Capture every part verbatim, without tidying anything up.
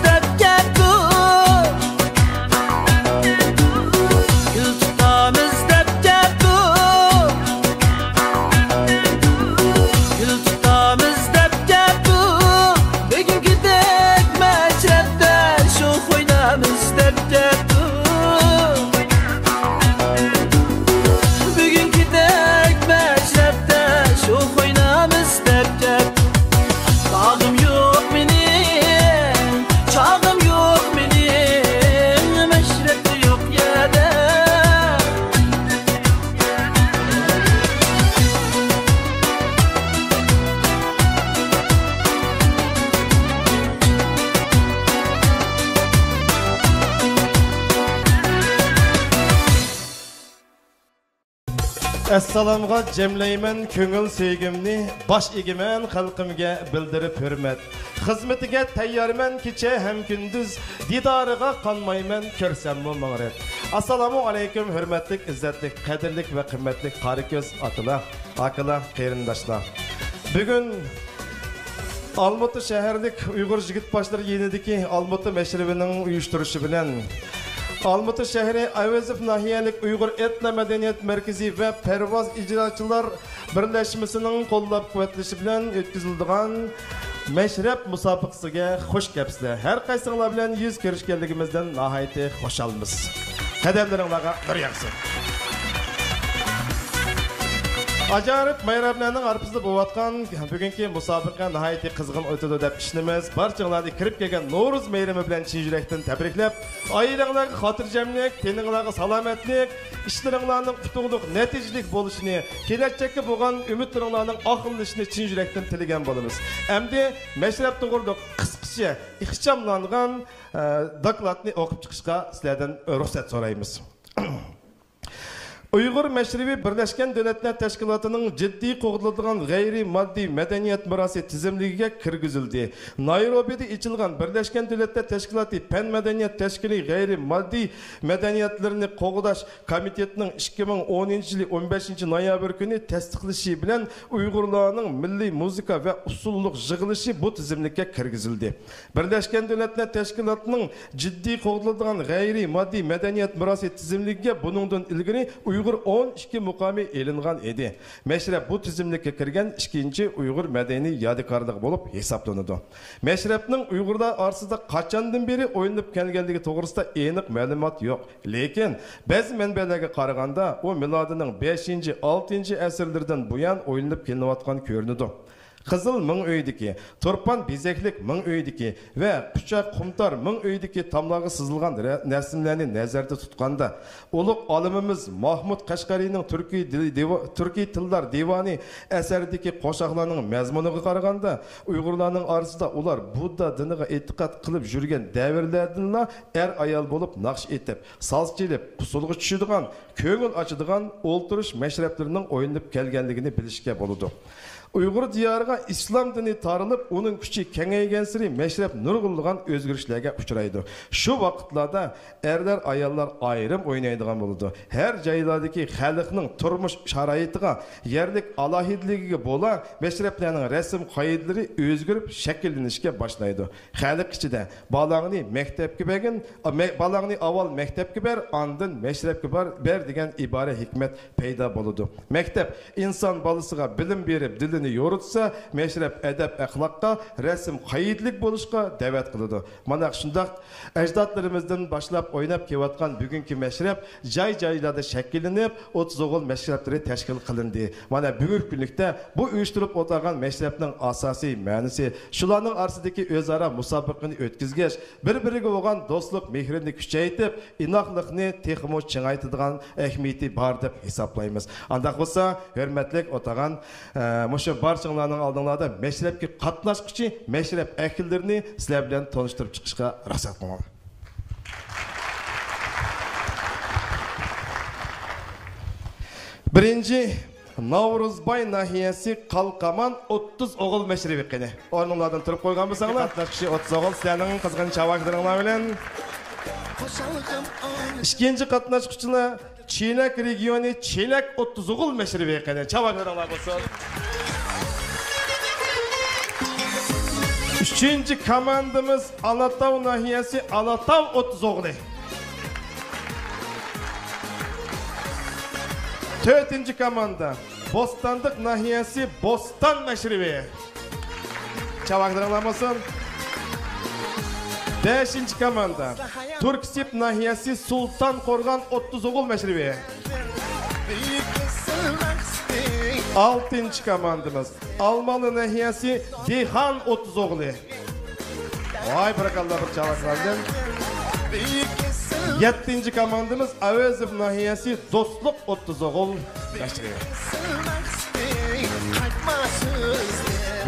دەپ كەپتۇ، گۈل تۇتامىز دەپ كەپتۇ، گۈل تۇتامىز دەپ كەپتۇ، بۈگۈنكىدەك مەشرەپتە شوخ ئوينامىز دەپ كەپتۇ. بۈگۈنكىدەك مەشرەپتە شوخ ئوينامىز دەپ كەپتۇ. چاغىم يوق مېنىڭ، چاغىم يوق مېنىڭ، مەشرەپتە يوق يەردە. ئەسسالامغا جەملەيمەن كۆڭۈل سۆيگۈمنى، باش ئېگىمەن خەلقىمگە بىلدۈرۈپ ھۆرمەت. خىزمىتىگە تەييارمەن كېچە ھەم كۈندۈز، دىدارىغا قانمايمەن كۆرسەممۇ مىڭ رەت. ئەسسالامۇ ئەلەيكۇم ھۆرمەتلىك، ئىززەتلىك، قەدىرلىك ۋە قىممەتلىك قارا كۆز ئاتىلار، ئاكىلار، قېرىنداشلار. بۈگۈن ئالمۇتا شەھەرلىك ئۇيغۇر يىگىت باشلىرى يېنىدىكى ئالمۇتا مەشرىۋىنىڭ ئۇيۇشتۇرۇشى بىلەن، ئالمۇتا شەھىرى ئەۋەزوف ناھىيەلىك ئۇيغۇر ئېتنو مەدەنىيەت مەركىزى ۋە پەرۋاز ئىجراچىلار بىرلەشمىسىنىڭ قوللاپ قۇۋۋەتلىشى بىلەن ئۆتكۈزۈلىدىغان مەشرەپ مۇسابىقىسىگە خۇش كەپسىلەر. ھەر قايسىڭلار بىلەن يۈز كۆرۈشكەنلىكىمىزدىن ناھايىتى خۇشالمىز. قەدەملىرىڭلارغا نۇر ياغسۇن. ئاجايىپ بايراملارنىڭ ئارىسىدا بولۇۋاتقان بۈگۈنكى مۇسابىقە ناھايىتى قىزغىن ئۆتىدۇ دەپ ئىشىنىمىز. بارچىڭلارنى كىرىپ كەلگەن نورۇز مەيرىمى بىلەن چىن يۈرەكتىن تەبرىكلەپ، ئائىلەڭلارغە خاتىرجەملىك، تېنىڭلارغا سالامەتلىك، ئىشلىرىڭلارنىڭ ئۇتۇقلۇق، نەتىجىلىك بولۇشىنى، كېلەچەككە بولغان ئۈمىدلىرىڭلارنىڭ ئاقلىنىشىنى چىن يۈرەكتىن تىلىگەن بولىمىز. ئەمدى مەشرەپ توغرىلىق قىسقىچە ئىخچاملانغان، ئە، دوكلاتنى ئوقۇپ چىقىشقا سىلەردىن رۇخسەت سورايمىز. ئۇيغۇر مەشرىۋى بىرلەشكەن دۆلەتلەر تەشكىلاتىنىڭ جىددىي قوغدىلىدىغان غەيرىي ماددىي مەدەنىيەت مىراسى تىزىملىكىگە كىرگۈزۈلدى. نايروبىدا ئېچىلغان بىرلەشكەن دۆلەتلەر تەشكىلاتى پەن مەدەنىيەت تەشكىلى غەيرىي ماددىي مەدەنىيەتلىرىنى قوغداش كومىتېتىنىڭ ئىككى مىڭ ئونىنچى يىلى ئون بەشىنچى نويابىر كۈنى تەستىقلىشى بىلەن ئۇيغۇرلارنىڭ مىللىي مۇزىكا ۋە ئۇسسۇللۇق يىغىلىشى بۇ تىزىملىككە كىرگۈزۈلدى. بىرلەشكەن دۆلەتلەر تەشكىلاتىنىڭ جىددىي قوغدىلىدىغان غەيرىي ماددىي مەدەنىيەت مىراسى تىزىملىكىگە بۇنىڭدىن ئىلگىرى ئۇيغۇر ئون ئىككى مۇقامى ئېلىنغان ئىدى. مەشرەپ بۇ تىزىملىككە كىرگەن ئىككىنچى ئۇيغۇر مەدەنىي يادىكارلىقى بولۇپ ھېسابلىنىدۇ. مەشرەپنىڭ ئۇيغۇرلار ئارىسىدا قاچاندىن بېرى ئوينىلىپ كەلگەنلىكى توغرىسىدا ئېنىق مەلۇمات يوق. لېكىن بەزى مەنبەلەرگە قارىغاندا، ئۇ مىلادىنىڭ بەشىنچى، ئالتىنچى ئەسىرلىرىدىن بۇيان ئوينىلىپ كېلىنىۋاتقان كۆرۈنىدۇ. قىزىل مىڭ ئۆيدىكى، تۇرپان بېزەكلىك مىڭ ئۆيدىكى ۋە قۇچاق قۇمتار مىڭ ئۆيدىكى تاملارغا سىزىلغان رە-، رەسىملەرنى نەزەردە تۇتقاندا، ئۇلۇغ ئالىمىمىز ماھمۇد قەشقەرىنىڭ تۈركىي دىل-، دىۋا-، تۈركىي تىللار دىۋانى ئەسەردىكى قوشاقلارنىڭ مەزمۇنىغا قارىغاندا، ئۇيغۇرلارنىڭ ئارىسىدا ئۇلار بۇددا دىنىغا ئېتىقاد قىلىپ يۈرگەن دەۋرلەردىنلا ئەر-ئايال بولۇپ ناخشا ئېيتىپ، ساز چېلىپ، ئۇسسۇلغا چۈشىدىغان، كۆڭۈل ئاچىدىغان ئولتۇرۇش مەشرەپلىرىنىڭ ئوينىلىپ كەلگەنلىكىنى بىلىشكە بولىدۇ. ئۇيغۇر دىيارىغا ئىسلام دىنى تارىلىپ، ئۇنىڭ كۈچى كېڭەيگەنسېرى مەشرەپ نۇرغۇنلىغان ئۆزگىرىشلەرگە ئۇچرايدۇ. شۇ ۋاقىتلاردا ئەرلەر، ئاياللار ئايرىم ئوينايدىغان بولىدۇ. ھەر جايلاردىكى خەلقنىڭ تۇرمۇش شارائىتىغا، يەرلىك ئالاھىدىلىكىگە بولا، مەشرەپلەرنىڭ رەسىم قائىدىلىرى ئۆزگىرىپ شەكىللىنىشكە باشلايدۇ. خەلق ئىچىدە، «بالاڭنى مەكتەپكە بەرگىن، ئە، مە-، بالاڭنى ئاۋۋال مەكتەپكە بەر، ئاندىن مەشرەپكە بار، بەر» دېگەن ئىبارە ھېكمەت پەيدا بولىدۇ. مەكتەپ ئىنسان بالىسىغا بىلىم بېرىپ، دىلىنى يورۇتسا، مەشرەپ ئەدەپ-ئەخلاققا، رەسىم-قائىدىلىك بولۇشقا دەۋەت قىلىدۇ. مانا شۇنداق ئەجدادلىرىمىزدىن باشلاپ ئويناپ كېلىۋاتقان بۈگۈنكى مەشرەپ جاي-جايلاردا شەكىللىنىپ، ئوتتۇز ئوغۇل مەشرەپلىرى تەشكىل قىلىندى. مانا بۈگۈنكى كۈنلۈكتە بۇ ئۇيۇشتۇرۇپ ئولتۇرغان مەشرەپنىڭ ئاساسىي مەنىسى شۇلارنىڭ ئارىسىدىكى ئۆزئارا مۇسابىقىنى ئۆتكۈزگەچ، بىر-بىرىگە بولغان دوستلۇق مېھرىنى كۈچەيتىپ، ئىناقلىقنى تېخىمۇ چىڭايتىدىغان ئەھمىيىتى بار دەپ ھېسابلايمىز. ئانداق بولسا، ھۆرمەتلىك ئولتۇرغان، ئە، مۇشۇ بارچىڭلارنىڭ ئالدىڭلاردا مەشرەپكە قاتناشقۇچى، مەشرەپ ئەھلىلىرىنى سىلەر بىلەن تونۇشتۇرۇپ چىقىشقا رۇخسەت قىلىڭلار. بىرىنچى، ناۋرۇزباي ناھىيەسى قالقامان ئوتتۇز ئوغۇل مەشرىۋى قېنى. ئورنۇڭلاردىن تۇرۇپ قويغان بولساڭلار. قاتناشقۇچى ئوتتۇز ئوغۇل، سىلەرنىڭ قىزغىن چاۋاكلىرىڭلار بىلەن. ئىككىنچى قاتناشقۇچىلار چېلەك رېگىيونى چېلەك ئوتتۇز ئوغۇل مەشرىۋى قېنى. چاۋاكلىرىڭلار بولسۇن. ئۈچىنچى كوماندىمىز ئالاتاۋ ناھىيەسى ئالاتاۋ ئوتتۇز ئوغلى. تۆتىنچى كوماندا بوستانلىق ناھىيەسى بوستان مەشرىۋى. چاۋاكلىرىڭلار بولسۇن. بەشىنچى كوماندا تۈركسىپ ناھىيەسى سۇلتان قورغان ئوتتۇز ئوغۇل مەشرىۋى. ئالتىنچى كوماندىمىز ئالمالى ناھىيەسى دېھان ئوتتۇز ئوغلى. ۋاي، بارىكاللا، بىر چاۋاكلاردىن. يەتتىنچى كوماندىمىز ئەۋەزوف ناھىيەسى دوستلۇق ئوتتۇز ئوغۇل مەشرىۋى.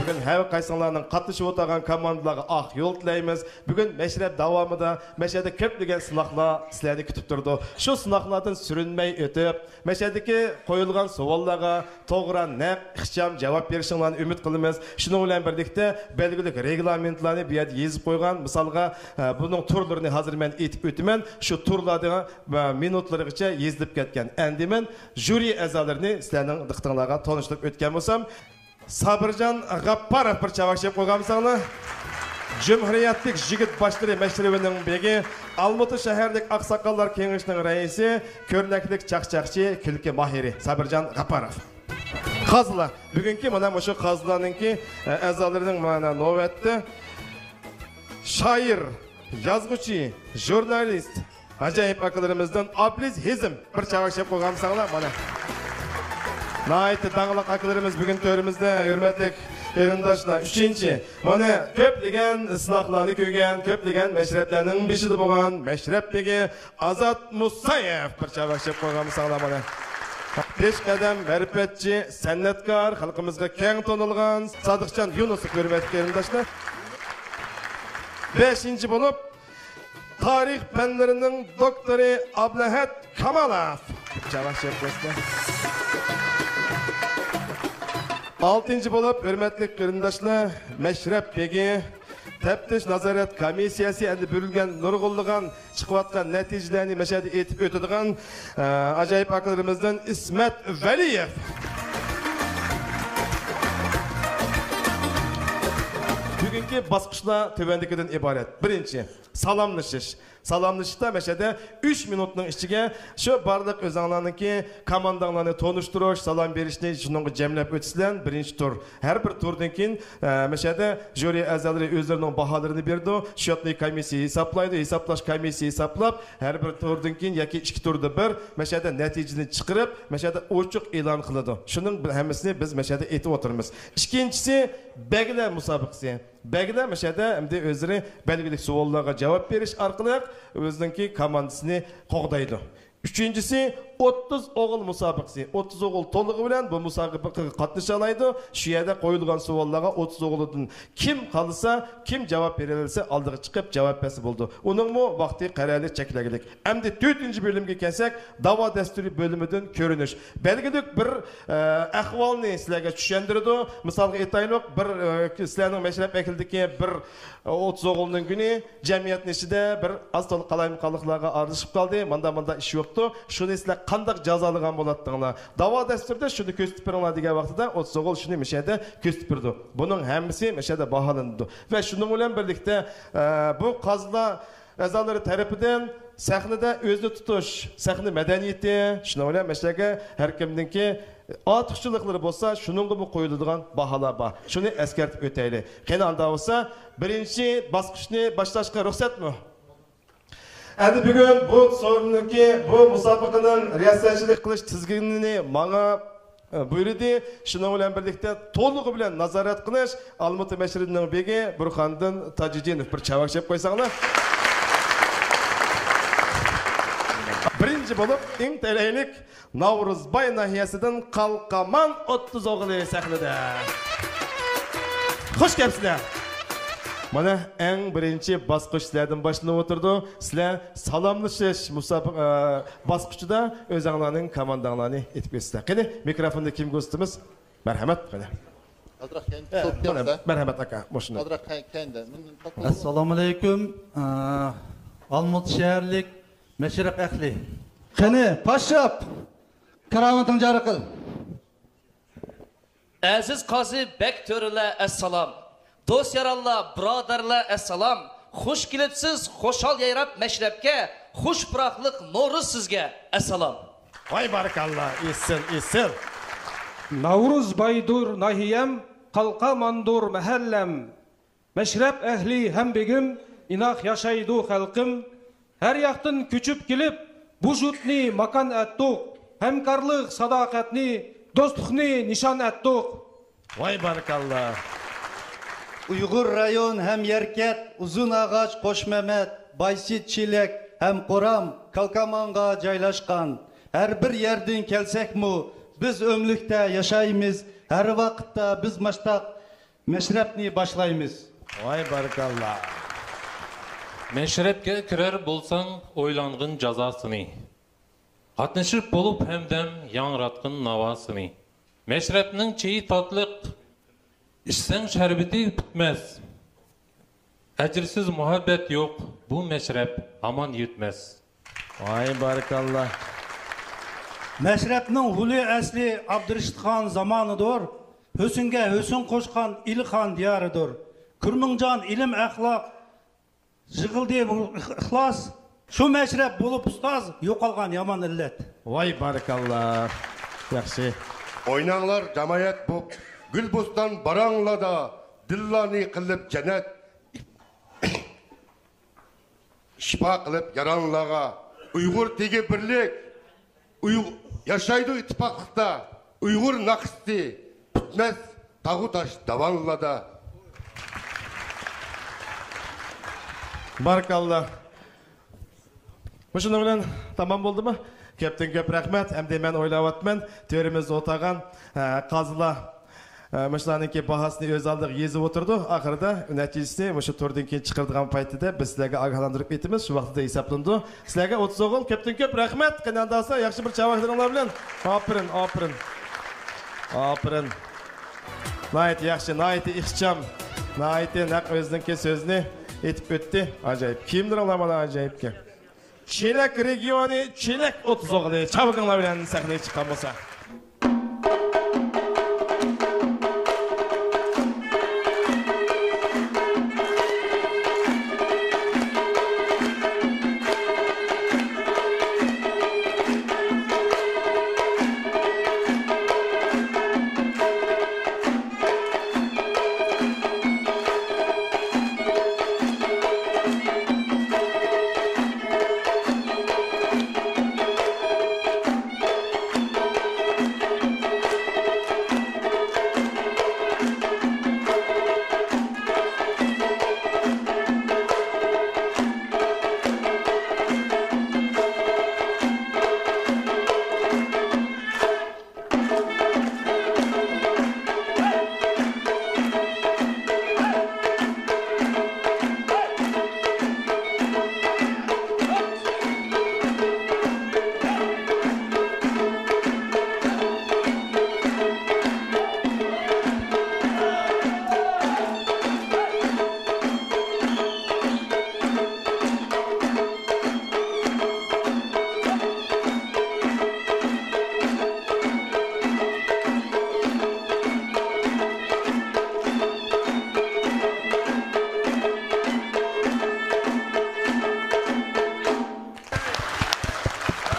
بۈگۈن ھەر قايسىڭلارنىڭ قاتنىشىپ ئولتۇرغان كوماندىلارغا ئاق يول تىلەيمىز. بۈگۈن مەشرەپ داۋامىدا مەشەدە كۆپلىگەن سىناقلار سىلەرنى كۈتۈپ تۇرىدۇ. شۇ سىناقلاردىن سۈرۈنمەي ئۆتۈپ، مەشەدىكى قويۇلغان سوئاللارغا توغرا، نەق، ئىخچام جاۋاب بېرىشىڭلارنى ئۈمىد قىلىمىز. شۇنىڭ بىلەن بىرلىكتە، بەلگىلىك رېگلامېنتلارنى بۇ يەردە يېزىپ قويغان. مىسالغا، ئە، بۇنىڭ تۈرلىرىنى ھازىر مەن ئېيتىپ ئۆتىمەن. شۇ تۈرلەرنىڭ، ئە، مىنۇتلىرىغىچە يېزىلىپ كەتكەن. ئەمدى مەن ژۇرى ئەزالىرىنى سىلەرنىڭ دىققىتىڭلارغا تونۇشتۇرۇپ ئۆتكەن بولسام، سابىرجان غاپپاروف، بىر چاۋاك چېلىپ قويغانمىساڭلار. جۇمھۇرىيەتلىك يىگىت باشلىرى مەشرىۋىنىڭ بېگى، ئالمۇتا شەھەرلىك ئاقساقاللار كېڭىشىنىڭ رەئىسى، كۆرنەكلىك چاقچاقچى، كۈلكە ماھىرى سابىرجان غاپپاروف. قازىلار. بۈگۈنكى مانا مۇشۇ قازىلارنىڭكى، ئە، ئەزالىرىنىڭ مانا نۆۋەتتە شائىر، يازغۇچى، ژۇرنالىست، ئاجايىپ ئاكىلىرىمىزدىن ئابلىز ھېزىم، بىر چاۋاك چېلىپ قويغانمىساڭلار، مانا. ناھايىتى داڭلىق ئاكىلىرىمىز بۈگۈن تۆرىمىزدە، ھۆرمەتلىك قېرىنداشلار. ئۈچىنچى، مانا، كۆپلىگەن سىناقلارنى كۆرگەن، كۆپلىگەن مەشرەپلەرنىڭ بېشىدا بولغان مەشرەپ بېگى ئازات مۇسايېف، بىر چاۋاك چېلىپ قويغانمىساڭلار، مانا. پېشقەدەم مەرىپەتچى، سەنئەتكار، خەلقىمىزگە كەڭ تونۇلغان سادىقجان يۇنۇسوف، ھۆرمەتلىك قېرىنداشلار. بەشىنچى بولۇپ، تارىخ پەنلىرىنىڭ دوكتورى ئابلەھەت كامالوف. چاۋاك چېلىپ قويسىلەر. ئالتىنچى بولۇپ، ھۆرمەتلىك قېرىنداشلار، مەشرەپ بېگى، تەپتىش نازارەت كومىسسىيەسى ئەمدى بېرىلگەن نۇرغۇنلىغان چىقىۋاتقان نەتىجىلەرنى مەشەدە ئېيتىپ ئۆتىدىغان، ئە، ئاجايىپ ئاكىلىرىمىزدىن ئىسمەت ۋەلىيېف. بۈگۈنكى باسقۇچلار تۆۋەندىكىدىن ئىبارەت. بىرىنچى، سالاملىشىش. سالاملىشىشتا مەشەدە ئۈچ مىنۇتنىڭ ئىچىگە شۇ بارلىق ئۆزۈڭلارنىڭكى كومانداڭلارنى تونۇشتۇرۇش، سالام بېرىشنى شۇنىڭغا جەملەپ ئۆتىسىلەر، بىرىنچى تۇر. ھەر بىر تۇردىن كېيىن، ئە، مەشەدە ژۇرى ئەزالىرى ئۆزلىرىنىڭ باھالىرىنى بېرىدۇ. شۇنى كومىسسىيە ھېسابلايدۇ، ھېسابلاش كومىسسىيە ھېسابلاپ، ھەر بىر تۇردىن كېيىن ياكى ئىككى تۇردا بىر مەشەدە نەتىجىنى چىقىرىپ، مەشەدە ئوچۇق ئېلان قىلىدۇ. شۇنىڭ بىل-، ھەممىسىنى بىز مەشەدە ئېيتىپ ئولتۇرىمىز. ئىككىنچىسى، بەگلەر مۇسابىقىسى. بەگلەر مۇشۇ يەردە ئەمدى ئۆزلىرى بەلگىلىك سوئاللارغا جاۋاب بېرىش ئارقىلىق ئۆزىنىڭكى كوماندىسىنى قوغدايدۇ. ئۈچىنچىسى، ئوتتۇز ئوغۇل مۇسابىقىسى. ئوتتۇز ئوغۇل تولۇقى بىلەن بۇ مۇسابىقىگە قاتنىشالايدۇ. شۇ يەردە قويۇلغان سوئاللارغا ئوتتۇز ئوغۇلدىن كىم قالسا، كىم جاۋاب بېرەلىسە، ئالدىغا چىقىپ جاۋاب بەرسە بولىدۇ. ئۇنىڭمۇ ۋاقتى قەرەللىك، چەكلىگلىك. ئەمدى تۆتىنچى بۆلۈمگە كەلسەك، داۋا دەستۇرى بۆلۈمىدىن كۆرۈنۈش. بەلگىلىك بىر، ئە، ئەھۋالنى سىلەرگە چۈشەندۈرىدۇ. مىسالغا ئېيتايلۇق، بىر، ئە، سىلەرنىڭ مەشرەپ ئەھلىدىكى بىر، ئە، ئوتتۇز ئوغۇلنىڭ كۈنى جەمئىيەتنىڭ ئىچىدە بىر ئاز تولا قالايمىقانلىقلارغا ئارىلىشىپ قالدى. ماندا، ماندا ئىش بوپتۇ. شۇنى سىلەر قانداق جازالىغان بولاتتىڭلار؟ داۋا دەستۇرىدا شۇنى كۆرسىتىپ بېرىڭلار دېگەن ۋاقتىدا، ئوتتۇز ئوغۇل شۇنى مۇشۇ يەردە كۆرسىتىپ بېرىدۇ. بۇنىڭ ھەممىسى مۇشۇ يەردە باھالىنىدۇ. ۋە شۇنىڭ بىلەن بىرلىكتە، ئە، بۇ قازىلار ئەزالىرى تەرىپىدىن سەھنىدە ئۆزىنى تۇتۇش، سەھنە مەدەنىيىتى، شۇنىڭ بىلەن مەشەگە ھەر كىمنىڭكى ئارتۇقچىلىقلىرى بولسا، شۇنىڭغىمۇ قويۇلىدىغان باھالار بار. شۇنى ئەسكەرتىپ ئۆتەيلى. قېنى، ئاندا بولسا، بىرىنچى باسقۇچنى باشلاشقا رۇخسەتمۇ؟ ئەمدى بۈگۈن بۇ سورۇننىڭكى، بۇ مۇسابىقىنىڭ رىياسەتچىلىك قىلىش تىزگىنىنى ماڭا بۇيرۇدى. شۇنىڭ بىلەن بىرلىكتە، تولۇقى بىلەن نازارەت قىلىش ئالمۇتا مەشرىدىنىڭ بېگى بۇرخاندىن تاجىدىنوف، بىر چاۋاك چېلىپ قويساڭلار. بىرىنچى بولۇپ، ئىڭ تەلەيلىك ناۋرۇزباي ناھىيەسىدىن قالقامان ئوتتۇز ئوغلى سەھنىدە. خۇش كەپسىلەر. مانا، ئەڭ بىرىنچى باسقۇچ سىلەردىن باشلىنىپ ئولتۇرىدۇ. سىلەر سالاملىشىش مۇسابىقە، ئە، باسقۇچىدا ئۆزەڭلارنىڭ كومانداڭلارنى ئېيتىپ ئۆتسىلەر. قېنى، مىكروفوننى كىمگە ئۇزىتىمىز؟ مەرھەمەت، قېنى. ئازراق كەينىگە ئە، سوقۇپ مانا، بېرىڭىز. مەرھەمەت، ئاكا، مۇشۇنى. ئازراق كەي-، كەينىدە. مۇندىن تارتىڭ. ئەسسالامۇئەلەيكۇم. ئە، ئالمۇتا شەھەرلىك مەشرەپ ئەھلى. قېنى، پاششاپ! كارامىتىڭ جارى قىل. ئەزىز قازى بەگ تۆرىلەر، ئەسسالام. دوست-يارانلار، بۇرادەرلەر، ئەسسالام! خۇش كېلىپسىز خۇشال يايراپ مەشرەپكە، خۇش پۇراقلىق نورۇز سىزگە، ئەسسالام! ۋاي بارىكاللا، ئېسىل، ئېسىل! ناۋرۇز بايدۇر ناھىيەم، قالقاماندۇر مەھەللەم. مەشرەپ ئەھلى ھەم بېگىم، ئىناق ياشايدۇ خەلقىم. ھەر ياقتىن كۆچۈپ كېلىپ، بۇ يۇرتنى ماكان ئەتتۇق. ھەمكارلىق، ساداقەتنى، دوستلۇقنى نىشان ئەتتۇق. ۋاي بارىكاللا! ئۇيغۇر رايون ھەم يەركەت، ئۇزۇن ئاغاچ، قوشمەمەت، بايسىت، چېلەك ھەم قورام كالكامانغا جايلاشقان. ھەر بىر يەردىن كەلسەكمۇ، بىز ئۆملۈكتە ياشايمىز. ھەر ۋاقىتتا بىز ماشتاق مەشرەپنى باشلايمىز. ۋاي بارىكاللا! مەشرەپكە كىرەر بولساڭ، ئويلانغىن جازاسىنى. قاتنىشىپ بولۇپ ھەمدەم ياڭراتقىن ناۋاسىنى. مەشرەپنىڭ چېيى تاتلىق، ئىچسەڭ شەربىتى پۈتمەس. ئەجىرسىز مۇھەببەت يوق، بۇ مەشرەپ ھامان يۆتمەس. ۋاي بارىكاللا! مەشرەپنىڭ ھۇلى ئەسلى ئابدۇرېشىتخان زامانىدۇر. ھۆسنگە ھۆسن قوشقان ئىلىخان دىيارىدۇر. كۈرمىڭجان ئىلىم ئەخلاق يىغىلدى بۇ ئىخلاس. شۇ مەشرەپ بولۇپ ئۇستاز، يوقالغان يامان ئىللەت. ۋاي بارىكاللا! ياخشى. ئويناڭلار جامائەت بوپ، گۈلبوستان باراڭلاردا، دىللارنى قىلىپ جەننەت. شىپا قىلىپ ياراڭلارغا، ئۇيغۇر تېگى بىرلىك، ئۇيغ-، ياشايدۇ ئىتتىپاقلىقتا، ئۇيغۇر ناخشىسى پۈتمەس تاغۇ تاش داۋانلاردا. بارىكاللا. مۇشۇنىڭ بىلەن تامام بولدىمۇ؟ كۆپتىن كۆپ رەھمەت. ئەمدى مەن ئويلاۋاتىمەن، تۆرىمىزدە ئولتۇرغان، ئە، قازىلار، ئە، مۇشۇلارنىڭكى باھاسىنى ئۆز ئالدىغا يېزىپ ئولتۇرىدۇ. ئاخىرىدا نەتىجىسىنى مۇشۇ تۇردىن كېيىن چىقىرىدىغان پايتىدا بىز سىلەرگە ئاگاھلاندۇرۇپ ئېيتىمىز. شۇ ۋاقتىدا ھېسابلىنىدۇ. سىلەرگە ئوتتۇز ئوغۇل، كۆپتىن كۆپ رەھمەت. قېنى ئانداقسا ياخشى بىر چاۋاكلىرىڭلار بىلەن. ئاپىرىن، ئاپىرىن. ئاپىرىن. ناھايىتى ياخشى، ناھايىتى ئىخچام، ناھايىتى نەق ئۆزىنىڭكى سۆزىنى ئېيتىپ ئۆتتى. ئاجايىپ. كىيىملىرىڭلار مانا ئاجايىپكەن. چېلەك رېگىيونى، چېلەك ئوتتۇز ئوغلى چاۋىكىڭلار بىلەن سەھنىگە چىققان بولسا.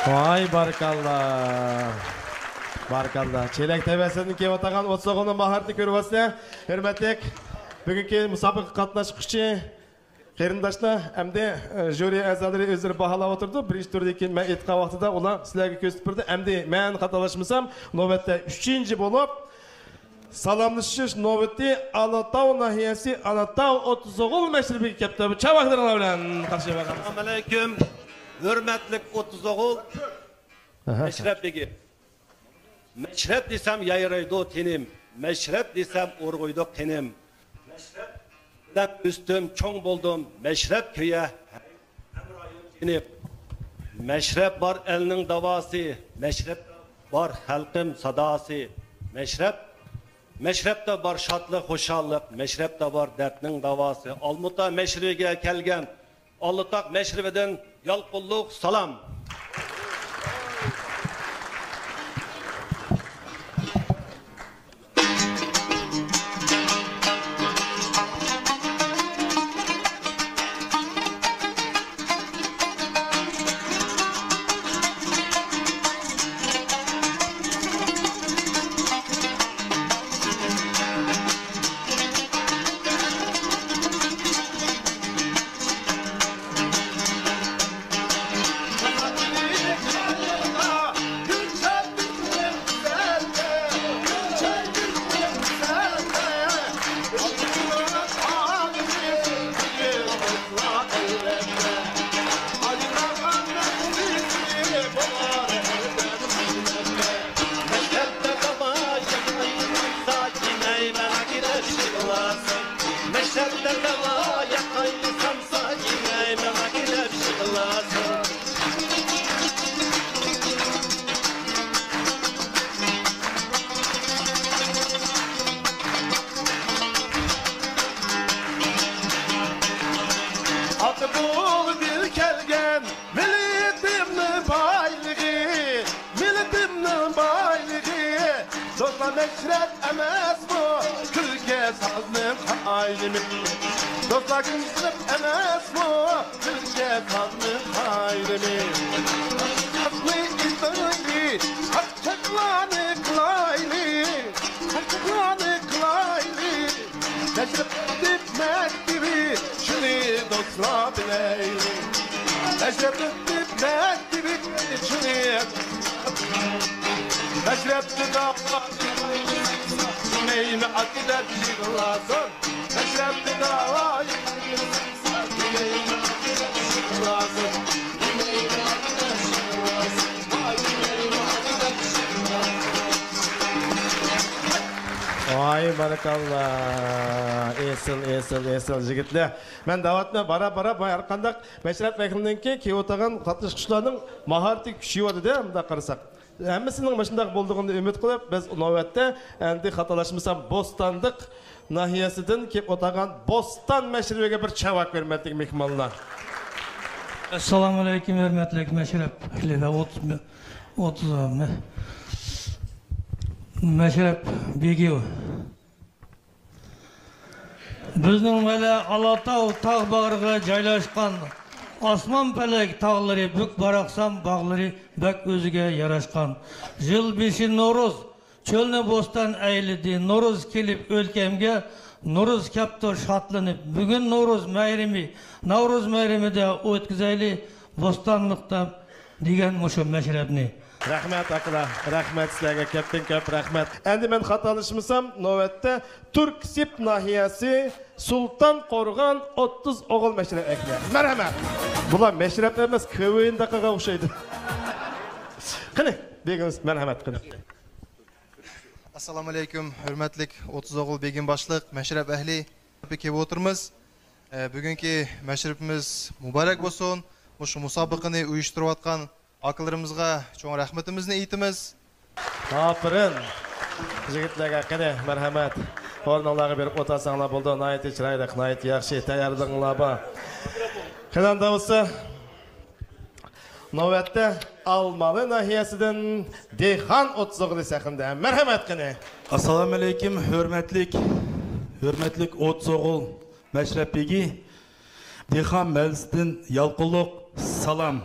ۋاي، بارىكاللا. بارىكاللا. چېلەك تەۋەسىدىن كېلىۋاتقان ئوتتۇز ئوغۇلنىڭ ماھارىتىنى كۆرۈۋاتىسىلەر. ھۆرمەتلىك بۈگۈنكى مۇسابىقىگە قاتناشقۇچى قېرىنداشلار، ئەمدى، ئە، ژۇرى ئەزالىرى ئۆزلىرى باھالاپ ئولتۇرىدۇ. بىرىنچى تۈردىن كېيىن مەن ئېيتقان ۋاقتىدا ئۇلار سىلەرگە كۆرسىتىپ بېرىدۇ. ئەمدى مەن خاتالاشمىسام، نۆۋەتتە ئۈچىنچى بولۇپ، سالاملىشىش نۆۋىتى ئالاتاۋ ناھىيەسى ئالاتاۋ ئوتتۇز ئوغۇل مەشرىپىگە كەپتۇ. چاۋاكلىرىڭلار بىلەن قارشى ئالىمىز. ئەسسالامۇئەلەيكۇم، ھۆرمەتلىك ئوتتۇز ئوغۇل. ئەھە. مەشرەپ بېگى. مەشرەپ دېسەم يايرايدۇ تېنىم، مەشرەپ دېسەم ئۇرغۇيدۇ قېنىم. مەشرەپ بىلەن ئۆستۈم، چوڭ بولدۇم، مەشرەپ كۆيە ھەمراھىم جېنىم. مەشرەپ بار ئەلنىڭ داۋاسى، مەشرەپ بار خەلقىم ساداسى. مەشرەپ، مەشرەپتە بار شادلىق، خۇشاللىق، مەشرەپتە بار دەردنىڭ داۋاسى. ئالمۇتا مەشرىپىگە كەلگەن ئالىتاغ مەشرىپىدىن يالقۇنلۇق سالام. ئاتا بولدى كەلگەن مىللىتىمنىڭ بايلىقى، مىللىتىمنىڭ بايلىقى. دوستلار، مەشرەپ ئەمەسمۇ كۈلكە سازنىڭ قاينىمى؟ دوستلار، مەشرەپ ئەمەسمۇ كۈلكە سازنىڭ قاينىمى؟ خەقنى ئېيتايلى، قاچاقلارنى قىلايلى، قاچاقلارنى قىلايلى. مەشرەپ ئەدەپ مەكتىۋى، شۇنى دوستلار بىلەيلى. مەشرەپ ئەدەپ مەكتىۋى، شۇنى مەشرەپتە داۋا، مەيمە ئاكىدەپ يىغلاسۇن. مەشرەپتە داۋا، ۋاي، بارىكاللا. ئېسىل، ئېسىل، ئېسىل يىگىتلەر. مەن دەۋاتىمەن، بارا-بارا بۇ ھەرقانداق مەشرەپ ئەھلىنىڭكى كېلىۋاتىدىغان قاتناشقۇچىلارنىڭ ماھارىتى كۈچىيىۋاتىدۇ، مۇنداق قارىساق. ھەممىسىنىڭ مۇشۇنداق بولىدىغىنىنى ئۈمىد قىلىپ، بىز نۆۋەتتە ئەمدى خاتالاشمىسام، بوستانلىق ناھىيەسىدىن كېلىپ ئولتۇرغان بوستان مەشرىپىگە بىر چاۋاك، ھۆرمەتلىك مېھمانلار. ئەسسالامۇئەلەيكۇم، ھۆرمەتلىك مەشرەپ ئەھلى ۋە ئوتتۇز، ئوتتۇز مەشرەپ بېگى. بىزنىڭ ۋەلە ئالاتاۋ تاغ باغرىغا جايلاشقان، ئاسمان پەلەك تاغلىرى بۈك باراقسان، باغلىرى بەك ئۆزىگە ياراشقان. يىل بېشى نورۇز، چۆلنى بوستان ئەيلىدى، نورۇز كېلىپ ئۆلكەمگە، نورۇز كەپتۇ شادلىنىپ. بۈگۈن نورۇز مەيرىمى، ناۋرۇز مەيرىمىدە ئۆتكۈزەيلى، بوستانلىقتا دېگەن مۇشۇ مەشرەپنى. رەھمەت، ئاكىلار، رەھمەت سىلەرگە، كۆپتىن كۆپ رەھمەت. ئەمدى مەن خاتالىشمىسام، نۆۋەتتە تۈركسىپ ناھىيەسى سۇلتان قورغان ئوتتۇز ئوغۇل مەشرەپ ئەھلى. مەرھەمەت. بۇلار مەشرەپ ئەمەس، كۆۋىيىنداقىغا ئوخشايدۇ. قېنى، بېگىمىز، مەرھەمەت، قېنى. ئەسسالامۇئەلەيكۇم، ھۆرمەتلىك ئوتتۇز ئوغۇل بېگىم باشلىق مەشرەپ ئەھلى كېلىپ ئولتۇرىمىز. ئە، بۈگۈنكى مەشرىپىمىز مۇبارەك بولسۇن. مۇشۇ مۇسابىقىنى ئۇيۇشتۇرۇۋاتقان ئاكىلىرىمىزغا چوڭ رەھمىتىمىزنى ئېيتىمىز. ئاپىرىن! يىگىتلەرگە قېنى، مەرھەمەت. ئورنۇڭلارغا بېرىپ ئولتۇرساڭلار بولىدۇ. ناھايىتى چىرايلىق، ناھايىتى ياخشى تەييارلىقىڭلار بار. قېنى ئاندا بولسا، نۆۋەتتە ئالمالى ناھىيەسىدىن دېھقان ئوتتۇز ئوغلى سەھنىدە. مەرھەمەت قېنى! ئەسسالامۇئەلەيكۇم، ھۆرمەتلىك، ھۆرمەتلىك ئوتتۇز ئوغۇل مەشرەپ بېگى، دېھقان مەھەللىسىدىن يالقۇنلۇق سالام.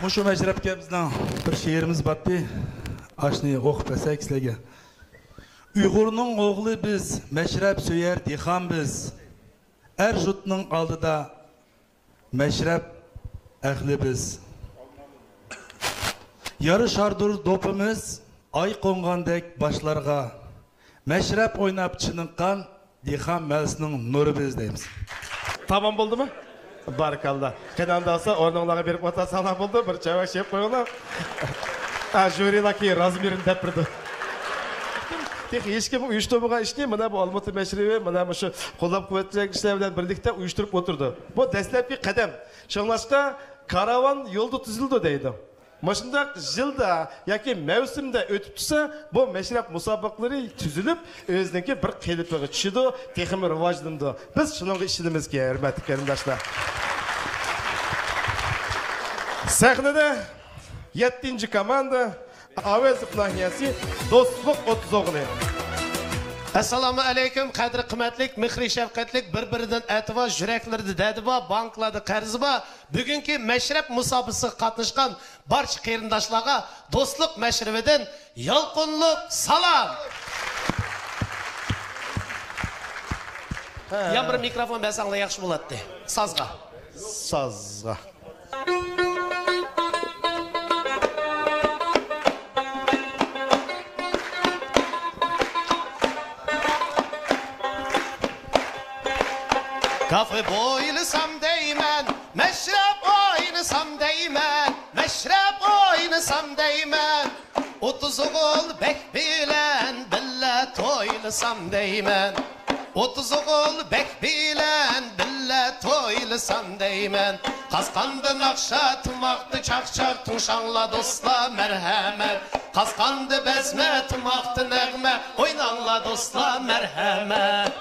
مۇشۇ مەشرەپكە بىزنىڭ بىر شېئىرىمىز بارتتى. ئاشۇنى ئوقۇپ بەرسەك سىلەرگە. ئۇيغۇرنىڭ ئوغلى بىز، مەشرەپ سۆيەر دېھقان بىز. ئەر-يۇرتنىڭ ئالدىدا مەشرەپ ئەھلى بىز. يارىشاردۇر دوپىمىز ئاي قونغاندەك باشلارغا. مەشرەپ ئويناپ چېنىققان دېھقان مەھەللىسىنىڭ نۇرى بىز دەيمىز. تامام بولدىمۇ؟ بارىكاللا. قېنى ئاندا بولسا، ئورنۇڭلارغا بېرىپ ئولتۇرساڭلار بولدى، بىر چاۋاك چېلىپ قويۇڭلار. ھە، ژۇرىلار كېيىن رازمېرىنى دەپ بېرىدۇ. تېخى ھېچكىم ئۇيۇشتۇرمىغان ئىشنى مانا بۇ ئالمۇتا مەشرىپى، مانا مۇشۇ قوللاپ قۇۋۋەتلەيدىغان كىشىلەر بىلەن بىرلىكتە ئۇيۇشتۇرۇپ ئولتۇردى. بۇ دەسلەپكى قەدەم. شۇڭلاشقا كاراۋان يولدا تۈزۈلىدۇ دەيدۇ. مۇشۇنداق يىلدا ياكى مەۋسۇمدا ئۆتۈپ تۇرسا، بۇ مەشرەپ مۇسابىقىلىرى تۈزۈلۈپ، ئۆزىنىڭكى بىر قېلىپىغا چۈشىدۇ، تېخىمۇ راۋاجلىنىدۇ. بىز شۇنىڭغا ئىشىنىمىزكى، ھۆرمەتلىك قېرىنداشلار. سەھنىدە يەتتىنچى كوماندا، ئاۋېزوف ناھىيەسى، دوستلۇق ئوتتۇز ئوغلى. ئەسسالامۇ ئەلەيكۇم، قەدىر قىممەتلىك، مېھرى شەپقەتلىك، بىر-بىرىدىن ئەتىۋار، يۈرەكلىرىدە دەردى بار، بانكىلاردا قەرزى بار، بۈگۈنكى مەشرەپ مۇسابىقىسىگە قاتناشقان بارچە قېرىنداشلارغا دوستلۇق مەشرىپىدىن يالقۇنلۇق سالام! ھە. يەنە بىر مىكروفون بەرسەڭلار ياخشى بولاتتى. سازغا. سازغا. كافې بويلىسام دەيمەن، مەشرەپ ئوينىسام دەيمەن، مەشرەپ ئوينىسام دەيمەن. ئوتتۇز ئوغۇل بەگ بىلەن بىللە تويلىسام دەيمەن. ئوتتۇز ئوغۇل بەگ بىلەن بىللە تويلىسام دەيمەن. قاسقاندا ناخشا، تۇماقتا چاقچاق، تىڭشاڭلار دوستلار، مەرھەمەت. قاسقاندا بەزمە، تۇماقتا نەغمە، ئويناڭلار دوستلار، مەرھەمەت.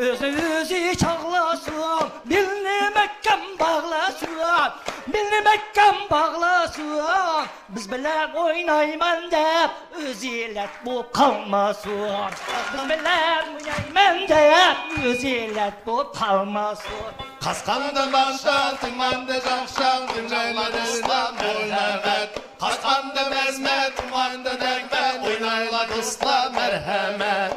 ئۆزى ئۆزى چاغلاسۇن، بېلىنى مەھكەم باغلاسۇن، بېلىنى مەھكەم باغلاسۇن. بىز بىلەن ئوينايمەن دەپ ئۆزى لەت بولۇپ قالماسۇن. بىز بىلەن ئوينايمەن دەپ ئۆزى لەت بولۇپ قالماسۇن. قاسقاندا ناخشا، تۇماندا چاقچاق، تىڭشاڭلار دوستلار، مەرھەمەت. قاسقاندا بەزمە، تۇماندا نەغمە، ئويناڭلار دوستلار، مەرھەمەت.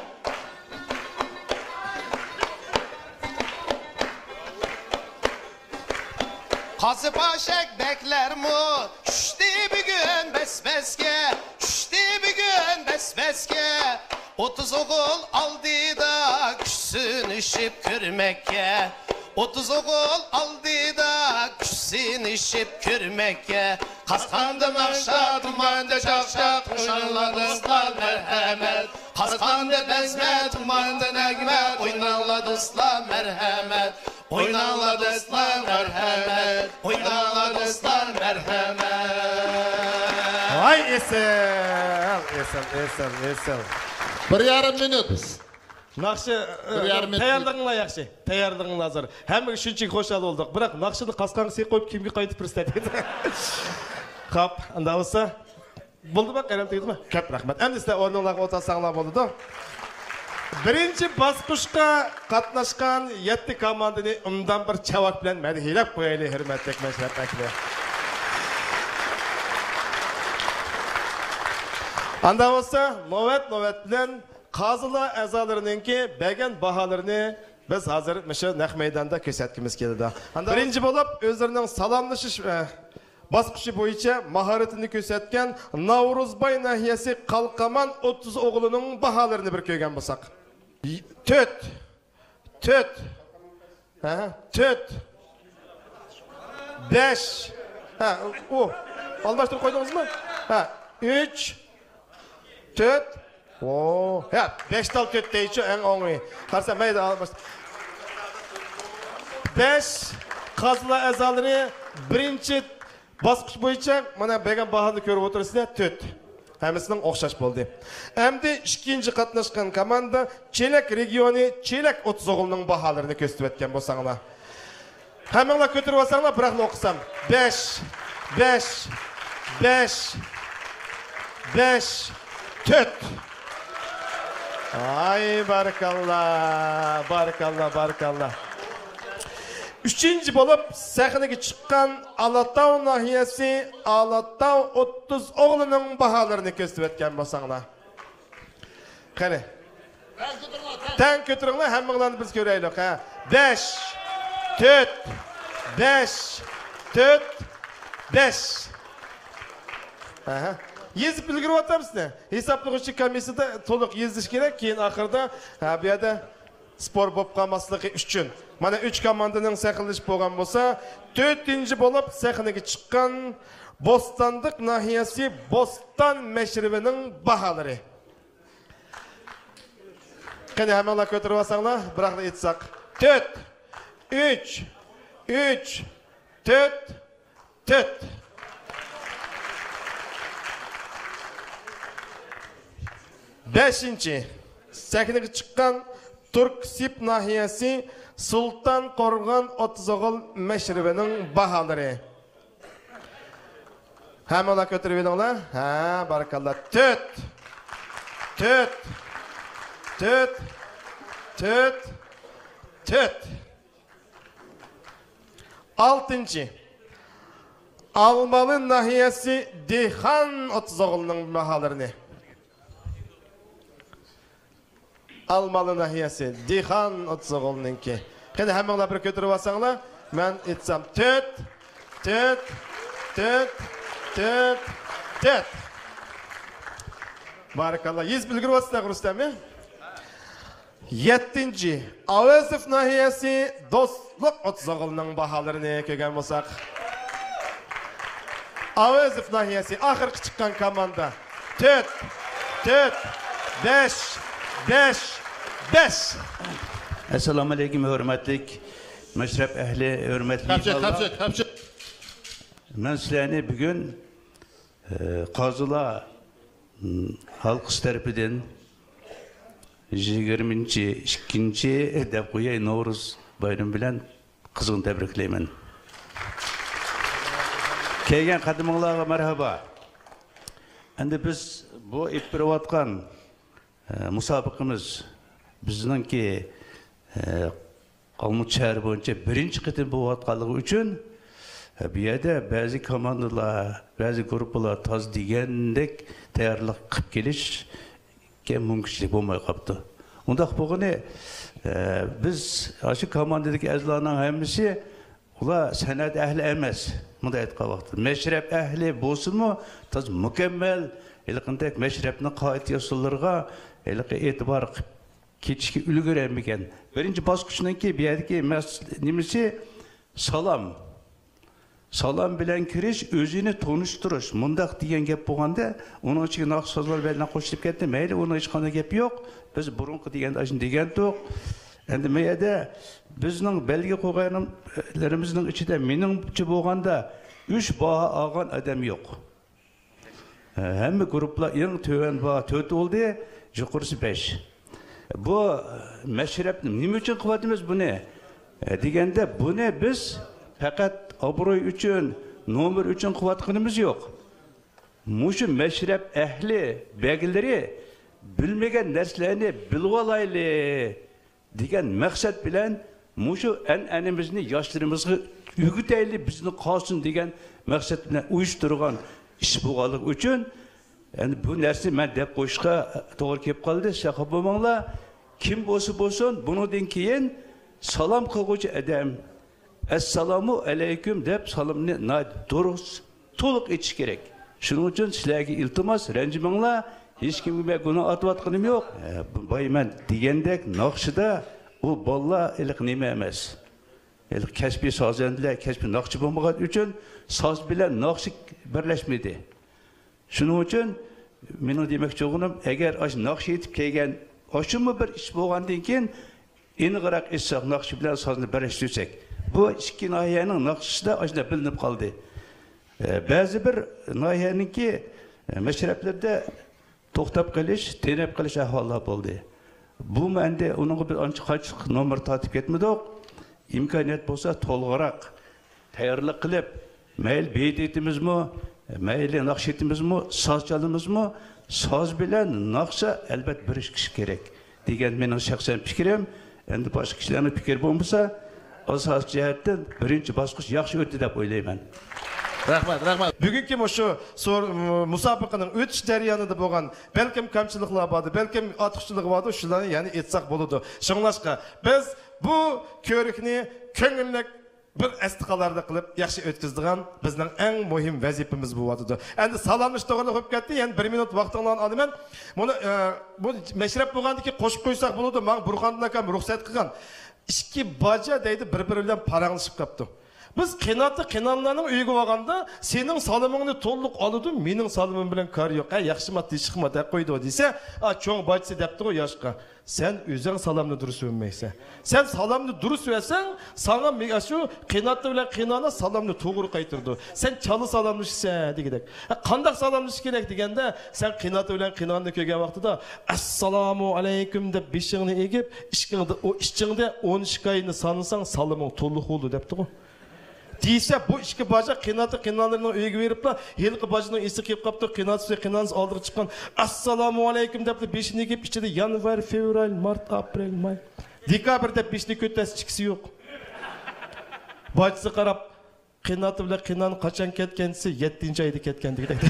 قازى پاشەك بەگلەرمۇ چۈشتى بۈگۈن بەس-بەسكە، چۈشتى بۈگۈن بەس-بەسكە. ئوتتۇز ئوغۇل ئالدىدا كۈچ سىنىشىپ كۆرمەككە، ئوتتۇز ئوغۇل ئالدىدا كۈچ سىنىشىپ كۆرمەككە. قاسقاندا ناخشا، تۇماندا چاقچاق، تىڭشاڭلار دوستلار، مەرھەمەت. قاسقاندا بەزمە، تۇماندا نەغمە، ئويناڭلار دوستلار، مەرھەمەت. ئويناڭلار دوستلار، مەرھەمەت. ئويناڭلار دوستلار، مەرھەمەت. ۋاي ئېسىل، ئېسىل، ئېسىل، ئېسىل. بىر يارىم مىنۇت. ناخشا، بىر يارىم مىنۇت. تەييارلىقىڭلار ياخشى. تەييارلىقىڭلار ھازىر. ھەممىگە شۇنچىلىك خۇشال بولدۇق. بىراق ناخشىنى قاسقانغا سېلىپ قويۇپ كىمگە قايتىپ بېرىسىلەر دېدى. خاپ، ئۇنداق بولسا. بولدىمۇ؟ قەلەم تۈگىدىمۇ؟ كۆپ رەھمەت. ئەمدى سىلەر ئورنۇڭلارغا ئولتۇرساڭلار بولىدۇ. بىرىنچى باسقۇچقا قاتناشقان يەتتە كوماندىنى ئوبدان بىر چاۋاك بىلەن مەدھىيەلەپ قويايلى، ھۆرمەتلىك مەشرەپ ئەھلى. ئاندا بولسا نۆۋەت نۆۋەت بىلەن قازىلار ئەزالىرىنىڭكى بەرگەن باھالىرىنى بىز ھازىر مۇشۇ نەق مەيداندا كۆرسەتكۈمىز كېلىدۇ. ئاندا بىرىنچى بولۇپ ئۆزلىرىنىڭ سالاملىشىش، ئە، باسقۇچى بويىچە ماھارىتىنى كۆرسەتكەن ناۋرۇزباي ناھىيەسى قالقامان ئوتتۇز ئوغلىنىڭ باھالىرىنى بىر كۆرگەن بولساق. تۆت. تۆت. ھە، تۆت. بەش. ھە، ئۇ. ئالماشتۇرۇپ قويدىڭىزمۇ؟ ھە، ئۈچ. تۆت. ئو، ھە، بەش تال تۆت دەيچۇ، ئەڭ ئوڭى. قارىسا، مەيدە ئالماش. بەش قازىلار ئەزالىرى بىرىنچى باسقۇچ بويىچە مانا بەرگەن باھانى كۆرۈپ ئولتۇرىسىلەر، تۆت. ھەممىسىنىڭ ئوخشاش بولدى. ئەمدى ئىككىنچى قاتناشقان كوماندا چېلەك رېگىيونى چېلەك ئوتتۇز ئوغلىنىڭ باھالىرىنى كۆرسىتىۋەتكەن بولساڭلار. ھەممىڭلار كۆتۈرۈۋالساڭلار، بىراقلا ئوقۇسام. بەش، بەش، بەش، بەش، تۆت. ئاي، بارىكاللا، بارىكاللا، بارىكاللا. ئۈچىنچى بولۇپ سەھنىگە چىققان ئالاتاۋ ناھىيەسى ئالاتاۋ ئوتتۇز ئوغلىنىڭ باھالىرىنى كۆرسىتىۋەتكەن بولساڭلار. قېنى. تەڭ كۆتۈرۈڭلار، ھەممىڭلارنى بىز كۆرەيلۇق، ھە. بەش، تۆت، بەش، تۆت، بەش. ئەھە. يېزىپ ئۈلگۈرۈۋاتامسىلەر؟ ھېسابلىغۇچى كومىسسىيىدا تولۇق يېزىش كېرەك، كېيىن ئاخىرىدا، ھە، بۇ يەردە سپور بولۇپ قالماسلىقى ئۈچۈن. مانا ئۈچ كوماندىنىڭ سەھنىلىشىپ بولغان بولسا، تۆتىنچى بولۇپ سەھنىگە چىققان بوستانلىق ناھىيەسى بوستان مەشرىۋىنىڭ باھالىرى. قېنى، ھەممىڭلار كۆتۈرۈۋالساڭلار، بىراقلا ئېيتساق. تۆت، ئۈچ، ئۈچ، تۆت، تۆت. بەشىنچى، سەھنىگە چىققان تۈركسىب ناھىيەسى سۇلتان قورغان ئوتتۇز ئوغۇل مەشرىۋىنىڭ باھالىرى. ھەممىڭلار كۆتۈرۈۋېلىڭلار. ھە، بارىكاللا. تۆت. تۆت. تۆت. تۆت. تۆت. ئالتىنچى. ئالمالى ناھىيەسى دېھقان ئوتتۇز ئوغلىنىڭ باھالىرىنى. ئالمالى ناھىيەسى، دېھقان ئوتتۇز ئوغلىنىڭكى. قېنى، ھەممىڭلار بىر كۆتۈرۈۋالساڭلار، مەن ئېيتسام، تۆت، تۆت، تۆت، تۆت، تۆت. بارىكاللا. يېزىپ ئۈلگۈرۈۋاتىسىلەر، رۇستەم. يەتتىنچى، ئاۋېزوف ناھىيەسى دوستلۇق ئوتزوغۇلنىڭ باھالىرىنى كۆرگەن بولساق. ئاۋېزوف ناھىيەسى ئاخىرقى چىققان كوماندا. تۆت، تۆت، بەش، بەش، بەش. ئەسسالامۇ ئەلەيكۇم، ھۆرمەتلىك مەشرەپ ئەھلى، ھۆرمەتلىك مېھمانلار. مەن سىلەرنى بۈگۈن، ئە، قازىلار ھالقىسى تەرىپىدىن يىگىرمىنچى ئىككىنچى دەپ قوياي، نورۇز بايرىمى بىلەن قىزغىن تەبرىكلەيمەن. كەلگەن قەدىمىڭلارغا مەرھابا. ئەمدى بىز بۇ ئېلىپ بېرىۋاتقان، ئە، مۇسابىقىمىز بىزنىڭكى، ئە، ئالمۇت شەھىرى بويىچە بىرىنچى قېتىم بولۇۋاتقانلىقى ئۈچۈن، ئە، بۇ يەردە بەزى كوماندىلار، بەزى گۇرۇپپىلار تازا دېگەندەك تەييارلىق قىلىپ كېلىش كەم مۇمكىنچىلىك بولماي قاپتۇ. ئۇنداق بولغىنى، ئە، بىز ئاشۇ كوماندىدىكى ئەزالارنىڭ ھەممىسى، ئۇلار سەنئەت ئەھلى ئەمەس، مۇنداق ئېيتقان ۋاقىتتا. مەشرەپ ئەھلى بولسىمۇ، تازا مۇكەممەل، ھېلىقىدەك مەشرەپنىڭ قائىدە-يوسۇنلىرىغا ھېلىقى ئېتىبار قىلىپ كېتىشكە ئۈلگۈرەلمىگەن. بىرىنچى باسقۇچنىڭكى بۇ يەردىكى مەس-، نېمىسى، سالام. سالام بىلەن كىرىش، ئۆزىنى تونۇشتۇرۇش. مۇنداق دېگەن گەپ بولغاندا، ئۇنىڭ ئىچىگە ناخشا سازلار بىلەن قوشۇلۇپ كەتتى. مەيلى، ئۇنىڭ ھېچقانداق گەپى يوق. بىز بۇرۇنقى دېگەندە ئاشۇنى دېگەنتۇق. ئەمدى مەيەدە بىزنىڭ بەلگە قويغانلىرىمىزنىڭ ئىچىدە مېنىڭچە بولغاندا ئۈچ باھا ئالغان ئادەم يوق. ھەممە گۇرۇپپىلار ئەڭ تۆۋەن باھا تۆت بولدى، يۇقىرىسى بەش. بۇ مەشرەپنى نېمە ئۈچۈن قىلىۋاتىمىز بۇنى دېگەندە، بۇنى بىز پەقەت ئابرۇي ئۈچۈن، نومۇر ئۈچۈن قىلىۋاتقىنىمىز يوق. مۇشۇ مەشرەپ ئەھلى بەگلىرى بىلمىگەن نەرسىلەرنى بىلىۋالايلى دېگەن مەقسەت بىلەن مۇشۇ ئەنئەنىمىزنى ياشلىرىمىزغا ئۆگىتەيلى، بىزدە قالسۇن دېگەن مەقسەت بىلەن ئۇيۇشتۇرغان ئىش بولغانلىقى ئۈچۈن، ئەمدى بۇ نەرسىنى مەن دەپ قويۇشقا توغرا كېلىپ قالدى. سىز خاپا بولماڭلار. كىم بولسا بولسۇن، بۇنىڭدىن كېيىن سالام قىلغۇچى ئادەم، «ئەسسالامۇ ئەلەيكۇم» دەپ سالامنى ناھايىتى دۇرۇس، تولۇق ئېيتىش كېرەك. شۇنىڭ ئۈچۈن سىلەرگە ئىلتىماس، رەنجىمەڭلار، ھېچكىمگە مەن گۇناھ ئارتىۋاتقىنىم يوق. ئە، بايمەن دېگەندەك ناخشىدا ئۇ بالىلار ھېلىقى نېمە ئەمەس. ھېلىقى كەسپىي سازەندىلەر، كەسپىي ناخشىچى بولمىغان ئۈچۈن ساز بىلەن ناخشا بىرلەشمىدى. شۇنىڭ ئۈچۈن مېنىڭ دېمەكچى بولغىنىم، ئەگەر ئاشۇ ناخشا ئېيتىپ كەلگەن، ئاشۇمۇ بىر ئىش بولغاندىن كېيىن، ئېنىقراق ئېيتساق، ناخشا بىلەن سازنى بىرلەشتۈرسەك، بۇ ئىككى ناھىيەنىڭ ناخشىسىدا ئاشۇنداق بىلىنىپ قالدى. ئە، بەزى بىر ناھىيەنىڭكى، ئە، مەشرەپلىرىدە توختاپ قېلىش، تېنەپ قېلىش ئەھۋاللار بولدى. بۇمۇ ئەمدى ئۇنىڭغا بىز ئانچە قانچىلىق نومۇر تارتىپ كەتمىدۇق. ئىمكانىيەت بولسا تولغىراق تەييارلىق قىلىپ، مەيلى بېيىت ئېيتىمىزمۇ، مەيلى ناخشا ئېيتىمىزمۇ، ساز چالىمىزمۇ، ساز بىلەن ناخشا ئەلۋەتتە بىرلىشىشى كېرەك دېگەن مېنىڭ شەخسەن پىكرىم. ئەمدى باشقا كىشىلەرنىڭ پىكرى بولمىسا، ئاساسىي جەھەتتىن بىرىنچى باسقۇچ ياخشى ئۆتتى دەپ ئويلايمەن. رەھمەت، رەھمەت. بۈگۈنكى مۇشۇ سور-، مۇسابىقىنىڭ ئۆتۈش جەريانىدا بولغان بەلكىم كەمچىلىكلەر باردۇ، بەلكىم ئارتۇقچىلىقى باردۇ، شۇلارنى يەنە ئېيتساق بولىدۇ. شۇڭلاشقا بىز بۇ كۆرۈكنى كۆڭۈللۈك بىر ئەستىقالاردا قىلىپ ياخشى ئۆتكۈزىدىغان بىزنىڭ ئەڭ مۇھىم ۋەزىپىمىز بولۇۋاتىدۇ. ئەمدى سالاملىشىش توغرىلىق بولۇپ كەتتى، يەنە بىر مىنۇت ۋاقتىڭلارنى ئالىمەن. بۇنى، ئە، بۇ مەشرەپ بولغاندىن كېيىن قوشۇپ قويساق بولىدۇ، ماڭا بۇرخاندىن ئاكام رۇخسەت قىلغان. ئىككى باجا دەيدۇ، بىر-بىرى بىلەن پاراڭلىشىپ قاپتۇ. بىز قېناتى قېنانلارنىڭ ئۆيىگە بارغاندا، سېنىڭ سالىمىڭنى تولۇق ئالىدۇ، مېنىڭ سالىمىم بىلەن كارى يوق. ھە، ياخشىما، تېشىقما دەپ قويدۇ دېسە، ئا، چوڭ باجىسى دەپتىغۇ ياشقا، سەن ئۆزۈڭ سالامنى دۇرۇس بەرمەيسەن. سەن سالامنى دۇرۇس بەرسەڭ، ساڭا مې-، شۇ قېناتى بىلەن قېنانە سالامنى توغرا قايتۇرىدۇ. سەن چالا سالاملىشىسەن دېگۈدەك. ھە، قانداق سالاملىشىش كېرەك دېگەندە، سەن قېناتى بىلەن قېناننى كۆرگەن ۋاقتىدا، «ئەسسالامۇ ئەلەيكۇم» دەپ بېشىڭنى ئېگىپ، ئىچىڭدە، ئۇ ئىچىڭدە ئون ئىككى ئاينى سانىساڭ، سالىمىڭ تولۇق بولدى دەپتىغۇ. دېسە، بۇ ئىككى باجا قېناتى قېنانلىرىنىڭ ئۆيىگە بېرىپلا، ھېلىقى باجىنىڭ ئېسى كېلىپ قاپتۇ، قېناتى قېنانىسى ئالدىغا چىققان، «ئەسسالامۇ ئەلەيكۇم» دەپلا بېشىنى ئېگىپ، ئىچىدە يانۋار، فېۋرال، مارت، ئاپرېل، ماي، دېكابىر دەپ بېشىنى كۆتەرسە ئىككىسى يوق. باجىسى قاراپ، قېناتى بىلەن قېنان قاچان كەتكەن دېسە، يەتتىنچى ئايدا كەتكەن دېگۈدەك.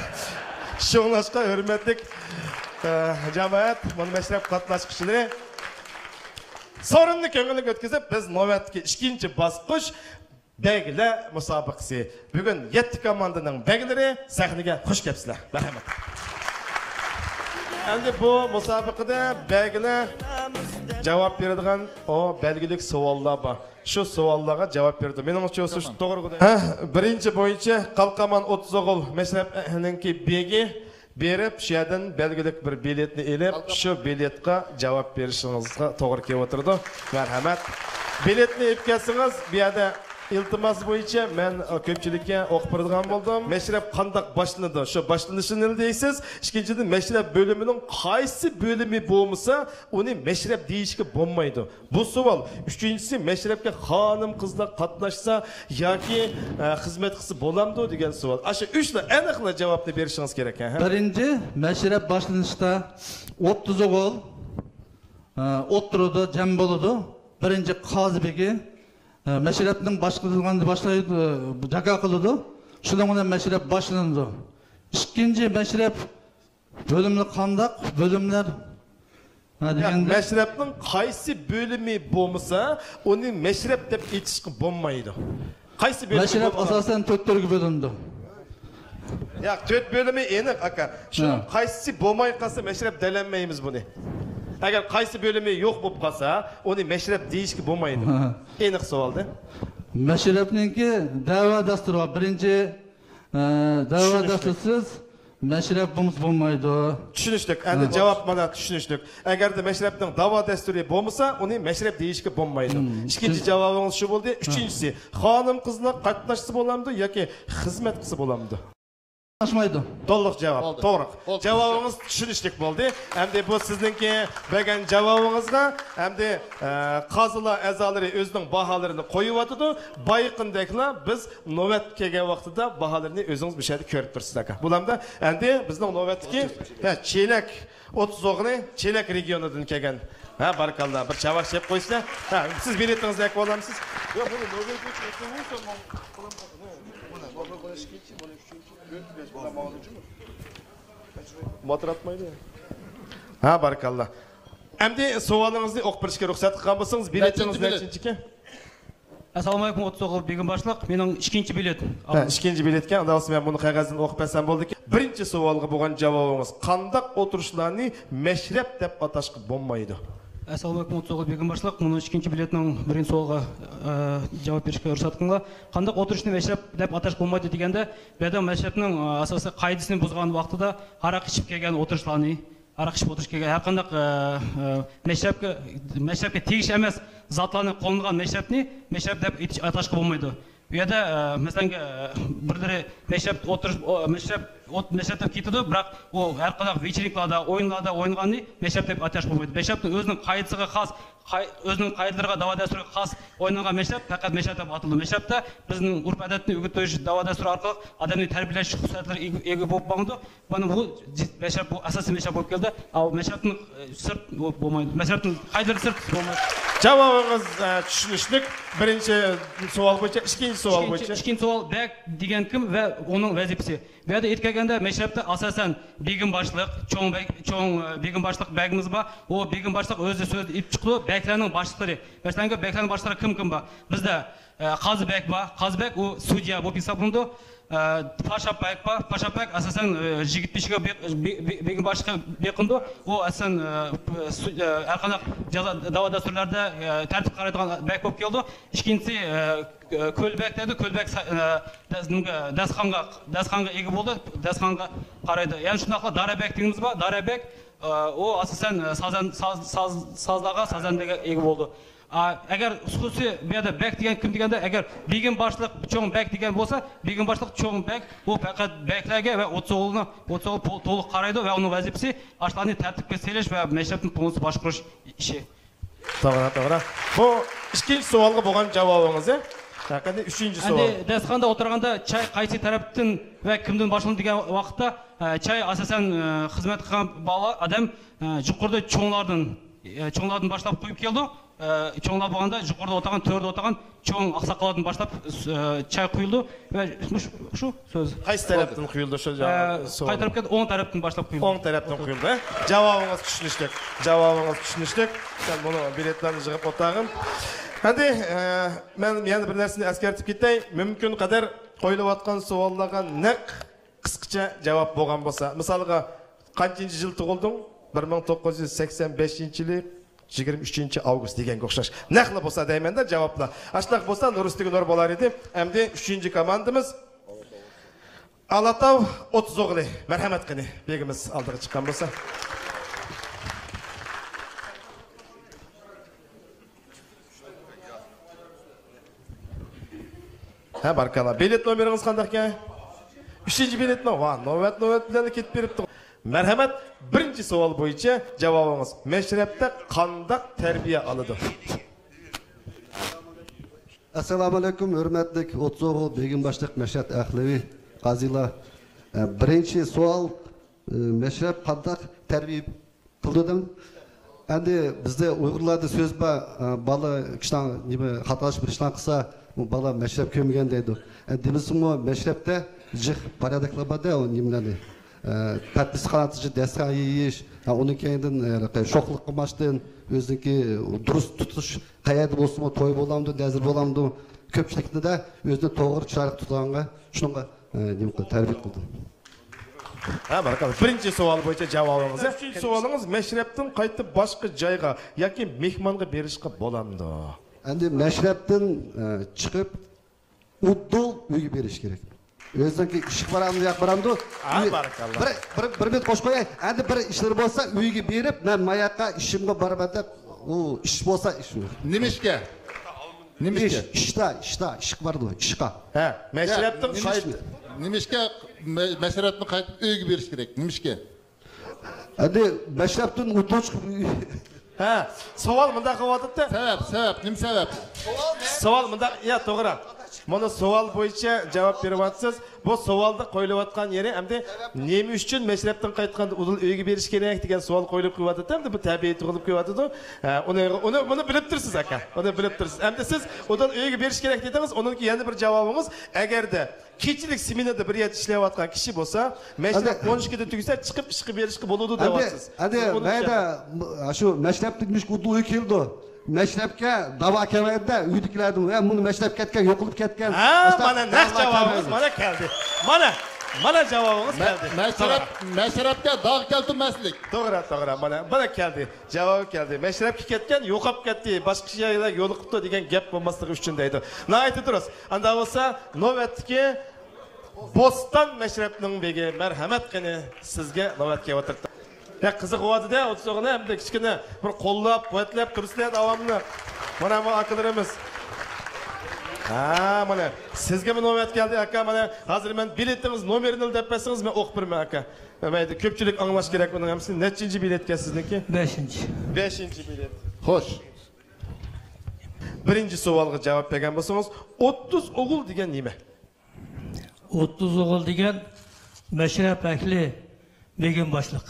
شۇڭلاشقا، ھۆرمەتلىك، ئە، جامائەت، مانا مەشرەپ قاتناشقۇچىلىرى، سورۇننى كۆڭۈللۈك ئۆتكۈزۈپ، بىز نۆۋەتتىكى ئىككىنچى باسقۇچ بەگلەر مۇسابىقىسى. بۈگۈن يەتتە كوماندىنىڭ بەگلىرى سەھنىگە خۇش كەپسىلەر. مەرھەمەت. ئەمدى بۇ مۇسابىقىدە بەگلەر جاۋاب بېرىدىغان ئۇ بەلگىلىك سوئاللار بار. شۇ سوئاللارغا جاۋاب بېرىدۇ. مېنىڭچە، شۇ توغرا. ھە، بىرىنچى بويىچە قالقامان ئوتتۇز ئوغۇل مەشرەپنىڭكى بېگى بېرىپ، شۇ يەردىن بەلگىلىك بىر بېلەتنى ئېلىپ، شۇ بېلەتقا جاۋاب بېرىشىڭىزغا توغرا كېلىۋاتىدۇ. مەرھەمەت. بېلەتنى ئېلىپ كەلسىڭىز، بۇ يەردە ئىلتىماس بويىچە مەن كۆپچىلىككە ئوقۇپ بېرىدىغان بولدۇم. مەشرەپ قانداق باشلىنىدۇ؟ شۇ باشلىنىشىنى دەيسىز. ئىككىنچىدىن، مەشرەپ بۆلۈمىنىڭ قايسى بۆلۈمى بولمىسا، ئۇنى مەشرەپ دېيىشكە بولمايدۇ. بۇ سوئال. ئۈچىنچىسى، مەشرەپكە خانىم-قىزلار قاتناشسا ياكى، ئە، خىزمەت قىلسا بولامدۇ دېگەن سوئال. ئاشۇ ئۈچلا ئېنىقلا جاۋابنى بېرىشىڭىز كېرەك، ھە؟ بىرىنچى، مەشرەپ باشلىنىشتا ئوتتۇز ئوغۇل، ئە، ئولتۇرىدۇ، جەم بولىدۇ. بىرىنچى قازى بېگى، ئە، مەشرەپنىڭ باشقۇرۇلغاننى باشلايدۇ، جاكار قىلىدۇ. شۇنىڭ بىلەن مەشرەپ باشلىنىدۇ. ئىككىنچى، مەشرەپ بۆلۈملىرى قانداق؟ بۆلۈملەر، ھە، ياق، دېگەندە، مەشرەپنىڭ قايسى بۆلۈمى بولمىسا، ئۇنى مەشرەپ دەپ ئېيتىشقا بولمايدۇ. قايسى بۆلۈمى مەشرەپ بولمىغان؟ ئاساسەن تۆت تۈرگە بۆلۈنىدۇ. ياق، تۆت بۆلۈمى ئېنىق، ئاكا. شۇنىڭ، ھە، قايسىسى بولماي قالسا، مەشرەپ دېيەلمەيمىز بۇنى. ئەگەر قايسى بۆلۈمى يوق بولۇپ قالسا، ئۇنى مەشرەپ دېيىشكە بولمايدۇ. ھە. ئېنىق سوئالدى. مەشرەپنىڭكى دەۋا دەستۇرى بار. بىرىنچى، ئە، دەۋا، چۈشىنىشلىك، دەستۇرسىز مەشرەپ بولمىسا بولمايدۇ. چۈشىنىشلىك. ئەمدى، ھە، جاۋاب مانا چۈشىنىشلىك. ئەگەردە مەشرەپنىڭ داۋا دەستۇرى بولمىسا، ئۇنى مەشرەپ دېيىشكە بولمايدۇ. مم. ئىككىنچى جاۋابىڭىز شۇ بولدى. ھە. ئۈچىنچىسى، خانىم-قىزلار قاتناشسا بولامدۇ ياكى خىزمەت قىلسا بولامدۇ؟ قاتناشمايدۇ. تولۇق جاۋاب. بولدى. توغرا. بولدى. جاۋابىڭىز چۈشىنىشلىك بولدى. ئەمدى بۇ سىزنىڭكى بەرگەن جاۋابىڭىزغا ئەمدى، ئە، قازىلار ئەزالىرى ئۆزىنىڭ باھالىرىنى قويۇۋاتىدۇ. بايىقىندەكلا بىز نۆۋەت كەلگەن ۋاقتىدا باھالىرىنى ئۆزىڭىز مۇشۇ يەردە كۆرۈپ تۇرىسىز، ئاكا. بولامدۇ؟ ئەمدى بىزنىڭ نۆۋەتتىكى، ھە، چېلەك ئوتتۇز ئوغۇلى، چېلەك رېگىيونىدىن كەلگەن. ھە، بارىكاللا، بىر چاۋاك چېلىپ قويسىلا. ھە، سىز بېلىتىڭىزنى ئەكىۋالامسىز؟ ياق، بۇنى نۆۋەتكە چېكىۋالسا، ماڭا، مانا، بۇنى، بۇنى ئىككىنچى، بۇنى ئۈچىنچى، تۆت، بەش، بۇلار ماڭىدۇ. ماتراتمايدۇ. ھە، بارىكاللا. ئەمدى سوئالىڭىزنى ئوقۇپ بېرىشكە رۇخسەت قىلغان بولسىڭىز، بېلىتىڭىز نەچچىنچىكەن؟ ئەسسالامۇئەلەيكۇم، ئوتتۇز ئوغۇل بېگىم باشلىق. مېنىڭ ئىككىنچى بېلىت. ھە، ئىككىنچى بېلىتكەن. ئۇنداق بولسا مەن بۇنى قەغەزدىن ئوقۇپ بەرسەم بولىدىكەن. بىرىنچى سوئالغا بولغان جاۋابىڭىز، قانداق ئولتۇرۇشلارنى مەشرەپ دەپ ئاتاشقا بولمايدۇ؟ ئەسسالامۇئەلەيكۇم، ئوتتۇز ئوغۇل بېگىم باشلىق. مۇنۇ ئىككىنچى بېلىتنىڭ بىرىنچى سوئالغا، ئە، جاۋاب بېرىشكە رۇخسەت قىلىڭلار. قانداق ئولتۇرۇشنى مەشرەپ دەپ ئاتاشقا بولمايدۇ دېگەندە، بۇ يەردە مەشرەپنىڭ، ئە، ئاساسىي قائىدىسىنى بۇزغان ۋاقتىدا ھاراق ئىچىپ كەلگەن ئولتۇرۇشلارنى، ھاراق ئىچىپ ئولتۇرۇش كەلگەن ھەر قانداق، ئە، ئە، مەشرەپكە، مەشرەپكە تېگىش ئەمەس زاتلارنى قوللىنىدىغان مەشرەپنى مەشرەپ دەپ ئېيتىش، ئاتاشقا بولمايدۇ. بۇ يەردە، ئە، مەسىلەن، ئە، بىرلىرى مەشرەپ ئولتۇرۇش، ئو، مەشرەپ، ئوت-، مەشرەپ دەپ كېتىدۇ، بىراق ئۇ ھەر قانداق ۋېچېرنىكلاردا، ئويۇنلاردا ئوينىغاننى مەشرەپ دەپ ئاتاشقا بولمايدۇ. مەشرەپنىڭ ئۆزىنىڭ قائىدىسىغا خاس، قاي-، ئۆزىنىڭ قائىدىلىرىغا، داۋا دەستۇرىغا خاس ئوينالغان مەشرەپ پەقەت مەشرەپ دەپ ئاتىلىدۇ. مەشرەپتە بىزنىڭ ئۆرپ-ئادەتنى ئۆگىتىش، داۋا دەستۇرى ئارقىلىق ئادەمنى تەربىيەلەش خۇسۇسىيەتلىرىگە ئىگە، ئىگە بولۇپ ماڭىدۇ. مانا بۇ جىت مەشرەپ، بۇ ئاساسىي مەشرەپ بولۇپ كەلدى. ئەمما مەشرەپتىن، ئە، سىرت بولمايدۇ. مەشرەپتىن قائىدىلىرى سىرت بولمايدۇ. جاۋابىڭىز، ئە، چۈشىنىشلىك. بىرىنچى سوئال بويىچە، ئىككىنچى سوئال بويىچە. ئىككىنچى سوئال، بەگ دېگەن كىم ۋە ئۇنىڭ ۋەزىپىسى؟ بۇ يەردە ئېيتىپ كەلگەندە، مەشرەپتە ئاساسەن بېگىم باشلىق، چوڭ بەگ، چوڭ، ئە، بېگىم باشلىق بەگىمىز بار. ئۇ بېگىم باشلىق ئۆزى سۆزدە ئېيتىپ چىقىدۇ. بەگلەرنىڭ باشلىقلىرى. مەسىلەن، بەگلەرنىڭ باشلىقلىرى كىم، كىم بار؟ بىزدە، ئە، قازى بەگ بار. قازى بەگ ئۇ سۇديا بولۇپ ھېسابلىنىدۇ. ئە، پاشا بەگ بار. پاشا بەگ ئاساسەن، ئە، يىگىت بېشىغا بېق-، بې-، بې-، بېگىم باشلىقى بېقىنىدۇ. ئۇ ئاساسەن، ئە، سۇ-، ئە، ھەر قانداق جازا، داۋا دەستۇرلاردا، ئە، تەرتىپ قارايدىغان بەگ بولۇپ كېلىدۇ. ئىككىنچىسى، ئە، كۆل بەگ دەيدۇ. كۆل بەگ سا-، ئە، دەس-، نېمىگە، دەسخانغا، دەسخانغا ئىگە بولىدۇ. دەسخانغا قارايدۇ. يەنە شۇنداقلا دارا بەگ دېگىنىمىز بار. دارا بەگ، ئە، ئۇ ئاساسەن، ئە، سازەن-، ساز-، ساز-، سازلارغا، سازەندىگە ئىگە بولىدۇ. ئا، ئەگەر خۇسۇسىي بۇ يەردە بەگ دېگەن كىم دېگەندە، ئەگەر بېگىم باشلىق چوڭ بەگ دېگەن بولسا، بېگىم باشلىق چوڭ بەگ، ئۇ پەقەت بەگلەرگە ۋە ئوتتۇز ئوغۇلنى، ئوتتۇز ئوغۇل پو-، تولۇق قارايدۇ ۋە ئۇنىڭ ۋەزىپىسى ئاشۇلارنى تەرتىپكە سېلىش ۋە مەشرەپنى پۇڭسىز باشقۇرۇش ئىشى. توغرا، توغرا. بۇ ئىككىنچى سوئالغا بولغان جاۋابىڭىز، ھە؟ قېنى، ئۈچىنچى سوئال. ئەمدى دەستىخاندا ئولتۇرغاندا چاي قايسى تەرەپتىن ۋە كىمدىن باشلىنىدۇ دېگەن ۋاقىتتا، ئە، چاي ئاساسەن، ئە، خىزمەت قىلغان بالا-، ئادەم، ئە، يۇقىرىدا چوڭلاردىن، ئە، چوڭلاردىن باشلاپ قۇيۇپ كېلىدۇ. ئە، چوڭلار بولغاندا يۇقىرىدا ئولتۇرغان، تۆردە ئولتۇرغان چوڭ ئاقساقاللاردىن باشلاپ، ئە، چاي قۇيۇلىدۇ ۋە مۇش-، شۇ سۆز. قايسى تەرەپتىن قۇيۇلىدۇ شۇ، ئە، سوئال؟ قايتۇرۇپ كەتتى، ئوڭ تەرەپتىن باشلاپ قۇيۇلىدۇ. ئوڭ تەرەپتىن قۇيۇلدى. جاۋابىڭىز چۈشىنىشلىك. جاۋابىڭىز چۈشىنىشلىك. سەن بۇنى بېلەتلەرنى يىغىپ ئولتۇرغىن. ئەمدى، ئە، مەن يەنە بىر نەرسىنى ئەسكەرتىپ كېتەي. مۇمكىن قەدەر قويۇلۇۋاتقان سوئاللارغا نەق قىسقىچە جاۋاب بولغان بولسا، مىسالغا، قانچىنچى يىل تۇغۇلدۇڭ؟ بىر مىڭ توققۇز يۈز سەكسەن بەشىنچى يىلى يىگىرمە ئۈچىنچى ئاۋگۇست دېگەنگە ئوخشاش. نەقلا بولسا دەيمەن-دە جاۋابلار. ئاشۇنداق بولسا نۇر ئۈستىگە نۇر بولار ئىدى. ئەمدى ئۈچىنچى كوماندىمىز. ئالاتاۋ ئوتتۇز ئوغلى، مەرھەمەت قېنى، بېگىمىز ئالدىغا چىققان بولسا. ھە، باركاللا. بېلەت نومېرىڭىز قانداقكەن؟ ئۈچىنچى بېلەتمۇ؟ ۋا، نۆۋەت، نۆۋەت بىلەن كېتىپ بېرىپتۇ. مەرھەمەت، بىرىنچى سوئال بويىچە جاۋابىڭىز. مەشرەپتە قانداق تەربىيە ئالىدۇ؟ ئەسسالامۇئەلەيكۇم، ھۆرمەتلىك ئوتتۇز ئوغۇل بېگىم باشلىق مەشرەپ ئەھلىۋى قازىلار. ئە، بىرىنچى سوئال، ئە، مەشرەپ قانداق تەربىيە قىلىدۇ دەم؟ ئەمدى بىزدە ئۇيغۇرلاردا سۆز بار، ئە، بالا كىشىلەر نېمە خاتالىشىپ بىر ئىشلارنى قىلسا، ئۇ بالا مەشرەپ كۆرمىگەن دەيدۇ. ئە، دېمىسىمۇ مەشرەپتە جىق پارادوكسلار بار-دە، ئۇ نېمىلەرنى. ئە، پەتنىسى قاناتىچە دەستىخان يېيىش، ئە، ئۇنىڭ كەينىدىن، ئە، شوخلۇق قىلماشتىن، ئۆزىنىڭكى دۇرۇس تۇتۇش قەيەردە بولسىمۇ، توي بولامدۇ، نەزىر بولامدۇ، كۆپچىلىكنىدە ئۆزىنى توغرا چىرايلىق تۇتىدىغانغا، شۇنىڭغا، ئە، نېمە قىل-، تەربىيە قىلدىم. ھە، بارىكاللا. بىرىنچى سوئال بويىچە جاۋابىڭىز. ئۈچىنچى سوئالىڭىز، مەشرەپتىن قايتىپ باشقا جايغا ياكى مېھمانغا بېرىشقا بولامدۇ؟ ئەمدى مەشرەپتىن، ئە، چىقىپ، ئۇدۇل ئۆيگە بېرىش كېرەك. ئۆزىنىڭكى ئىشقا بارامدۇ، ياق بارامدۇ؟ ھە، ئۆي-، بارىكاللا. بىر، بىر، بىر مىنۇت قوشۇپ قوياي. ئەمدى بىر ئىشلىرى بولسا، ئۆيگە بېرىپ، مەن ماياققا ئىشىمغا بارىمەن دەپ، ئۇ ئىش بولسا ئىش. نېمىشقا؟ نېمىشقا؟ ئىش، ئىشتا، ئىشتا، ئىشقا بارىدۇ، ئىشقا. ھە، مەشرەپتىن قايت-، نېمىشقا مە-، مەشرەپتىن قايتىپ ئۆيگە بېرىش كېرەك؟ نېمىشقا؟ ئەمدى مەشرەپتىن ئۇدۇل چىقىپ ھە، سوئال مۇنداق قىلىۋاتىدۇ. سەۋەب، سەۋەب، نېمە سەۋەب؟ سوئال مۇنداق، يا، توغرا. مانا سوئال بويىچە جاۋاب بېرىۋاتىسىز. بۇ سوئالدا قويۇلۇۋاتقان يېرى ئەمدى نېمە ئۈچۈن مەشرەپتىن قايتقاندا ئۇدۇل ئۆيگە بېرىش كېرەك دېگەن سوئال قويۇلۇپ قېلىۋاتىدۇ. ئەمدى بۇ تەبىئىي تۇغۇلۇپ كېلىۋاتىدۇ. ھە، ئۇنى، ئۇنى، بۇنى بىلىپ تۇرسىز، ئاكا. ئۇنى بىلىپ تۇرسىز. ئەمدى سىز ئۇدۇل ئۆيگە بېرىش كېرەك دېدىڭىز. ئۇنىڭكى يەنە بىر جاۋابىڭىز، ئەگەردە كېچىلىك سمېنىدا بىر يەردە ئىشلەۋاتقان كىشى بولسا، مەشرەپ ئەمدى ئون ئىككىدە تۈگىسە، چىقىپ ئىشقا بېرىشقا بولىدۇ دەۋاتىسىز. ئەمدى سىز ئۇنى مەيدە، چۈشەندىڭىز. م-، شۇ مەشرەپتىن مۇشۇ ئۇدۇل كېلىدۇ. مەشرەپكە داۋا كەلمەيدىدە، ئۆيدىكىلەردىن، ۋە مۇنى مەشرەپ كەتكەن، يوقىلىپ كەتكەن. ھە، مانا نەق جاۋابىڭىز مانا كەلدى. مانا، مانا جاۋابىڭىز كەلدى. مەشرەپ، مەشرەپكە داغ كەلتۈرمەسلىك. توغرا، توغرا، مانا، مانا كەلدى. جاۋابى كەلدى. مەشرەپكە كەتكەن، يوقاپ كەتتى، باشقا يەرلەرگە يولۇقۇپتۇ دېگەن گەپ بولماسلىقى ئۈچۈن دەيدۇ. ناھايىتى دۇرۇس. ئاندا بولسا، نۆۋەتتىكى بوستان مەشرەپنىڭ بېگى، مەرھەمەت قېنى، سىزگە نۆۋەت كېلىۋاتىدۇ. يا، قىزىق بولۇۋاتىدۇ، ئوتتۇز ئوغۇل، ئەمدى كىچىككىنە بىر قوللاپ، قۇۋۋەتلەپ تۇرسىلە داۋاملىق. مانا بۇ ئاكىلىرىمىز. ھە، مانا سىزگىمۇ نۆۋەت كەلدى، ئاكا. مانا ھازىر مەن بېلىتىڭىز نومېرىنى دەپ بەرسىڭىز، مەن ئوقۇپ بېرىمەن، ئاكا. مەيلى، كۆپچىلىك ئاڭلاش كېرەك بۇنىڭ ھەممىسىنى. نەچچىنچى بېلەتكەن سىزنىڭكى؟ بەشىنچى. بەشىنچى بېلەت. خوش. بىرىنچى سوئالغا جاۋاب بەرگەن بولسىڭىز، ئوتتۇز ئوغۇل دېگەن نېمە؟ ئوتتۇز ئوغۇل دېگەن مەشرەپ ئەھلى، بېگىم باشلىق.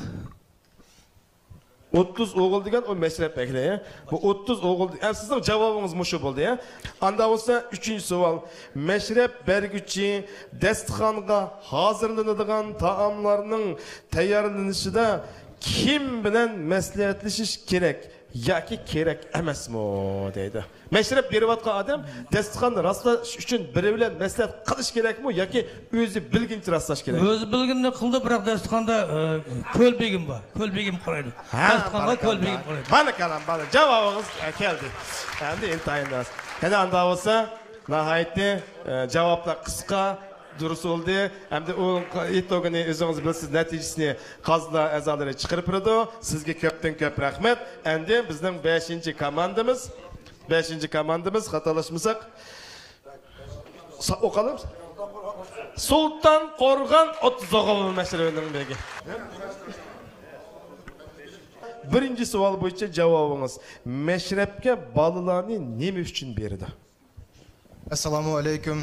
ئوتتۇز ئوغۇل دېگەن ئۇ مەشرەپ ئەھلى. بۇ ئوتتۇز ئوغۇل، ئە، سىزنىڭ جاۋابىڭىز مۇشۇ بولدى، ھە؟ ئاندا بولسا ئۈچىنچى سوئال. مەشرەپ بەرگۈچى دەستىخانغا ھازىرلىنىدىغان تائاملارنىڭ تەييارلىنىشىدا كىم بىلەن مەسلىھەتلىشىش كېرەك ياكى كېرەك ئەمەسمۇ دەيدۇ. مەشرەپ بېرىۋاتقان ئادەم دەستىخاننى راسلاش ئۈچۈن بىرى بىلەن مەسلىھەت قىلىش كېرەكمۇ ياكى ئۆزى بىلگىنىچە راسلاش كېرەك؟ ئۆزى بىلگىنىنى قىلدى، بىراق دەستىخاندا، ئە، كۆل بېگىم بار. كۆل بېگىم قارايدۇ. ھە، دەستىخانغا كۆل بېگىم قارايدۇ. بارىكاللا، بارىكاللا. جاۋابىڭىز، ئە، كەلدى. ئەمدى ئىنتايىن راست. قېنى ئاندا بولسا، ناھايىتى، ئە، جاۋابلار قىسقا، دۇرۇس بولدى. ئەمدى ئۇ ئىتوگىنى ئۆزىڭىز بىلىسىز، نەتىجىسىنى قازىلار ئەزالىرى چىقىرىپ بېرىدۇ. سىزگە كۆپتىن كۆپ رەھمەت. ئەمدى بىزنىڭ بەشىنچى كوماندىمىز، بەشىنچى كوماندىمىز، خاتالاشمىساق، سا-، ئوقۇلۇم. سۇلتان قورغان ئوتتۇز ئوغۇل مەشرىپىنىڭ بېگى. بىرىنچى سوئال بويىچە جاۋابىڭىز، مەشرەپكە بالىلارنى نېمە ئۈچۈن بېرىدۇ؟ ئەسسالامۇ ئەلەيكۇم،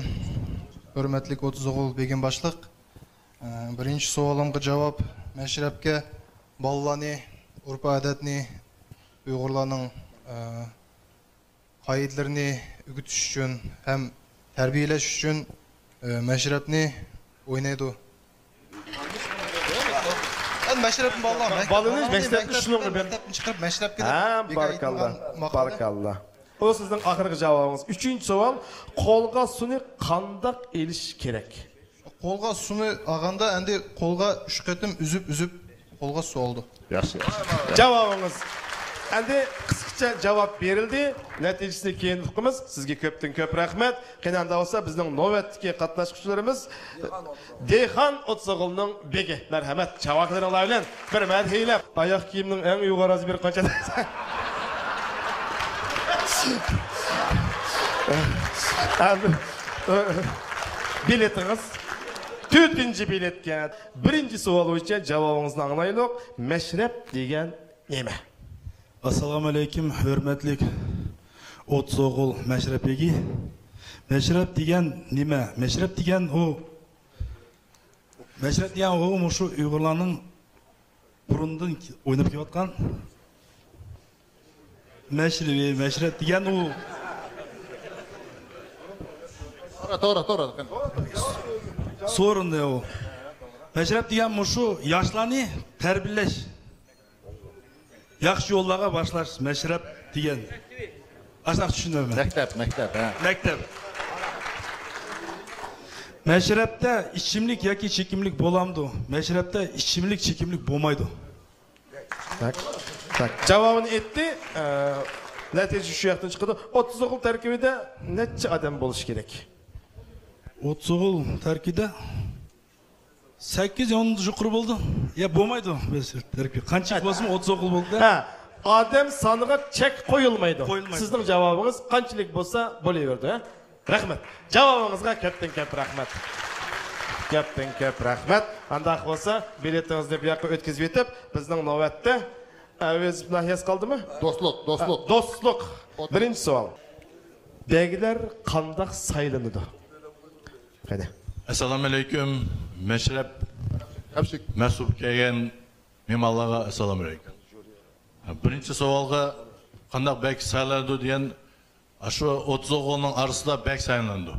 ھۆرمەتلىك ئوتتۇز ئوغۇل بېگىم باشلىق. ئە، بىرىنچى سوئالىمغا جاۋاب، مەشرەپكە بالىلارنى، ئۆرپ-ئادەتنى، ئۇيغۇرلارنىڭ، ئە، قائىدىلىرىنى ئۆگىتىش ئۈچۈن ھەم تەربىيەلەش ئۈچۈن، ئە، مەشرەپنى ئوينايدۇ. ئەمدى مەشرەپنى بالىلار، بالىنى مەكتەپ، مەشرەپنى مەكتەپتىن شۇنىڭغا بېرىپ، مەكتەپتىن چىقىرىپ مەشرەپكە دەپ، ھە، بارىكاللا، بارىكاللا. ئۇ سىزنىڭ ئاخىرقى جاۋابىڭىز. ئۈچىنچى سوئال، قولغا سۇنى قانداق ئېلىش كېرەك؟ قولغا سۇنى ئالغاندا، ئەمدى قولغا ئۈچ قېتىم ئۈزۈپ، ئۈزۈپ قولغا سۇ ئالىدۇ. ياخشى، ياخشى. جاۋابىڭىز. ئەمدى قىسقىچە جاۋاب بېرىلدى. نەتىجىسىنى كېيىن ئۇقىمىز. سىزگە كۆپتىن كۆپ رەھمەت. قېنى ئاندا بولسا بىزنىڭ نۆۋەتتىكى قاتناشقۇچىلىرىمىز دېھقان ئوتزوغۇلنىڭ بېگى. مەرھەمەت، چاۋاكلىرىڭلار بىلەن بىر مەدھىيلەپ. ئاياغ كىيىمنىڭ ئەڭ يۇقىرى رازمېرى قانچە؟ ئەمدى، بېلىتىڭىز. تۆتىنچى بېلىتكە. بىرىنچى سوئال بويىچە جاۋابىڭىزنى ئاڭلايلۇق. مەشرەپ دېگەن نېمە؟ ئەسسالامۇ ئەلەيكۇم، ھۆرمەتلىك ئوتزوغۇل مەشرەپ بېگى. مەشرەپ دېگەن نېمە؟ مەشرەپ دېگەن ئۇ، مەشرەپ دېگەن ئۇ مۇشۇ ئۇيغۇرلارنىڭ بۇرۇندىن ئويناپ كېلىۋاتقان مەشرىۋى، مەشرەپ دېگەن ئۇ. توغرا، توغرا، توغرا. سورۇنى ئۇ. مەشرەپ دېگەن مۇشۇ ياشلارنى تەربىيەلەش. ياخشى يوللارغا باشلاش مەشرەپ دېگەن. ئاشۇنداق چۈشىنىمەن. مەكتەپ، مەكتەپ، ھە. مەكتەپ. مەشرەپتە ئىچىملىك ياكى چېكىملىك بولامدۇ؟ مەشرەپتە ئىچىملىك، چېكىملىك بولمايدۇ. تاك، تاك. جاۋابىنى ئېيتتى. ئە، نەتىجە شۇ ياقتىن چىقىدۇ. ئوتزوغۇل تەركىبىدە نەچچە ئادەم بولۇشى كېرەك؟ ئوتزوغۇل تەركىبىدە سەككىز يا ئوندىن يۇقىرى بولىدۇ. يا بولمايدۇ. تەركىب قانچىلىك بولسىمۇ ئوتزوغۇل بولىدۇ. ھە، ئادەم سانىغا چەك قويۇلمايدۇ. قويۇلمايدۇ. سىزنىڭ جاۋابىڭىز قانچىلىك بولسا بولۇۋېرىدۇ، ھە؟ رەھمەت. جاۋابىڭىزغا كۆپتىن كۆپ رەھمەت. كۆپتىن كۆپ رەھمەت. ئانداق بولسا، بېلىتىڭىزنى بۇ ياققا ئۆتكۈزۈپ ئېتىپ، بىزنىڭ نۆۋەتتە ئەۋەز ناھىيەسى قالدىمۇ؟ دوستلۇق، دوستلۇق. ھە، دوستلۇق. بىرىنچى سوئال. بەگلەر قانداق سايلىنىدۇ؟ قېنى. ئەسسالامۇ ئەلەيكۇم. مەشرەپ مەسئۇل كەلگەن مېھمانلارغا ئەسسالامۇ ئەلەيكۇم. بىرىنچى سوئالغا، قانداق بەگ سايلىنىدۇ دېگەن، ئاشۇ ئوتزوغۇلنىڭ ئارىسىدا بەگ سايلىنىدۇ.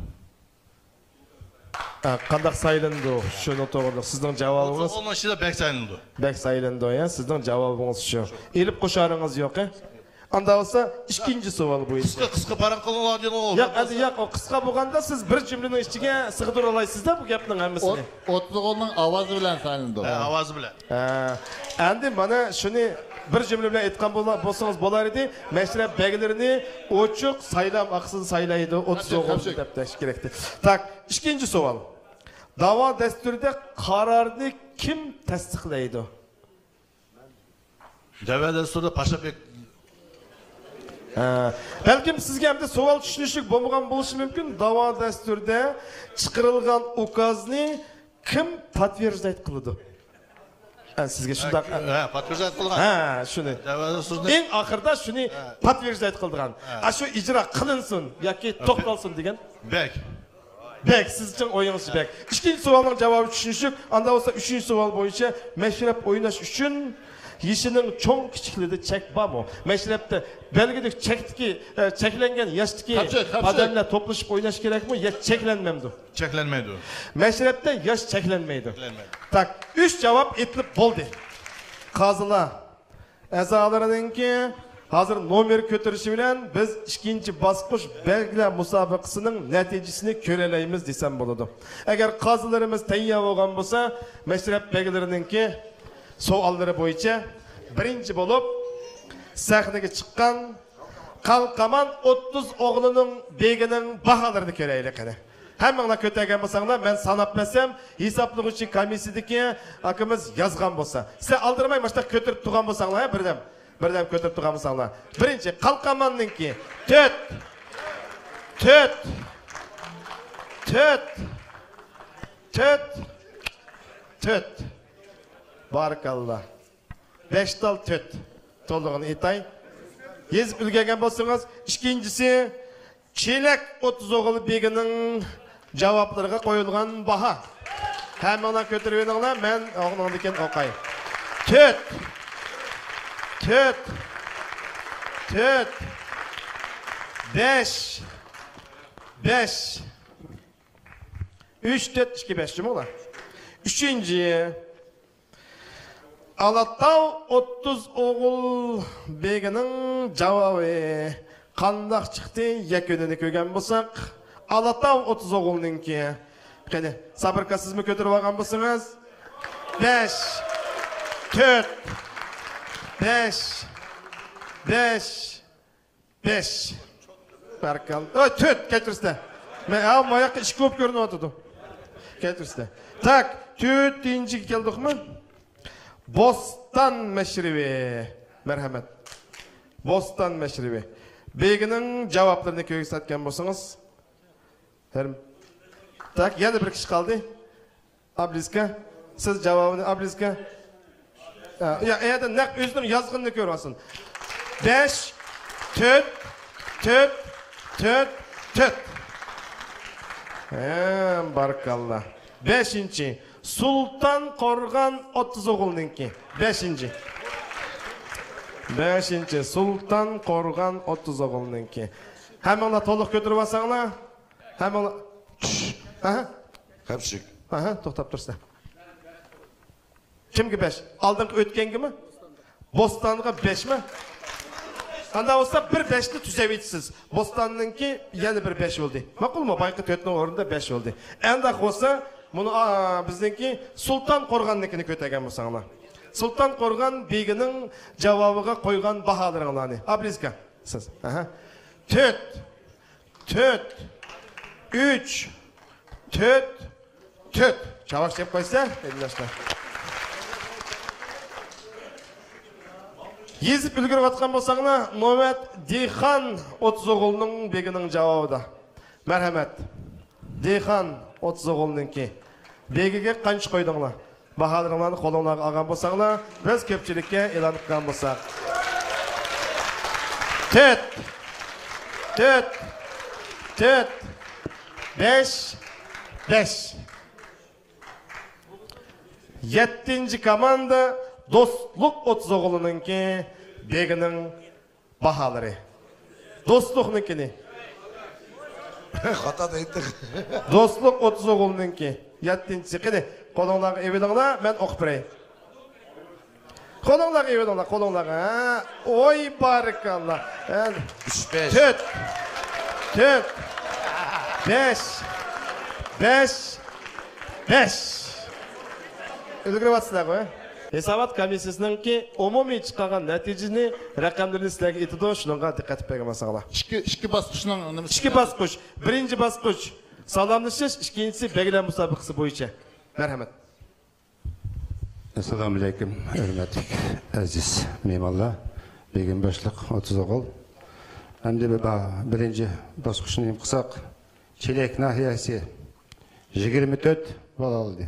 ئە، قانداق سايلىنىدۇ؟ شۇنىڭ توغرىلىق سىزنىڭ جاۋابىڭىز؟ ئوتزوغۇلنىڭ ئىچىدە بەگ سايلىنىدۇ. بەگ سايلىنىدۇ، يا، سىزنىڭ جاۋابىڭىز شۇ. ئېلىپ قوشارىڭىز يوق، ھە؟ ئاندا بولسا، ئىككىنچى سوئال بويىچە. قىسقا، قىسقا پاراڭ قىلىڭلار دېدىڭ. ياق، ئەمدى ياق، ئۇ قىسقا بولغاندا سىز بىر جۈملىنىڭ ئىچىگە سىغدۇرالايسىز-دە بۇ گەپنىڭ ھەممىسىنى. ئوت-، ئوتزوغۇلنىڭ ئاۋازى بىلەن سايلىنىدۇ. ھە، ئاۋازى بىلەن. ھە، ئەمدى مانا شۇنى بىر جۈملە بىلەن ئېيتقان بولا-، بولسىڭىز بولار ئىدى. مەشرەپ بەگلىرىنى ئوچۇق سايلام ئارقىسىدا سايلايدۇ، ئوتزوغۇل دەپ دەش كېرەكتى. تاك، ئىككىنچى سوئال. داۋا دەستۇرىدا قارارنى كىم تەستىقلايدۇ؟ دەۋا دەستۇرىدا پاشا بەگ. ھە، بەلكىم سىزگە ئەمدى سوئال چۈشىنىشلىك بولمىغان بولۇشى مۇمكىن. داۋا دەستۇرىدا چىقىرىلغان ئۇكازنى كىم پاتۋېرژدايت قىلىدۇ؟ ھە، سىزگە شۇنداق. ھە، پاتۋېرژدايت قىلغان. ھە، شۇنى. دەۋا دەستۇرىدا. ئەڭ ئاخىرىدا شۇنى پاتۋېرژدايت قىلىدىغان. ھە. ئاشۇ ئىجرا قىلىنسۇن ياكى توختالسۇن دېگەن. بەگ. بەگ، سىزنىڭ ئويىڭىزچە بەگ. ئىككىنچى سوئالنىڭ جاۋابى چۈشىنىشلىك. ئاندا بولسا ئۈچىنچى سوئال بويىچە مەشرەپ ئويناش ئۈچۈن يېشىنىڭ چوڭ كىچىكلىرىدە چەك بارمۇ؟ مەشرەپتە بەلگىلىك چەكتىكى، ئە، چەكلەنگەن ياشتىكى ئادەملەر توپلىشىپ ئويناش كېرەكمۇ يا چەكلەنمەمدۇ؟ چەكلەنمەيدۇ. مەشرەپتە ياش چەكلەنمەيدۇ. چەكلەنمەيدۇ. تاك، ئۈچ جاۋاب ئېيتىلىپ بولدى. قازىلار ئەزالىرىنىڭكى ھازىر نومېر كۆتۈرۈشى بىلەن بىز ئىككىنچى باسقۇچ بەگلەر مۇسابىقىسىنىڭ نەتىجىسىنى كۆرەلەيمىز دېسەم بولىدۇ. ئەگەر قازىلىرىمىز تەييار بولغان بولسا، مەشرەپ بەگلىرىنىڭكى سوئاللىرى بويىچە بىرىنچى بولۇپ سەھنىگە چىققان قالقامان ئوتتۇز ئوغلىنىڭ بېگىنىڭ باھالىرىنى كۆرەيلى قېنى. ھەممىڭلار كۆتەرگەن بولساڭلار، مەن ساناپ بەرسەم، ھېسابلىغۇچى كومىسسىيىدىكى ئاكىمىز يازغان بولسا. سىلەر ئالدىرىماي ماشۇنداق كۆتۈرۈپ تۇرغان بولساڭلار، ھە، بىردەم، بىردەم كۆتۈرۈپ تۇرغان بولساڭلار. بىرىنچى، قالقاماننىڭكى تۆت، تۆت، تۆت، تۆت، تۆت. بارىكاللا. بەش تال تۆت. تولۇقىنى ئېيتاي. يېزىپ ئۈلگۈرگەن بولسىڭىز، ئىككىنچىسى، چېلەك ئوتتۇز ئوغۇل بېگىنىڭ جاۋابلىرىغا قويۇلغان باھا. ھەممىڭلار كۆتۈرۈۋېلىڭلار، مەن ئۇنىڭدىن كېيىن ئوقاي. تۆت، تۆت، تۆت، بەش، بەش، ئۈچ، تۆت، ئىككى، بەش جۇمۇ ئۇلار. ئۈچىنچى، ئالاتاۋ ئوتتۇز ئوغۇل بېگىنىڭ جاۋابى قانداق چىقتى؟ يەكۈنىنى كۆرگەن بولساق، ئالاتاۋ ئوتتۇز ئوغۇلنىڭكى. قېنى، سابىركا، سىزمۇ كۆتۈرۈپ ئالغان بولسىڭىز. بەش، تۆت، بەش، بەش، بەش. باركاللا. ئۆي، تۆت، كەچۈرسىلە. مەن، ھە، ماياققا ئىككى بولۇپ كۆرۈنۈۋاتىدۇ. كەچۈرسىلە. تاك، تۆتىنچىگە كەلدۇقمۇ؟ بوستان مەشرىۋى. مەرھەمەت. بوستان مەشرىۋى. بېگىنىڭ جاۋابلىرىنى كۆرسەتكەن بولسىڭىز. ھەر-، تاك، يەنە بىر كىشى قالدى. ئابلىسكا. سىز جاۋابىنى ئابلىسكا. ھە، يا، ئەيەردە نەق ئۆزىنىڭ يازغىنىنى كۆرۈۋالسۇن. بەش، تۆت، تۆت، تۆت، تۆت. ھە، باركاللا. بەشىنچى، سۇلتان قورغان ئوتتۇز ئوغۇلنىڭكى. بەشىنچى. بەشىنچى، سۇلتان قورغان ئوتتۇز ئوغۇلنىڭكى. ھەممىڭلار تولۇق كۆتۈرۈۋالساڭلار. ھەممىڭلار. چۈش. ئەھە. قەپشىك. ئەھە، توختاپ تۇرسا. كىمگە بەش؟ ئالدىنقى ئۆتكەنگىمۇ؟ بوستانغا بەشمۇ؟ ئانداق بولسا بىر بەشنى تۈزەۋېتىسىز. بوستاننىڭكى يەنە بىر بەش بولدى. ماقۇلمۇ؟ بايىقى تۆتنىڭ ئورنىدا بەش بولدى. ئانداق بولسا، مۇنۇ، ئا، بىزنىڭكى سۇلتان قورغاننىڭكىنى كۆتەرگەن بولساڭلار. سۇلتان قورغان بېگىنىڭ جاۋابىغا قويغان باھالىرىڭلارنى. ئابلىزكا، سىز. ئەھە. تۆت. تۆت، ئۈچ، تۆت، تۆت. چاۋاك چېلىپ قويسا، قېرىنداشلار. يېزىپ ئۈلگۈرۈۋاتقان بولساڭلار، نۆۋەت دېھقان ئوتتۇز ئوغۇلنىڭ بېگىنىڭ جاۋابىدا. مەرھەمەت. دېھقان ئوتتۇز ئوغۇلنىڭكى. بېگىگە قانچە قويدۇڭلار؟ باھالىرىڭلارنى قولۇڭلارغا ئالغان بولساڭلار، بىز كۆپچىلىككە ئېلان قىلغان بولساق. تۆت، تۆت، تۆت، بەش، بەش. يەتتىنچى كوماندا دوستلۇق ئوتتۇز ئوغۇلنىڭكى، بېگىنىڭ باھالىرى. دوستلۇقنىڭكىنى. خاتا دەيتتىڭ. دوستلۇق ئوتتۇز ئوغۇلنىڭكى. يەتتىنچىسى. قېنى، قولۇڭلارغا ئېلىۋېلىڭلار، مەن ئوقۇپ بېرەي. قولۇڭلارغا ئېلىۋېلىڭلار، قولۇڭلارغا. ھە؟ ئوي، بارىكاللا. ھە؟ ئۈچ، بەش. تۆت. تۆت. بەش. بەش. بەش. ئۈلگۈرۈۋاتىسىلەرغۇ، ھە؟ ھېسابات كومىسسىيىسىنىڭكى ئومۇمىي چىقارغان نەتىجىنى، رەقەملىرىنى سىلەرگە ئېيتىدۇ، شۇنىڭغا دىققەت قىلىپ بەرگەن بولساڭلار. ئىككى، ئىككى باسقۇچنىڭ نېمىسى؟ ئىككى باسقۇچ. بىرىنچى باسقۇچ سالاملىشىش، ئىككىنچىسى بەگلەر مۇسابىقىسى بويىچە. مەرھەمەت. ئەسسالامۇئەلەيكۇم، ھۆرمەتلىك ئەزىز مېھمانلار، بېگىم باشلىق ئوتتۇز ئوغۇل. ئەمدى بىر با-، بىرىنچى باسقۇچنى نېمە قىلساق، چېلەك ناھىيەسى يىگىرمە تۆت بال ئالدى.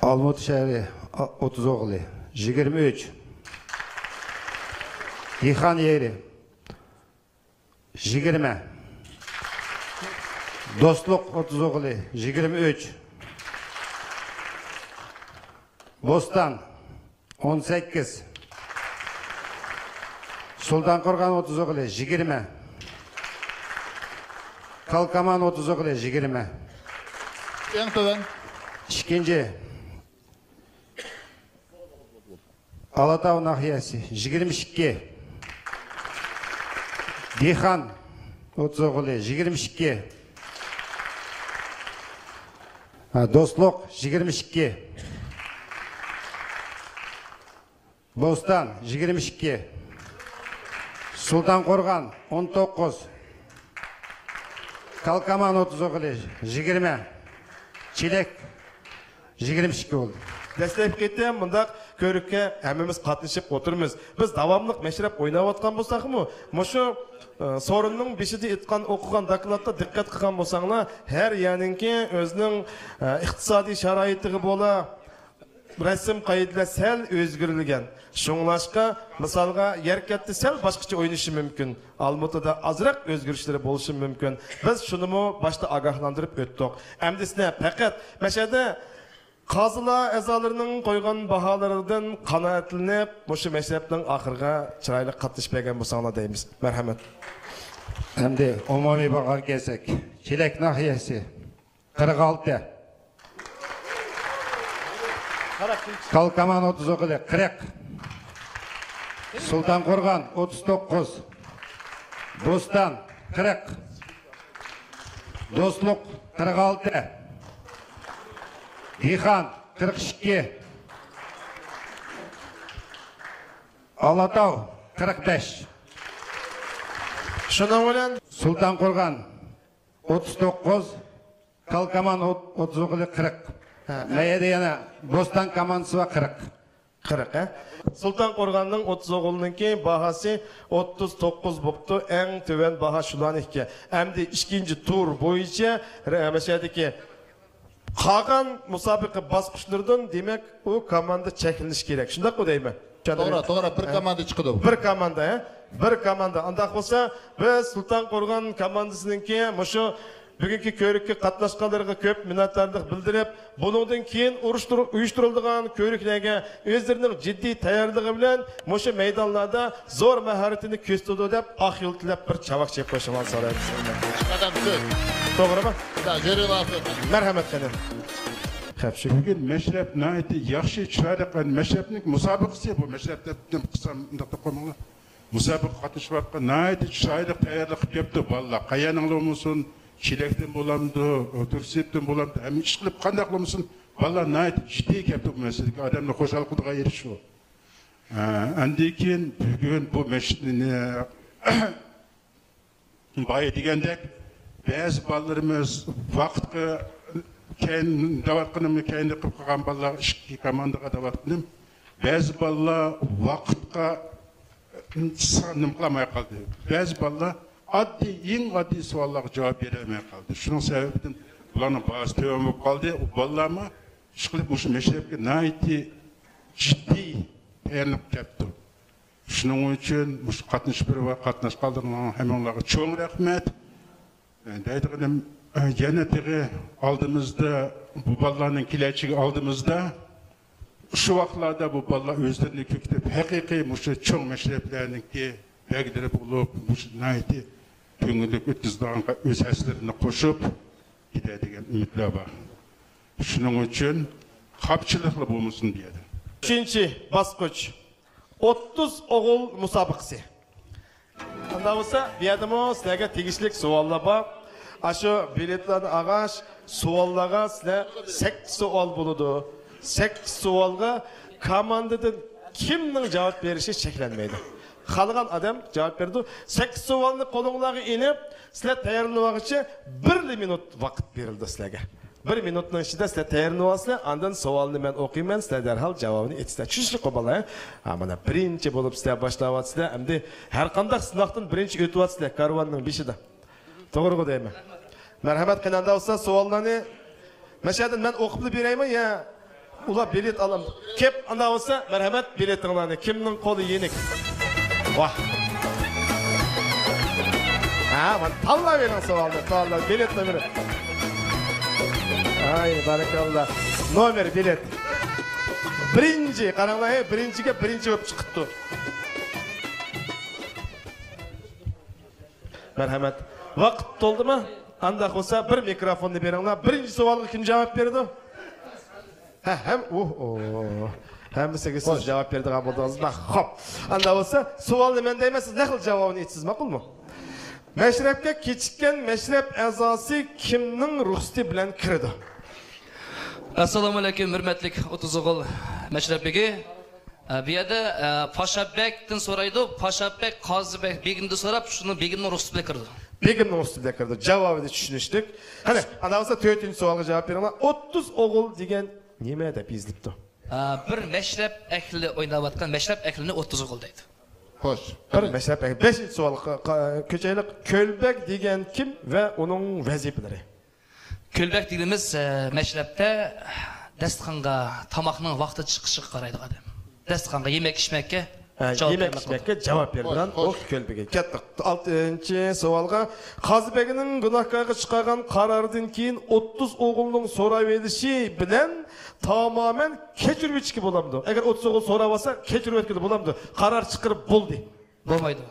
ئالمۇتا شەھىرى ئوتتۇز ئوغلى يىگىرمە ئۈچ. دېھقان يېرى يىگىرمە. دوستلۇق ئوتتۇز ئوغلى يىگىرمە ئۈچ. بوستان ئون سەككىز. سۇلتان قورغان ئوتتۇز ئوغلى يىگىرمە. كالكامان ئوتتۇز ئوغلى يىگىرمە. ئەڭ تۆۋەن. ئىككىنچى. ئالاتاۋ ناھىيەسى يىگىرمە ئىككى. دېھقان ئوتتۇز ئوغلى يىگىرمە ئىككى. ھە، دوستلۇق يىگىرمە ئىككى. بوستان يىگىرمە ئىككى. سۇلتان قورغان ئون توققۇز. كالكامان ئوتتۇز ئوغلى يىگىرمە. چېلەك يىگىرمە ئىككى بولدى. دەسلەپكى قېتىم مۇنداق كۆرۈككە ھەممىمىز قاتنىشىپ ئولتۇرىمىز. بىز داۋاملىق مەشرەپ ئويناۋاتقان بولساقمۇ، مۇشۇ، ئە، سورۇننىڭ بېشىدا ئېيتقان، ئوقۇغان دوكلاتقا دىققەت قىلغان بولساڭلار، ھەر يەرنىڭكى ئۆزىنىڭ، ئە، ئىقتىسادىي شارائىتىغا بولا، رەسىم قائىدىلەر سەل ئۆزگىرىلگەن. شۇڭلاشقا، مىسالغا، يەركەنتتە سەل باشقىچە ئوينىشى مۇمكىن. ئالمۇتىدا ئازراق ئۆزگىرىشلىرى بولۇشى مۇمكىن. بىز شۇنىمۇ باشتا ئاگاھلاندۇرۇپ ئۆتتۇق. ئەمدىسىنە پەقەت مەشەدە قازىلار ئەزالىرىنىڭ قويغان باھالىرىدىن قانائەتلىنىپ، مۇشۇ مەشرەپنىڭ ئاخىرىغا چىرايلىق قاتنىشىپ بەرگەن بولساڭلار دەيمىز. مەرھەمەت. ئەمدى ئومۇمىي باھاغا كەلسەك، چېلەك ناھىيەسى قىرىق ئالتە. كالكامان ئوتتۇز ئوغلى قىرىق. سۇلتان قورغان ئوتتۇز توققۇز. بوستان قىرىق. دوستلۇق قىرىق ئالتە. دېھقان قىرىق ئىككى. ئالاتاۋ، قىرىق بەش. شۇنىڭ بىلەن سۇلتان قورغان، ئوتتۇز توققۇز، كالكامان، ئوت-، ئوتتۇز ئوغۇلى، قىرىق. ھە. مەيەدە يەنە بوستان كاماندىسى بار، قىرىق. قىرىق، ھە؟ سۇلتان قورغاننىڭ ئوتتۇز ئوغۇلنىڭكى باھاسى ئوتتۇز توققۇز بوپتۇ. ئەڭ تۆۋەن باھا شۇلارنىڭكى. ئەمدى ئىككىنچى تۇر بويىچە رە-، مەشەدىكى قالغان مۇسابىقە باسقۇچلىرىدىن، دېمەك، ئۇ كوماندا چەكلىنىشى كېرەك. شۇنداقمۇ دەيمەن؟ توغرا، توغرا، بىر كوماندا چىقىدۇ. بىر كوماندا، ھە؟ بىر كوماندا. ئانداق بولسا، بىز سۇلتان قورغان كوماندىسىنىڭكى مۇشۇ بۈگۈنكى كۆرۈككە قاتناشقانلىرىغا كۆپ مىننەتدارلىق بىلدۈرۈپ، بۇنىڭدىن كېيىن ئۇرۇشتۇر-، ئۇيۇشتۇرۇلىدىغان كۆرۈكلەرگە ئۆزلىرىنىڭ جىددىي تەييارلىقى بىلەن مۇشۇ مەيدانلاردا زور ماھارىتىنى كۆرسىتىدۇ دەپ، ئاق يول تىلەپ بىر چاۋاك چېلىپ قويۇشۇڭلارنى سورايمىز. قەدەم سۆز. توغرىمۇ؟ مەرھەمەت قېنى. بۈگۈن مەشرەپ ناھايىتى ياخشى، چىرايلىق مەشرەپنىڭ مۇسابىقىسى بۇ. مەشرەپ دەپ قىلسام، مۇنداق دەپ قويماڭلار. مۇسابىقىگە قاتنىشىۋاتقان ناھايىتى چىرايلىق تەييارلىق قىلىپ كەپتۇ بالىلار. قەيەرنىڭلا بولمىسۇن، چېلەكتىن بولامدۇ، تۈرسىيىپتىن بولامدۇ، ھەممە ئىشقىلىپ قانداقلا بولمىسۇن، بالىلار ناھايىتى جىددىي كەپتۇ بۇ مەسىلىگە. ئادەمنى خۇشال قىلىدىغان يېرى شۇ. ئە، ئاندىن كېيىن بۈگۈن بۇ مەشىنىنى بايا دېگەندەك، بەزى بالىلىرىمىز ۋاقىتقا كەينى دەۋاتقىنىمنى كەينىدە قىلىپ قالغان بالىلار ئىككى كوماندىغا دەۋاتقىنىم. بەزى بالىلار ۋاقىتقا نېمە قىلالماي قالدى. بەزى بالىلار ئاددىي، ئەڭ ئاددىي سوئاللارغا جاۋاب بېرەلمەي قالدى. شۇنىڭ سەۋەبىدىن بۇلارنىڭ باھاسى تۆۋەن بولۇپ قالدى. ئۇ بالىلارمۇ ئىشقىلىپ مۇشۇ مەشرەپكە ناھايىتى جىددىي تەييارلىنىپ كەپتۇ. شۇنىڭ ئۈچۈن مۇشۇ قاتنىشىپ بېرىپ قاتناشقانلىرىڭلارغا ھەممىڭلارغا چوڭ رەھمەت. دەيدىغىنىم، يەنە تېخى ئالدىمىزدا بۇ بالىلارنىڭ كېلەچىكى ئالدىمىزدا. شۇ ۋاقىتلاردا بۇ بالىلار ئۆزلىرىنى كۆكىتىپ، ھەقىقىي مۇشۇ چوڭ مەشرەپلەرنىڭكى بەگلىرى بولۇپ، مۇشۇ ناھايىتى كۆڭۈللۈك ئۆتكۈزىدىغانغا ئۆز ھەسسىلىرىنى قوشۇپ كېتەر دېگەن ئۈمىدلەر بار. شۇنىڭ ئۈچۈن خاپچىلىقلا بولمىسۇن بۇ يەردە. ئۈچىنچى باسقۇچ، ئوتتۇز ئوغۇل مۇسابىقىسى. ئۇنداق بولسا، بۇ يەردىمۇ سىلەرگە تېگىشلىك سوئاللار بار. ئاشۇ بېلەتلەرنى ئالغاچ، سوئاللارغا سىلەر سەككىز سوئال بولىدۇ. سەككىز سوئالغا كوماندىدىن كىمنىڭ جاۋاب بېرىشى چەكلەنمەيدۇ. خالىغان ئادەم جاۋاب بېرىدۇ. سەككىز سوئالنى قولۇڭلارغا ئېلىپ، سىلەر تەييارلىنىۋالغۇچە بىرلا مىنۇت ۋاقىت بېرىلىدۇ سىلەرگە. بىر مىنۇتنىڭ ئىچىدە سىلەر تەييارلىنىۋالىسىلەر، ئاندىن سوئالنى مەن ئوقۇيمەن، سىلەر دەرھال جاۋابىنى ئېيتىسىلەر. چۈشىنىشلىكقۇ بالىلار، ھە؟ ھە، مانا بىرىنچى بولۇپ سىلەر باشلاۋاتىسىلەر، ئەمدى ھەر قانداق سىناقتىن بىرىنچى ئۆتۈۋاتىسىلەر كارۋاننىڭ بېشىدا. توغرىغۇ دەيمەن. مەرھەمەت، قېنى ئانداق بولسا سوئاللارنى مەشەدىن مەن ئوقۇپلا بېرەيمۇ يا ئۇلار بېلەت ئالام؟ كەپ، ئانداق بولسا مەرھەمەت، بېلىتىڭلارنى. كىمنىڭ قولى يېنىك؟ ۋاھ. ھە، مانا تاللاۋېرىڭ سوئالنى، تاللاپ، بېلەتنى بېرىپ. ئاي، بارىكاللا. نومېر بېلەت. بىرىنچى، قاراڭلار، ھەي، بىرىنچىگە بىرىنچى بولۇپ چىقىپتۇ. مەرھەمەت. ۋاقىت تولدىمۇ؟ ئانداق بولسا بىر مىكروفوننى بېرىڭلار. بىرىنچى سوئالغا كىم جاۋاب بېرىدۇ؟ ھە، ھەم، ئۇھ، ئۇھ. ھەممىسىگە سىز جاۋاب بېرىدىغان بولدىڭىزما؟ خوپ. ئانداق بولسا سوئالنى مەن دەيمەن، سىز نەقىل جاۋابىنى ئېيتىسىزما، ماقۇلمۇ؟ مەشرەپكە كېچىككەن مەشرەپ ئەزاسى كىمنىڭ رۇخسىتى بىلەن كىرىدۇ؟ ئەسسالامۇ ئەلەيكۇم، ھۆرمەتلىك ئوتتۇز ئوغۇل مەشرەپ بېگى. ئە، بۇ يەردە، ئە، پاشا بەگدىن سورايدۇ. پاشا بەگ، قازى بەگ، بېگىمدىن سوراپ، شۇنى بېگىمنىڭ رۇخسىتى بىلەن كىرىدۇ. بېگىمنىڭ رۇخسىتى بىلەن كىرىدۇ. جاۋابىنى چۈشىنىشلىك. قېنى، ئانداق بولسا تۆتىنچى سوئالغا جاۋاب بېرىڭلار. ئوتتۇز ئوغۇل دېگەن نېمە دەپ يېزىلىپتۇ؟ ئە، بىر مەشرەپ ئەھلى ئويناۋاتقان مەشرەپ ئەھلىنى ئوتتۇز ئوغۇل دەيدۇ. خوش. بىر مەشرەپ ئەھلى. بەشىنچى سوئالغا ق-، ق-، كۆچەيلىك. كۆلبەگ دېگەن كىم ۋە ئۇنىڭ ۋەزىپىلىرى؟ كۆلبەگ دېگىنىمىز، ئە، مەشرەپتە داستىخانغا تاماقنىڭ ۋاقتى چىقىشىغا قارايدىغان ئادەم. داستىخانغا يېمەك ئىچمەككە ھە، جاۋاب يېمەك بېرىمەن. ئىچمەككە جاۋاب بېرىدىغان ئوق كۆلبىگى. كەتتۇق. ئالتىنچى سوئالغا. قازى بېگىنىڭ گۇناھكارغا چىقارغان قاراردىن كېيىن ئوتتۇز ئوغۇلنىڭ سوراۋېلىشى بىلەن تامامەن كەچۈرۈۋېتىشكە بولامدۇ؟ ئەگەر ئوتتۇز ئوغۇل سوراۋالسا، كەچۈرۈۋەتكىلى بولامدۇ؟ قارار چىقىرىپ بولدى. بولمايدۇ.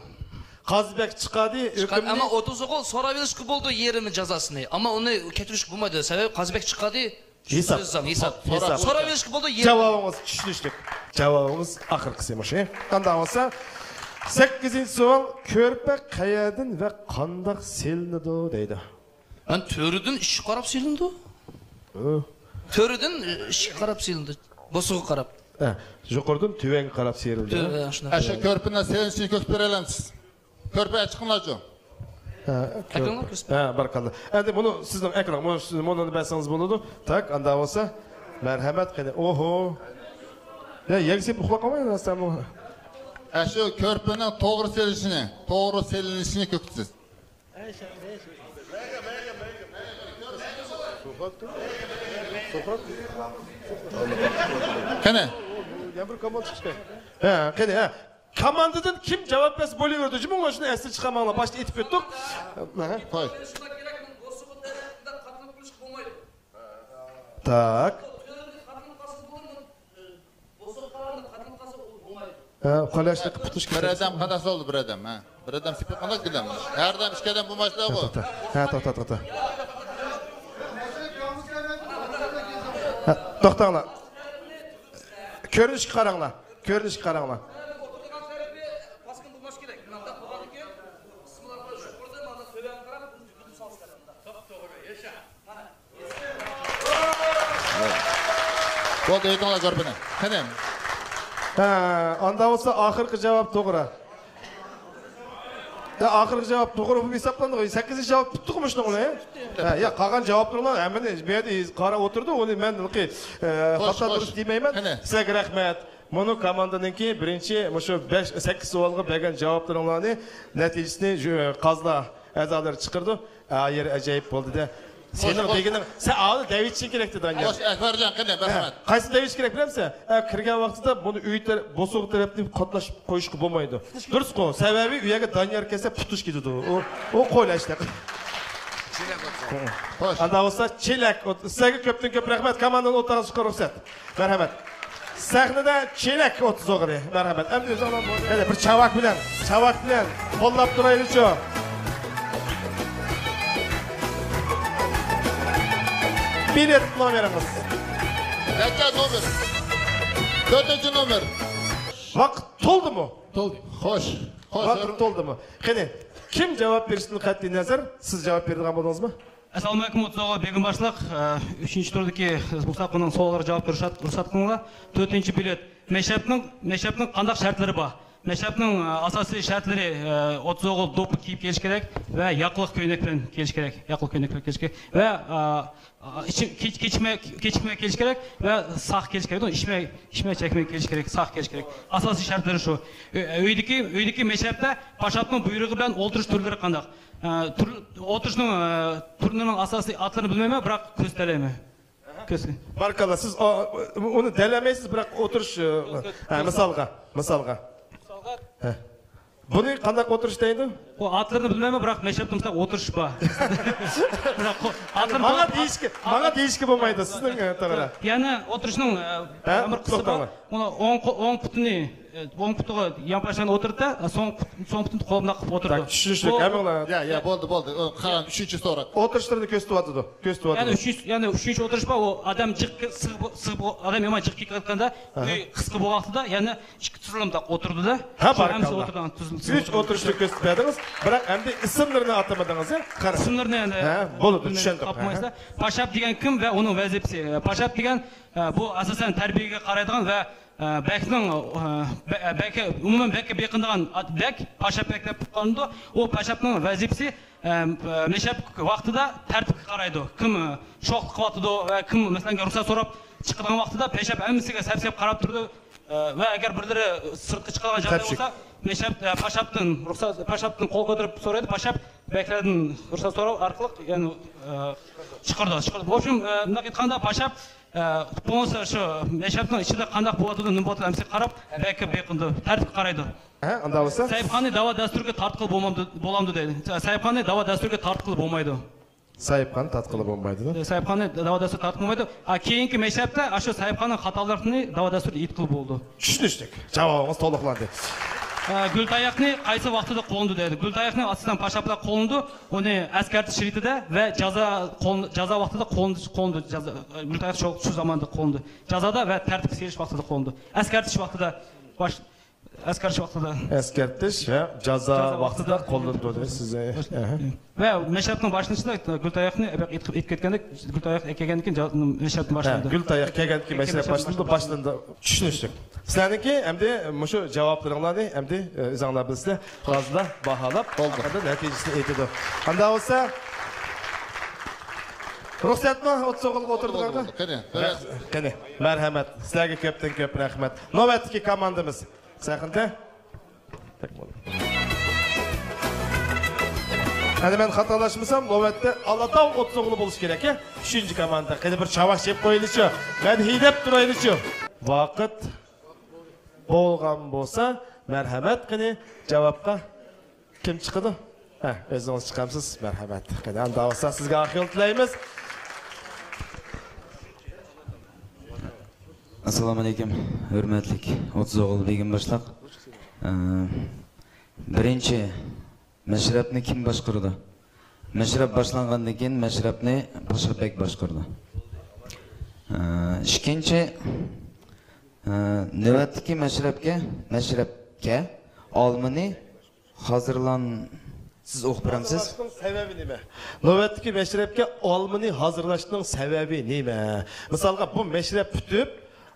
قازى بەگ چىقاردى، چىقار-، ھۆكۈمنى. ئەمما ئوتتۇز ئوغۇل سوراۋېلىشكە بولىدۇ يېرىمى جازاسىنى. ئەمما ئۇنى كەچۈرۈشكە بولمايدۇ. سەۋەبى قازى بەگ چىقاردى. ھېساب. ھېساب. ھېساب. سوراۋېلىشكە بولىدۇ يېرىمى. جاۋابىڭىز چۈشىنىشلىك. جاۋابىڭىز ئاخىرقىسى مۇشۇ. قانداق بولسا، سەككىزىنچى سوئال، كۆرپە قەيەردىن ۋە قانداق سېلىنىدۇ دەيدۇ. مەن تۆرىدىن ئىشىككە قاراپ سېلىنىدۇ. ھە. تۆرىدىن ئىشىككە قاراپ سېلىنىدۇ. بوسۇغا قاراپ. ھە، يۇقىرىدىن تۆۋەنگە قاراپ سىيرىلدى. تۆ-، ھە، شۇنداق. ئەشۇ كۆرپىنى سېلىنىشىنى كۆرسىتىپ بېرەلەمسىز؟ كۆرپە چىقىڭلارچۇ. ھە، كۆر-، ئەكرىڭلار كۆرسىتىپ. ھە، باركاللا. ئەمدى بۇنى سىزنىڭ ئەكرىڭ، مۇنى سىز مۇنىنى بەرسىڭىز بولىدۇ. تاك، ئاندا بولسا. مەرھەمەت، قېنى. ئوھو. يا، يەگسىپ ئۇخلاپ قالماي، راستەنمۇ. ئەشۇ كۆرپىنىڭ توغرا سېلىشىنى، توغرا سېلىنىشىنى كۆرسىتىسىز. قېنى؟ ھە، قېنى، ھە. كوماندىدىن كىم جاۋاب بەرسە بولۇۋېرىدۇ. جۇمۇ شۇنى ئەستىن چىقارماڭلار. باشتا ئېيتىپ ئۆتتۇق. ھە. قوي. تاك. ھە، قولاشنى قىلىپ تۇتۇش بىر كېرەك. ئادەم قاداس بولدى، بىر ئادەم، ھە. بىر ئادەم سېپىپ قالماس، بىلەم. ھەر ئادەم ئىككى ئادەم بولماسلا بۇ. توختا. ھە، توختا، توختا. ھە، توختاڭلار. كۆرۈنۈشكە قاراڭلار. كۆرۈنۈشكە قاراڭلار. بولدى، ئېيتىڭلار گۇرۇپپىنى. قېنى. ھە، ئاندا بولسا ئاخىرقى جاۋاب توغرا. يا، ئاخىرقى جاۋاب توغرا بولۇپ ھېسابلانىدۇ. سەككىزىنچى جاۋاب پۈتتىغۇ مۇشۇنىڭ بىلەن. ھە، يا، قالغان جاۋابلىرىڭلار ھەممىنى بۇ يەردە قاراپ ئوتۇرىدۇ. ئۇنى مەن ھېلىقى، ئە، خوش، خاتا خوش. دۇرۇس دېمەيمەن. قېنى. سىلەرگە رەھمەت. مۇنۇ كوماندىنىڭكى بىرىنچى مۇشۇ بەش، سەككىز سوئالغا بەرگەن جاۋابلىرىڭلارنى نەتىجىسىنى، ئە، قازلا ئەزالىرى چىقىرىدۇ. ئا، يېرى ئەجەيىپ بولدى-دە. سېنىڭ خوش، خوش. دېگىنىڭ، سەن ئاۋۋال دەۋېتىشىڭ كېرەكتى، دانىيال. خوش، ئەكبەرجان، قېنى، ھە، مەرھەمەت. قايسى دەۋېتىش كېرەك بىلەمسەن؟ ئە، كىرگەن ۋاقتىدا بۇنى ئۆي تەر-، بوسۇغا تەرەپنى قاتناش قويۇشقا بولمايدۇ. دۇرۇسقۇ، سەۋەبى ئۇ يەرگە دانىيال كەلسە پۇتۇش كېتىدۇ. ئۇ، ئۇ قويلاشلىق. خوش. ئاندا بولسا چېلەك. ئوت-، سىلەرگە كۆپتىن كۆپ رەھمەت. كاماندىنى ئوتتۇرىغا چىقىرىڭ، رۇخسەت. مەرھەمەت. سەھنىدە چېلەك ئوتتۇز ئوغرى. مەرھەمەت. ئەمدى ئۆزۈڭلار، قېنى، بىر چاۋاك بىلەن، چاۋاك بىلەن قوللاپ تۇرايلىچۇ. بېلەت نومېرىڭىز. نەچچە نومېر؟ تۆتىنچى نومېر. ۋاقىت تولدىمۇ؟ تولدى. خوش. خوش. ۋاقىت تولدىمۇ؟ قېنى، كىم جاۋاب بېرىشتىن قەتئىي نەزەر، سىز جاۋاب بېرىدىغان بولدىڭىزمۇ؟ ئەسسالامۇئەلەيكۇم، ئوتتۇز ئوغۇل بېگىم باشلىق. ئە، ئۈچىنچى تۇردىكى مۇسابىقىنىڭ سوئاللىرىغا جاۋاب بېرىش رۇخسەت، رۇخسەت قىلىڭلار. تۆتىنچى بېلەت. مەشرەپنىڭ، مەشرەپنىڭ قانداق شەرتلىرى بار؟ مەشرەپنىڭ، ئە، ئاساسىي شەرتلىرى، ئە، ئوتتۇز ئوغۇل دوپپا كىيىپ كېلىش كېرەك ۋە ياقىلىق كۆينەك بىلەن كېلىش كېرەك. ياقىلىق كۆينەك بىلەن كېلىش كېرەك. ۋە، ئە، ئىچى-، كېچ-، كېچىكمەي، كېچىكمەي كېلىش كېرەك ۋە ساق كېلىش كېرەك. ئىچمەي، ئىچمەي چەكمەي كېلىش كېرەك، ساق كېلىش كېرەك. ئاساسىي شەرتلىرى شۇ. ئۆ-، ئۆيدىكى، ئۆيدىكى مەشرەپتە پاشاپنىڭ بۇيرۇقى بىلەن ئولتۇرۇش تۈرلىرى قانداق؟ ئە، تۈر-، ئولتۇرۇشنىڭ، ئە، تۈرلىرىنىڭ ئاساسىي ئاتلىرىنى بىلمەيمەن، بىراق كۆرسىتەلەيمەن. كۆرسىتىڭ. باركاللا، سىز، ئا، ئۇنى دەلەيمەيسىز، بىراق ئولتۇرۇش، ئە، ھە، مىسالغا، مىسالغا. ھە. بۇنى قانداق ئولتۇرۇش دەيدۇ؟ ئۇ ئاتلىرىنى بىلمەيمەن، بىراق مەشرەپتە مۇشۇنداق ئولتۇرۇش بار. بىراق قو-، ئاتلىرىنى ماڭا دېيىشكە، ماڭا دېيىشكە بولمايدۇ، سىزنىڭ، ئە، توغرا. يەنى ئولتۇرۇشنىڭ، ئە، ھە؟ بىر قىسمى بار. توختاڭلار. ئۇنى ئوڭ قو-، ئوڭ پۇتىنى، ئە، ئوڭ پۇتىغا يانپاشلارنى ئولتۇرتتى، سوڭ پۇت-، سوڭ پۇتىنى قولۇمداق قىلىپ ئولتۇردى. تاك، چۈشىنىشلىك، بۇ ھەممىڭلار. يا، يا، بولدى، بولدى. ئۇ، قالغان ئۈچىنچى سوراق. ئولتۇرۇشلىرىنى كۆرسىتىۋاتىدۇ، كۆرسىتىۋاتىدۇ. يەنى ئۈچىنچى، يەنى ئۈچىنچى ئولتۇرۇش بار، ئۇ ئادەم جىق سىغ، سىغ، ئادەم يامان جىق كېلىپ قالغاندا، ھە. ئۆي قىسقا بولغان ۋاقتىدا يەنە ئىككى تۈزۈلۈمدە ئولتۇردى-دە. ھە، باركاللا. ئۈچ ئولتۇرۇشنى كۆرسىتىپ بەردىڭىز، بىراق ئەمدى ئىسىملىرىنى ئاتىمىدىڭىز، يا؟ قارا. ئىسىملىرىنى ئەمدى ھە، بولدى، بىلمەي چۈشەندۇق. قاپمايسىلەر. ھە. پاشاپ دېگەن كىم ۋە ئۇنىڭ ۋەزىپىسى؟ پاشاپ دېگەن، ئە، بۇ ئاساسەن تەربىيەگە قارايدىغان ۋە، ئە، بەگنىڭ، ئە، بە-، بەگكە، ئومۇمەن بەگكە بېقىنىدىغان ئات-، بەگ، پاشاپ بەگ دەپ قالىدۇ. ئۇ پاشاپنىڭ ۋەزىپىسى، ئە، مەشرەپ ۋاقتىدا تەرتىپكە قارايدۇ. كىم، ئە، شوخلۇق قىلىۋاتىدۇ ۋە كىم، مەسىلەن، رۇخسەت سوراپ چىقىدىغان ۋاقتىدا پاشاپ ھەممىسىگە سەپسېلىپ قاراپ تۇرىدۇ. ئە، ۋە ئەگەر بىرلىرى سىرتقا چىقىدىغان جايدا بولسا، مەشرەپ، ئە، پاشاپتىن رۇخسەت، پاشاپتىن قول كۆتۈرۈپ سورايدۇ. پاشاپ بەگلەردىن رۇخسەت سوراپ ئارقىلىق، يەنى، ئە، چىقىرىدۇ، چىقىرىدۇ. بۇ ئۇچۇن، ئە، مۇنداق ئېيتقاندا، پاشاپ، ئە، بولمىسا شۇ مەشرەپنىڭ ئىچىدە قانداق بولۇۋاتىدۇ، نېمە بولۇۋاتىدۇ، ھەممىسىگە قاراپ، بەگكە بېقىنىدۇ، تەرتىپكە قارايدۇ. ھە، ئاندا بولسا؟ سەھىپخانىنى دەۋا دەستۇرىغا تارتقىلى بولمامدۇ، بولامدۇ دەيدۇ. سەھىپخانىنى دەۋا دەستۇرىغا تارتقىلى بولمايدۇ. ساھىبخانا تارتقىلى بولمايدۇ. ساھىبخانا دەۋا دەستۇر تارتقىلى بولمايدۇ. ئا، كېيىنكى مەشرەپتە ئاشۇ ساھىبخانا خاتالىقنى دەۋا دەستۇر ئېيتقىلى بولىدۇ. چۈشىنىشلىك. جاۋابىڭىز تولۇقلاندى. ئا، گۈل تاياقنى قايسى ۋاقتىدا قوللىنىدۇ دەيدۇ. گۈل تاياقنى ئاساسەن پاشاپلار قوللىنىدۇ. ئۇنى ئەسكەرتىش رېتىدە ۋە جازا قول-، جازا ۋاقتىدا قوللىنىدۇ، قوللىنىدۇ. جازا، گۈل تاياق شۇ، شۇ زاماندا قوللىنىدۇ. جازادا ۋە تەرتىپكە سېلىش ۋاقتىدا قوللىنىدۇ. ئەسكەرتىش ۋاقتىدا باش-، ئەسكەرتىش ۋاقتىدا. ئەسكەرتىش ۋە جازا جازا ۋاقتىدا ۋاقتىدا. قوللىنىلىدۇ دەيسىز. ئەھە. ۋە مەشرەپنىڭ باشلىنىشىدا گۈل تاياقنى ئېيتىپ، ئېيتىپ كەتكەندەك، گۈل تاياق كەلگەندىن كېيىن جا-، مەشرەپنى ھە، باشلايدۇ. گۈل تاياق كەلگەندىن كېيىن مەشرەپ باشلىنىدۇ، باشلىنىدۇ. چۈشىنىشلىك. سىلەرنىڭكى ئەمدى مۇشۇ جاۋابلىرىڭلارنى ئەمدى، ئۆزۈڭلار بىلىسىلەر. غازىدا باھالاپ، بولدى. ئاخىرىدا نەتىجىسىنى ئېيتىدۇ. ئاندا بولسا، رۇخسەتمۇ ئوتتۇز ئوغۇلغا ئولتۇرىدىغانغا؟ بولدى، بولدى. قېنى، قېنى، مەرھەمەت. سىلەرگە كۆپتىن كۆپ رەھمەت. نۆۋەتتىكى كوماندىمىز. سەھنىدە. ئەنە مەن خاتالاشمىسام، نۆۋەتتە ئالاتاۋ ئوتتۇز ئوغلى بولۇشى كېرەك، ھە؟ ئۈچىنچى كوماندا. قېنى بىر چاۋاك چېلىپ قويايلىچۇ. مەن ھەيدەپ تۇرايلىچۇ. ۋاقىت بولغان بولسا، مەرھەمەت، قېنى جاۋابقا كىم چىقىدۇ؟ ھە، ئۆزىڭىز چىقامسىز؟ مەرھەمەت. قېنى ئاندا بولسا سىزگە ئاق يول تىلەيمىز. ئەسسالامۇئەلەيكۇم، ھۆرمەتلىك ئوتتۇز ئوغۇل بېگىم باشلىق. ئە، بىرىنچى، مەشرەپنى كىم باشقۇرىدۇ؟ مەشرەپ باشلانغاندىن كېيىن مەشرەپنى پاشا بەگ باشقۇرىدۇ. ئە، ئىككىنچى، ئە، نۆۋەتتىكى مەشرەپكە، مەشرەپكە ئالمىنى ھازىرلان، سىز ئوقۇپ بېرەمسىز؟ ھازىرلاشنىڭ سەۋەبى نېمە؟ نۆۋەتتىكى مەشرەپكە ئالمىنى ھازىرلاشنىڭ سەۋەبى نېمە؟ مىسالغا، بۇ مەشرەپ پۈتۈپ،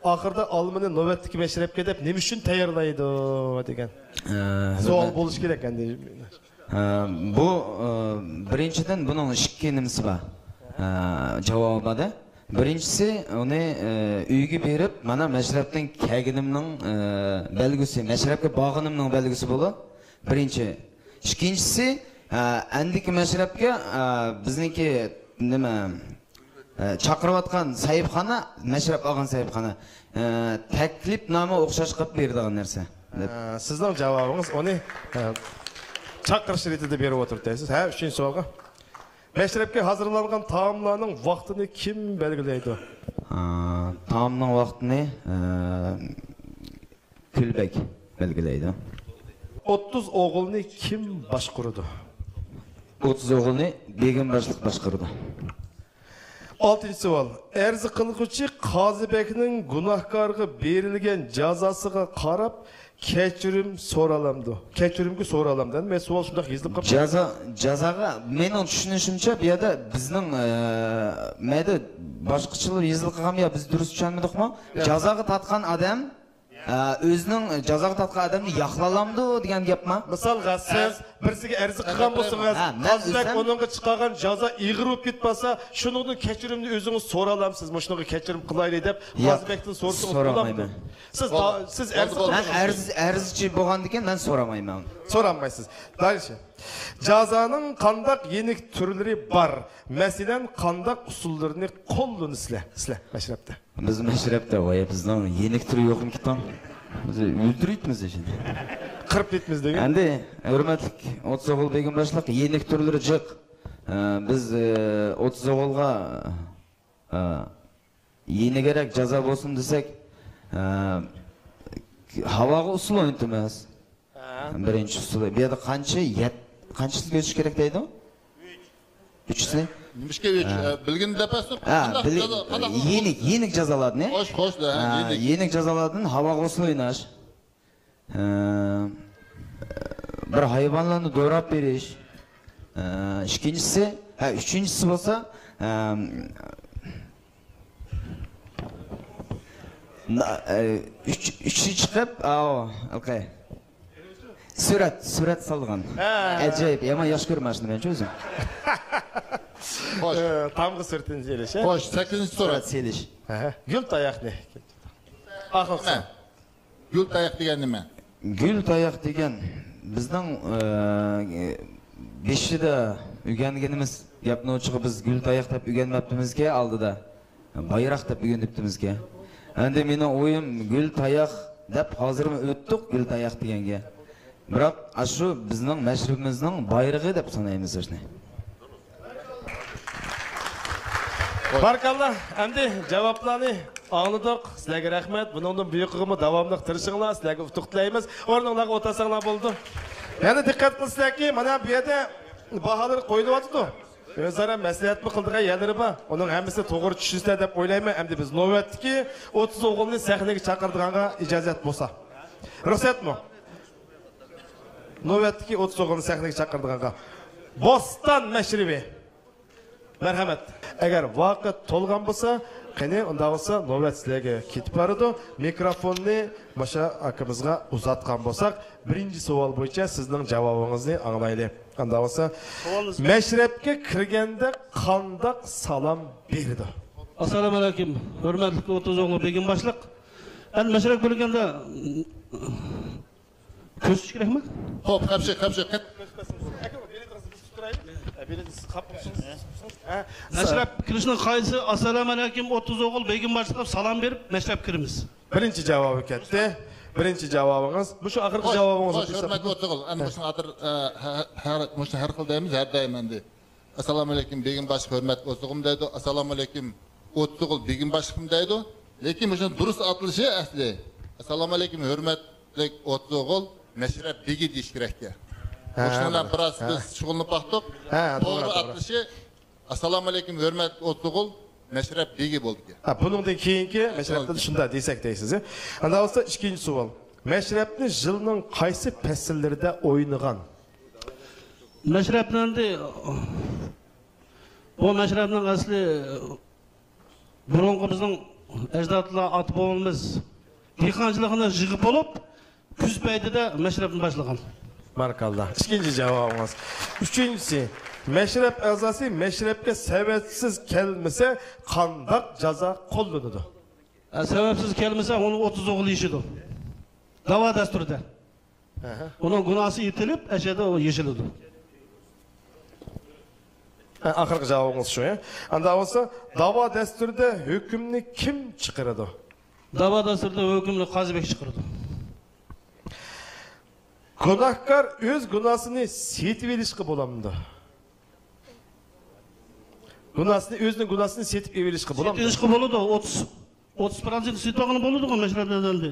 ئاخىرىدا ئالمىنى نۆۋەتتىكى مەشرەپكە دەپ نېمە ئۈچۈن تەييارلايدۇ دېگەن ئە، سوئال ھۆرمەت- بولۇشى كېرەك ئەمدى. ئە، بۇ، ئە، بىرىنچىدىن، بۇنىڭ ئىككى نېمىسى بار. ئە، جاۋابى بار-دە. بىرىنچىسى، ئۇنى، ئە، ئۆيگە بېرىپ، مانا مەشرەپتىن كەلگىنىمنىڭ، ئە، بەلگىسى، مەشرەپكە بارغىنىمنىڭ بەلگىسى بولۇپ، بىرىنچى. ئىككىنچىسى، ئە، ئەندىكى مەشرەپكە، ئە، بىزنىڭكى نېمە، ئە، چاقىرىۋاتقان ساھىبخانا، مەشرەپ ئالغان ساھىبخانا، ئە، تەكلىپنامە ئوخشاش قىلىپ بېرىدىغان نەرسە. ئە، سىزنىڭ جاۋابىڭىز ئۇنى، ئە، چاقىرىش رېتىدە بېرىپ ئولتۇرۇپ دەيسىز. ھە، ئۈچىنچى سوئالغا. مەشرەپكە ھازىرلانغان تائاملارنىڭ ۋاقتىنى كىم بەلگىلەيدۇ؟ ئا، تائامنىڭ ۋاقتىنى، ئا، كۈلبەگ بەلگىلەيدۇ. ئوتتۇز ئوغۇلنى كىم باشقۇرىدۇ؟ ئوتتۇز ئوغۇلنى بېگىم باشلىق باشقۇرىدۇ. ئالتىنچى سوئال. ئەرز قىلغۇچى قازى بەگنىڭ گۇناھكارغا بېرىلگەن جازاسىغا قاراپ، كەچۈرۈم سورالامدۇ؟ كەچۈرۈمگە سورالامدۇ؟ مەن سوئال شۇنداق يېزىلىپ قاپتۇ. جازا، جازاغا، مېنىڭ چۈشىنىشىمچە، بۇ يەردە بىزنىڭ، ئە، مەدە باشقىچىلا يېزىلغان يا بىز دۇرۇس چۈشەنمىدۇقمۇ؟ ياق. جازاغا تارتقان ئادەم، ئە، ئۆزىنىڭ جازاغا تارتقان ئادەمنى ياقلالامدۇ دېگەن گەپما؟ مىسالغا، سىز بىرسىگە ئەرز قىلغان بولسىڭىز، ھە، مەن قازى بەگ ئۆزۈم ئۇنىڭغا چىقارغان جازا ئېغىر بولۇپ كېتىپ قالسا، شۇنىڭدىن كەچۈرۈمنى ئۆزىڭىز سورالامسىز، مۇشۇنىڭغا كەچۈرۈم قىلايلى دەپ ياق، قازى بەگتىن سورىسىڭىز بولامدۇ؟ سورالمايمەن. سىز بولدى. تا-، سىز بولدى، ئەرز بولدى. مەن قىلدىڭىز. ئەرز، ئەرزچى بولغاندىكىن مەن سورىمايمەن. سورالمايسىز. دالىشى. جازانىڭ قانداق يېنىك تۈرلىرى بار؟ مەسىلەن، قانداق ئۇسۇللىرىنى قوللىنىسىلەر؟ سىلەر مەشرەپتە. بىز مەشرەپتە، ۋاي، بىزنىڭ يېنىك تۈرى يوقمىكىن؟ بىز ئۆلتۈرۈيتمىز شۇنى. قىرىپ كېتىمىز دېگەن. ئەمدى ھۆرمەتلىك ئوتتۇز ئوغۇل بېگىم باشلىق، يېنىك تۈرلىرى جىق. ئە، بىز، ئە، ئوتتۇز ئوغۇلغا، ئە، يېنىكرەك جازا بولسۇن دېسەك، ئە، ھاۋاغا ئۇسسۇل ئوينىتىمىز. ھە. بىرىنچى ئۇسسۇلى. بۇ يەردە قانچە، يەت-، قانچىسىنى كۆچۈش كېرەك دەيدۇ؟ ئۈچىسىنى؟ نېمىشقا ئۈچ؟ ھە. ئە، بىلگىنى دەپ بەرسۇن. ھە، قانداق بىلى-، جازا، قانداق ئۇسۇل؟ يېنىك، يېنىك جازالاردىن. خوش، خوش، ھە، ھە، يېنىك. يېنىك جازالاردىن ھاۋاغا ئۇسسۇل ئويناش. ئە، بىر ھايۋانلارنى دوراپ بېرىش. ئە، ئىككىنچىسى، ھە، ئۈچىنچىسى بولسا، ئە، نا-، ئە، ئۈچ، ئۈچى چىقىپ، ئاۋۇ، ئوكەي. سۈرەت، سۈرەت سالغان. ھە. ئەجايىپ، يامان ياخشى كۆرىمەن شۇنى مەنچە ئۆزۈم. خوش. ئە، تامغا سۈرىتىنى سېلىش، ھە؟ خوش، سەككىزىنچى سۈرەت. سۈرەت سېلىش. ھە، گۈل تاياقنى. ئاخىرقى. ھە. گۈل تاياق دېگەن نېمە؟ گۈل تاياق دېگەن بىزنىڭ، ئە، بېشىدا ئۆگەنگىنىمىز گەپنىڭ ئۇچىغا بىز گۈل تاياق دەپ ئۆگەنمەپتىمىزكەن ئالدىدا. بايراق دەپ ئۆگىنىپتىمىزكەن. ئەمدى مېنىڭ ئويۇم گۈل تاياق دەپ ھازىرمۇ ئۆتتۇق گۈل تاياق دېگەنگە. بىراق، ئاشۇ بىزنىڭ مەشرىپىمىزنىڭ بايرىقى دەپ سانايمىز شۇنى. بارىكاللا، ئەمدى جاۋابلارنى ئاڭلىدۇق. سىلەرگە رەھمەت. بۇنىڭدىن بۇيرۇقىمۇ داۋاملىق تىرىشىڭلار. سىلەرگە ئۇتۇق تىلەيمىز. ئورنۇڭلارغا ئولتۇرساڭلار بولىدۇ. يەنە دىققەت قىلسىلەركى، مانا بۇ يەردە باھالىرى قويۇلۇۋاتىدۇ. ئۆزئارا مەسلىھەتمۇ قىلىدىغان يەرلىرى بار. ئۇنىڭ ھەممىسىنى توغرا چۈشىنىسىلەر دەپ ئويلايمەن. ئەمدى بىز نۆۋەتتىكى ئوتتۇز ئوغۇلنى سەھنىگە چاقىرىدىغانغا ئىجازەت بولسا. رۇخسەتمۇ؟ نۆۋەتتىكى ئوتتۇز ئوغۇلنى سەھنىگە چاقىرىدىغانغا. بوستان مەشرىپى. مەرھەمەت. ئەگەر ۋاقىت تولغان بولسا، قېنى، ئۇنداق بولسا نۆۋەت سىلەرگە كېتىپ بارىدۇ. مىكروفوننى ماشا ئاكىمىزغا ئۇزاتقان بولساق، بىرىنچى سوئال بويىچە سىزنىڭ جاۋابىڭىزنى ئاڭلايلى. ئانداق بولسا، مەشرەپكە كىرگەندە قانداق سالام بېرىدۇ؟ ئەسسالامۇ ئەلەيكۇم، ھۆرمەتلىك ئوتتۇز ئوغلى بېگىم باشلىق. ئەمدى مەشرەپكە كىرگەندە كۆرسىتىش كېرەكمۇ؟ خوپ، قاپشى، قاپشى، قېت. مەشرەپ كىرىشنىڭ قائىدىسى، ئەسسالامۇ ئەلەيكۇم، ئوتتۇز ئوغۇل بېگىم باشلىق دەپ سالام بېرىپ، مەشرەپكە كىرىمىز. بىرىنچى جاۋابى كەتتى. بىرىنچى جاۋابىڭىز. مۇشۇ ئاخىرقى جاۋابىڭىز. خوش، ھۆرمەتلىك ئوتتۇز ئوغۇل. ئەمدى مۇشۇنىڭ ئاتىر، ئە، ھە، ھە، مۇشۇنى ھەر خىل دەيمىز، ھەر دائىم ئەمدى. ئەسسالامۇ ئەلەيكۇم، بېگىم باشلىق، ھۆرمەتلىك ئوتتۇز ئوغۇلمۇ دەيدۇ. ئەسسالامۇ ئەلەيكۇم، ئوتتۇز ئوغۇل، بېگىم باشلىقمۇ دەيدۇ. لېكىن مۇشۇنىڭ دۇرۇس ئاتىلىشى ئەسلى، ئەسسالامۇ ئەلەيكۇم، ھۆرمەتلىك ئوتتۇز ئوغۇل، مەشرەپ بېگى دېيىش كېرەككەن. ھە، مۇشۇنىڭ بىلەن بىراز بىز شۇغۇللىنىپ باقتۇق. ھە، توغرا، توغرا ئاتىلىشى، ئەسسالامۇ ئەلەيكۇم، ھۆرمەتلىك ئوتتۇز ئوغۇل، مەشرەپ بېگى بولىدىكەن. ھە، بۇنىڭدىن كېيىنكى مەشرەپتە شۇنداق دېسەك دەيسىز. ئانداق بولسا ئىككىنچى سوئال. مەشرەپنى يىلنىڭ قايسى پەسىللىرىدە ئوينىغان؟ مەشرەپنى ئەمدى، بۇ مەشرەپنىڭ ئەسلى بۇرۇنقى بىزنىڭ ئەجدادلار، ئاتا بوۋىمىز دېھقانچىلىقنى يىغىپ بولۇپ، كۈز پەيتىدە مەشرەپنى باشلىغان. بارىكاللا. ئىككىنچى جاۋابىڭىز. ئۈچىنچىسى، مەشرەپ ئەزاسى مەشرەپكە سەۋەبسىز كەلمىسە، قانداق جازا قوللىنىدۇ؟ ئە، سەۋەبسىز كەلمىسە، ئۇنى ئوتتۇز ئوغۇل يېشىدۇ. داۋا دەستۇرىدا. ئەھە. ئۇنىڭ گۇناھسى ئېيتىلىپ، ئەشەدە ئۇ يېشىلىدۇ. ھە، ئاخىرقى جاۋابىڭىز شۇ، يا؟ ئانداق بولسا، داۋا دەستۇرىدا ھۆكۈمنى كىم چىقىرىدۇ؟ داۋا دەستۇرىدا ھۆكۈمنى قازى بېگ چىقىرىدۇ. گۇناھكار ئۆز گۇناھسىنى سېتىۋېلىشقا بولامدۇ؟ گۇناھسىنى، ئۆزىنىڭ گۇناھسىنى سېتىپ ئېلىۋېلىشقا بولامدۇ؟ سېتىۋېلىشقا بولىدۇ. ئوتتۇز، ئوتتۇز پىروتسېنت سېتىۋالغىلى بولىدىغۇ مەشرەپلەردىن ئەمدى.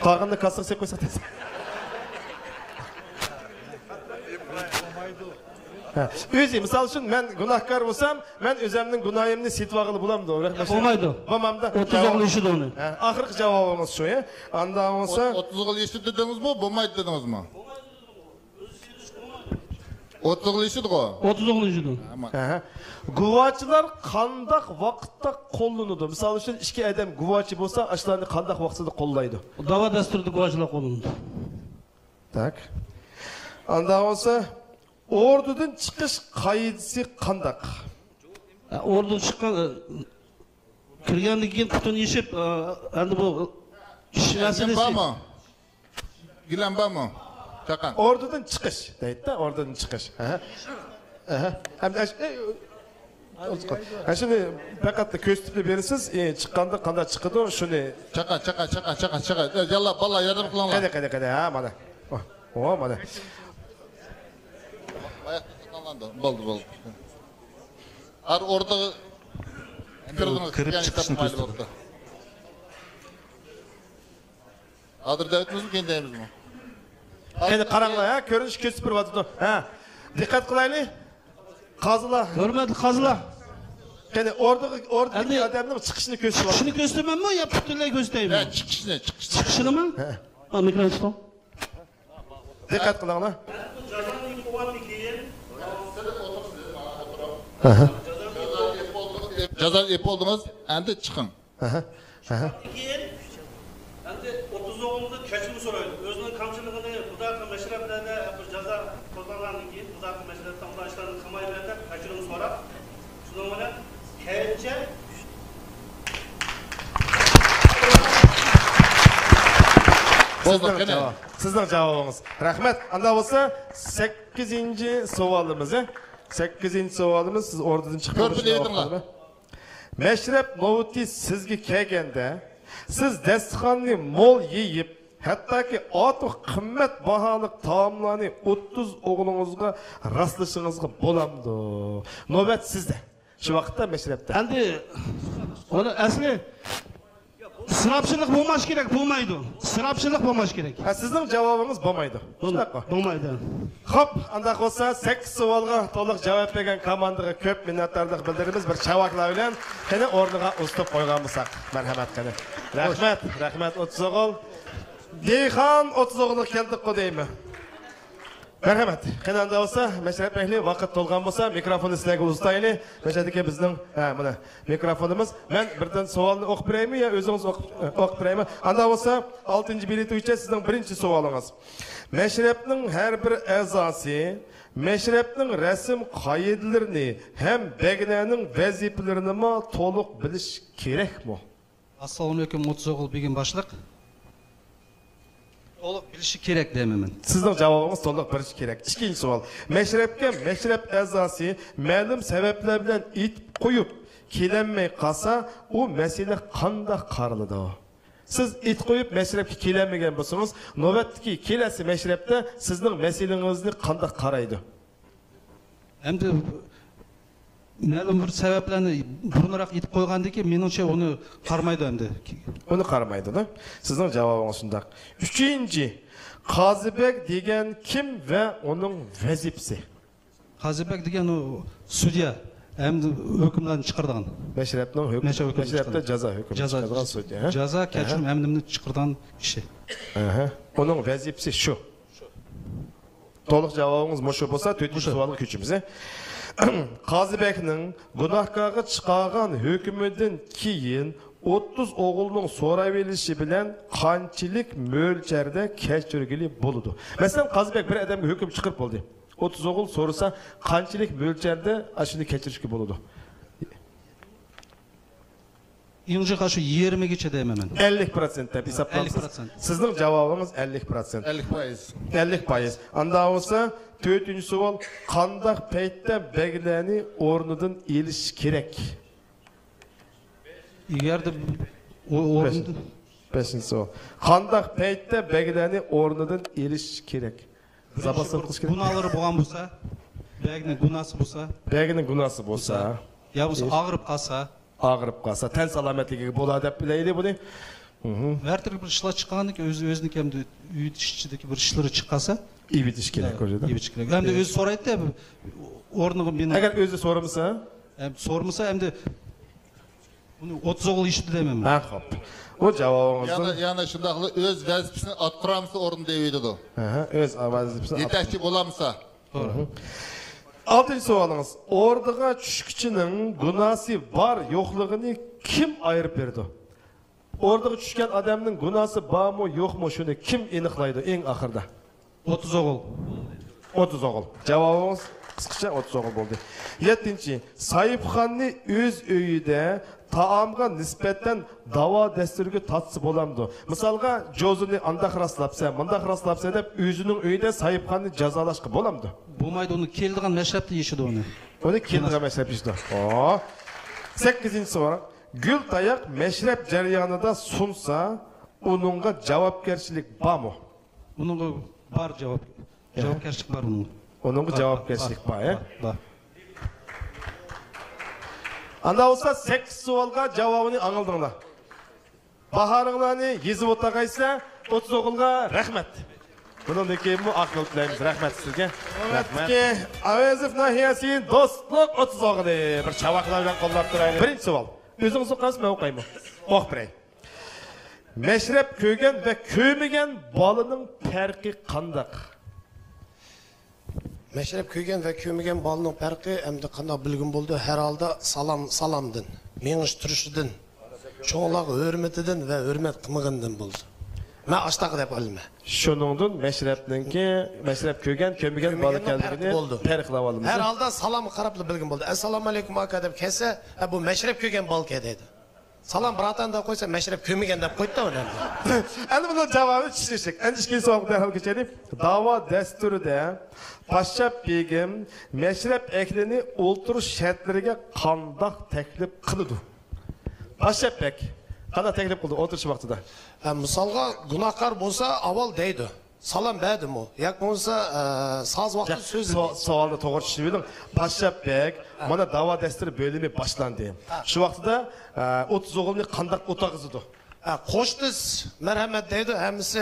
قالغىنىنى كاسسىغا سېلىپ قويساق دەيسەن. ھە، ئۆزى، مىسال ئۈچۈن، مەن گۇناھكار بولسام، مەن ئۆزۈمنىڭ گۇناھىمنى سېتىۋالغىلى بولامدۇ؟ بولمايدۇ. بولمامدا. ئوتتۇز ئوغۇل يېشىدۇ ئۇنى. ھە، ئاخىرقى جاۋابىڭىز شۇ، يا؟ ئانداق بولسا. ئوتتۇز ئوغۇل يېشىدۇ دېدىڭىزمۇ، بولمايدۇ دېدىڭىزمۇ؟ ئوتتۇز ئوغۇل يېشىدىغۇ؟ ئوتتۇز ئوغۇل يېشىدۇ. ئەھە. گۇۋاچىلار قانداق ۋاقىتتا قوللىنىدۇ؟ مىسال ئۈچۈن، ئىككى ئادەم گۇۋاچى بولسا، ئاشۇلارنى قانداق ۋاقتىدا قوللايدۇ؟ داۋا دەستۇرىدا گۇۋاچىلار قوللىنىدۇ. تاك. ئانداق بولسا، ئوردىدىن چىقىش قائىدىسى قانداق؟ ئە، ئوردىدىن چىققان، ئە، كىرگەندىن كېيىن پۇتىنى يېشىپ، ئە، ئەمدى بۇ ئىش مەسىلىسى. گىلەم بارمۇ؟ گىلەم بارمۇ؟ چاقان. ئوردىدىن چىقىش دەيدۇ-دە، ئوردىدىن چىقىش. ئەھە. ئەھە. ئەمدى ئەش-، ئەي، ئە، شۇنى پەقەت كۆرسىتىپ بېرىسىز، ئى، چىققاندا قانداق چىقىدۇ، شۇنى. چاقان، چاقان، چاقان، چاقان، چاقان. ئە، ياللا، بالىلار، ياردەم قىلىڭلار. قېنى، قېنى، قېنى. ھە، مانا. ئو، مانا. بولدى، بولدى. ھەر ئوردا كىرىپ چىقىشنى كۆرسىتىدۇ. ھازىر دەۋېتىمىزمۇ، كېيىن دەيمىزمۇ؟ قېنى قاراڭلار، ھە، كۆرۈنۈش كۆرسىتىپ بېرىۋاتىدۇ. ھە، دىققەت قىلايلى. قازىلار. ھۆرمەتلىك قازىلار. قېنى، ئوردىغا، ئوردىدىكى ئادەمنىڭ چىقىشىنى كۆرسىتىۋاتىدۇ. چىقىشىنى كۆرسىتىمەنمۇ يا پۈتۈنلەي كۆرسىتەيمۇ؟ ھە، چىقىشنى، چىقىشنى. چىقىشىنىمۇ؟ ھە. ھە، مىكروفون تۇتۇڭ. دىققەت قىلىڭلار. جازانى يېپىۋالدى كېيىن. ئەھە. جازانى يېپىپ بولدىڭىز، ئەمدى چىقىڭ. ئەھە، ئەھە. كېيىن ئەمدى ئوتتۇز ئوغۇلدىن كەچۈرۈم سورايدۇ. ئۆزىنىڭ كەمچىلىكىنى بۇنداق مەشرەپلەردە بىر جازا قوزغالغاندىن كېيىن، بۇنداق مەشرەپتە بۇنداق ئىشلارنى قىلمايمەن دەپ كەچۈرۈم سوراپ، شۇنىڭ بىلەن كەينىچە. سىزنىڭ جاۋاب-، سىزنىڭ جاۋابىڭىز. رەھمەت. ئانداق بولسا، سەككىزىنچى سوئالىمىز، ھە؟ سەككىزىنچى سوئالىمىز، سىز ئوردىدىن چىقىپ كۆرپىنى ئېيتىڭلار. مەشرەپ نۆۋىتى سىزگە كەلگەندە، سىز دەستىخاننى مول يېيىپ، ھەتتاكى ئارتۇق قىممەت باھالىق تائاملارنى ئوتتۇز ئوغلىڭىزغا راسلىشىڭىزغا بولامدۇ؟ نۆۋەت سىزدە. شۇ ۋاقىتتا مەشرەپتە. ئەمدى ئۇنى ئەسلى ئىسراپچىلىق بولماش كېرەك، بولمايدۇ. ئىسراپچىلىق بولماش كېرەك. ھە، سىزنىڭ جاۋابىڭىز بولمايدۇ. بول-، شۇنداقمۇ؟ بولمايدۇ. خوپ، ئانداق بولسا، سەككىز سوئالغا تولۇق جاۋاب بەرگەن كوماندىغا كۆپ مىننەتدارلىق بىلدۈرىمىز. بىر چاۋاكلار بىلەن قېنى ئورنىغا ئۇزىتىپ قويغان بولساق. مەرھەمەت قېنى. رەھمەت، رەھمەت، ئوتتۇز ئوغۇل. دېيخان ئوتتۇز ئوغۇللۇق كەلدۇققۇ دەيمەن. مەرھەمەت. قېنى ئاندا بولسا، مەشرەپ ئەھلى، ۋاقىت تولغان بولسا، مىكروفوننى سىلەرگە ئۇزىتايلى. مەشەدىكى بىزنىڭ، ھە، مانا، مىكروفونىمىز. مەن بىردىن سوئالنى ئوقۇپ بېرەيمۇ يا ئۆزىڭىز ئوقۇپ، ئوقۇپ بېرەيمۇ؟ ئاندا بولسا، ئالتىنچى بېلەت بويىچە سىزنىڭ بىرىنچى سوئالىڭىز. مەشرەپنىڭ ھەر بىر ئەزاسى مەشرەپنىڭ رەسىم قائىدىلىرىنى ھەم بەگلەرنىڭ ۋەزىپىلىرىنىمۇ تولۇق بىلىشى كېرەكمۇ؟ ئەسسالامۇئەلەيكۇم، ئوتتۇز ئوغۇل بېگىم باشلىق. تولۇق بىلىشى كېرەك دەيمەن مەن. سىزنىڭ جاۋابىڭىز تولۇق بىلىشى كېرەك. ئىككىنچى سوئال. مەشرەپكە مەشرەپ ئەزاسى مەلۇم سەۋەبلەر بىلەن ئېيتىپ قويۇپ، كېلەلمەي قالسا، ئۇ مەسىلە قانداق قارىلىدۇ؟ سىز ئېيتىپ قويۇپ، مەشرەپكە كېلەلمىگەن بولسىڭىز، نۆۋەتتىكى كېلەسى مەشرەپتە سىزنىڭ مەسىلىڭىزنى قانداق قارايدۇ؟ ئەمدى مەلۇم بىر سەۋەبلەرنى بۇرۇنراق ئېيتىپ قويغاندىكىن، مېنىڭچە ئۇنى قارىمايدۇ ئەمدى. ئۇنى قارىمايدۇ، سىزنىڭ جاۋابىڭىز شۇنداق. ئۈچىنچى، قازىبەگ دېگەن كىم ۋە ئۇنىڭ ۋەزىپىسى؟ قازىبەگ دېگەن ئۇ سۈديە، ئەمدى ھۆكۈملەرنى چىقىرىدىغان. مەشرەپنىڭ ھۆكۈم، مەشرەپ ھۆكۈمى مەشرەپتە چىقىرىدىغان. جازا ھۆكۈمى جازا، چىقىرىدىغان سۈديە، ھە؟ جازا، ئەھە. كەچۈرۈم ئەمدىنى چىقىرىدىغان كىشى. ئەھە. ئۇنىڭ ۋەزىپىسى شۇ. تولۇق جاۋابىڭىز مۇشۇ بولسا، تۆتىنچى مۇشۇ. سوئالغا كۆچىمىز. قازىبەگنىڭ گۇناھكارغا چىقارغان ھۆكمىدىن كېيىن ئوتتۇز ئوغۇلنىڭ سوراۋېلىشى بىلەن قانچىلىك مۆلچەردە كەچۈرگىلى بولىدۇ؟ مەسىلەن، قازىبەگ بىر ئادەمگە ھۆكۈم چىقىرىپ بولدى. ئوتتۇز ئوغۇل سورىسا، قانچىلىك مۆلچەردە ئاشۇنى كەچۈرۈشكە بولىدۇ؟ ئىڭجىقا شۇ يېرىمىگىچە دەيمەن مەن. ئەللىك پىروتسېنت دەپ ھېسابلامسىز؟ ئەللىك پىروتسېنت. سىزنىڭ جاۋابىڭىز ئەللىك پىروتسېنت. ئەللىك پايىز. ئەللىك پايىز. ئاندا بولسا، تۆتىنچى سوئال، قانداق پەيتتە بەگلەرنى ئورنىدىن ئېلىش كېرەك؟ ئەگەردە ئو-، ئورنىدىن بەشىنچى سوئال. قانداق پەيتتە بەگلەرنى ئورنىدىن ئېلىش كېرەك؟ زاپاس قىلىش كېرەك. گۇناھلىرى بولغان بولسا، بەگنىڭ گۇناھسى بولسا. بەگنىڭ گۇناھسى بولسا. يا بولمىسا ئېش. ئاغرىپ قالسا. ئاغرىپ قالسا، تەن سالامەتلىكىگە بولا دەپ بىلەيلى بۇنى. مھم. ھەر تۈرلۈك بىر ئىشلار چىققاندىن كېيىن، ئۆزى، ئۆزىنىڭ ئەمدى ئۆي ئىچىدىكى بىر ئىشلىرى چىققانسا، ئېۋىتىش كېرەك، ھە، كۆرىدۇ. ئېۋىتىش كېرەك. ئەمدى ئۆزى سورايدۇ، ئورنىغا مېنىڭ. ئەگەر ئۆزى سورىمىسا؟ ئەم، سورىمىسا، ئەمدى ئۇنى ئوتتۇز ئوغۇل ئىشىدە دەيمەن. ھە، خوپ. بۇ جاۋابىڭىزدىن. يەنە، يەنە شۇنداقلا ئۆز ۋەزىپىسىنى ئاتقۇرامسا ئورنىدا دەۋېتىدۇ. ئەھە، ئۆز ۋەزىپىسىنى يېتەكچى بولامسا. توغرا. ئالتىنچى سوئالىڭىز. ئوردىغا چۈشكۈچىنىڭ گۇناھسى بار يوقلۇقىنى كىم ئايرىپ بېرىدۇ؟ ئوردىغا چۈشكەن ئادەمنىڭ گۇناھسى بارمۇ يوقمۇ، شۇنى كىم ئېنىقلايدۇ ئەڭ ئاخىرىدا؟ ئوتتۇز ئوغۇل. ئوتتۇز ئوغۇل. جاۋابىڭىز قىسقىچە ئوتتۇز ئوغۇل بولدى. يەتتىنچى، ساھىبخاننى ئۆز ئۆيىدە تائامغا نىسبەتەن داۋا دەستۇرىگە تارتسا بولامدۇ؟ مىسالغا، جوزىنى ئانداق راسلاپسەن، مۇنداق راسلاپسەن دەپ ئۆزىنىڭ ئۆيىدە ساھىبخاننى جازالاشقا بولامدۇ؟ بولمايدۇ، ئۇنى كېلىدىغان مەشرەپتە يېشىدۇ ئۇنى. ئۇنى كېلىدىغان مەشرەپتە يېشىدۇ. ئو. سەككىزىنچى سوئال. گۈل تاياق مەشرەپ جەريانىدا سۇنسا، ئۇنىڭغا جاۋابكەرچىلىك بارمۇ؟ ئۇنىڭغا بار جاۋاب. يا. جاۋابكەرچىلىك بار ئۇنىڭغا. ئۇنىڭغا بار، جاۋابكەرچىلىك بار، بار، يا؟ بار، بار. ئاندا بولسا سەككىز سوئالغا جاۋابىنى ئاڭلىدىڭلار. باھارىڭلارنى يېزىپ ئولتۇرغايسىلەر، ئوتتۇز ئوغۇلغا رەھمەت. بۇنىڭدىن كېيىنمۇ ئاق يول تىلەيمىز. رەھمەت سىزگە. رەھمەت. ئاۋېزوف ناھىيەسى دوستلۇق ئوتتۇز ئوغلى. بىر چاۋاكلار بىلەن قوللاپ تۇرايلى. بىرىنچى سوئال. ئۆزىڭىز ئوقۇيسىز، مەن ئوقۇيمۇ؟ ئوقۇپ بېرەي. مەشرەپ كۆرگەن ۋە كۆرمىگەن بالىنىڭ پەرقى قانداق؟ مەشرەپ كۆرگەن ۋە كۆرمىگەن بالىنىڭ پەرقى ئەمدى قانداق بىلگىلى بولىدۇ؟ ھەر ھالدا سالام، سالامدىن، مېڭىش تۇرۇشىدىن، چوڭلارغا ھۆرمىتىدىن ۋە ھۆرمەت قىلمىغىنىدىن بولىدۇ. مەن ئاشتاق دەپ ئالىمەن. شۇنىڭدىن مەشرەپنىڭكى، مەشرەپ كۆرگەن، كۆرمىگەن بالا كۆرمىگەننىڭ پەرقى ئىكەنلىكىنى بولىدۇ. پەرقلەۋالىمىز. ھەر ھالدا سالامغا قاراپلا بىلگىلى بولىدۇ. ئەسسالامۇئەلەيكۇم ئاكا دەپ كەلسە، ھە، بۇ مەشرەپ كۆرگەن بالىكەن دەيدۇ. سالام، براتان دەپ قويسا، مەشرەپ كۆرمىگەن دەپ قويدى ئۇنى. ئەمدى بۇنىڭ جاۋابى چۈشىنىشلىك. ئەمدى ئىككىنچى سوئالغا دەرھال كۆچەيلى. داۋا دەستۇرىدە پاششاپ بېگىم مەشرەپ ئەھلىنى ئولتۇرۇش شەرتلىرىگە قانداق تەكلىپ قىلىدۇ؟ پاششاپ بەگ قانداق تەكلىپ قىلىدۇ ئولتۇرۇش ۋاقتىدا؟ ھە، مىسالغا، گۇناھكار بولسا، ئاۋۋال دەيدۇ. سالام بەردىمۇ؟ ياكى بولمىسا، ئە، ساز ۋاقىتتا سۆزلىدى. سوئالنى توغرا چۈشىنىۋېلىڭ. پاششاپ بەگ، مانا داۋا دەستۇرى بۆلۈمى باشلاندى. ھە. شۇ ۋاقتىدا، ئە، ئوتتۇز ئوغۇلنى قانداق ئولتۇرغۇزىدۇ؟ ھە، قوش تىز مەرھەمەت دەيدۇ، ھەممىسى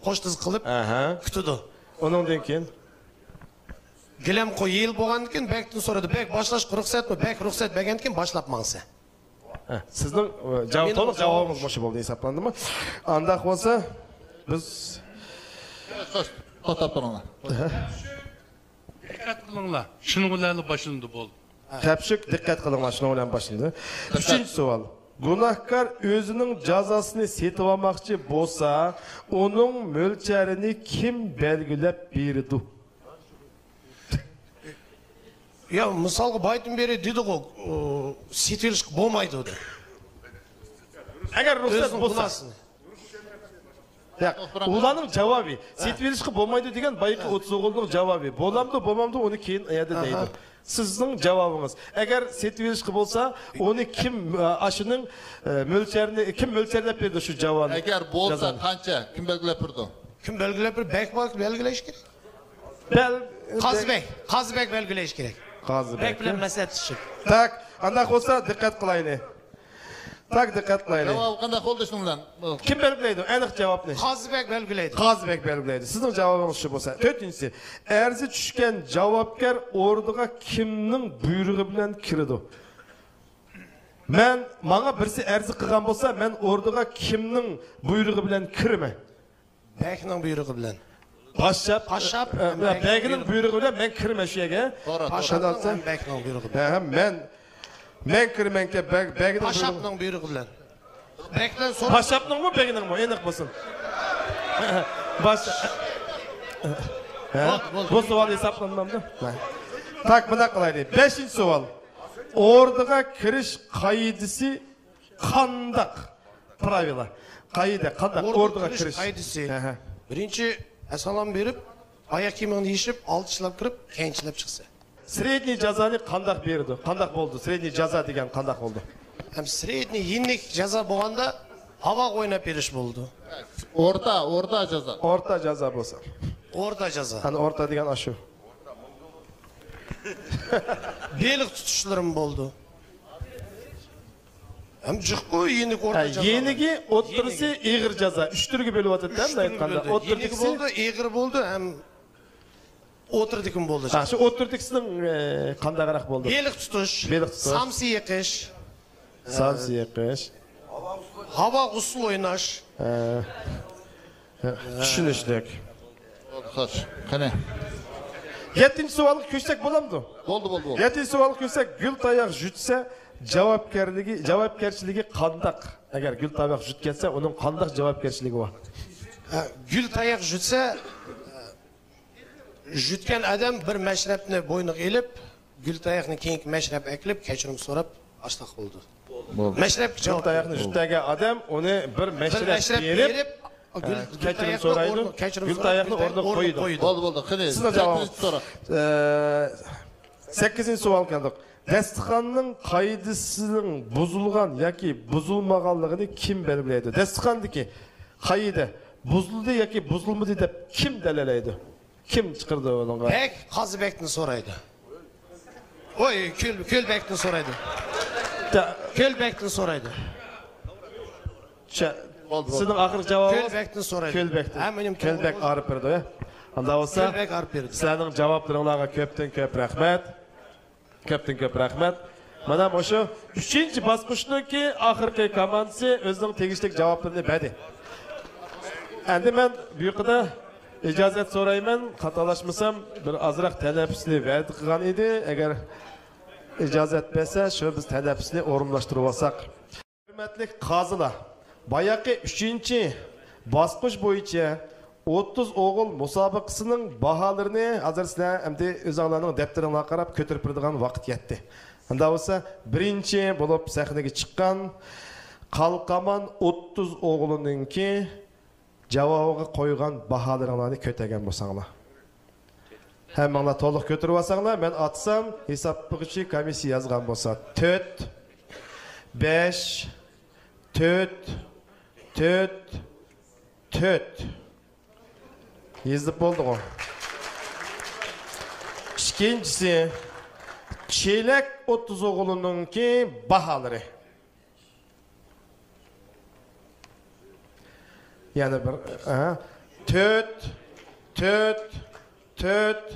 قوش تىز قىلىپ كۈتىدۇ. ئۇنىڭدىن كېيىن؟ گىلەمخۇ يېيىل بولغاندىن كېيىن بەگتىن سورىدى، بەگ باشلاشقا رۇخسەتمۇ؟ بەگ رۇخسەت بەرگەندىن كېيىن باشلاپ ماڭسا. ھە، سىزنىڭ، ئە، جاۋاب، مېنىڭ تولۇق جاۋابىم جاۋابىڭىز مۇشۇ بولدى ھېسابلاندىمۇ؟ ئانداق بولسا، بىز توختاپ تۇرۇڭلار. دىققەت قىلىڭلار، شۇنىڭ بىلەن باشلىنىدۇ، بولدى. تەپشۈك، دىققەت قىلىڭلار، شۇنىڭ بىلەن باشلىنىدۇ. ئۈچىنچى سوئال. گۇناھكار ئۆزىنىڭ جازاسىنى سېتىۋالماقچى بولسا، ئۇنىڭ مۆلچەرىنى كىم بەلگىلەپ بېرىدۇ؟ يا، مىسالغا بايىتىن بېرى دېدىغۇ، ئۇ، سېتىۋېلىشقا بولمايدۇ دەپ. ئەگەر رۇخسەت ئۆزىنىڭ بولسا. گۇناھىنى. ياق، ئۇلارنىڭ جاۋابى. سېتىۋېلىشقا بولمايدۇ دېگەن بايىقى ئوتتۇز ئوغۇلنىڭ جاۋابى. بولامدۇ، بولمامدۇ، ئۇنى كېيىن ئەيەردە دەيدۇ. سىزنىڭ جاۋابىڭىز. ئەگەر سېتىۋېلىشقا بولسا، ئۇنى كىم، ئا، ئاشۇنىڭ، ئە، مۆلچەرىنى كىم مۆلچەرلەپ بېرىدۇ شۇ جاۋابنى؟ ئەگەر بولسا، جازانى قانچە؟ كىم بەلگىلەپ بېرىدۇ؟ كىم بەلگىلەپ بېرىدۇ؟ بەگ بار، بەلگىلەش كېرەك. بەل-، قازىبەگ، قازىبەگ بەلگىلەش كېرەك. قازىبەگ. بەگ بىلەن مەسلىھەتلىشىپ. تاك، ئانداق بولسا دىققەت قىلايلى. تاك، دىققەت قىلايلى. جاۋابى قانداق بولدى شۇنىڭ بىلەن؟ كىم بەلگىلەيدۇ ئەنىق جاۋابنى؟ قازىبەگ بەلگىلەيدۇ. قازىبەگ بەلگىلەيدۇ. سىزنىڭ جاۋابىڭىز شۇ بولسا. تۆتىنچىسى، ئەرزى چۈشكەن جاۋابكار ئوردىغا كىمنىڭ بۇيرۇقى بىلەن كىرىدۇ؟ مەن، ماڭا بىرسى ئەرز قىلغان بولسا، مەن ئوردىغا كىمنىڭ بۇيرۇقى بىلەن كىرىمەن؟ بەگنىڭ بۇيرۇقى بىلەن. پاششاپ، پاششاپ، ئە، ئە، بەگنىڭ بەگنىڭ بۇيرۇقى بىلەن مەن كىرىمەن شۇ يەرگە. توغرا، توغرا. پاششاپنىڭ ھەم بەگنىڭ بۇيرۇقى بىلەن. ھە، ھە، مەن، مەن كىرىمەنكەن، بەگ، بەگنىڭ بۇيرۇقى. پاششاپنىڭ بۇيرۇقى بىلەن. بەگدىن سوراپ. پاششاپنىڭمۇ، بەگنىڭمۇ؟ ئېنىق بولسۇن. باش-، ھە؟ بولدى، بولدى. بۇ سوئال ھېسابلانمامدۇ؟ ھە. تاك، مۇنداق قىلايلى. بەشىنچى سوئال. ئوردىغا كىرىش قائىدىسى قانداق؟ پىراۋىلا. قائىدە قانداق؟ ئوردىغا كىرىش قائىدىسى. ھە، ھە. بىرىنچى، ئەسسالام بېرىپ، ئاياق كىيىمىڭنى يېشىپ، ئالدى چىلاپ كىرىپ، كەينى چىلاپ چىقسا. سرېدنىي جازانى قانداق بېرىدۇ؟ قانداق بولىدۇ؟ سرېدنىي جازا دېگەن قانداق بولىدۇ؟ ھەم سرېدنىي يېنىك جازا بولغاندا ھاۋاغا ئويناپ بېرىش بولىدۇ. ئورتا، ئورتا جازا. ئورتا جازا بولسا. ئورتا جازا. ئەنە ئورتا دېگەن ئاشۇ. بېلىق تۇتۇشلىرىمۇ بولىدۇ. ھەم جىققۇ يېنىك ئورتا جازا. يېنىكى، ئوتتۇرىسى، ئېغىر جازا. ئۈچ تۈرگە بۆلۈۋاتىدۇ، ھەم ئېيتقاندا. ئوتتۇرىدىكىسى، ئېغىر بولىدۇ، ھەم ئوتتۇرىدىكىمۇ بولدى. ھە، شۇ ئوتتۇرىدىكىسىنىڭ، ئە، قانداقراق بولدى؟ بېلىق تۇتۇش، بېلىق تۇتۇش، سامسا يېقىش. سامسا يېقىش. ھاۋا غۇسۇل ئويناش. ھە. ھە، چۈشىنىشلىك. خوش، قېنى. يەتتىنچى سوئالغا كۆچسەك بولامدۇ؟ بولدى، بولدى، بولدى. يەتتىنچى سوئالغا كۆچسەك، گۈل تاياق يۇتسا، جاۋابكەرلىكى، جاۋابكەرچىلىكى قانداق؟ ئەگەر گۈل تاياق يۇتۇپ كەتسە، ئۇنىڭ قانداق جاۋابكەرچىلىكى بار؟ ھە، گۈل تاياق يۇتسا، يۇتقان ئادەم بىر مەشرەپنى بوينىغا ئېلىپ، گۈل تاياقنى كېيىنكى مەشرەپ ئەكىلىپ، كەچۈرۈم سوراپ، ئاشتاق بولىدۇ. بولدى. مەشرەپكە گۈل جاۋاب تاياقنى بېرىدۇ. يۇتقان ئادەم ئۇنى بىر مەشرەپ بېرىپ، گۈل، ئە، گۈل كەچۈرۈم تاياقنى سورايدۇ. ئورنىغا، كەچۈرۈم گۈل سوراپ، تاياقنى ئورنىغا قويىدۇ. بولدى، بولدى. قېنى، سىزنىڭ جاۋابىڭىز. سەككىزىنچى سوئال. ئە، سەككىزىنچى سوئالغا كەلدۇق. دەستىخاننىڭ قائىدىسىنىڭ بۇزۇلغان ياكى بۇزۇلمىغانلىقىنى كىم بەلگىلەيدۇ؟ دەستىخاندىكى قائىدە بۇزۇلدى ياكى بۇزۇلمىدى دەپ كىم دەلىللەيدۇ؟ كىم چىقىرىدۇ ئۇنىڭغا؟ بەگ، قازىبەگدىن سورايدۇ. ۋوي، كۆل، كۆلبەگدىن سورايدۇ. كۆلبەگدىن سورايدۇ. بولدى، بولدى. سىزنىڭ ئاخىرقى جاۋابىڭىز؟ كۆلبەگدىن سورايدۇ. كۆلبەگدىن. ھە، مېنىڭ كۆلبەگ ئايرىپ بېرىدۇ، ھە؟ ئانداق بولسا، كۆلبەگ ئايرىپ بېرىدۇ. سىلەرنىڭ جاۋابلىرىڭلارغا كۆپتىن كۆپ رەھمەت. كۆپتىن كۆپ رەھمەت. مانا مۇشۇ ئۈچىنچى باسقۇچنىڭكى ئاخىرقى كوماندىسى ئۆزىنىڭ تېگىشلىك جاۋابلىرىنى بەردى. ئەمدى مەن بۇ ياقىدا ئىجازەت سورايمەن، خاتالاشمىسام، بىر ئازراق تەنەپپۇسنى ۋەدە قىلغان ئىدى. ئەگەر ئىجازەت بەرسە، شۇ بىز تەنەپپۇسنى ئورۇنلاشتۇرۇۋالساق. ھۆرمەتلىك قازىلار، باياقى ئۈچىنچى باسقۇچ بويىچە ئوتتۇز ئوغۇل مۇسابىقىسىنىڭ باھالىرىنى ھازىر سىلەر ئەمدى ئۆزۈڭلارنىڭ دەپتىرىڭلارغا قاراپ كۆتۈرۈپ بېرىدىغان ۋاقىت يەتتى. ئۇنداق بولسا، بىرىنچى بولۇپ سەھنىگە چىققان قالقامان ئوتتۇز ئوغلىنىڭكى جاۋابىغا قويغان باھالىرىڭلارنى كۆتەرگەن بولساڭلار. ھەممىڭلار تولۇق كۆتۈرۈۋالساڭلار، مەن ئاتسام، ھېسابلىغۇچى كومىسسىيە يازغان بولسا، تۆت، بەش، تۆت، تۆت، تۆت. يېزىپ بولدىغۇ؟ ئىككىنچىسى، چېلەك ئوتتۇز ئوغلىنىڭكى باھالىرى. يەنە بىر، ئە، تۆت، تۆت، تۆت،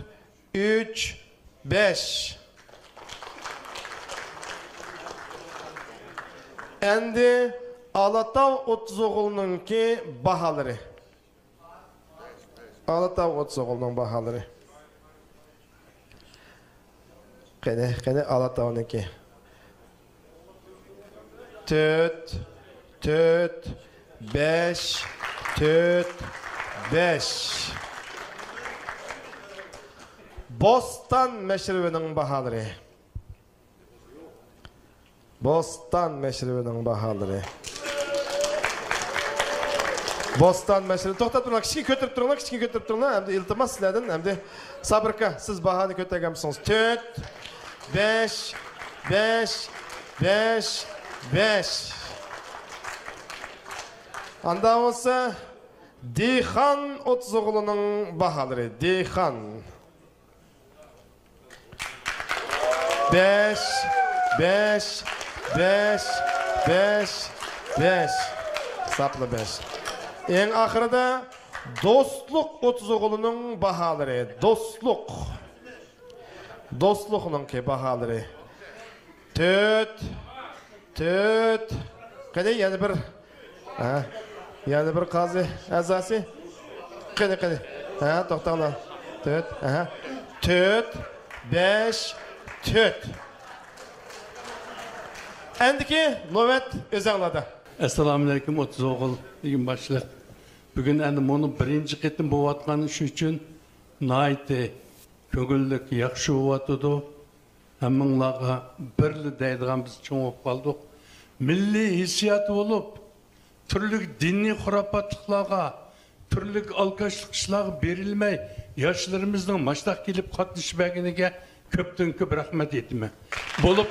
ئۈچ، بەش. ئەمدى ئالاتاۋ ئوتتۇز ئوغلىنىڭكى باھالىرى. ئالاتاۋ ئوتتۇز ئوغۇلنىڭ باھالىرى. قېنى، قېنى، ئالاتاۋنىڭكى. تۆت، تۆت، بەش، تۆت، بەش. بوستان مەشرىپىنىڭ باھالىرى. بوستان مەشرىپىنىڭ باھالىرى. بوستان مەشرىپى، توختاپ تۇرۇڭلار، كىچىككە كۆتۈرۈپ تۇرۇڭلار، كىچىككە كۆتۈرۈپ تۇرۇڭلار. ئەمدى ئىلتىماس سىلەردىن، ئەمدى سابىر ئاكا، سىز باھانى كۆتۈرگەن بولسىڭىز. تۆت، بەش، بەش، بەش، بەش. ئاندا بولسا، دېھقان ئوتتۇز ئوغلىنىڭ باھالىرى. دېھقان. بەش، بەش، بەش، بەش، بەش. ساپلا بەش. ئەڭ ئاخىرىدا دوستلۇق ئوتتۇز ئوغلىنىڭ باھالىرى. دوستلۇق. دوستلۇقنىڭكى باھالىرى. تۆت، تۆت. قېنى، يەنە بىر. ھە. يەنە بىر قازى ئەزاسى. قېنى، قېنى. ھە، توختاڭلار. تۆت، ھە. تۆت، بەش، تۆت. ئەندىكى نۆۋەت ئۆزەڭلاردا. ئەسسالامۇئەلەيكۇم، ئوتتۇز ئوغۇل، بېگىم باشلىق. بۈگۈن ئەنە مۇنۇ بىرىنچى قېتىم بولۇۋاتقان ئىش ئۈچۈن ناھايىتى كۆڭۈللۈك، ياخشى بولۇۋاتىدۇ. ھەممىڭلارغا بىرلا دەيدىغان، بىز چوڭ بولۇپ قالدۇق. مىللىي ھېسسىياتى بولۇپ، تۈرلۈك دىنىي خۇراپاتلىقلارغا، تۈرلۈك ئالكاشلىق ئىشلارغا بېرىلمەي، ياشلىرىمىزنىڭ ماشۇنداق كېلىپ قاتنىشىپ بەرگىنىگە كۆپتىن كۆپ رەھمەت ئېيتىمەن. بولۇپ،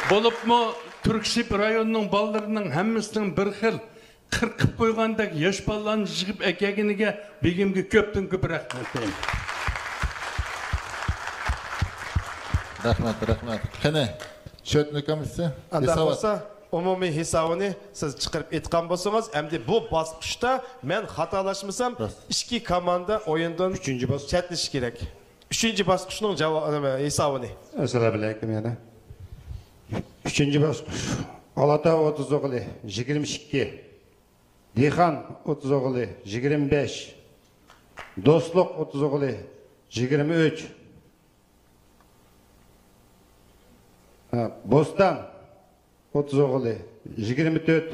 بولۇپمۇ تۈركسىب رايونىنىڭ بالىلىرىنىڭ ھەممىسىنىڭ بىر خىل قىرقىپ قويغاندەك ياش بالىلارنى يىغىپ ئەكەلگىنىگە بېگىمگە كۆپتىن كۆپ رەھمەت دەيمەن. رەھمەت، رەھمەت. قېنى، شۆتنىكامىسى؟ ئاندا ھېسابات. بولسا، ئومۇمىي ھېسابىنى سىز چىقىرىپ ئېيتقان بولسىڭىز، ئەمدى بۇ باسقۇچتا مەن خاتالاشمىسام، راست، ئىككى كوماندا ئويۇندىن، ئۈچىنچى باسقۇچ، چەتلىشى كېرەك. ئۈچىنچى باسقۇچنىڭ جاۋا-، نېمە، ھېسابىنى. ئەسسالامۇئەلەيكۇم يەنە. ئۈچىنچى باسقۇچ. ئالاتاۋ ئوتتۇز ئوغلى، يىگىرمە ئىككى. دېھقان ئوتتۇز ئوغلى، يىگىرمە بەش. دوستلۇق ئوتتۇز ئوغلى، يىگىرمە ئۈچ. ھە، بوستان ئوتتۇز ئوغلى، يىگىرمە تۆت.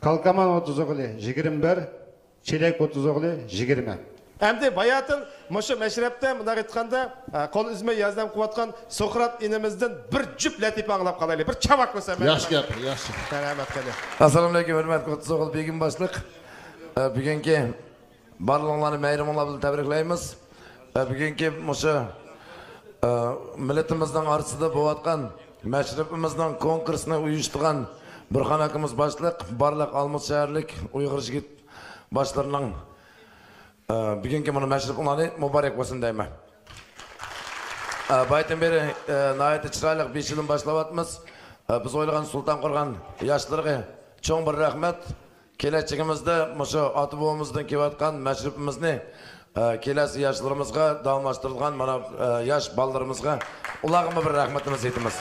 كالكامان ئوتتۇز ئوغلى، يىگىرمە بىر. چېلەك ئوتتۇز ئوغلى، يىگىرمە. ئەمدى باياتىن مۇشۇ مەشرەپتە، مۇنداق ئېيتقاندا، ئە، قول ئۈزمەي ياردەم قىلىۋاتقان سۇقرات ئىنىمىزدىن بىر جۈپ لەتىپە ئاڭلاپ قالايلى. بىر چاۋاك بولسا. ياخشى گەپ، ياخشى. مەرھەمەت، قېنى. ئەسسالامۇئەلەيكۇم، ھۆرمەتلىك ئوتتۇز ئوغۇل بېگىم باشلىق. ئە، بۈگۈنكى بارلىقلارنى مەيرىمىڭلار بىلەن تەبرىكلەيمىز. ئە، بۈگۈنكى مۇشۇ، ئە، مىللىتىمىزنىڭ ئارىسىدا بولۇۋاتقان مەشرىپىمىزنىڭ كونكۇرسىنى ئۇيۇشتۇرغان بۇرخان ئاكىمىز باشلىق، بارلىق ئالمۇت شەھەرلىك ئۇيغۇر يىگىت باشلىرىنىڭ، ئە، بۈگۈنكى مۇنۇ مەشرىپىڭلارنى مۇبارەك بولسۇن دەيمەن. ئە، بايىتىن بېرى، ئە، ناھايىتى چىرايلىق بېشىدىن باشلاۋاتىمىز. ئە، بىز ئويلىغان سۇلتان قورغان ياشلىرىغا چوڭ بىر رەھمەت. كېلەچىكىمىزدە مۇشۇ ئاتا-بوۋىمىزدىن كېلىۋاتقان مەشرىپىمىزنى، ئە، كېلەسى ياشلىرىمىزغا داۋاملاشتۇرىدىغان مانا، ئە، ياش بالىلىرىمىزغا، ئۇلارغىمۇ بىر رەھمىتىمىزنى ئېيتىمىز.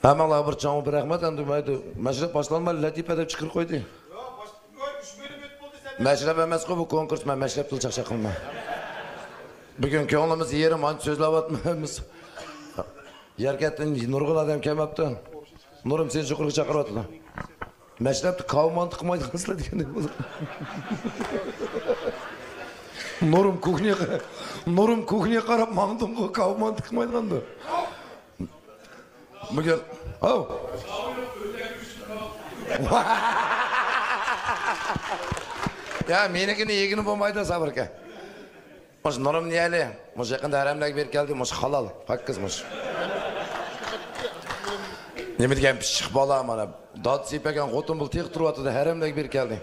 ھەممىڭلارغا بىر چوڭ بىر رەھمەت. ئەمدى مەشرەپ باشلانماي لەتىپە دەپ چىقىرىپ قويدى. مەشرەپ ئەمەسقۇ بۇ كونكۇرس، مەن مەشرەپتىن چاقچاق قىلماي. بۈگۈن كۆڭلىمىز يېرىم، ئانچە سۆزلەۋاتمايمىز. يەركەنتتىن نۇرغۇن ئادەم كەلمەپتۇ. نۇرۇم، سېنى يۇقىرىغا چاقىرىۋاتىدۇ. مەشرەپتە كاۋا مانتا قىلمايدىغانسىلەر دېگەندەك بولدى. نۇرۇم كۇخنياغا، نۇرۇم كۇخنياغا قاراپ ماڭدىمغۇ، كاۋا مانتا قىلمايدىغاندۇ. بۈگۈن، ھاۋ. يا، مېنىڭكىنى يېگىلى بولمايدۇ، سابىر ئاكا. مۇشۇ نۇرۇم دېيەيلى، مۇشۇ يېقىندا ھەرەملەرگە بېرىپ كەلدى، مۇشۇ ھالال، پاكىز مۇشۇ. نېمە دېگەن پىششىق بالا مانا. دادىسى ئېپەكەن خوتۇن بۇ تېخى تۇرۇۋاتىدۇ، ھەرەملەرگە بېرىپ كەلدى.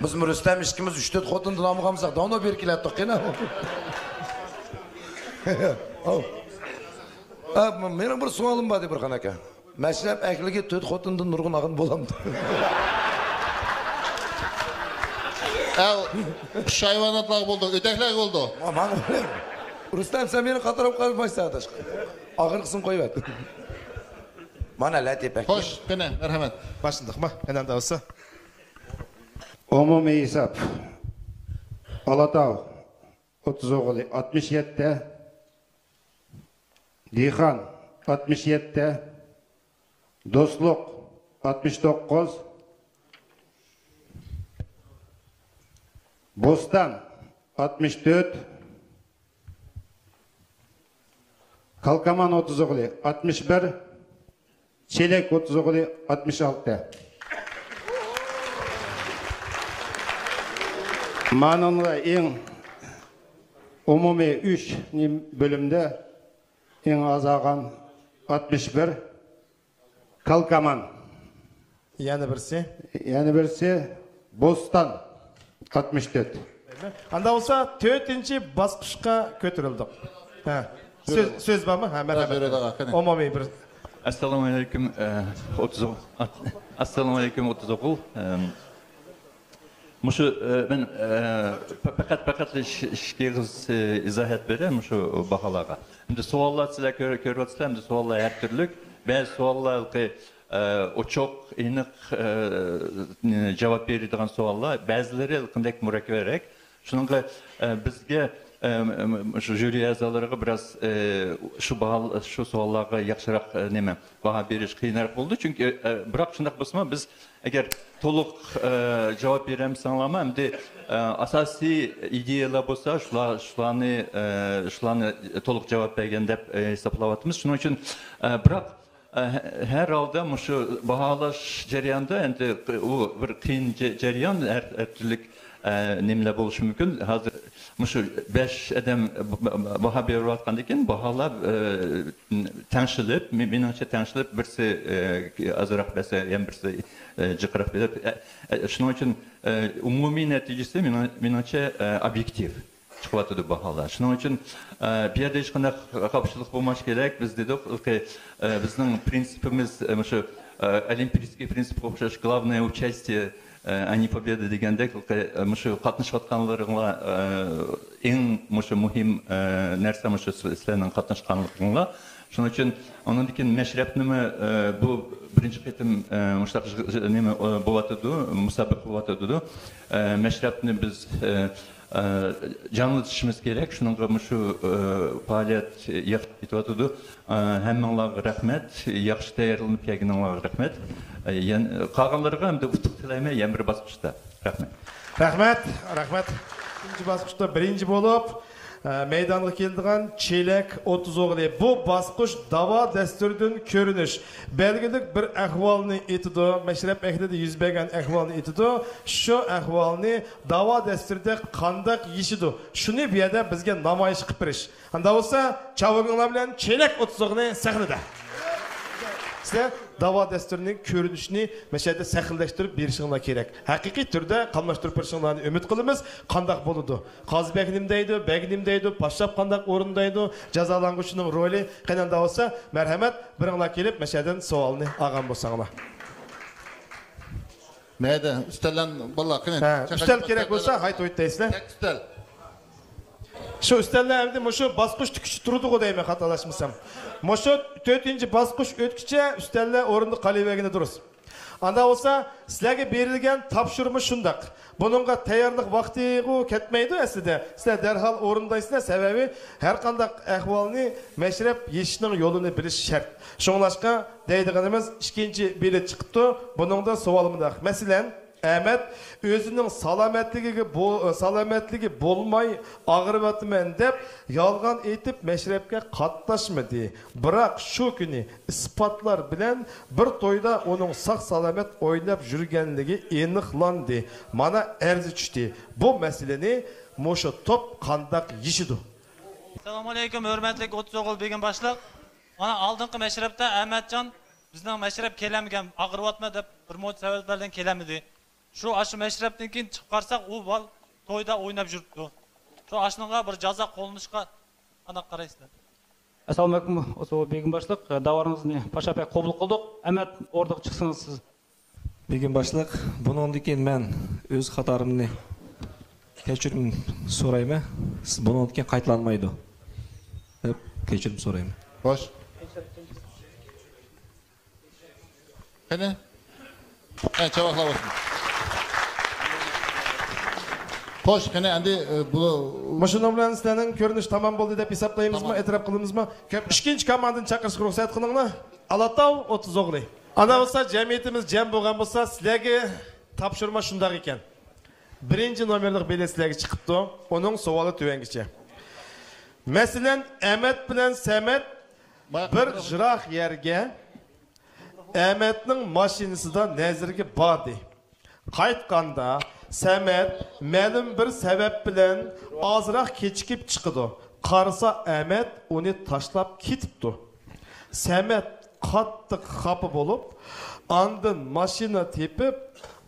بىز رۇستەم ئىككىمىز ئۈچ تۆت خوتۇندىن ئالمىغانمىزاق، داۋاملىق بېرىپ كېلەتتۇق، قېنى. ھاۋ. ئە، مېنىڭ بىر سوئالىم بار دەيدۇ بۇرخان ئاكا. مەشرەپ ئەھلىگە تۆت خوتۇندىن نۇرغۇن ئالغىلى بولامدۇ؟ ئەل، خۇش ھايۋاناتلارغا بولدى، ئۆتەكلەرگە بولدى. ماڭا، رۇستەم، سەن مېنى قاتراپ قالمايسەن، ئاداش. ئاخىرقىسىنى قويۇۋەت. مانا لەتىپە. خوش، قېنى، مەرھەمەت. باشلىدۇقمۇ؟ قېنى ئەمدى بولسا. ئومۇمىي ھېساب. ئالاتاۋ ئوتتۇز ئوغلى ئاتمىش يەتتە، دېھقان ئاتمىش يەتتە، دوستلۇق ئاتمىش توققۇز، بوستان ئاتمىش تۆت، كالكامان ئوتتۇز ئوغلى ئاتمىش بىر، چېلەك ئوتتۇز ئوغلى ئاتمىش ئالتە. مانىڭدا ئەڭ ئومۇمىي ئۈچ نېمە بۆلۈمدە ئەڭ ئاز ئالغان ئاتمىش بىر، كالكامان. يەنە بىرسى؟ يەنە بىرسى بوستان، ئاتمىش تۆت. ئاندا بولسا تۆتىنچى باسقۇچقا كۆتۈرۈلدۇق. ھە. سۆز، سۆز بارمۇ؟ ھە، مەرھەمەت. ئومۇمىي بىر. ئەسسالامۇ ئەلەيكۇم، ئە، ئوتتۇز، ئەسسالامۇ ئەلەيكۇم، ئوتتۇز ئوغۇل. ئەم، مۇشۇ، ئە، مەن، ئە، پە-، پەقەت، پەقەت ئىش-، ئىككى ئېغىز، ئە، ئىزاھات بېرەي مۇشۇ باھالارغا. ئەمدى سوئاللار سىلەر كۆر-، كۆرۈۋاتىسىلەر، ئەمدى سوئاللار ھەر تۈرلۈك. بەزى سوئاللار ھېلىقى ئە، ئوچۇق، ئېنىق، ئە، جاۋاب بېرىدىغان سوئاللار، بەزىلىرى قانداق مۇرەككەپرەك. شۇنىڭغا، ئە، بىزگە، ئە، م-، م-، شۇ ژۇرى ئەزالىرىغا بىراز، ئە، شۇ باھا-، شۇ سوئاللارغا ياخشىراق، ئە، نېمە، باھا بېرىش قىيىنراق بولىدۇ. چۈنكى، ئە، بىراق شۇنداق بولسىمۇ، بىز ئەگەر تولۇق، ئە، جاۋاب بېرەلمىسەڭلارمۇ، ئەمدى، ئە، ئاساسىي ئىدىيەلەر بولسا، شۇلار، شۇلارنى، ئە، شۇلارنى تولۇق جاۋاب بەرگەن دەپ، ئە، ھېسابلاۋاتىمىز. شۇنىڭ ئۈچۈن، ئە، بىراق، ئە، ھە-، ھەر ھالدا مۇشۇ باھالاش جەريانىدا ئەمدى ئۇ بىر قىيىن جە-، جەريان، ھەر، ھەر تۈرلۈك، ئە، نېمىلەر بولۇشى مۇمكىن. ھازىر مۇشۇ بەش ئادەم ب-، ب-، باھا بېرىۋاتقاندىن كېيىن باھالار، ئە، تەڭشىلىپ، مې-، مېنىڭچە تەڭشىلىپ، بىرسى، ئە، ئازراق بەرسە، يەنە بىرسى، ئە، جىقراق بېرىپ، ئە، ئە، شۇنىڭ ئۈچۈن، ئە، ئومۇمىي نەتىجىسى مېنىڭ-، مېنىڭچە، ئە، ئوبيېكتىپ چىقىۋاتىدۇ باھالار. شۇنىڭ ئۈچۈن، ئە، بۇ يەردە ھېچقانداق قارشىلىق بولماس كېرەك. بىز دېدۇق، ئە، بىزنىڭ پرىنسىپىمىز، ئە، مۇشۇ، ئە، ئولىمپىيسكىي پرىنسىپقا ئوخشاش، «Главное участие, э, а не победа» دېگەندەك، ئە، مۇشۇ قاتنىشىۋاتقانلىرىڭلار، ئە، ئەڭ مۇشۇ مۇھىم، ئە، نەرسە مۇشۇ سىز-، سىلەرنىڭ قاتناشقانلىقىڭلار. شۇنىڭ ئۈچۈن ئاندىن كېيىن مەشرەپنىمۇ، ئە، بۇ بىرىنچى قېتىم، ئە، مۇشۇنداق ژ-، ژ-، نېمە، ئە، بولۇۋاتىدۇ، مۇسابىقە بولۇۋاتىدۇ. ئە، مەشرەپنى بىز، ئە، ئە، جانلىتىشىمىز كېرەك. شۇنىڭغا مۇشۇ، ئە، پائالىيەت ياخشى كېتىۋاتىدۇ. ئە، ھەممىڭلارغا رەھمەت، ياخشى تەييارلىنىپ كەلگىنىڭلارغا رەھمەت. ئە، يەنە قالغانلىرىغا ئەمدى ئۇتۇق تىلەيمەن، يەنە بىر باسقۇچتا. رەھمەت. رەھمەت، رەھمەت. ئىككىنچى باسقۇچتا بىرىنچى بولۇپ، ئە، مەيدانغا كېلىدىغان چېلەك ئوتتۇز ئوغلى. بۇ باسقۇچ داۋا دەستۇرىدىن كۆرۈنۈش. بەلگىلىك بىر ئەھۋالنى ئېيتىدۇ، مەشرەپ ئەھلىدە يۈز بەرگەن ئەھۋالنى ئېيتىدۇ. شۇ ئەھۋالنى داۋا دەستۇرىدا قانداق يېشىدۇ، شۇنى بۇ يەردە بىزگە نامايىش قىلىپ بېرىش. ئاندا بولسا، چاۋىكىڭلار بىلەن چېلەك ئوتتۇز ئوغلى سەھنىدە. سىلەر داۋا دەستۇرىنىڭ كۆرۈنۈشىنى مەشەدە سەھنىلەشتۈرۈپ بېرىشىڭلار كېرەك. ھەقىقىي تۈردە قاملاشتۇرۇپ بېرىشىڭلارنى ئۈمىد قىلىمىز. قانداق بولىدۇ؟ قازى بەگ نېمە دەيدۇ، بەگ نېمە دەيدۇ، پاششاپ قانداق ئورۇندايدۇ، جازالانغۇچىنىڭ رولى قېنى؟ ئاندا بولسا، مەرھەمەت، بىرىڭلار كېلىپ مەشەدىن سوئالنى ئالغان بولساڭلار. مەيدە، ئۈستەللەن بالىلار، قېنى، ھە، چاقىرىپ ئۈستەل كېرەك بولسا، ھايت ھۇيت دەيسىلەر. تەك ئۈستەل. شۇ ئۈستەللەر ئەمدى مۇشۇ باسقۇچ تىكىشى تۇرىدىغۇ دەيمەن، خاتالاشمىسام. مۇشۇ تۆتىنچى باسقۇچ ئۆتكۈچە ئۈستەللەر ئورنىدا قالىۋەرگىنى دۇرۇس. ئاندا بولسا، سىلەرگە بېرىلگەن تاپشۇرما شۇنداق. بۇنىڭغا تەييارلىق ۋاقتىغۇ كەتمەيدۇ ئەسلىدە. سىلەر دەرھال ئورۇندايسىلەر، سەۋەبى ھەر قانداق ئەھۋالنى مەشرەپ يېشىشنىڭ يولىنى بىلىش شەرت. شۇڭلاشقا دەيدىغىنىمىز، ئىككىنچى بېلەت چىقىپتۇ. بۇنىڭدا سوئال مۇنداق. مەسىلەن، ئەمەت ئۆزىنىڭ سالامەتلىكىگە بو-، سالامەتلىكى بولماي ئاغرىۋاتىمەن دەپ يالغان ئېيتىپ مەشرەپكە قاتناشمىدى. بىراق شۇ كۈنى ئىسپاتلار بىلەن بىر تويدا ئۇنىڭ ساق-سالامەت ئويناپ يۈرگەنلىكى ئېنىقلاندى. مانا ئەرز چۈشتى. بۇ مەسىلىنى مۇشۇ توپ قانداق يېشىدۇ؟ ئەسسالامۇئەلەيكۇم، ھۆرمەتلىك ئوتتۇز ئوغۇل بېگىم باشلىق. مانا ئالدىنقى مەشرەپتە ئەمەتجان بىزنىڭ مەشرەپ كېلەلمىگەن، ئاغرىۋاتىمەن دەپ بىر مۇنچە سەۋەبلەردىن كېلەلمىدى. شۇ ئاشۇ مەشرەپتىن كېيىن چىقىپ قارىساق، ئۇ بال تويدا ئويناپ يۈرۈپتۇ. شۇ ئاشۇنىڭغا بىر جازا قوللىنىشقا قانداق قارايسىلەر؟ ئەسسالامۇئەلەيكۇم، ئوتتۇز ئوغۇل بېگىم باشلىق. داۋارىڭىزنى پاشا پەي قوبۇل قىلدۇق. ئەمەت ئورنىغا چىقسىڭىز سىز. بېگىم باشلىق، بۇنىڭدىن كېيىن مەن ئۆز خاتالىرىمنى كەچۈرۈم سورايمەن. سىز بۇنىڭدىن كېيىن قايتىلانمايدۇ دەپ كەچۈرۈم سورايمەن. خوش. قېنى؟ ھە، چاۋاكلار بولسۇن. خوش، قېنى، ئەمدى، ئە، بۇ مۇشۇنىڭ بىلەن سىلەرنىڭ كۆرۈنۈش تامام بولدى دەپ ھېسابلايمىزمۇ، تامام. ئېتىراپ قىلىمىزمۇ؟ كۆپ ئىككىنچى كوماندىنى چاقىرىشقا رۇخسەت قىلىڭلار. ئالاتاۋ ئوتتۇز ئوغلى. ئانداق بولسا جەمئىيىتىمىز جەم بولغان بولسا سىلەرگە تاپشۇرما شۇنداق ئىكەن. بىرىنچى نومېرلىق بېلەت سىلەرگە چىقىپتۇ. ئۇنىڭ سوئالى تۆۋەنگىچە. مەسىلەن، ئەمەت بىلەن سەمەت بىر يىراق يەرگە ئەمەتنىڭ ماشىنىسىدا نەزىرگە باردى. قايتقاندا سەمەت مەلۇم بىر سەۋەب بىلەن ئازراق كېچىكىپ چىقىدۇ. قارىسا، ئەمەت ئۇنى تاشلاپ كېتىپتۇ. سەمەت قاتتىق خاپا بولۇپ، ئاندىن ماشىنا تېپىپ،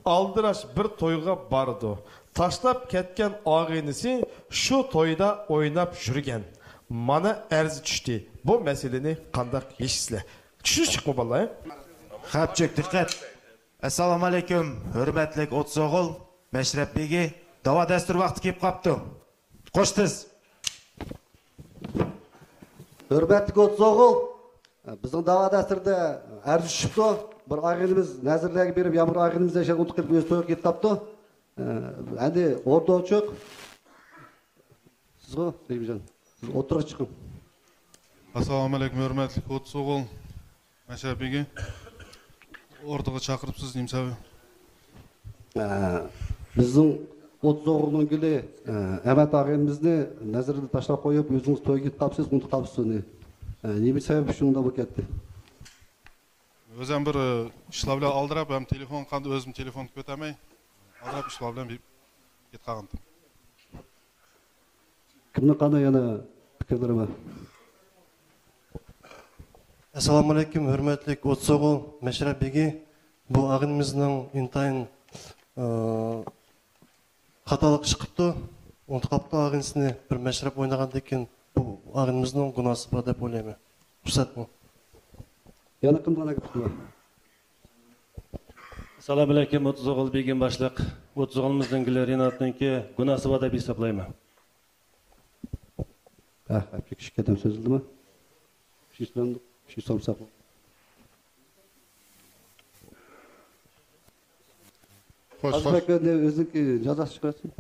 ئالدىراش بىر تويغا بارىدۇ. تاشلاپ كەتكەن ئاغىنىسى شۇ تويدا ئويناپ يۈرگەن. مانا ئەرز چۈشتى. بۇ مەسىلىنى قانداق يېشىسىلەر؟ چۈشۈنۈشلۈكمۇ، بالىلار؟ خەپچىك، دىققەت! ئەسسالامۇئەلەيكۇم، ھۆرمەتلىك ئوتتۇز ئوغۇل، مەشرەپ بېگى، داۋا دەستۇر ۋاقتى كېلىپ قاپتۇ. قوش تىز. ھۆرمەتلىك ئوتتۇز ئوغۇل، بىزنىڭ داۋا دەستۇرىدە ئەرز چۈشۈپتۇ. بىر ئاغىنىمىز نەزىرلەرگە بېرىپ، يەنە بىر ئاغىنىمىز ياشاپ ئۇنتۇپ قېلىپ ئۆز تويىغا كېتىپ قاپتۇ. ئەمدى ئوردا ئوچۇق. سىزغۇ، رېھىمجان. سىز ئوتتۇرىغا چىقىڭ. ئەسسالامۇئەلەيكۇم، ھۆرمەتلىك ئوتتۇز ئوغۇل، مەشرەپ بېگى. ئوردىغا چاقىرىپسىز، نېمە سەۋەب؟ ئە، بىزنىڭ ئوتتۇز ئوغۇلنىڭ گۈلى، ئە، ئەمەت ئاغىنىمىزنى نەزىردىن تاشلاپ قويۇپ، ئۆزىڭىز تويغا كېتىپ قاپسىز، ئۇنتۇپ قاپسىز ئۇنى. ئە، نېمە سەۋەب شۇنداق بولۇپ كەتتى؟ ئۆزۈم بىر، ئە، ئىشلار بىلەن ئالدىراپ، ھەم تېلېفون قىلغاندا ئۆزۈم تېلېفون كۆتەرمەي، ئالدىراپ ئىشلار بىلەن بېرىپ كېتىپ قالغانىدىم. كىمنىڭ قانداق يەنە پىكىرلىرى بار؟ ئەسسالامۇئەلەيكۇم، ھۆرمەتلىك ئوتتۇز ئوغۇل، مەشرەپ بېگى. بۇ ئاغىنىمىزنىڭ ئىنتايىن، ئى، خاتالىق ئىش قىپتۇ. ئۇنتۇپ قاپتۇ ئاغىنىسىنى. بىر مەشرەپ ئوينىغاندىن كېيىن بۇ ئاغىنىمىزنىڭ گۇناھسى بار دەپ ئويلايمەن. رۇخسەتمۇ؟ يەنە كىمنىڭ گېپى بار؟ ئەسسالامۇئەلەيكۇم، ئوتتۇز ئوغۇل بېگىم باشلىق. ئوتتۇز ئوغلىمىزنىڭ گۈلى رىناتنىڭكى گۇناھسى بار دەپ ھېسابلايمەن. ھە، ئىككى ئادەم سۆزلىدىمۇ؟ بىر شەيتان، بىر شەيتان ساقلا. خوش، خوش. ئازبەك ئۆزىنىڭكى جازاسى چىقىۋەتسۇن.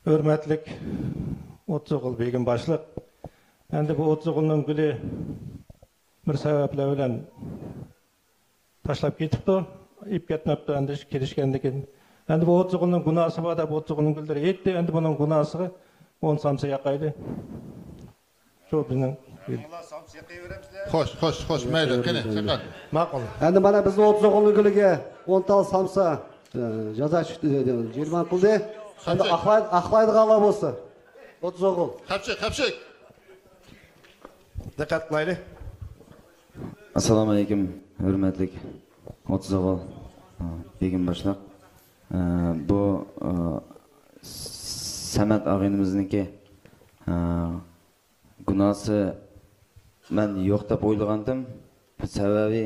ھۆرمەتلىك ئوتتۇز ئوغۇل بېگىم باشلىق. ئەمدى بۇ ئوتتۇز ئوغۇلنىڭ گۈلى بىر سەۋەبلەر بىلەن تاشلاپ كېتىپتۇ. ئېلىپ كەتمەپتۇ، ئەمدى كېلىشكەندىن كېيىن. ئەمدى بۇ ئوتتۇز ئوغۇلنىڭ گۇناھسى بار دەپ ئوتتۇز ئوغۇلنىڭ گۈللىرى ئېيتتى. ئەمدى بۇنىڭ گۇناھسىغا ئون سامسا ياقايلى. شۇ بىزنىڭ. خوش، خوش، خوش، مەيلى، قېنى، چىقار. ماقۇل. ئەمدى مانا بىزنىڭ ئوتتۇز ئوغۇلنىڭ گۈلىگە ئون تال سامسا، ئە، جازا چۈشتى، جەرىمانە قىلدى. ئەمدى خەپچىك. ئاقلاي-، ئاقلايدىغانلار بولسا. ئوتتۇز ئوغۇل. خەپچىك، خەپچىك. دىققەت قىلايلى. ئەسسالامۇئەلەيكۇم، ھۆرمەتلىك ئوتتۇز ئوغۇل، بېگىم باشلىق. ئە، بۇ، ئە، سەمەت ئاغىنىمىزنىڭكى، ئە، گۇناھسى مەن يوق دەپ ئويلىغانتىم. سەۋەبى،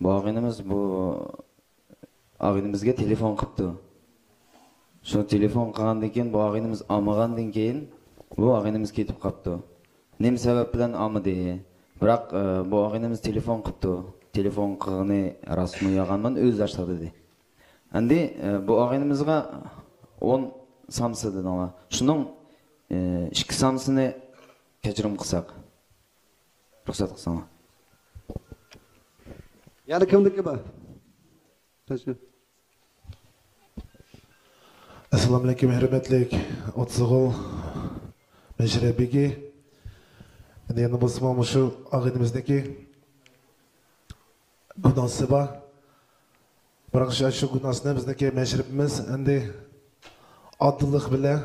بۇ ئاغىنىمىز بۇ ئاغىنىمىزگە تېلېفون قىپتۇ. شۇ تېلېفون قىلغاندىن كېيىن، بۇ ئاغىنىمىز ئالمىغاندىن كېيىن، بۇ ئاغىنىمىز كېتىپ قاپتۇ. نېمە سەۋەب بىلەن ئالمىدى؟ بىراق، ئە، بۇ ئاغىنىمىز تېلېفون قىپتۇ. تېلېفون قىلغىنى راستمۇ يالغانمۇ، ئۆزى ئاشلىق دېدى. ئەمدى، ئە، بۇ ئاغىنىمىزغا ئون سامسا دېدىڭلار. شۇنىڭ، ئە، ئىككى سامسىنى كەچۈرۈم قىلساق. رۇخسەت قىلساڭلار. يەنە كىمنىڭكى بار؟ ئەسسالامۇئەلەيكۇم، ھۆرمەتلىك ئوتتۇز ئوغۇل، مەشرەپ بېگى. ئەمدى يەنە بولسىمۇ مۇشۇ ئاغىنىمىزنىڭكى گۇناھسى بار. بىراق شۇ، شۇ گۇناھسىنى بىزنىڭكى مەشرىپىمىز ئەمدى ئادىللىق بىلەن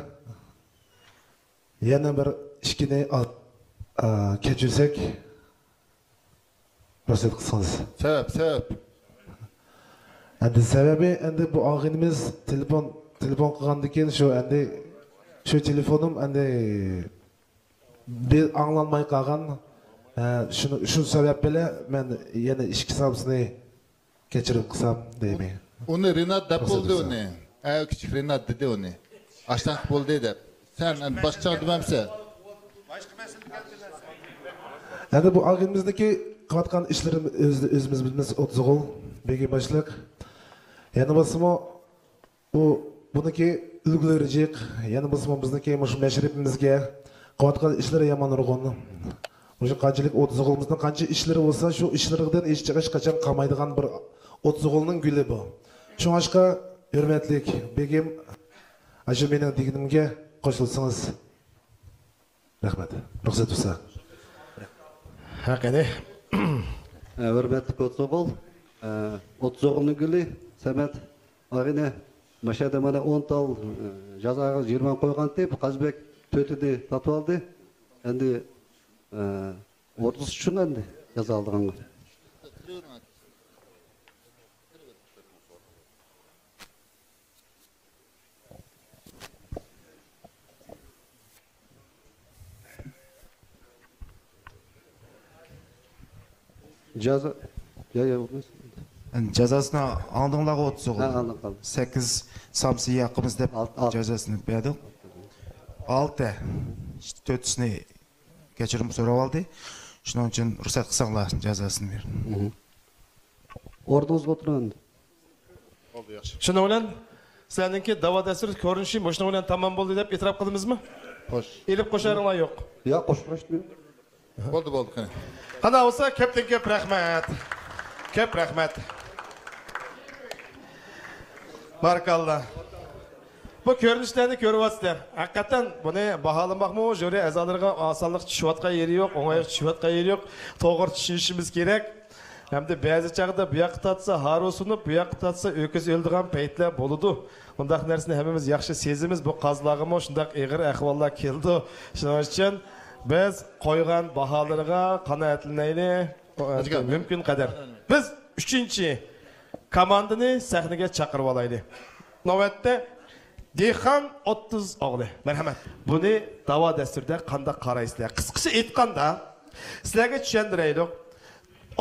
يەنە بىر ئىككىنى ئا-، ئا، كەچۈرسەك، رۇخسەت قىلسىڭىز. سەۋەب، سەۋەب. ئەمدى سەۋەبى، ئەمدى بۇ ئاغىنىمىز تېلېفون، تېلېفون قىلغاندىن كېيىن شۇ ئەمدى، شۇ تېلېفونۇم ئەمدى بىر ئاڭلانماي قالغان. ئە، شۇنى، شۇ سەۋەب بىلەن مەن يەنە ئىككى سامسىنى كەچۈرۈم قىلسام دەيمەن. ئۇنى رىنات دەپ بولدى ئۇنى. ئە، كىچىك رىنات دېدى ئۇنى. ئاشتاق بولدى دەپ. سەن ئەمدى باشقىچە دېمەمسەن. ئەمدى بۇ ئاغىنىمىزنىڭكى قىلىۋاتقان ئىشلىرىمىز ئۆز-، ئۆزىمىز بىلىمىز، ئوتتۇزوغۇل بېگىم باشلىق. يەنە بولسىمۇ، ئۇ، بۇنىڭكى ئۈلگىلىرى جىق، يەنە بولسىمۇ بىزنىڭكى مۇشۇ مەشرىپىمىزگە قىلىۋاتقان ئىشلىرى يامان نۇرغۇن. مۇشۇ قانچىلىك ئوتتۇزوغلىمىزنىڭ قانچە ئىشلىرى بولسا، شۇ ئىشلىرىدىن ھېچ چىقىش قاچان قالمايدىغان بىر ئوتتۇزوغلىنىڭ گۈلى بۇ. شۇڭاشقا، ھۆرمەتلىك بېگىم، ئاشۇ مېنىڭ دېگىنىمگە قوشۇلسىڭىز. رەھمەت. رۇخسەت بولسا. ھە، قېنى. ھە، ھۆرمەتلىك ئوتتۇزوغۇل، ھە، ئوتتۇزوغۇلنىڭ گۈلى سەمەت ئاغىنە، ماشۇ يەردە مانا ئون تال، ھە، جازاغا يىگىرمە قويغانتى، قازىبېك تۆتىنى تارتىۋالدى. ئەمدى، ھە، ئوتتۇز ئۈچ ئەمدى جازا ئالىدىغانغا. جازا، يا، يا، بولماس. ئەمدى جازاسىنى ئاڭلىدىڭلارغۇ، ئوتتۇز ھە، ئوغۇل. ئاڭلاپ قالدىم. سەككىز سامسا ياقىمىز دەپ ئالتە، ئالتە. جازاسىنى بەردۇق. ئالتە. تۆتىسىنى كەچۈرۈم سوراپ ئالدى. شۇنىڭ ئۈچۈن رۇخسەت قىلساڭلار جازاسىنى بېرىڭ. مھم. ئورنىڭىزغا ئولتۇرۇڭ ئەمدى. بولدى، ياخشى. شۇنىڭ بىلەن سىلەرنىڭكى داۋا دەستۇر كۆرۈنۈشى مۇشۇنىڭ بىلەن تامام بولدى دەپ ئېتىراپ قىلىمىزمۇ؟ خوش. ئېلىپ قوشارىڭلار يوق. ياق، قوشۇپ قوشتۇم. بولدى، بولدى، قېنى. قانداق بولسا، كۆپتىن كۆپ رەھمەت. كۆپ رەھمەت. بارىكاللا. بۇ كۆرۈنۈشلەرنى كۆرۈۋاتىسىلەر. ھەقىقەتەن بۇنى باھالىماقمۇ ژۇرى ئەزالىرىغا ئاسانلىقچە چۈشۈۋاتقان يېرى يوق، ئوڭايلىقچە چۈشۈۋاتقان يېرى يوق. توغرا چۈشىنىشىمىز كېرەك. ھەمدە بەزى چاغدا بۇ ياققا تارتسا ھارۋا سۇنۇپ، بۇ ياققا تارتسا ئۆكۈز ئۆلىدىغان پەيتلەر بولىدۇ. بۇنداق نەرسىنى ھەممىمىز ياخشى سېزىمىز. بۇ قازىلارغىمۇ شۇنداق ئېغىر ئەھۋاللار كېلىدۇ. شۇنىڭ ئۈچۈن بىز قويغان باھالىرىغا قانائەتلىنەيلى. مۇمكىن قەدەر. بىز ئۈچىنچى كوماندىنى سەھنىگە چاقىرىۋالايلى. نۆۋەتتە دېھقان ئوتتۇز ئوغلى. مەرھەمەت. بۇنى داۋا دەستۇرىدا قانداق قارايسىلەر؟ قىسقىچە ئېيتقاندا، سىلەرگە چۈشەندۈرەيلۇق.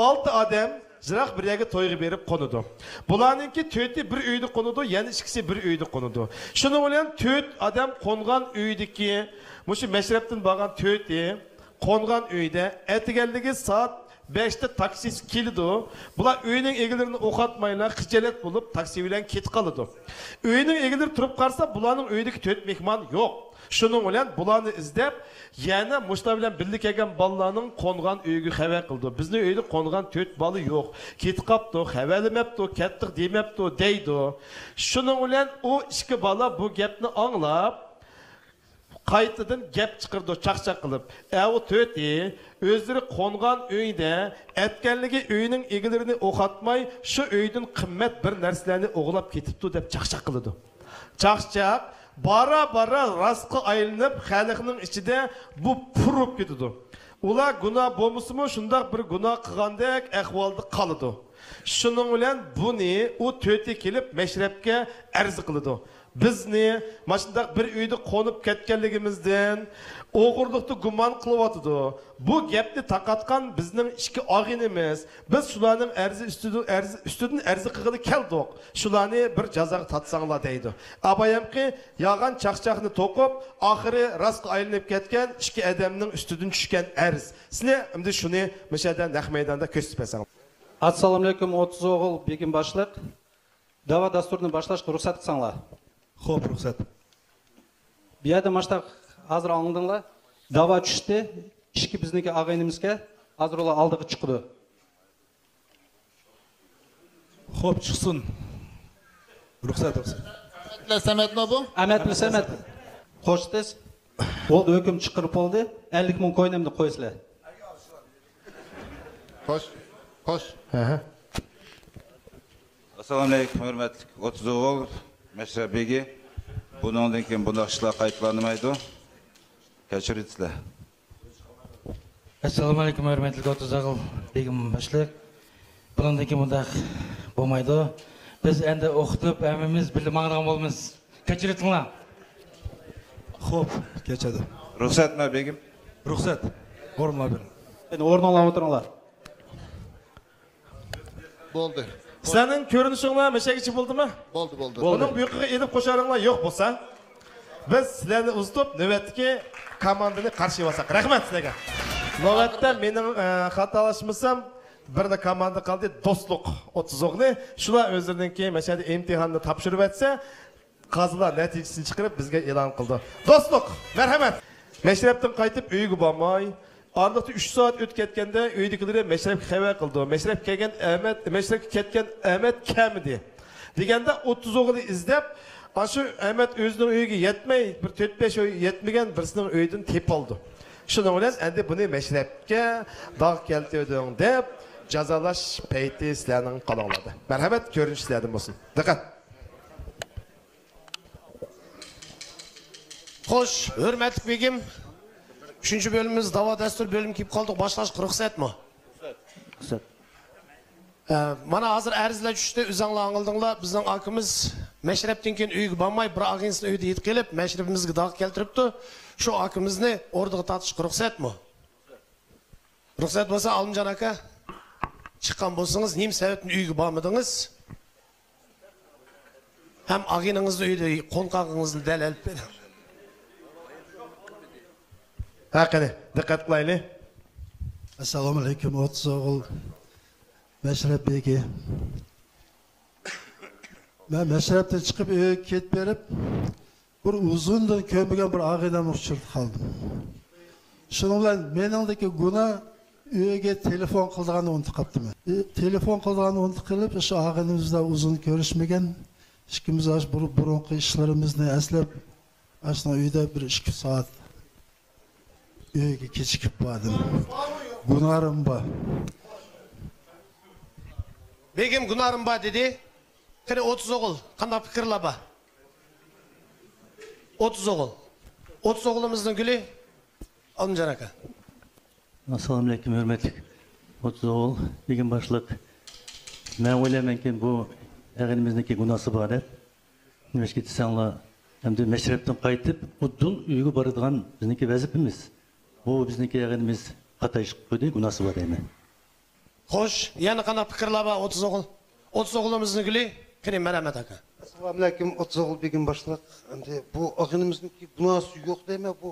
ئالتە ئادەم يىراق بىر يەرگە تويغا بېرىپ قونىدۇ. بۇلارنىڭكى تۆتى بىر ئۆيدە قونىدۇ، يەنە ئىككىسى بىر ئۆيدە قونىدۇ. شۇنىڭ بىلەن تۆت ئادەم قونغان ئۆيدىكى، مۇشۇ مەشرەپتىن بارغان تۆتى قونغان ئۆيدە ئەتىگەنلىكى سائەت بەشتە تاكسىسى كېلىدۇ. بۇلار ئۆينىڭ ئىگىلىرىنى ئوقاتمايلا، خىجالەت بولۇپ، تاكسى بىلەن كېتىپ قالىدۇ. ئۆينىڭ ئىگىلىرى تۇرۇپ قارىسا، بۇلارنىڭ ئۆيىدىكى تۆت مېھمان يوق. شۇنىڭ بىلەن بۇلارنى ئىزدەپ، يەنە مۇشۇلار بىلەن بىللە كەلگەن بالىلارنىڭ قونغان ئۆيىگە خەۋەر قىلىدۇ. بىزنىڭ ئۆيدە قونغان تۆت بالا يوق. كېتىپ قاپتۇ، خەۋەرلىمەپتۇ، كەتتۇق دېمەپتۇ، دەيدۇ. شۇنىڭ بىلەن ئۇ ئىككى بالا بۇ گەپنى ئاڭلاپ، قايتىدىن گەپ چىقىرىدۇ چاقچاق قىلىپ. ئەۋۇ تۆتى ئۆزلىرى قونغان ئۆيدە ئەتكەنلىكى ئۆينىڭ ئىگىلىرىنى ئوقاتماي، شۇ ئۆيدىن قىممەت بىر نەرسىلەرنى ئوغرىلاپ كېتىپتۇ دەپ چاقچاق قىلىدۇ. چاقچاق بارا-بارا راستقا ئايلىنىپ، خەلقنىڭ ئىچىدە بۇ پۇرۇپ كېتىدۇ. ئۇلار گۇناھ بولمىسىمۇ، شۇنداق بىر گۇناھ قىلغاندەك ئەھۋالدا قالىدۇ. شۇنىڭ بىلەن بۇنى ئۇ تۆتى كېلىپ مەشرەپكە ئەرز قىلىدۇ. بىزنى ماشۇنداق بىر ئۆيدە قونۇپ كەتكەنلىكىمىزدىن ئوغرىلىقتا گۇمان قىلىۋاتىدۇ. بۇ گەپنى تارقاتقان بىزنىڭ ئىككى ئاغىنىمىز. بىز شۇلارنىڭ ئەرزى ئۈستىدىن، ئەرز ئۈستىدىن ئەرز قىلغىلى كەلدۇق. شۇلارنى بىر جازاغا تارتساڭلار دەيدۇ. ئاپايامقى يالغان چاقچاقنى توقۇپ، ئاخىرى راستقا ئايلىنىپ كەتكەن ئىككى ئادەمنىڭ ئۈستىدىن چۈشكەن ئەرز. سىلەر ئەمدى شۇنى مۇشۇ يەردە نەق مەيداندا كۆرسىتىپ بەرسەڭلار. ئەسسالامۇئەلەيكۇم، ئوتتۇز ئوغۇل بېگىم باشلىق. داۋا دەستۇرىنى باشلاشقا رۇخسەت قىلساڭلار. خوپ، رۇخسەت. بۇ يەردە ماشتاق ھازىر ئاڭلىدىڭلار. داۋا چۈشتى. ئىككى بىزنىڭكى ئاغىنىمىزگە ھازىر ئۇلار ئالدىغا چىقىدۇ. خوپ، چىقسۇن. رۇخسەت، رۇخسەت. ئەمەتلە سەمەتمۇ بۇ؟ ئەمەتلە سەمەت. خوش تېز. بولدى، ھۆكۈم چىقىرىپ بولدى. ئەللىك مىڭ كوينامنى قويسىلەر. خوش، خوش. ئەسسالامۇئەلەيكۇم، ھۆرمەتلىك ئوتتۇز ئوغۇل مەشرەپ بېگى. بۇنىڭدىن كېيىن بۇنداق ئىشلار قايتىلانمايدۇ. كەچۈرىسىلەر. ئەسسالامۇئەلەيكۇم، ھۆرمەتلىك ئوتتۇز ئوغۇل بېگىم باشلىق. بۇنىڭدىن كېيىن بۇنداق بولمايدۇ. بىز ئەمدى ئوقۇتۇپ، ھەممىمىز بىللە ماڭىدىغان بولىمىز. كەچۈرۈۋېتىڭلار. خوپ، كەچۈرىدۇ. رۇخسەتمۇ بېگىم؟ رۇخسەت. ئورۇنلار بېرىڭ. ئەمدى ئورنۇڭلارغا ئولتۇرۇڭلار. بولدى. سىلەرنىڭ كۆرۈنۈشۈڭلار مەشەگىچە بولدىمۇ؟ بولدى، بولدى. بولدى. بۇنىڭ بۇيىقىغا ئېلىپ قوشارىڭلار يوق بولسا، بىز سىلەرنى ئۇزىتىپ، نۆۋەتتىكى كوماندىنى قارشى ئالساق. رەھمەت سىلەرگە. نۆۋەتتە مېنىڭ، ئە، خاتالاشمىسام، بىرلا كوماندا قالدى، دوستلۇق ئوتتۇز ئوغلى. شۇلار ئۆزلىرىنىڭكى مەشەدە ئىمتىھاننى تاپشۇرۇۋەتسە، قازىلار نەتىجىسىنى چىقىرىپ بىزگە ئېلان قىلىدۇ. دوستلۇق، مەرھەمەت. مەشرەپتىن قايتىپ ئۆيىگە بارماي، ئارىلىقتا ئۈچ سائەت ئۆتۈپ كەتكەندە ئۆيدىكىلىرى مەشرەپكە خەۋەر قىلىدۇ. مەشرەپكە كەلگەن ئەمەت، مەشرەپكە كەتكەن ئەمەت كەلمىدى. دېگەندە ئوتتۇز ئوغلى ئىزدەپ، ئاشۇ ئەمەت ئۆزىنىڭ ئۆيىگە يەتمەي، بىر تۆت-بەش ئۆي يەتمىگەن بىرسىنىڭ ئۆيىدىن تېپىۋالىدۇ. شۇنىڭ بىلەن ئەندى بۇنى مەشرەپكە داغ كەلتۈردۈڭ دەپ جازالاش پەيتى سىلەرنىڭ قولۇڭلاردا. مەرھەمەت، كۆرۈنۈش سىلەردىن بولسۇن. دىققەت! خوش، ھۆرمەتلىك بېگىم. ئۈچىنچى بۆلۈمىمىز داۋا دەستۇر بۆلۈمى كېلىپ قالدۇق. باشلاشقا رۇخسەتمۇ؟ رۇخسەت. ئە، مانا ھازىر ئەرزلەر چۈشتى، ئۆزەڭلار ئاڭلىدىڭلار. بىزنىڭ ئاكىمىز مەشرەپتىن كېيىن ئۆيىگە بارماي، بىر ئاغىنىسىنىڭ ئۆيىدە يېتىپ قېلىپ، مەشرىپىمىزگە داغ كەلتۈرۈپتۇ. شۇ ئاكىمىزنى ئوردىغا تارتىشقا رۇخسەتمۇ؟ رۇخسەت بولسا، ئالىمجان ئاكا، چىققان بولسىڭىز، نېمە سەۋەبتىن ئۆيگە بارمىدىڭىز؟ ھەم ئاغىنىڭىزنى ئۆيدە قونغانلىقىڭىزنى دەلىل ئېلىپ بېرىڭ. ھە، قېنى، دىققەت قىلايلى. ئەسسالامۇئەلەيكۇم، ئوتتۇز ئوغۇل مەشرەپ بېگى. مەن مەشرەپتىن چىقىپ ئۆيگە كېتىپ بېرىپ، بىر ئۇزۇندىن كۆرمىگەن بىر ئاغىنەمنى ئۇچرىتىپ قالدىم. شۇنىڭ بىلەن مېنىڭدىكى گۇناھ، ئۆيگە تېلېفون قىلىدىغاننى ئۇنتۇپ قاپتىمەن. ئى، تېلېفون قىلىدىغاننى ئۇنتۇپ قېلىپ، شۇ ئاغىنىمىز بىلەن ئۇزۇن كۆرۈشمىگەن، ئىككىمىز ئاشۇ بۇر-، بۇرۇنقى ئىشلىرىمىزنى ئەسلەپ، ئاشۇنىڭ ئۆيىدە بىر ئىككى سائەت ئۆيگە كېچىكىپ باردىم. گۇناھىم بار. بېگىم، گۇناھىم بار دېدى. قېنى، ئوتتۇز ئوغۇل، قانداق پىكىرلەر بار؟ ئوتتۇز ئوغۇل. ئوتتۇز ئوغلىمىزنىڭ گۈلى ئالىمجان ئاكا. ئەسسالامۇئەلەيكۇم، ھۆرمەتلىك ئوتتۇز ئوغۇل، بېگىم باشلىق. مەن ئويلايمەنكى، بۇ ئاغىنىمىزنىڭكى گۇناھسى بار دەپ. نېمىشقا دېسەڭلار، ئەمدى مەشرەپتىن قايتىپ، ئۇدۇل ئۆيگە بارىدىغان بىزنىڭكى ۋەزىپىمىز. بۇ بىزنىڭكى ئاغىنىمىز خاتا ئىش قىلدى، گۇناھسى بار دەيمەن. خوش، يەنە قانداق پىكىرلەر بار ئوتتۇز ئوغۇل؟ ئوتتۇز ئوغلىمىزنىڭ گۈلى، قېنى، مەرھەمەت ئاكا. ئەسسالامۇئەلەيكۇم، ئوتتۇز ئوغۇل بېگىم باشلىق. ئەمدى بۇ ئاغىنىمىزنىڭكى گۇناھسى يوق دەيمەن، بۇ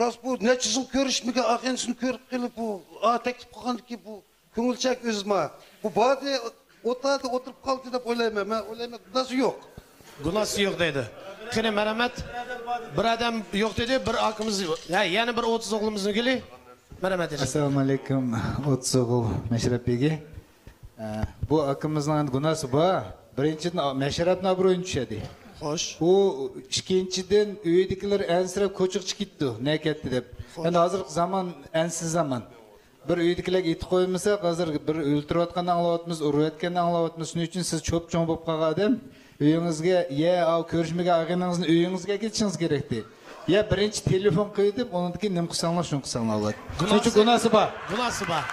راست، بۇ نەچچە يىل كۆرۈشمىگەن ئاغىنىسىنى كۆرۈپ قېلىپ، بۇ، ئا، تەكلىپ قىلغاندىكىن بۇ كۆڭۈلچەك ئۆزىما. بۇ باردى، ئولتۇردى، ئولتۇرۇپ قالدى دەپ ئويلايمەن. مەن ئويلايمەن، گۇناھسى يوق. گۇناھسى يوق دەيدۇ. قېنى، مەرھەمەت. بىر ئادەم يوق دېدى، بىر ئاكىمىز، ھە، يەنە بىر ئوتتۇز ئوغلىمىزنىڭ گۈلى. مەرھەمەت. ئەسسالامۇئەلەيكۇم، ئوتتۇز ئوغۇل مەشرەپ بېگى. ئە، بۇ ئاكىمىزنىڭ ئەمدى گۇناھسى بار. بىرىنچىدىن، مەشرەپنىڭ ئابرۇيىنى چۈشۈردى. خوش. ئۇ، ئىككىنچىدىن، ئۆيدىكىلەر ئەنسىرەپ كوچىغا چىقىپ كېتىپتۇ، نەگە كەتتى دەپ. خوش. ئەمدى ھازىرقى زامان ئەنسىز زامان. بىر ئۆيدىكىلەرگە ئېيتىپ قويمىساق، ھازىر بىر ئۆلتۈرۈۋاتقاننى ئاڭلاۋاتىمىز، ئۇرۇۋەتكەننى ئاڭلاۋاتىمىز. شۇنىڭ ئۈچۈن سىز چوپچوڭ بولۇپ قالغان ئادەم، ئۆيىڭىزگە، يە، ئاۋۇ كۆرۈشمىگەن ئاغىنىڭىزنى ئۆيىڭىزگە ئەكېلىشىڭىز كېرەكتى. يا بىرىنچى تېلېفون قىلىۋېتىپ، ئۇنىڭدىن كېيىن نېمە قىلساڭلار، شۇنى قىلساڭلار بولاتتى. شۇنىڭ ئۈچۈن گۇناھسى بار. گۇناھسى بار.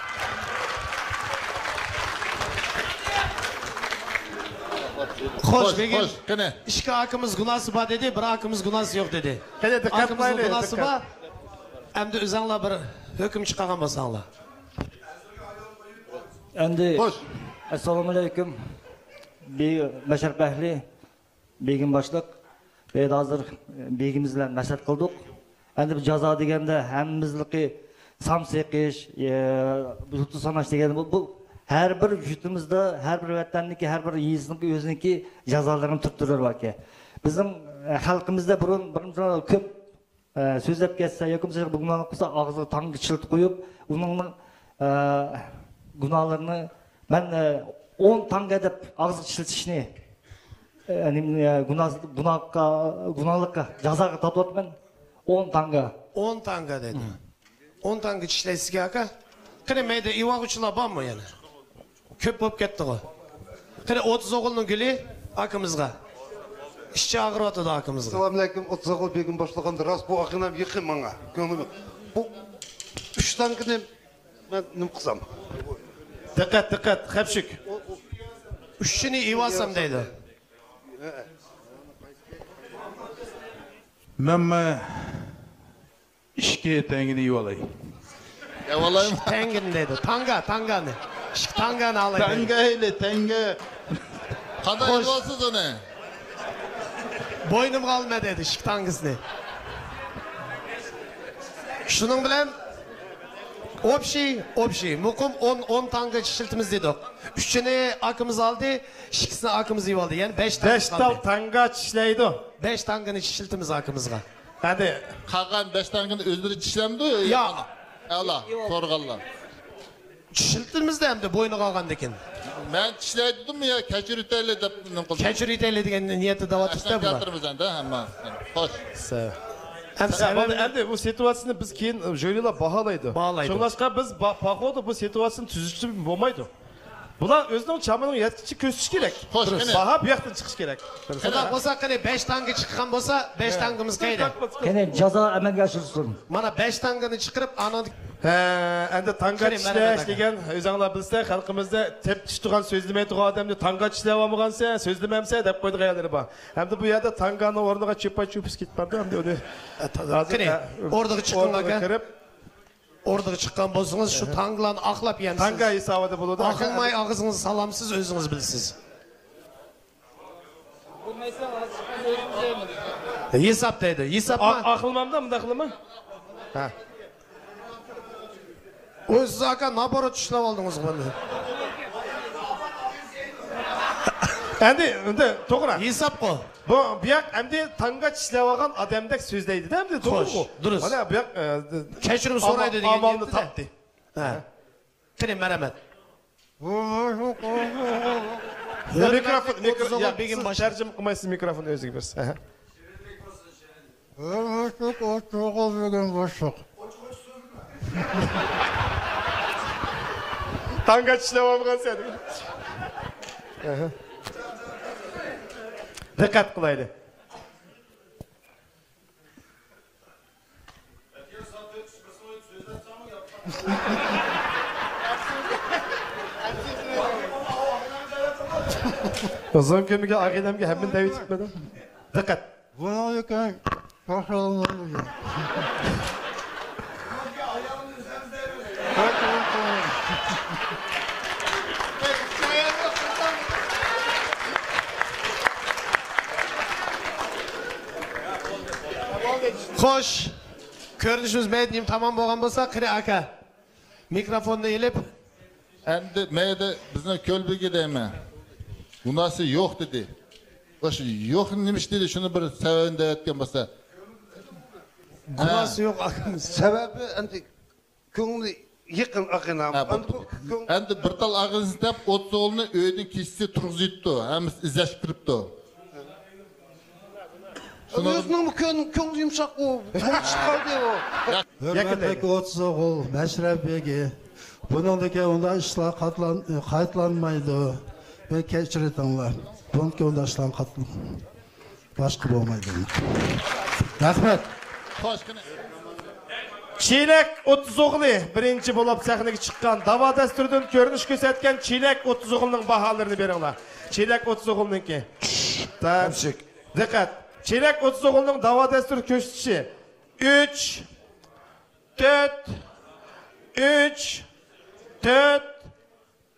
خوش، خوش، بېگىم. خوش، قېنى. ئىككى ئاكىمىز گۇناھسى بار دېدى، بىر ئاكىمىز گۇناھسى يوق دېدى. قېنى، دىققەت قىلايلى، دىققەت. ئاكىمىزنىڭ گۇناھسى بار. ئەمدى ئۆزەڭلار بىر ھۆكۈم چىقارغان بولساڭلار. ئەمدى خوش. ئەسسالامۇئەلەيكۇم. بى-، مەشرەپ ئەھلى، بېگىم باشلىق. بۇ يەردە ھازىر بېگىمىز بىلەن مەسلىھەت قىلدۇق. ئەمدى بۇ جازا دېگەندە ھەممىمىزنىڭكى سام سېقىش، ئە، بۇلۇتۇ ساناش دېگەن بۇ، بۇ ھەر بىر يۇرتىمىزدا، ھەر بىر ۋەتەننىڭكى، ھەر بىر يېزىنىڭكى ئۆزىنىڭكى جازالىرىنىڭ تۈر-تۈرلىرى باركەن. بىزنىڭ، ئە، خەلقىمىزدە بۇرۇن، بۇرۇن كۆپ ئە، سۆزلەپ كەتسە ياكى بولمىسا بۇ گۇناھنى قىلسا، ئاغزىغا تاڭگا چىلتا قويۇپ، ئۇنىڭنىڭ، ئە، گۇناھلىرىنى مەن، ئە، ئون تاڭگا دەپ ئاغزىغا چىلتىشنى، ئە، نېمە، ئە، گۇناھ، گۇناھقا، گۇناھلىققا، جازاغا تارتىۋاتىمەن. ئون تاڭگا. ئون تاڭگا دەيدۇ. مم. ئون تاڭگا چىشلەيسىزكى، ئاكا؟ قېنى، مەيدە ئېيتىۋالغۇچىلار بارمۇ يەنە؟ كۆپ بولۇپ كەتتىغۇ. قېنى، ئوتتۇز ئوغۇلنىڭ گۈلى ئاكىمىزغا. ئىچى ئاغرىۋاتىدۇ ئاكىمىزغا. ئەسسالامۇئەلەيكۇم، ئوتتۇز ئوغۇل بېگىم باشلىغاندا راست بۇ ئاغىنەم يېقىن ماڭا. كۆڭلۈم. بۇ ئۈچ تانكىنى مەن نېمە قىلسام؟ دىققەت، دىققەت، خەپشۈك. ئۈچىنى ئېيتىۋالسام دەيدۇ. مەنمۇ ئىككى تەڭگىنى يېۋالاي. يەۋالايمۇ؟ ئىككى تەڭگىنى دەيدۇ. تاڭگا، تاڭگانى. ئىككى تاڭگانى ئالاي دەيدۇ. تەڭگە ئەيلى، تەڭگە. قانداق خوش. يېۋالسىز ئۇنى؟ بوينۇمغا ئالما دەيدۇ، ئىككى تاڭگىسىنى. شۇنىڭ بىلەن ئوبشىي، ئوبشىي، مۇقىم ئون، ئون تانگا چىشلىتىمىز دېدۇق. ئۈچىنى ئاكىمىز ئالدى، ئىككىسىنى ئاكىمىز يېۋالدى. يەنە بەش تانگا بەش تال قالدى. تانگا چىشلەيدۇ. بەش تانگىنى چىشلىتىمىز ئاكىمىزغا. ھەدە. قالغان بەش تانگىنى ئۆزلىرى چىشلەمدۇ؟ ياق. ئەلا، سورىغانلار. چىشلىتىمىز-دە ئەمدى بوينىغا ئالغاندىن كېيىن. مەن چىشلەي دېدىممۇ يا كەچۈرۈۋېتەيلى دەپ نېمە قىلدىم؟ كەچۈرۈۋېتەيلى دېگەن نىيەتتە دەۋاتىمىز-دە بۇلار. كەلتۈرىمىز ئەمدى ھەممە. خوش. سە. ئەمدى سەۋەبى ئەمدى بۇ سىتۇاتسىيىنى بىز كېيىن ژۇرىلار باھالايدۇ. باھالايدۇ. شۇڭلاشقا بىز با-، پاخودا بۇ سىتۇاتسىيىنى تۈزىتىشىمىز بولمايدۇ. بۇلار ئۆزىنىڭ چامىنىڭ يەتكىچە كۆرسىتىشى كېرەك. خوش، قېنى. باھا بۇ ياقتىن چىقىشى كېرەك. شۇنداق بولسا، قېنى، بەش تانگا چىققان بولسا، بەش تانگىمىز قەيدە؟ قېنى، جازا ئەمەلگە ئاشۇرسۇن. مانا بەش تانگىنى چىقىرىپ، ئانىڭدىن. ھە، ئەمدى تانگا چىشلەش دېگەن، ئۆزۈڭلار بىلسە، خەلقىمىزدە تەپتىش تۇرغان، سۆزلىمەي تۇرغان ئادەمنى تانگا چىشلەۋالمىغانسەن، سۆزلىمەمسەن دەپ قويىدىغان يەرلىرى بار. ئەمدى بۇ يەردە تانگانىڭ ئورنىغا چوپا چوپىس كېتىپ بارىدۇ. ئەمدى ئۇنى ھازىر، قېنى، ھە، ئوردىغا چىققىنىڭغا ئوردىغا كىر-، كىرىپ، ئوردىغا چىققان بولسىڭىز، شۇ تانگىلارنى ئاقلاپ يەمسىز. تانگا ھېسابىدا بولىدۇ. ئاقلىماي ئاغزىڭىزنى سالامسىز، ئۆزىڭىز بىلىسىز. ھېساب دەيدۇ. ھېسابما؟ ئا-، ئاقلىمامدا مۇنداق قىلىمەن. ھە. ئۆزىڭىز ئاكا، نابارات چىشلەپ ئالدىڭىزغۇ بۇنى. ئەمدى، ئەمدى توغرا. ھېسابقۇ. بۇ، بۇياق ئەمدى تانگا چىشلەۋالغان ئادەمدەك سۆزلەيدۇ-دە، ئەمدى توغرىغۇ. خوش، دۇرۇس. مانا بۇياق، ئە، كەچۈرۈم سورايدۇ دېگەن ئامالنى تاپتى. ھە. قېنى، مەرھەمەت. يا، مىكروفون، مىكرو-، يا، سىز تەرجىمە قىلمايسىز، مىكروفون ئۆزىگە بېرىسىز. ئەھە. ھۆرمەتلىك ئوتتۇرىغا بۈگۈن باشلىق. تانگا چىشلەۋالمىغان سەن. ئەھە. دىققەت قىلايلى. ئۇزۇن كۈنگە ئاغىنەمگە ھەممىنى دەۋېتىپمىدىم. دىققەت. بۇنىڭدىن كېيىن توختالمايدۇ. خوش. كۆرۈنۈشىمىز مەيدە نېمە تامام بولغان بولسا، قېنى ئاكا، مىكروفوننى ئېلىپ. ئەمدى مەيدە بىزنىڭ كۆلبىگە دەيمەن. بۇناسى يوق دېدى. ئاشۇ يوق نېمىش دېدى، شۇنى بىر سەۋەبىنى دەۋەتكەن بولسا. گۇناسى يوق ئاكىمىز. سەۋەبى ئەمدى كۆڭلى يېقىن ئاغىنەم. ھە، بوپتۇ. ئەمدى بۇ كۆڭ- ئەمدى بىر تال ئاغىنىسى دەپ ئوتتۇز ئوغۇلنى ئۆيدىن كېچىسى تۇرغۇزۇۋېتىپتۇ. ھەممىسى ئىزدەشكە كىرىپتۇ. شۇنىڭ ئۆزىنىڭمۇ كۆڭ-، كۆڭلى يۇمشاق ئۇ. بولۇشۇپ قالدى ئۇ. ھۆرمەتلىك ئوتتۇز ئوغۇل مەشرەپ بېگى. بۇنىڭدىن كېيىن ئۇنداق ئىشلار قاتلان-، قايتىلانمايدۇ. مېنى كەچۈرۈۋېتىڭلار. بۇنىڭدىن كېيىن ئۇنداق ئىشلارنى قاتلان-، باشقا بولمايدۇ. رەھمەت. خوش، قېنى. چېلەك ئوتتۇز ئوغلى بىرىنچى بولۇپ سەھنىگە چىققان، داۋا دەستۇرىدىن كۆرۈنۈش كۆرسەتكەن چېلەك ئوتتۇز ئوغلىنىڭ باھالىرىنى بېرىڭلار. چېلەك ئوتتۇز ئوغلىنىڭكى. دىققەت. چېلەك ئوتتۇز ئوغلىنىڭ داۋا دەستۇرى كۆرسىتىشى. ئۈچ، تۆت، ئۈچ، تۆت،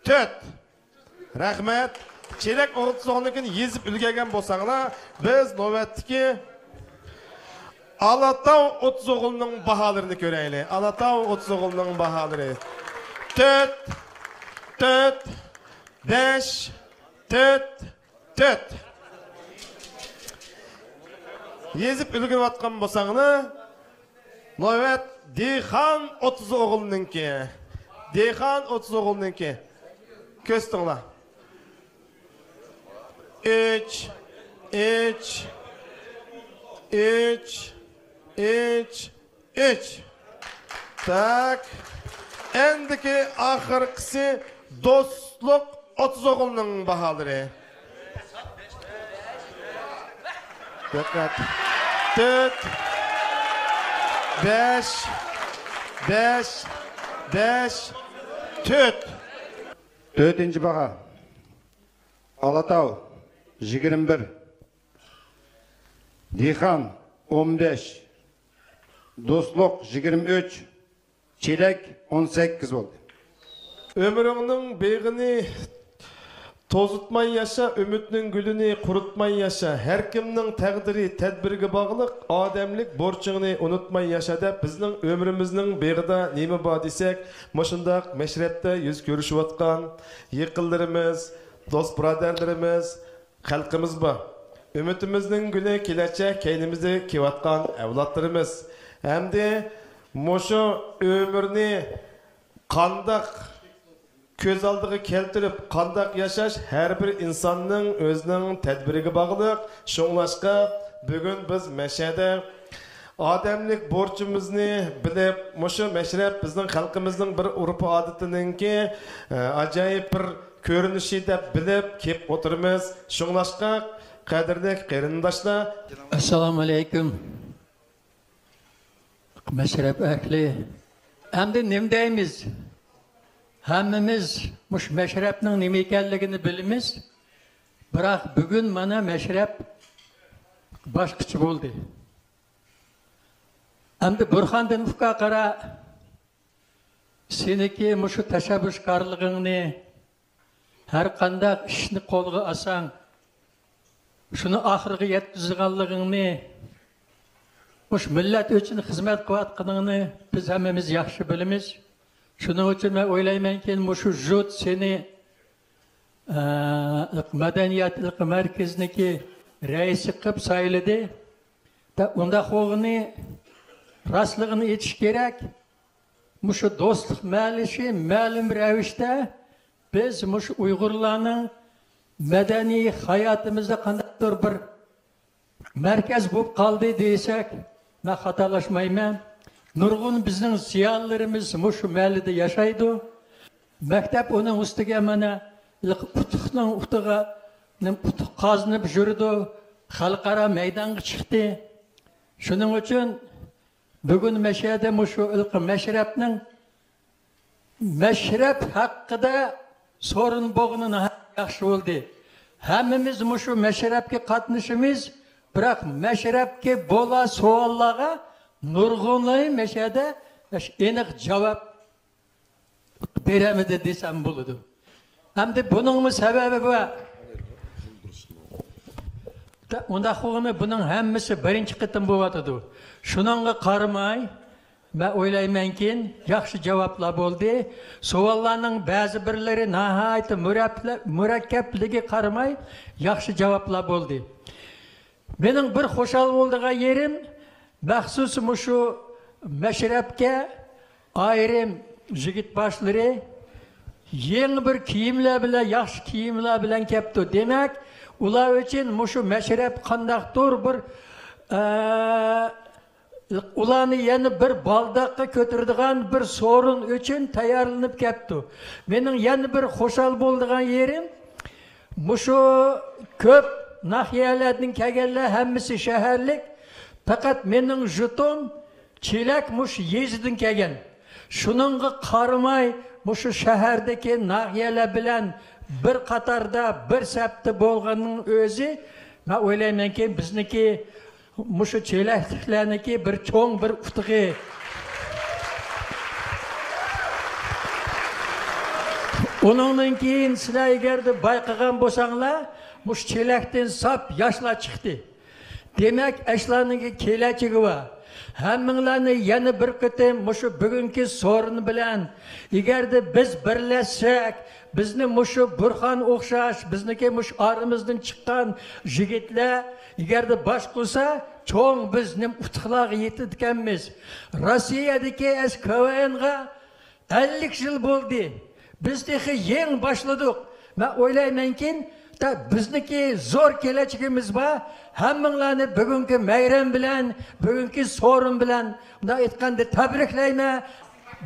تۆت. رەھمەت. چېلەك ئوتتۇز ئوغلىنىڭكىنى يېزىپ ئۈلگۈرگەن بولساڭلار، بىز نۆۋەتتىكى ئالاتاۋ ئوتتۇز ئوغلىنىڭ باھالىرىنى كۆرەيلى. ئالاتاۋ ئوتتۇز ئوغلىنىڭ باھالىرى. تۆت، تۆت، بەش، تۆت، تۆت. يېزىپ ئۈلگۈرۈۋاتقان بولساڭلار، نۆۋەت دىخان ئوتتۇز ئوغلىنىڭكى. دىخان ئوتتۇز ئوغلىنىڭكى. كۆرسىتىڭلار. ئۈچ، ئۈچ، ئۈچ، ئۈچ، ئۈچ. تاك. ئەندىكى ئاخىرقىسى دوستلۇق ئوتتۇز ئوغۇلنىڭ باھالىرى. دىققەت. تۆت، بەش، بەش، بەش، تۆت. تۆتىنچى باھا. ئالاتاۋ، يىگىرمە بىر. دىخان، ئون بەش. دوستلۇق، يىگىرمە ئۈچ. چېلەك، ئون سەككىز بولدى. ئۆمرۈڭنىڭ بېغىنى توزۇتماي ياشا، ئۈمىدنىڭ گۈلىنى قۇرۇتماي ياشا، ھەركىمنىڭ تەقدىرى تەدبىرگە باغلىق، ئادەملىك بورچۇڭنى ئۇنتۇماي ياشا دەپ، بىزنىڭ ئۆمرىمىزنىڭ بېغىدا نېمە بار دېسەك، مۇشۇنداق مەشرەپتە يۈز كۆرۈشۈۋاتقان يېقىنلىرىمىز، دوست بۇرادەرلىرىمىز، خەلقىمىز بار. ئۈمىدىمىزنىڭ گۈلى كېلەچەك كەينىمىزدە كېلىۋاتقان ئەۋلادلىرىمىز. ھەمدە مۇشۇ ئۆمۈرنى قانداق كۆز ئالدىغا كەلتۈرۈپ، قانداق ياشاش ھەر بىر ئىنساننىڭ ئۆزىنىڭ تەدبىرىگە باغلىق. شۇڭلاشقا، بۈگۈن بىز مەشەدە ئادەملىك بورچىمىزنى بىلىپ، مۇشۇ مەشرەپ بىزنىڭ خەلقىمىزنىڭ بىر ئۇرپ-ئادىتىنىڭكى، ئە، ئاجايىپ بىر كۆرۈنۈشى دەپ بىلىپ كېلىپ ئولتۇرىمىز. شۇڭلاشقا، قەدىرلىك قېرىنداشلار، ئەسسالامۇ ئەلەيكۇم. مەشرەپ ئەھلى. ئەمدى نېمە دەيمىز؟ ھەممىمىز مۇشۇ مەشرەپنىڭ نېمە ئىكەنلىكىنى بىلىمىز. بىراق بۈگۈن مانا مەشرەپ باشقىچە بولدى. ئەمدى بۇرھاندىن ئۇكا قارا، سېنىڭكى مۇشۇ تەشەببۇسكارلىقىڭنى، ھەر قانداق ئىشنى قولغا ئالساڭ، شۇنى ئاخىرىغا يەتكۈزىدىغانلىقىڭنى، مۇشۇ مىللەت ئۈچۈن خىزمەت قىلىۋاتقىنىڭنى بىز ھەممىمىز ياخشى بىلىمىز. شۇنىڭ ئۈچۈن مەن ئويلايمەنكى، مۇشۇ ژۇت سېنى، ئە، مەدەنىيەت مەركىزىنىڭكى رەئىسى قىلىپ سايلىدى. دە، ئۇنداق بولغىنى، راستلىقىنى ئېيتىش كېرەك. مۇشۇ دوستلۇق مەجلىسى مەلۇم رەۋىشتە بىز مۇشۇ ئۇيغۇرلارنىڭ مەدەنىي ھاياتىمىزدا قانداقتۇر بىر مەركەز بولۇپ قالدى دېسەك، مەن خاتالاشمايمەن. نۇرغۇن بىزنىڭ زىيالىيلىرىمىز مۇشۇ مەھەللىدە ياشايدۇ. مەكتەپ ئۇنىڭ ئۈستىگە مانا ئۇتۇقنىڭ ئۇتۇقىغا، ئۇتۇق قازىنىپ يۈرىدۇ، خەلقئارا مەيدانغا چىقتى. شۇنىڭ ئۈچۈن بۈگۈن مەشەدە مۇشۇ ھېلىقى مەشرەپنىڭ مەشرەپ ھەققىدە سورۇن بولغىنى ناھايىتى ياخشى بولدى. ھەممىمىز مۇشۇ مەشرەپكە قاتنىشىمىز، بىراق مەشرەپكە بولا سوئاللارغا نۇرغۇنلىرى مەشەدە ئېنىق جاۋاب بېرەلمىدى دېسەم بولىدۇ. ئەمدى بۇنىڭمۇ سەۋەبى بار. ئۇنداق بولغىنى بۇنىڭ ھەممىسى بىرىنچى قېتىم بولۇۋاتىدۇ. شۇنىڭغا قارىماي، مەن ئويلايمەنكىن، ياخشى جاۋابلار بولدى. سوئاللارنىڭ بەزى بىرلىرى ناھايىتى مۇرەپلە-، مۇرەككەپلىكىگە قارىماي، ياخشى جاۋابلار بولدى. مېنىڭ بىر خۇشال بولىدىغان يېرىم، مەخسۇس مۇشۇ مەشرەپكە ئايرىم يىگىت باشلىرى يېڭى بىر كىيىملەر بىلەن، ياخشى كىيىملەر بىلەن كەپتۇ. دېمەك، ئۇلار ئۈچۈن مۇشۇ مەشرەپ قانداقتۇر بىر، ئە، ئۇلارنى يەنە بىر بالداققا كۆتۈرىدىغان بىر سورۇن ئۈچۈن تەييارلىنىپ كەپتۇ. مېنىڭ يەنە بىر خۇشال بولىدىغان يېرىم، مۇشۇ كۆپ ناھىيەلەردىن كەلگەنلەر ھەممىسى شەھەرلىك، پەقەت مېنىڭ ژۇتۇم چېلەك مۇشۇ يېزىدىن كەلگەن. شۇنىڭغا قارىماي، مۇشۇ شەھەردىكى ناھىيەلەر بىلەن بىر قاتاردا، بىر سەپتە بولغىنىنىڭ ئۆزى، مەن ئويلايمەنكى، بىزنىڭكى مۇشۇ چېلەكلىكلەرنىڭكى بىر چوڭ بىر ئۇتۇقى. ئۇنىڭدىن كېيىن سىلەر ئەگەردە بايقىغان بولساڭلار، مۇشۇ چېلەكتىن ساپ ياشلار چىقتى. دېمەك، ئەشلارنىڭكى كېلەچىكى بار. ھەممىڭلارنى يەنە بىر قېتىم مۇشۇ بۈگۈنكى سورۇن بىلەن، ئەگەردە بىز بىرلەشسەك، بىزنى مۇشۇ بۇرخان ئوخشاش، بىزنىڭكى مۇشۇ ئارىمىزدىن چىققان يىگىتلەر ئەگەردە باش قىلسا، چوڭ بىز نېمە ئۇتۇقلارغا يېتىدىكەنمىز. روسىيەدىكى ئەس كىۋېنغا ئەللىك يىل بولدى. بىز تېخى يېڭى باشلىدۇق. مەن ئويلايمەنكىن، تا بىزنىڭكى زور كېلەچىكىمىز بار. ھەممىڭلارنى بۈگۈنكى مەيرەم بىلەن، بۈگۈنكى سورۇن بىلەن، مۇنداق ئېيتقاندا، تەبرىكلەيمەن.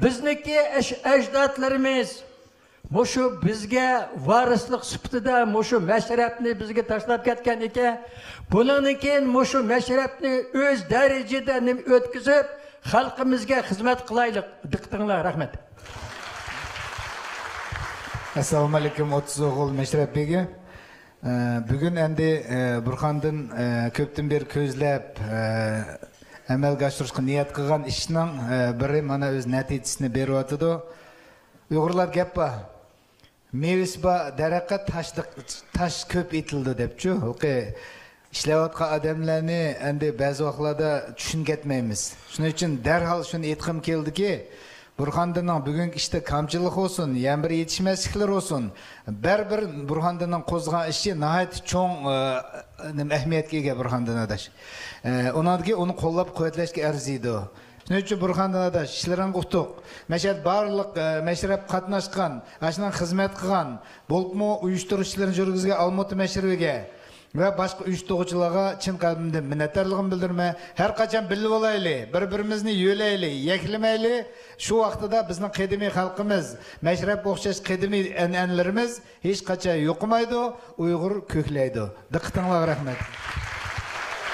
بىزنىڭكى ئەش-، ئەجدادلىرىمىز مۇشۇ بىزگە ۋارىسلىق سۈپىتىدە مۇشۇ مەشرەپنى بىزگە تاشلاپ كەتكەن ئىكەن. بۇنىڭدىن كېيىن مۇشۇ مەشرەپنى ئۆز دەرىجىدە نېمە ئۆتكۈزۈپ، خەلقىمىزگە خىزمەت قىلايلىق. دىققىتىڭلار، رەھمەت. ئەسسالامۇئەلەيكۇم، ئوتتۇز ئوغۇل مەشرەپ بېگى. ئە، بۈگۈن ئەمدى، ئە، بۇرخاندىن، ئە، كۆپتىن بېرى كۆزلەپ، ئە، ئەمەلگە ئاشۇرۇشقا نىيەت قىلغان ئىشنىڭ، ئە، بىرى مانا ئۆز نەتىجىسىنى بېرىۋاتىدۇ. ئۇيغۇرلار گەپ بار. مېۋىسى بار دەرەخكە تاش، تاش كۆپ ئېتىلىدۇ دەپچۇ. ھېلىقى ئىشلەۋاتقان ئادەملەرنى ئەمدى بەزى ۋاقىتلاردا چۈشىنىپ كەتمەيمىز. شۇنىڭ ئۈچۈن دەرھال شۇنى ئېيتقۇم كېلىدىكى، بۇرھاندىننىڭ بۈگۈنكى ئىشتا كامچىللىق بولسۇن، يەنە بىر يېتىشمەسلىكلىرى بولسۇن، بەرىبىر بۇرھاندىننىڭ قوزغىغان ئىشى ناھايىتى چوڭ، ئە، نېمە، ئەھمىيەتكە ئىگە بۇرھاندىن ئاداش. ئە، ئۇنىڭدىن كېيىن ئۇنى قوللاپ قۇۋۋەتلەشكە ئەرزىيدۇ. شۇنىڭ ئۈچۈن بۇرھاندىن ئاداش، ئىشلىرىڭغا ئۇتۇق. مەشەدە بارلىق، ئە، مەشرەپ قاتناشقان، ئاشۇنىڭ خىزمەت قىلغان، بولۇپمۇ ئۇيۇشتۇرۇشچىلىرىنى يۈرگۈزگەن ئالمۇتا مەشرىپىگە ۋە باشقا ئۇيۇشتۇرغۇچىلارغا چىن قەلبىمدىن مىننەتدارلىقىمنى بىلدۈرىمەن. ھەر قاچان بىللە بولايلى، بىر-بىرىمىزنى يۆلەيلى، يەكلىمەيلى. شۇ ۋاقتىدا بىزنىڭ قەدىمىي خەلقىمىز، مەشرەپكە ئوخشاش قەدىمىي ئەنئەنىلىرىمىز ھېچقاچان يوقىمايدۇ، ئۇيغۇر كۆكلەيدۇ. دىققىتىڭلارغا رەھمەت.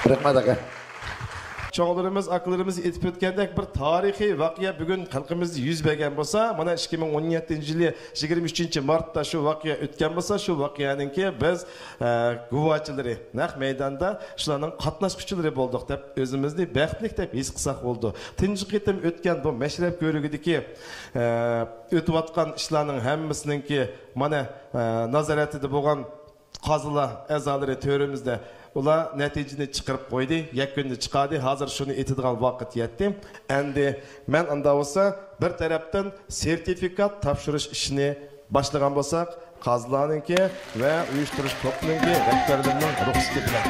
رەھمەت، ئاكا. چوڭلىرىمىز، ئاكىلىرىمىز ئېيتىپ ئۆتكەندەك، بىر تارىخىي ۋەقە بۈگۈن خەلقىمىزدە يۈز بەرگەن بولسا، مانا، ئىككى مىڭ ئون يەتتىنچى يىلى يىگىرمە ئۈچىنچى مارتتا شۇ ۋەقە ئۆتكەن بولسا، شۇ ۋەقەنىڭكى بىز، ئە، گۇۋاھچىلىرى، نەق مەيداندا شۇلارنىڭ قاتناشقۇچىلىرى بولدۇق دەپ، ئۆزىمىزنى بەختلىك دەپ ھېس قىلساق بولىدۇ. تۇنجى قېتىم ئۆتكەن بۇ مەشرەپ كۆۋرۈكىدىكى، ئە، ئۆتۈۋاتقان ئىشلارنىڭ ھەممىسىنىڭكى، مانا، ئە، نازارىتىدە بولغان قازىلار ئەزالىرى تۆرىمىزدە، ئۇلار نەتىجىنى چىقىرىپ قويدى، يەكۈننى چىقاردى. ھازىر شۇنى ئېيتىدىغان ۋاقىت يەتتى. ئەمدى مەن ئاندا بولسا بىر تەرەپتىن سېرتىفىكات تاپشۇرۇش ئىشىنى باشلىغان بولساق، قازىلارنىڭكى ۋە ئۇيۇشتۇرۇش توپىنىڭكى رەھبەرلىرىنىڭ رۇخسىتى بىلەن.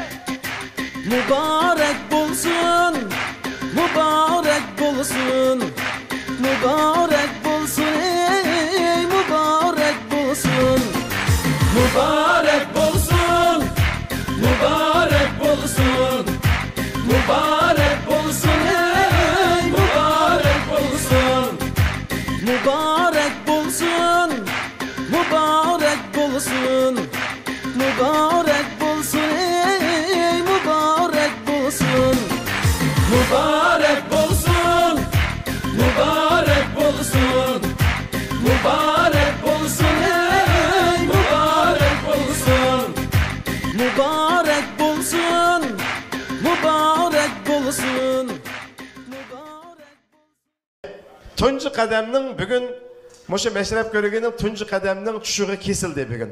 مۇبارەك بولسۇن، مۇبارەك بولسۇن، مۇبارەك بولسۇن، ئەي مۇبارەك بولسۇن. مۇبارەك بولسۇن، مۇبارەك بولسۇن، مۇبارەك بولسۇن، ئەي مۇبارەك بولسۇن. مۇبارەك بولسۇن، مۇبارەك بولسۇن، مۇبارەك بولسۇن، ئەي مۇبارەك بولسۇن. مۇبارەك بولسۇن، مۇبارەك بولسۇن، مۇبارەك بولسۇن، ئەي مۇبارەك بولسۇن. مۇبارەك بولسۇن، مۇبارەك بولسۇن، مۇبارەك. تۇنجى قەدەمنىڭ بۈگۈن مۇشۇ مەشرەپ كۆۋرۈكىنىڭ تۇنجى قەدەمنىڭ چۈشۈغى كېسىلدى بۈگۈن.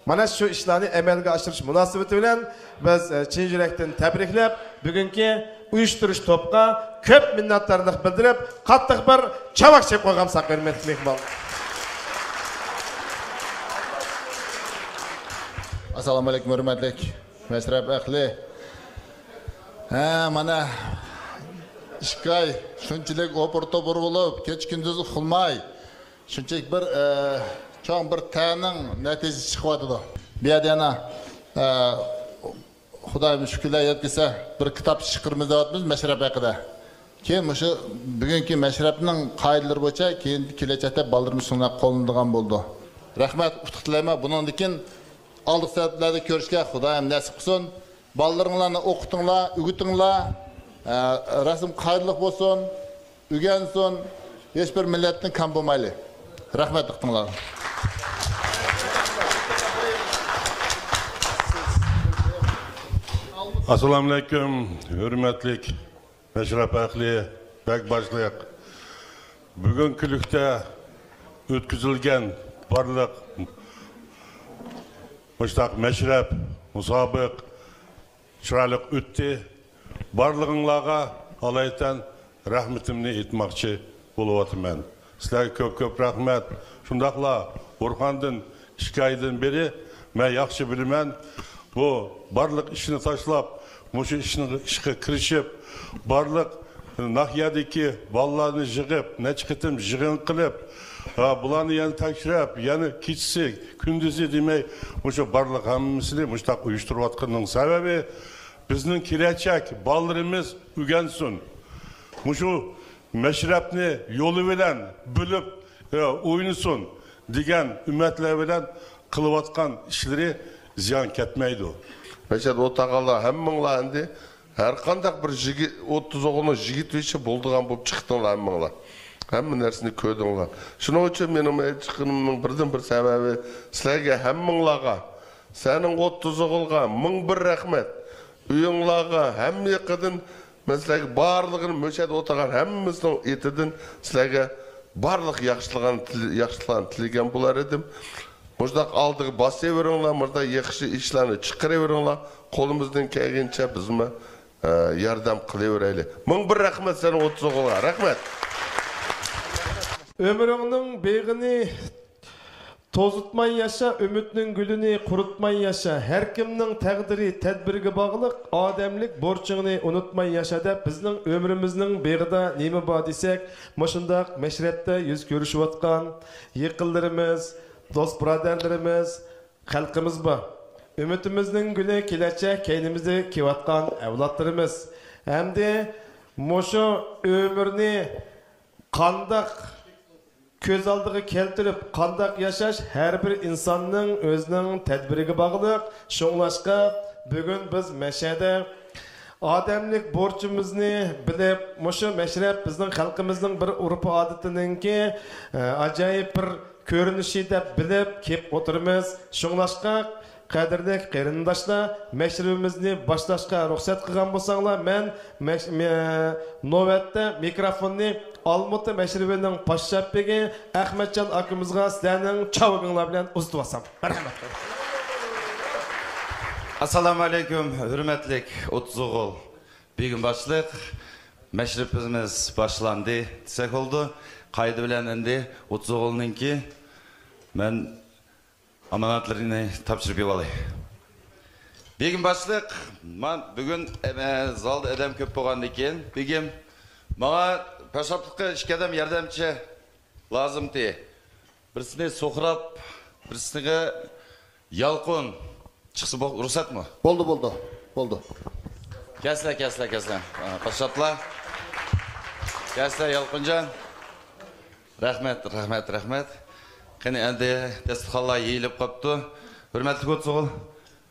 مانا شۇ ئىشلارنى ئەمەلگە ئاشۇرۇش مۇناسىۋىتى بىلەن بىز، ئە، چىن يۈرەكتىن تەبرىكلەپ، بۈگۈنكى ئۇيۇشتۇرۇش توپقا كۆپ مىننەتدارلىق بىلدۈرۈپ، قاتتىق بىر چاۋاك چېلىپ قويغان بولساق، ھۆرمەتلىك مېھمان. ئەسسالامۇئەلەيكۇم، ھۆرمەتلىك مەشرەپ ئەھلى. ھە، مانا، ئىككى ئاي شۇنچىلىك ئوپۇر-توپۇر بولۇپ، كېچە-كۈندۈز ئۇخلىماي، شۇنچىلىك بىر، ئە، چوڭ بىر تەرنىڭ نەتىجىسى چىقىۋاتىدۇ. بۇ يەردە يەنە، ئە، خۇدايىم شۈكۈرلەر يەتكۈزسە، بىر كىتاب چىقىرىمىز دەۋاتىمىز مەشرەپ ھەققىدە. كېيىن مۇشۇ بۈگۈنكى مەشرەپنىڭ قائىدىلىرى بويىچە كېيىن كېلەچەكتە بالىلىرىمىز شۇنداق قوللىنىدىغان بولىدۇ. رەھمەت، ئۇتۇق تىلەيمەن. بۇنىڭدىن كېيىن ئالدىقى سەپلەردە كۆرۈشكە خۇدايىم نەسىپ قىلسۇن. بالىلىرىڭلارنى ئوقۇتۇڭلار، ئۆگىتىڭلار. ئە، رەسىم قائىدىلىق بولسۇن، ئۆگەنسۇن. ھېچ بىر مىللەتتىن كەم بولمايلى. رەھمەت دىققىتىڭلارغا. ئەسسالامۇئەلەيكۇم، ھۆرمەتلىك مەشرەپ ئەھلى، بەگ باشلىق. بۈگۈنكى كۈنلۈكتە ئۆتكۈزۈلگەن بارلىق مۇشتاق مەشرەپ، مۇسابىقە چىرايلىق ئۆتتى. بارلىقىڭلارغا ئالايىتەن رەھمىتىمنى ئېيتماقچى بولۇۋاتىمەن. سىلەرگە كۆپ-كۆپ رەھمەت. شۇنداقلا بۇرھاندىن ئىككى ئايدىن بېرى مەن ياخشى بىلىمەن، بۇ بارلىق ئىشنى تاشلاپ، مۇشۇ ئىشنى، ئىشقا كىرىشىپ، بارلىق ناھىيەدىكى بالىلارنى يىغىپ، نەچچە قېتىم يىغىن قىلىپ، ھە، بۇلارنى يەنە تەكشۈرۈپ، يەنە كېچىسى، كۈندۈزى دېمەي، مۇشۇ بارلىق ھەممىسىنى مۇشۇنداق ئۇيۇشتۇرۇۋاتقىنىنىڭ سەۋەبى، بىزنىڭ كېلەچەك بالىلىرىمىز ئۆگەنسۇن. مۇشۇ مەشرەپنى يولى بىلەن بىلىپ، ئە، ئوينىسۇن دېگەن ئۈمىدلەر بىلەن قىلىۋاتقان ئىشلىرى زىيان كەتمەيدۇ. مەشەدە ئولتۇرغانلار ھەممىڭلار ئەمدى ھەر قانداق بىر يىگىت، ئوتتۇز ئوغۇلنىڭ يىگىتى بولىدىغان بولۇپ چىقتىڭلار ھەممىڭلار. ھەممە نەرسىنى كۆردۈڭلار. شۇنىڭ ئۈچۈن مېنىڭ چىققىنىمنىڭ بىردىن بىر سەۋەبى سىلەرگە ھەممىڭلارغا، سەنىڭ ئوتتۇز ئوغۇلغا مىڭ بىر رەھمەت. ئۆيۈڭلارغا ھەممە يېقىدىن مەن سىلەرگە بارلىقىنى مۇشۇ يەردە ئولتۇرغان ھەممىسىنىڭ ئېتىدىن سىلەرگە بارلىق ياخشىلىقلارنى تىل-، ياخشىلىقلارنى تىلىگەن بولار ئىدىم. مۇشۇنداق ئالدىغا باسىۋېرىڭلار، مۇشۇنداق ياخشى ئىشلارنى چىقىرىۋېرىڭلار. قولىمىزدىن كەلگىنىچە بىزمۇ، ئە، ياردەم قىلىۋېرەيلى. مىڭ بىر رەھمەت سەن ئوتتۇز ئوغۇلغا. رەھمەت. ئۆمرۈڭنىڭ بېغىنى توزۇتماي ياشا، ئۈمىدنىڭ گۈلىنى قۇرۇتماي ياشا. ھەر كىمنىڭ تەقدىرى تەدبىرگە باغلىق، ئادەملىك بورچۇڭنى ئۇنتۇماي ياشا دەپ، بىزنىڭ ئۆمرىمىزنىڭ بېغىدا نېمە بار دېسەك، مۇشۇنداق مەشرەپتە يۈز كۆرۈشۈۋاتقان يېقىنلىرىمىز، دوست بۇرادەرلىرىمىز، خەلقىمىز بار. ئۈمىدىمىزنىڭ گۈلى كېلەچەك كەينىمىزدە كېلىۋاتقان ئەۋلادلىرىمىز. ھەمدە مۇشۇ ئۆمۈرنى قانداق كۆز ئالدىغا كەلتۈرۈپ، قانداق ياشاش ھەر بىر ئىنساننىڭ ئۆزىنىڭ تەدبىرىگە باغلىق. شۇڭلاشقا، بۈگۈن بىز مەشەدە ئادەملىك بورچىمىزنى بىلىپ، مۇشۇ مەشرەپ بىزنىڭ خەلقىمىزنىڭ بىر ئۇرپ-ئادىتىنىڭكى، ئە، ئاجايىپ بىر كۆرۈنۈشى دەپ بىلىپ كېلىپ ئولتۇرىمىز. شۇڭلاشقا، قەدىرلىك قېرىنداشلار، مەشرىپىمىزنى باشلاشقا رۇخسەت قىلغان بولساڭلار، مەن مەش-، مە-، نۆۋەتتە مىكروفوننى ئالمۇتا مەشرىپىنىڭ پاششاپىگى ئەخمەتجان ئاكىمىزغا سىلەرنىڭ چاۋىكىڭلار بىلەن ئۇزىتىۋالسام. مەرھەمەت. ئەسسالامۇ ئەلەيكۇم، ھۆرمەتلىك ئوتتۇز ئوغۇل. بۈگۈن باشلىق، مەشرىپىمىز باشلاندى دېسەك بولىدۇ. قائىدە بىلەن ئەمدى ئوتتۇز ئوغۇلنىڭكى مەن ئامانەتلىرىنى تاپشۇرۇپ يۈرۈۋالاي. بېگىم باشلىق، مەن بۈگۈن، ئە، زالدا ئادەم كۆپ بولغاندىن كېيىن، بېگىم، ماڭا پاششاپلىققا ئىككى ئادەم ياردەمچى لازىمتى. بىرسىنى سۇھراپ، بىرسىنىڭكى يالقۇن. چىقسا بو-، رۇخسەتمۇ؟ بولدى، بولدى، بولدى. كەلسىلە، كەلسىلە، كەلسىلە. ئا، پاششاپلار. كەلسىلە، يالقۇنجان. رەھمەت، رەھمەت، رەھمەت. قېنى، ئەمدى داستىخانلار يېيىلىپ قاپتۇ. ھۆرمەتلىك ئوتتۇز ئوغۇل.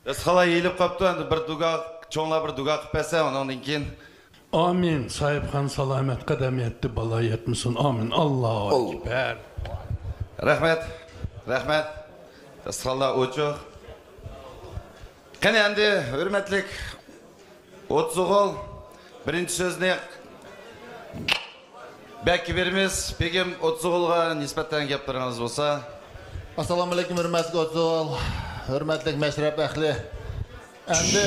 داستىخانلار يېيىلىپ قاپتۇ. ئەمدى بىر دۇگا، چوڭلار بىر دۇگا قىلىپ بەرسە، ئۇنىڭدىن كېيىن. ئامىن. ساھىبخان سالامەت قەدەم يەتتى، بالا يەتمىسۇن. ئامىن. ئاللاھۇ ئەكبەر. رەھمەت، رەھمەت. داستىخانلار ئوچۇق. قېنى، ئەمدى ھۆرمەتلىك ئوتتۇز ئوغۇل، بىرىنچى سۆزنى بەگكە بېرىمىز. بېگىم، ئوتتۇز ئوغۇلغا نىسبەتەن گەپلىرىڭىز بولسا. ئەسسالامۇ ئەلەيكۇم، ھۆرمەتلىك ئوتتۇز ئوغۇل، ھۆرمەتلىك مەشرەپ ئەھلى. ئەمدى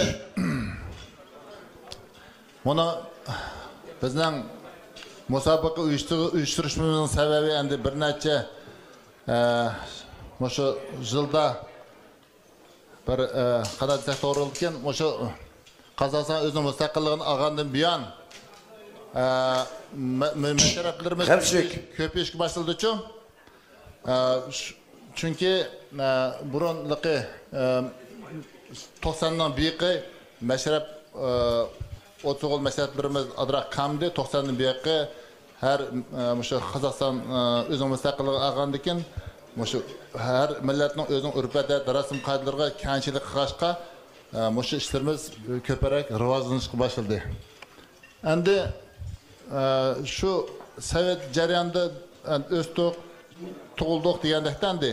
مۇنۇ بىزنىڭ مۇسابىقە ئۇيۇشتۇرۇشىمىزنىڭ سەۋەبى ئەمدى بىر نەچچە، ئە، مۇشۇ يىلدا بىر، ئە، قانداق دېسەك توغرا بولىدىكەن، مۇشۇ قازاقىستان ئۆزىنىڭ مۇستەقىللىقىنى ئالغاندىن بۇيان، ئە، مە-، مە-، مەشرەپلىرىمىز كۆپىيىشكە باشلىدىچۇ. ئە، چۈ-، چۈنكى، ئە، بۇرۇنلىقى، ئە، توقساننىڭ بۇيىقى مەشرەپ، ئە، ئوتتۇز ئوغۇل مەشرەپلىرىمىز ئازراق كەمدى. توقساندىن بۇياققى ھەر، ئە، مۇشۇ قازاقىستان، ئە، ئۆزىنىڭ مۇستەقىللىقىنى ئالغاندىن كېيىن، مۇشۇ ھەر مىللەتنىڭ ئۆزىنىڭ ئۆرپ-ئادەت، رەسىم-قائىدىلىرىغا كەڭچىلىك قىلغاچقا، ئە، مۇشۇ ئىشلىرىمىز كۆپرەك راۋاجلىنىشقا باشلىدى. ئەمدى، ئە، شۇ سوۋېت جەريانىدا، ئە، ئۆستۇق، تۇغۇلدۇق دېگەندەكتە ئەمدى.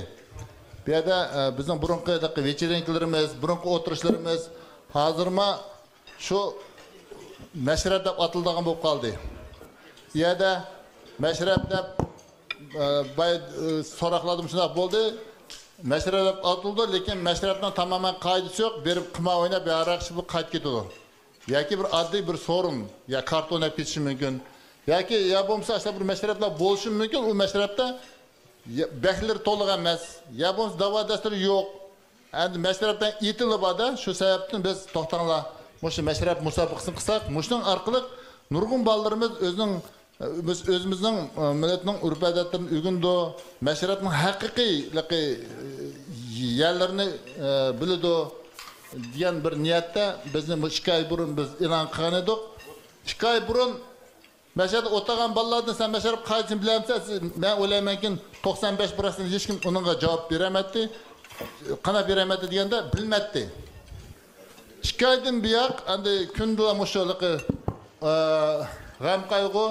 بۇ يەردە، ئە، بىزنىڭ بۇرۇنقى ۋېچېرىنكىلىرىمىز، بۇرۇنقى ئولتۇرۇشلىرىمىز ھازىرمۇ شۇ مەشرەپ دەپ ئاتىلىدىغان بولۇپ قالدى. ئۇ يەردە مەشرەپ دەپ، ئە، باي-، ئە، سوراقلاردا مۇشۇنداق بولدى. مەشرەپ دەپ ئاتىلىدۇ، لېكىن مەشرەپنىڭ تامامەن قائىدىسى يوق. بېرىپ قىمار ئويناپ، ھاراق ئىچىپ قايتىپ كېتىدۇ. ياكى بىر ئاددىي بىر سورۇن، يا كارتا ئويناپ كېتىشى مۇمكىن. ياكى يا بولمىسا ئاشۇنداق بىر مەشرەپلەر بولۇشى مۇمكىن، ئۇ مەشرەپتە يا بەھلىرى تولۇق ئەمەس، يا بولمىسا داۋا دەستۇرى يوق. ئەمدى مەشرەپتىن ئېتىلىپ بار-دە، شۇ سەۋەبتىن بىز توختاڭلار، مۇشۇ مەشرەپ مۇسابىقىسىنى قىلساق، مۇشۇنىڭ ئارقىلىق نۇرغۇن بالىلىرىمىز ئۆزىنىڭ، بىز ئۆزىمىزنىڭ، مىللەتنىڭ ئۆرپ-ئادەتلىرىنى ئۆگىنىدۇ، مەشرەپنىڭ ھەقىقىي، يەرلىرىنى بىلىدۇ دېگەن بىر نىيەتتە بىزنى بۇ ئىككى ئاي بۇرۇن بىز ئېلان قىلغان ئىدۇق. ئىككى ئاي بۇرۇن مەشەدە ئولتۇرغان بالىلاردىن سەن مەشرەپ قايسىنى بىلەمسەن؟ سىز، مەن ئويلايمەنكى، توقسان بەش پىرسەنت ھېچكىم ئۇنىڭغا جاۋاب بېرەلمەيتتى. قانداق بېرەلمەيتتى دېگەندە، بىلمەيتتى. ئىككى ئايدىن بۇياق، ئەمدى كۈندىلا مۇشۇ ھېلىقى، ئە، غەم-قايغۇ،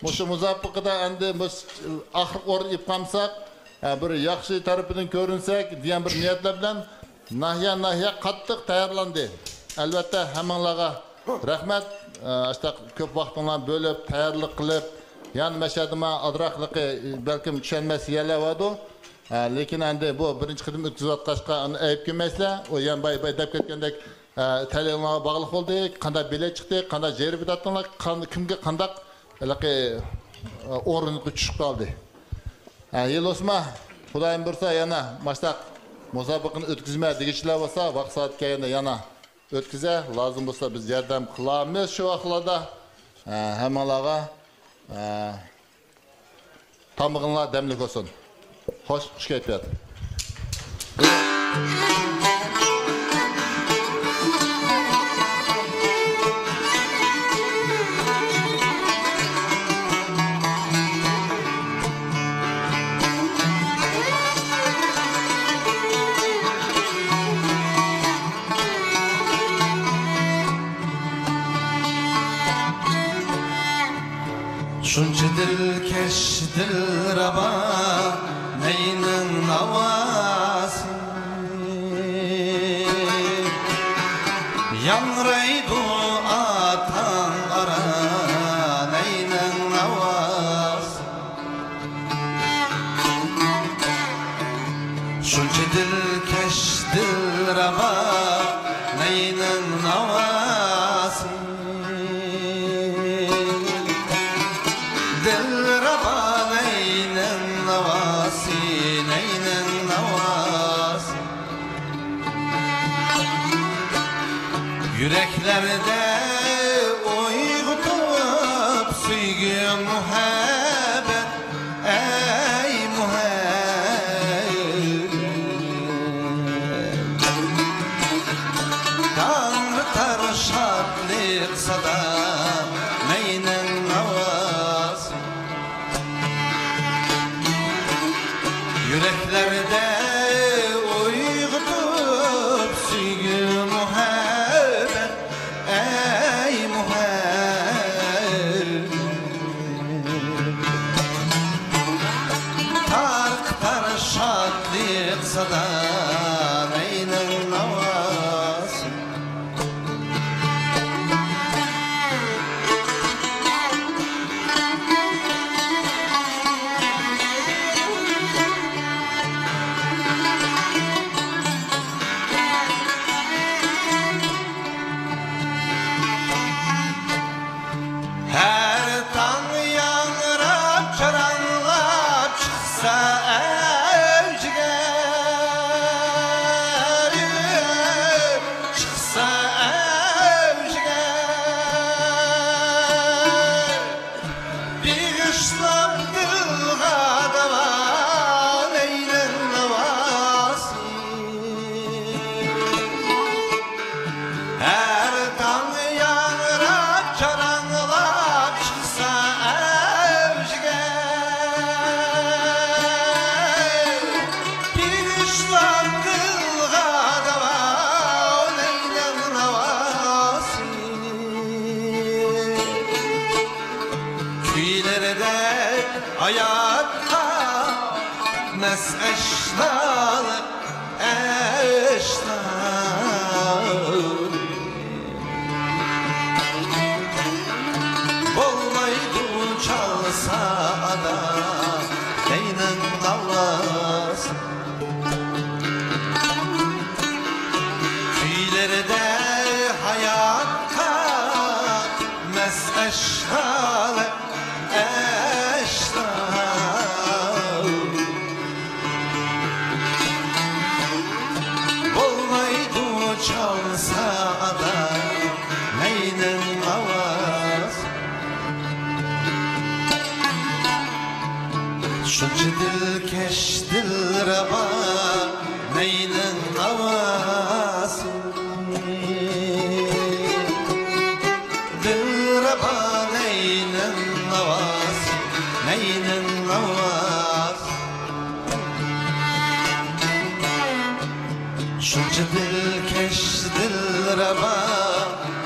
مۇشۇ مۇسابىقىدە ئەمدى مۇش-، ئاخىرقى ئورۇن ئېلىپ قالمىساق، ئە، بىر ياخشى تەرىپىدىن كۆرۈنسەك دېگەن بىر نىيەتلەر بىلەن ناھىيە، ناھىيە قاتتىق تەييارلاندى. ئەلۋەتتە، ھەممىڭلارغا رەھمەت، ئاشۇنداق كۆپ ۋاقتىڭلارنى بۆلۈپ، تەييارلىق قىلىپ، يەنە مەشەدىمۇ ئازراقلىقى، بەلكىم چۈشەنمەس يەرلەر بارىدۇ. ھە، لېكىن ئەمدى بۇ بىرىنچى قېتىم ئۆتكۈزۈۋاتقاچقا، ئۇنى ئەيىب كۆرمەيسىلەر. ئۇ يەنە باي-، باي دەپ كەتكەندەك، ھە، تەلەيلەرگە باغلىق بولدى. قانداق بېلەت چىقتى، قانداق جەربىدە ئاتتىڭلار، قان-، كىمگە قانداق ھېلىقى، ئە، ئورۇنغا چۈشۈپ قالدى. ھە، يىل ئوسما، خۇدايىم بۇيرۇسا يەنە ماشتاق مۇسابىقىنى ئۆتكۈزمە دېگۈچىلەر بولسا، ۋاقىت سائەت كەلگەندە يەنە ئۆتكۈزە. لازىم بولسا بىز ياردەم قىلارمىز شۇ ۋاقىتلاردا. ھە، ھەممىڭلارغا، ھە، تامىقىڭلار دەملىك بولسۇن. خوش، خۇش كەيپىيات. شۇنچە دىلكەش، دىلرەبا نەينىڭ ناۋاسى، ياڭرايدۇ ئاتاڭ ئارا نەينىڭ ناۋاسى. شۇنچە دىلكەش، دىلرەبا نەينىڭ ناۋاسى. دىلرەبا نەينىڭ ناۋاسى، نەينىڭ ناۋاسى. يۈرەكلەردە ئويغىتىپ سۆيگۈ، مۇھەببەت، ئەي مۇھەببەت. داڭرىتار شادلىق سادا، نەينىڭ ناۋاسى. يۈرەكلەردە ئويغىتىپ سۆيگۈ، مۇھەببەت، ئەي مۇھەببەت. تارقىتار شادلىق سادا، نەينىڭ ناۋاسى. ھەر تاڭ ياڭراپ، چاراڭلاپ چىقسا ئەۋجىگە، چىقسا ئەۋجىگە. بېغىشلاپ دىلغا داۋا، نەينىڭ ناۋاسى. ھەر تاڭ ياڭراپ، چاراڭلاپ چىقسا ئەۋجىگە، بېغىشلاپ دىلغا داۋا، نەينىڭ ناۋاسى. كۈيلىرىدەك ھاياتقا مەس ئەشنالىق ئەشنا. بولمايدۇ چالسا ئادا، نەينىڭ ناۋاسى. كۈيلىرىدە ھاياتقا مەس ئەشنالىق ئەشنا. بولمايدۇ چالسا ئادا، نەينىڭ ئاۋازى. شۇنچە دىلكەش، دىلرەبا نەينىڭ ئاۋازى. دىلرەبا نەينىڭ ئاۋازى، نەينىڭ ئاۋازى. شۇنچە دىلكەش، دىلرەبا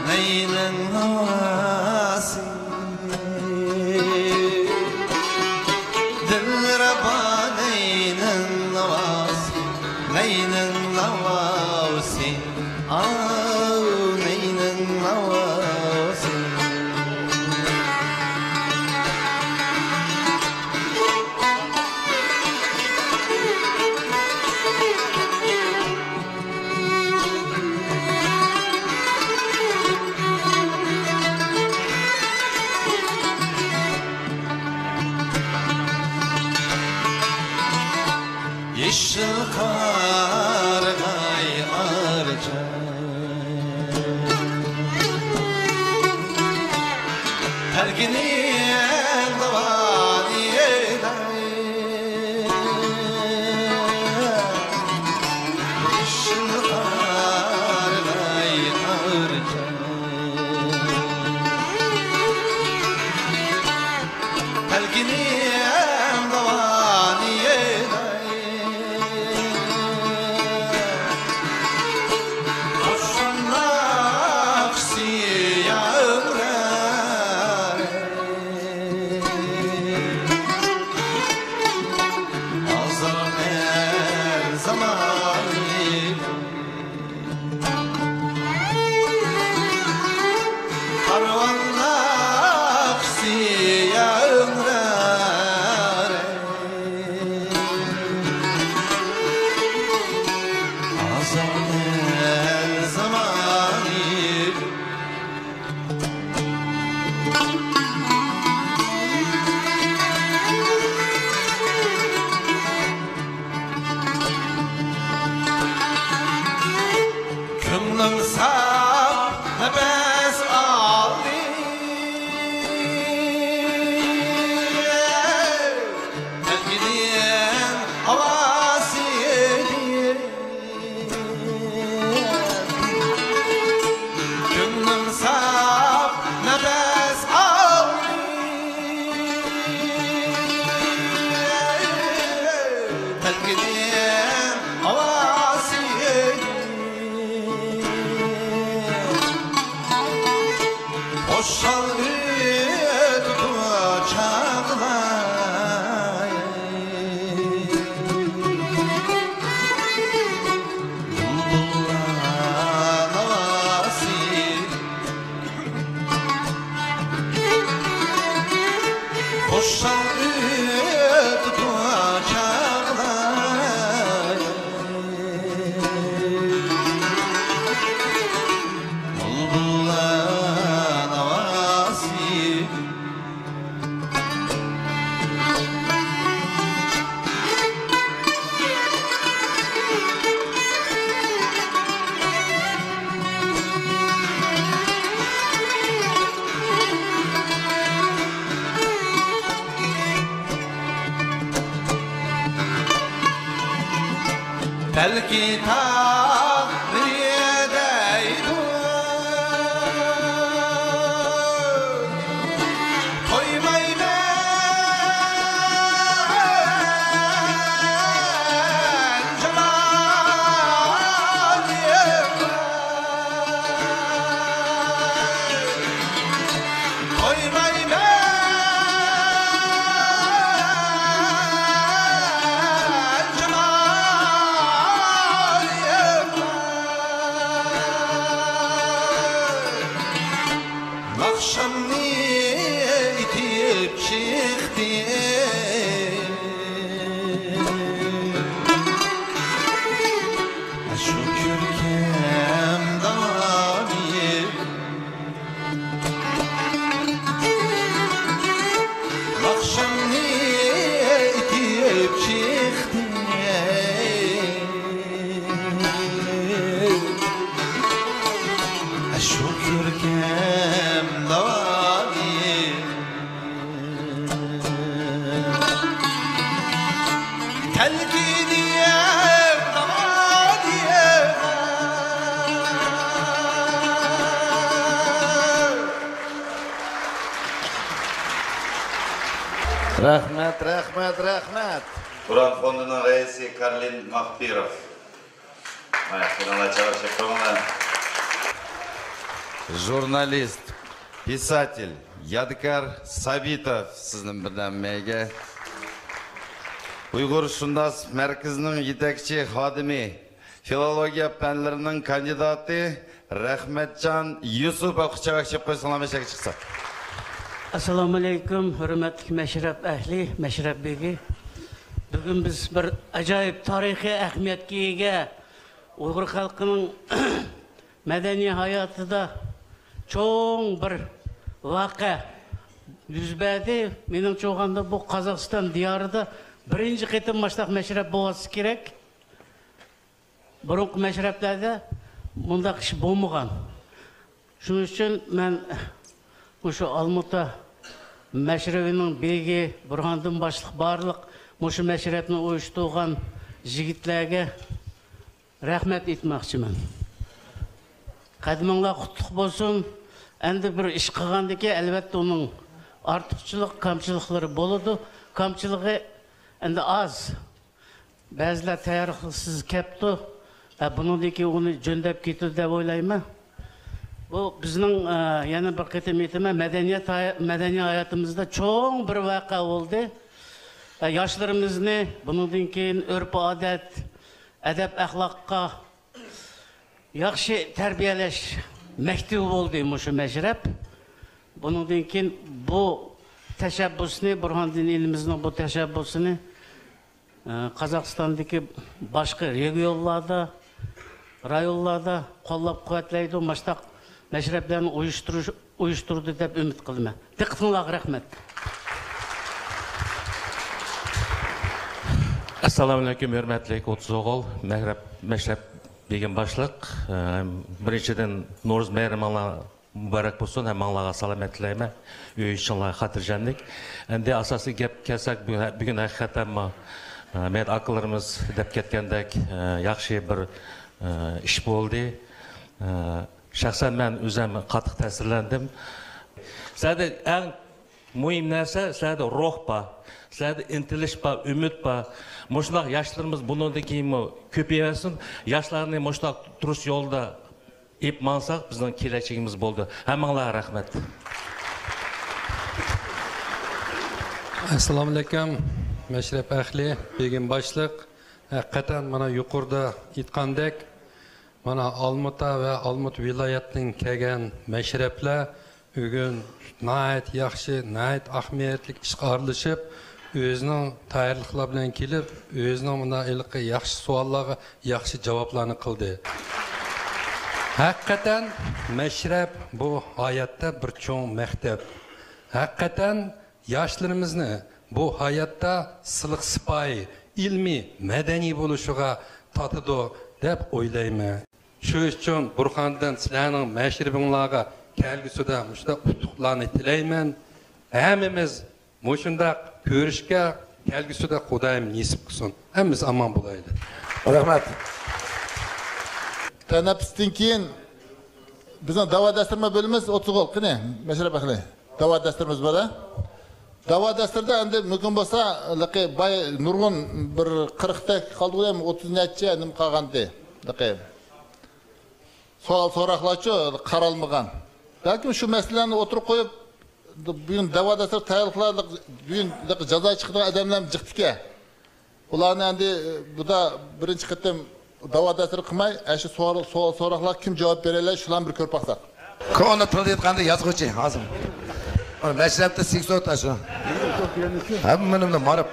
نەينىڭ ئاۋازى. دىلرەبا نەينىڭ ناۋاسى، نەينىڭ ناۋاسى، ئاۋۇ نەينىڭ ناۋاسى. زامانى. كۆڭلۈم ساپ نەپەس ئالدى. بەلكىدىن ھاۋاسى. كۆڭلۈم ساپ نەپەس ئالدى. بەلكىدىن ھاۋاسى. خۇشال ئۆتىدۇ چاغلار. بۇلبۇللار ناۋاسى. خۇشال ئۆتىدۇ چاغلار. بۇلبۇللار ناۋاسى. بەلكى تاغ بىرى دەيدۇ، تويمايمەن جامالىڭغا. تويمايمەن جامالىڭغا. ئاخشامنى ئېتىپ چىقتى شۇ كۆركەم داۋانى. ئاخشامنى ئېتىپ چىقتى شۇ كۆركەم داۋانى. تەلكىنىيەم داۋانى. رەھمەت، رەھمەت، رەھمەت. ئۇران فوندىنىڭ رەئىسى كارلىن ماخپىروف. ھاي، قېنىڭلار، چاۋاك چېقىڭلار. ژۇرنالىست، پىساتېل يادىكار سابىتوف سىزنىڭ بىردەممەيگە. ئۇيغۇرشۇناس مەركىزىنىڭ يېتەكچى خادىمى، فىلولوگىيە پەنلىرىنىڭ كاندىداتى رەھمەتجان يۈسۈپوۋغا چاۋاك چېقىپ قويساڭلار، مەشەگە چىقسا. ئەسسالامۇئەلەيكۇم، ھۆرمەتلىك مەشرەپ ئەھلى، مەشرەپ بېگى. بۈگۈن بىز بىر ئاجايىپ تارىخىي ئەھمىيەتكە ئىگە ئۇيغۇر خەلقىنىڭ مەدەنىي ھاياتىدا چوڭ بىر ۋەقە يۈز بەردى. مېنىڭچە ئويلىغاندا، بۇ قازاقىستان دىيارىدا بىرىنچى قېتىم مۇشۇنداق مەشرەپ بولسا كېرەك. بۇرۇنقى مەشرەپلەردە مۇنداق ئىش بولمىغان. شۇنىڭ ئۈچۈن مەن مۇشۇ ئالمۇتا مەشرىۋىنىڭ بېگى بۇرھاندىن باشلىق بارلىق مۇشۇ مەشرەپنى ئۇيۇشتۇرغان يىگىتلەرگە رەھمەت ئېيتماقچىمەن. قەدىمىڭلار قۇتلۇق بولسۇن. ئەمدى بىر ئىش قىلغاندىن كېيىن، ئەلۋەتتە، ئۇنىڭ ئارتۇقچىلىق، كامچىلىقلىرى بولىدۇ. كامچىلىقى ئەمدى ئاز. بەزىلەر تەييارلىقسىز كەپتۇ. ھە، بۇنىڭدىن كېيىن ئۇنى جۆندەپ كېتىدۇ دەپ ئويلايمەن. بۇ بىزنىڭ، ئە، يەنە بىر قېتىم ئېيتىمەن، مەدەنىيەت ھاي-، مەدەنىي ھاياتىمىزدا چوڭ بىر ۋەقە بولدى. ھە، ياشلىرىمىزنى بۇنىڭدىن كېيىن ئۆرپ-ئادەت، ئەدەپ-ئەخلاققا ياخشى تەربىيەلەش مەكتىۋى بولدى مۇشۇ مەشرەپ. بۇنىڭدىن كېيىن بۇ تەشەببۇسنى، بۇرھاندىن ئىنىمىزنىڭ بۇ تەشەببۇسىنى، ئە، قازاقىستاندىكى باشقا رېگىيونلاردا، رايونلاردا قوللاپ قۇۋۋەتلەيدۇ، ماشتاق مەشرەپلەرنى ئۇيۇشتۇرۇش، ئۇيۇشتۇرىدۇ دەپ ئۈمىد قىلىمەن. دىققىتىڭلارغا رەھمەت. ئەسسالامۇئەلەيكۇم، ھۆرمەتلىك ئوتتۇز ئوغۇل، مەشرەپ، مەشرەپ بېگىم باشلىق. ئە، بىرىنچىدىن، نورۇز بايرىمىڭلار مۇبارەك بولسۇن، ھەممىڭلارغا سالامەت تىلەيمەن. ئۆي ئىشىڭلارغا خاتىرجەملىك. ئەمدى ئاساسىي گەپكە كەلسەك، بۈگۈن، بۈگۈن ھەقىقەتەنمۇ، ئە، مەيدان ئاكىلىرىمىز دەپ كەتكەندەك، ئە، ياخشى بىر، ئە، ئىش بولدى. ئە، شەخسەن مەن ئۆزۈم قاتتىق تەسىرلەندىم. سىلەردە ئەڭ مۇھىم نەرسە، سىلەردە روھ بار، سىلەردە ئىنتىلىش بار، ئۈمىد بار. مۇشۇنداق ياشلىرىمىز بۇنىڭدىن كېيىنمۇ كۆپىيەرسۇن. ياشلارنى مۇشۇنداق تۇرۇش يولىدا ئېلىپ ماڭساق، بىزنىڭ كېلەچىكىمىز بولىدۇ. ھەممىڭلارغا رەھمەت. ئەسسالامۇئەلەيكۇم، مەشرەپ ئەھلى، بېگىم باشلىق. ھەقىقەتەن، مانا يۇقىرىدا ئېيتقاندەك، مانا ئالمۇتا ۋە ئالمۇتا ۋىلايەتتىن كەلگەن مەشرەپلەر بۈگۈن ناھايىتى ياخشى، ناھايىتى ئەھمىيەتلىك ئىشقا ئارىلىشىپ، ئۆزىنىڭ تەييارلىقلار بىلەن كېلىپ، ئۆزىنىڭ مۇنداق ھېلىقى ياخشى سوئاللارغا ياخشى جاۋابلارنى قىلدى. ھەقىقەتەن مەشرەپ بۇ ھاياتتا بىر چوڭ مەكتەپ. ھەقىقەتەن ياشلىرىمىزنى بۇ ھاياتتا سىلىق سىپايى، ئىلمىي، مەدەنىي بولۇشىغا تارتىدۇ دەپ ئويلايمەن. شۇ ئۈچۈن بۇرخاندىن سىلەرنىڭ مەشرىپىڭلارغا كەلگۈسىدە مۇشۇنداق ئۇتۇقلارنى تىلەيمەن. ھەممىمىز مۇشۇنداق كۆرۈشكە كەلگۈسىدە خۇدايىم نېسىپ قىلسۇن. ھەممىمىز ئامان بولايلى. رەھمەت. تەنەپپۇستىن كېيىن بىزنىڭ داۋا دەستۇرما بۆلۈمىمىز ئوتتۇز ئوغۇل. قېنى، مەشرەپ ئەھلى. داۋا دەستۇرىمىز بار-دە. داۋا دەستۇردا ئەمدى مۇمكىن بولسا، لىقى باي نۇرغۇن بىر قىرىقتەك قالدى، ئوتتۇز نەچچە نېمە قالغانتى. لىقى سوئال سوراقلارچۇ قارالمىغان. بەلكىم شۇ مەسىلىلەرنى ئوتتۇرىغا قويۇپ، بۈگۈن داۋا دەستۇر تەييارلىقلار، بۈگۈن جازا چىقىدىغان ئادەملەر جىقتىكەن. ئۇلارنى ئەمدى، بۇدا بىرىنچى قېتىم داۋا دەستۇر قىلماي، ئەشۇ سوئال، سوئال سوراقلار كىم جاۋاب بېرەلەي، شۇلارنى بىر كۆرۈپ باقساق. كونا تىلدا ئېيتقاندا يازغۇچى ھازىر. مەشرەپتە سىكسوت ئاشۇ. ھەممىنى بىلەن ماراپ.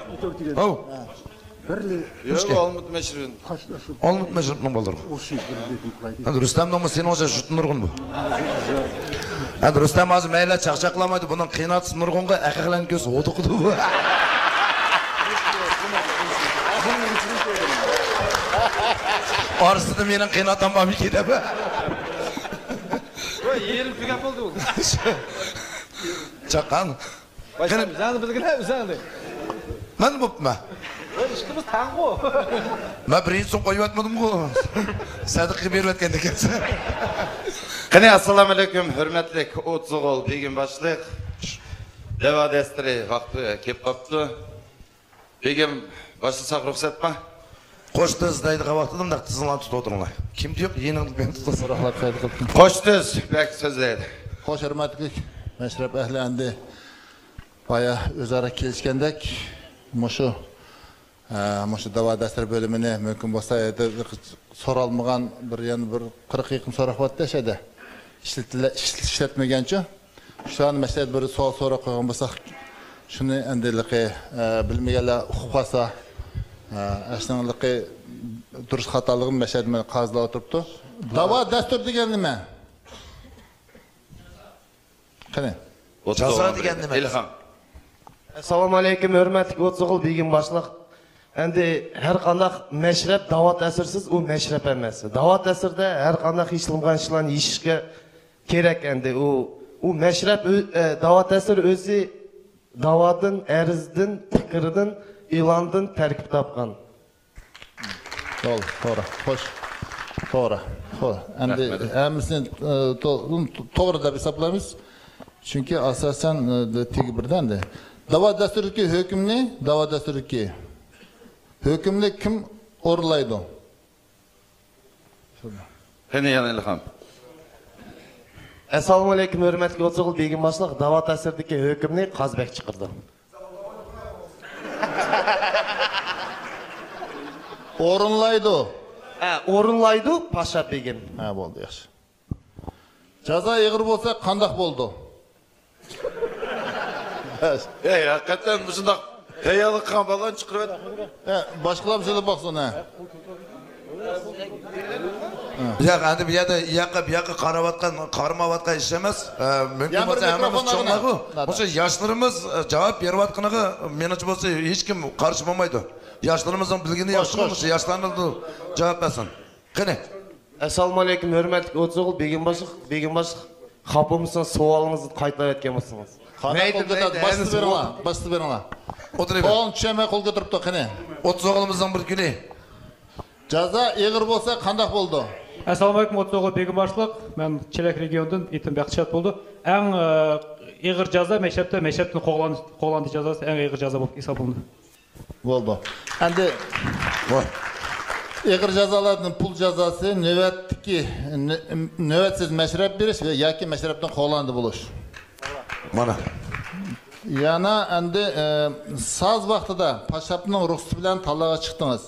ھو. ياق، ئالمۇت مەشرىپى. ئالمۇت مەشرىپىنىڭ بالىلىرى. ئەمدى رۇستەمنىڭمۇ سېنىڭچە جۇتى نۇرغۇن بۇ. ئەمدى رۇستەم ھازىر مەيلى چاقچاقلىمايدۇ، بۇنىڭ قېيىناتىسى نۇرغۇنغا ئەقىقلەرنى كۆرسە ھودۇقىدۇ بۇ. ئارىسىدا مېنىڭ قېيىناتام بارمىكىن دەپ. يېرىم تۈگەپ بولدى بۇ. چاققان. قېنى، ئۆزۈڭنى بىلگىنە، ئۆزۈڭنى. مەن بوپتىمەن. ئىككىمىز تەڭغۇ. مەن بىرىنچى سوم قويۇۋەتمىدىمغۇ. سەدىقە بېرىۋەتكەن ئىكەنسەن. قېنى، ئەسسالامۇئەلەيكۇم، ھۆرمەتلىك ئوتتۇز ئوغۇل بېگىم باشلىق. دەۋا دەستۇرى ۋاقتى كېلىپ قاپتۇ. بېگىم باشلىساق رۇخسەتمۇ؟ قوش تىز دەيدىغان ۋاقتىدا مۇنداق تىزىڭلارنى تۇتۇپ ئولتۇرۇڭلار. كىم يوق، يېنىڭدا مەن تۇتۇپ. سوراقلار قايدا قىلدىم؟ قوش تىز بەك سۆزلەيدۇ. خوش، ھۆرمەتلىك مەشرەپ ئەھلى ئەمدى بايا ئۆزئارا كېلىشكەندەك، مۇشۇ، ئە، مۇشۇ داۋا دەستۇر بۆلۈمىنى مۇمكىن بولسا، ئەدە سورالمىغان بىر، يەنە بىر قىرىققا يېقىن سوراق بارتتى شەدە. ئىشلىتىلە-، ئىشلىتىلىشەتمىگەنچۇ؟ شۇلارنى مەسىلەن بىر سوئال سوراپ قويغان بولساق، شۇنى ئەمدى ھېلىقى، ئە، بىلمىگەنلەر ئۇقۇپ قالسا، ئە، ئەشنىڭ ھېلىقى دۇرۇس خاتالىقىنى مەسىلەن مانا قازىلار ئولتۇرۇپتۇ. داۋا دەستۇر دېگەن نېمە؟ قېنى. جازا دېگەن نېمە؟ ئىلھام. ئەسسالامۇئەلەيكۇم، ھۆرمەتلىك ئوتتۇز ئوغۇل بېگىم باشلىق. ئەمدى ھەر قانداق مەشرەپ داۋات ئەسىرسىز ئۇ مەشرەپ ئەمەس. داۋات ئەسىردە ھەر قانداق ھېچ قىلمىغان ئىشلارنى يېشىشكە كېرەك ئەمدى. ئۇ، ئۇ مەشرەپ ئۆ-، ئە، داۋات ئەسىر ئۆزى داۋادىن، ئەرزدىن، پىكىردىن، ئېلاندىن تەركىب تاپقان. توغرا، توغرا، خوش. توغرا. خو، ئەمدى رەھمەت. ھەممىسىنى، ئە، تو-، تو-، توغرا دەپ ھېسابلايمىز. چۈنكى ئاساسەن، ئە، تېگى بىردە ئەمدى. داۋا دەستۇرىدىكى ھۆكۈمنى، داۋا دەستۇرىدىكى ھۆكۈمنى كىم ئورۇنلايدۇ؟ قېنى يەنە ئىلھام. ئەسسالامۇئەلەيكۇم، ھۆرمەتلىك ئوتتۇز ئوغۇل بېگىم باشلىق، داۋا تەسىرىدىكى ھۆكۈمنى قازى بەگ چىقىرىدۇ. ئورۇنلايدۇ. ھە، ئورۇنلايدۇ پاشا بېگىم. ھە، بولدى، ياخشى. جازا ئېغىر بولسا قانداق بولىدۇ؟ ئەي، ھەقىقەتەن مۇشۇنداق تەييارلىق قىلغان بالىلارنى چىقىرىۋەت. ھە، باشقىلار سۆزلەپ باقسۇن، ھە. ياق، ئەمدى بۇ يەردە ئۇ ياققا، بۇ ياققا قاراۋاتقان، قارىمايۋاتقان ئىش ئەمەس. ئە، مۇمكىن يەنە بىر بولسا ھەممىمىز مىكروفون چوڭلارغۇ. ئالغىنا. مۇشۇ ياشلىرىمىز، ئە، جاۋاب بېرىۋاتقىنىغا مېنىڭچە بولسا ھېچكىم قارشى بولمايدۇ. ياشلىرىمىزنىڭ بىلگىنى ياخشىمۇ؟ مۇشۇ ياشلارمۇ جاۋاب بەرسۇن. قېنى. ئەسسالامۇ ئەلەيكۇم، ھۆرمەتلىك ئوتتۇز ئوغۇل بېگىم باشلىق. بېگىم باشلىق، خاپا بولمىسىڭىز، سوئالىڭىزنى قايتىلاپ ئەتكەن بولسىڭىز. قانداق مەيلى، قول كۆتەردى؟ مەيلى، باشلىتىپ بېرىڭلار، باشلىتىپ بېرىڭلار. ئولتۇرۇۋېرىڭ. سوئالنى چۈشەنمەي قول كۆتۈرۈپتۇ، قېنى. ئوتتۇز ئوغلىمىزنىڭ بىر كۈنى. جازا ئېغىر بولسا قانداق بولىدۇ؟ ئەسسالامۇ ئەلەيكۇم، ئوتتۇز ئوغۇل بېگىم باشلىق. مەن چېلەك رېگىيوندىن، ئېتىم بەختىيار بولىدۇ. ئەڭ، ئە، ئېغىر جازا مەشرەپتە، مەشرەپتىن قوغلان-، قوغلاندى جازاسى ئەڭ ئېغىر جازا بولۇپ ھېسابلىنىدۇ. بولدى. ئەمدى ۋاي. ئېغىر جازالاردىن پۇل جازاسى، نۆۋەتتىكى، نۆ-، نۆۋەتسىز مەشرەپ بېرىش ۋە ياكى مەشرەپتىن قوغلاندى بولۇش. مانا. يەنە ئەمدى، ئە، ساز ۋاقتىدا پاشاپنىڭ رۇخسىتى بىلەن تاللارغا چىقتىڭىز.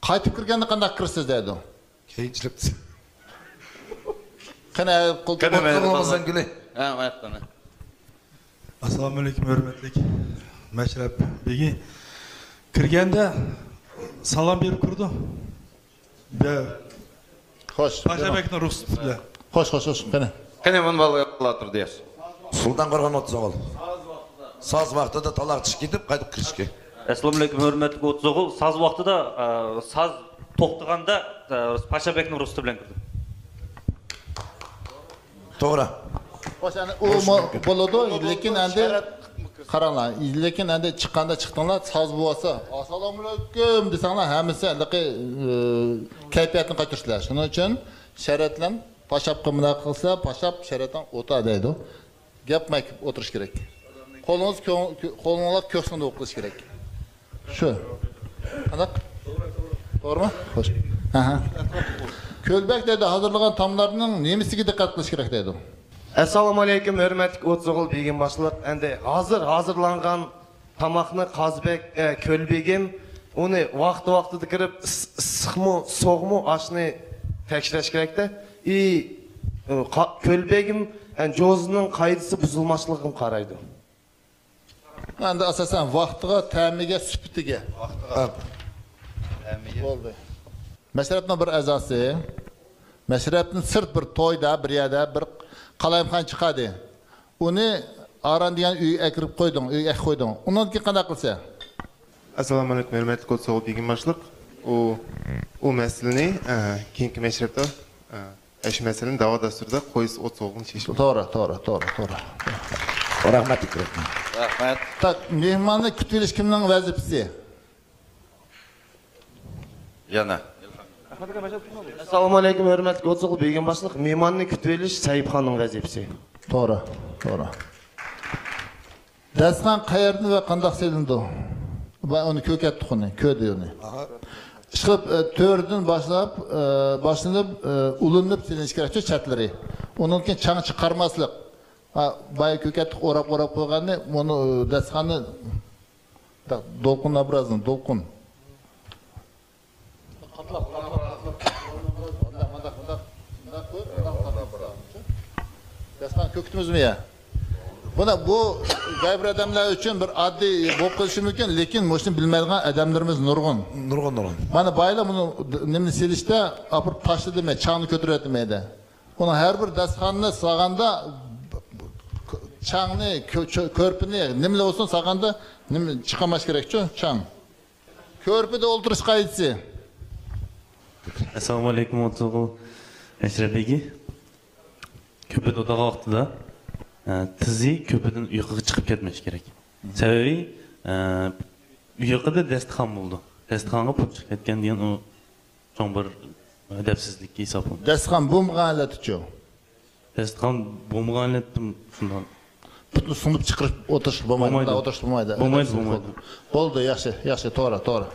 قايتىپ كىرگەندە قانداق كىرىسىز دەيدۇ. كەينىچىلىك. قېنى، قول قېنى، مەيلى، قولىڭىزدىن كۈلى. ھە، ماياقتىن. ئەسسالامۇ ئەلەيكۇم، ھۆرمەتلىك مەشرەپ بېگى. كىرگەندە سالام بېرىپ كىرىدۇ. بە-، خوش. پاشا بەگنىڭ رۇخسىتى بىلەن. خوش، خوش، خوش. قېنى. قېنى، مۇنۇ بالىلار تۇردى. سۇلتان قارىغان ئوتتۇز ئوغۇل. ساز ۋاقتىدا تالاغا چىقىپ كېتىپ، قايتىپ كىرىشكە. ئەسسالامۇ ئەلەيكۇم، ھۆرمەتلىك ئوتتۇز ئوغۇل. ساز ۋاقتىدا، ئە، ساز توختىغاندا، ئە، پاشا بەگنىڭ رۇخسىتى بىلەن كىردىم. توغرا. خوش، ئەنە ئۇمۇ بولىدۇ، لېكىن ئەمدى قاراڭلار، لېكىن ئەمدى چىققاندا چىقتىڭلار، ساز بولسا، «ئەسسالامۇ ئەلەيكۇم» دېسەڭلار، ھەممىسى ھېلىقى، ئى، كەيپىياتنى قايتۇرۇشلار. شۇنىڭ ئۈچۈن شەرەتلەن پاشاپقا مۇنداق قىلسا، پاشاپ شەرەتلەن ئوتا دەيدۇ. گەپ مەكىپ ئولتۇرۇش كېرەك. قولىڭىز كۆڭ-، قولۇڭلار كۆكسىڭدە بولۇپ قېلىشى كېرەك. شۇ. قانداق؟ توغرىمۇ؟ خوش. ئەھە. كۆلبەگ دەيدۇ، ھازىرلىغان تاملارنىڭ نېمىسىگە دىققەت قىلىش كېرەك دەيدۇ. ئەسسالامۇ ئەلەيكۇم، ھۆرمەتلىك ئوتتۇز ئوغۇل بېگىم باشلىق. ئەمدى ھازىر ھازىرلانغان تاماقنى قازىبەگ، ئە، كۆلبېگىم ئۇنى ۋاقتى ۋاقتىدا كىرىپ ئىس-، ئىسسىقمۇ، سوغۇقمۇ ئاشنى تەكشۈرۈش كېرەكتە. ئى، ئە، قا-، كۆلبېگىم، ئە، جوزىنىڭ قائىدىسى بۇزۇلماسلىقىغا قارايدۇ. ئەمدى ئاساسەن ۋاقتىغا، تەمىگە، سۈپىتىگە. ۋاقتىغا. ھە. تەمىگە. بولدى. مەشرەپنىڭ بىر ئەزاسى، مەشرەپتىن سىرت بىر تويدا، بىر يەردە بىر قالايمىقان چىقاردى. ئۇنى ئاران دېگەن ئۆيگە ئەكىرىپ قويدۇڭ، ئۆيگە ئەكىپ قويدۇڭ. ئۇنىڭدىن كېيىن قانداق قىلىسەن؟ ئەسسالامۇ ئەلەيكۇم، ھۆرمەتلىك ئوتتۇز ئوغۇل بېگىم باشلىق. ئۇ، ئۇ مەسىلىنى، ئە، كېيىنكى مەشرەپتە، ئە، ئەشۇ مەسىلىنى داۋا دەستۇرىدا قويسا ئوتتۇز ئوغۇلنى چېشىپ. توغرا، توغرا، توغرا، توغرا. رەھمەت، رەھمەت. رەھمەت. تاك، مېھماننى كۈتۈۋېلىش كىمنىڭ ۋەزىپىسى؟ يەنە. ئەسسالامۇ ئەلەيكۇم، ھۆرمەتلىك ئوتتۇز ئوغۇل بېگىم باشلىق. مېھماننى كۈتۈۋېلىش سەھىپخاننىڭ ۋەزىپىسى. توغرا، توغرا. دەستىخان قەيەردىن ۋە قانداق سېلىنىدۇ؟ ۋە ئۇنى كۆكەتتۇق ئۇنى، كۆردى ئۇنى. ئىشقىلىپ، ئە، تۆردىن باشلاپ، ئە، باشلىنىپ، ئە، ئۇلىنىپ سېلىنىشى كېرەكچۇ چەتلىرى. ئۇنىڭدىن كېيىن چاڭ چىقارماسلىق. ھە، بايا كۆكەتتۇق، ئوراپ، ئوراپ قويغاننى، بۇنى، ئە، دەستىخاننى، دولقۇن ئابرازىنى، دولقۇن. دەستىخان كۆكتىمىزمۇ يا؟ بۇنى، بۇ غەيرىي ئادەملەر ئۈچۈن بىر ئاددىي بولۇپ قېلىشى مۇمكىن، لېكىن مۇشۇنى بىلمەيدىغان ئادەملىرىمىز نۇرغۇن. نۇرغۇن، نۇرغۇن. مانا بايىلار بۇنى نېمىنى سېلىشتا ئاپىرىپ تاشلىدى، مەن چاڭنى كۆتۈرۈۋەتتىم دەيدۇ. ئۇنىڭ ھەر بىر دەستىخاننى سالغاندا چاڭنى، كۆ-، چۆ-، كۆرپىنى، نېمىلا بولسۇن سالغاندا نېمە چىقارماس كېرەكچۇ، چاڭ. كۆرپىدە ئولتۇرۇش قائىدىسى. ئەسسالامۇ ئەلەيكۇم، ئوتتۇز ئوغۇل مەشرەپ بېگى. كۆرپىدە ئولتۇرغان ۋاقتىدا، ئە، تىزى كۆرپىدىن يۇقىرىغا چىقىپ كەتمەسلىكى كېرەك. سەۋەبى، ئە، يۇقىرىدا دەستىخان بولىدۇ. دەستىخانغا پۇت چىقىپ كەتكەن دېگەن ئۇ چوڭ بىر ئەدەپسىزلىككە ھېسابلىنىدۇ. دەستىخان بولمىغان ھالەتتىچۇ؟ دەستىخان بولمىغان ھالەتتە شۇنداق. پۇتنى سۇنۇپ چىقىرىپ ئولتۇرۇشقا بولمايدۇ. بولمايدۇ. مۇنداق ئولتۇرۇشقا بولمايدۇ. بولمايدۇ، ئەدەپسىزلىك بولىدۇ. بولىدۇ، ياخشى، ياخشى، توغرا، توغرا.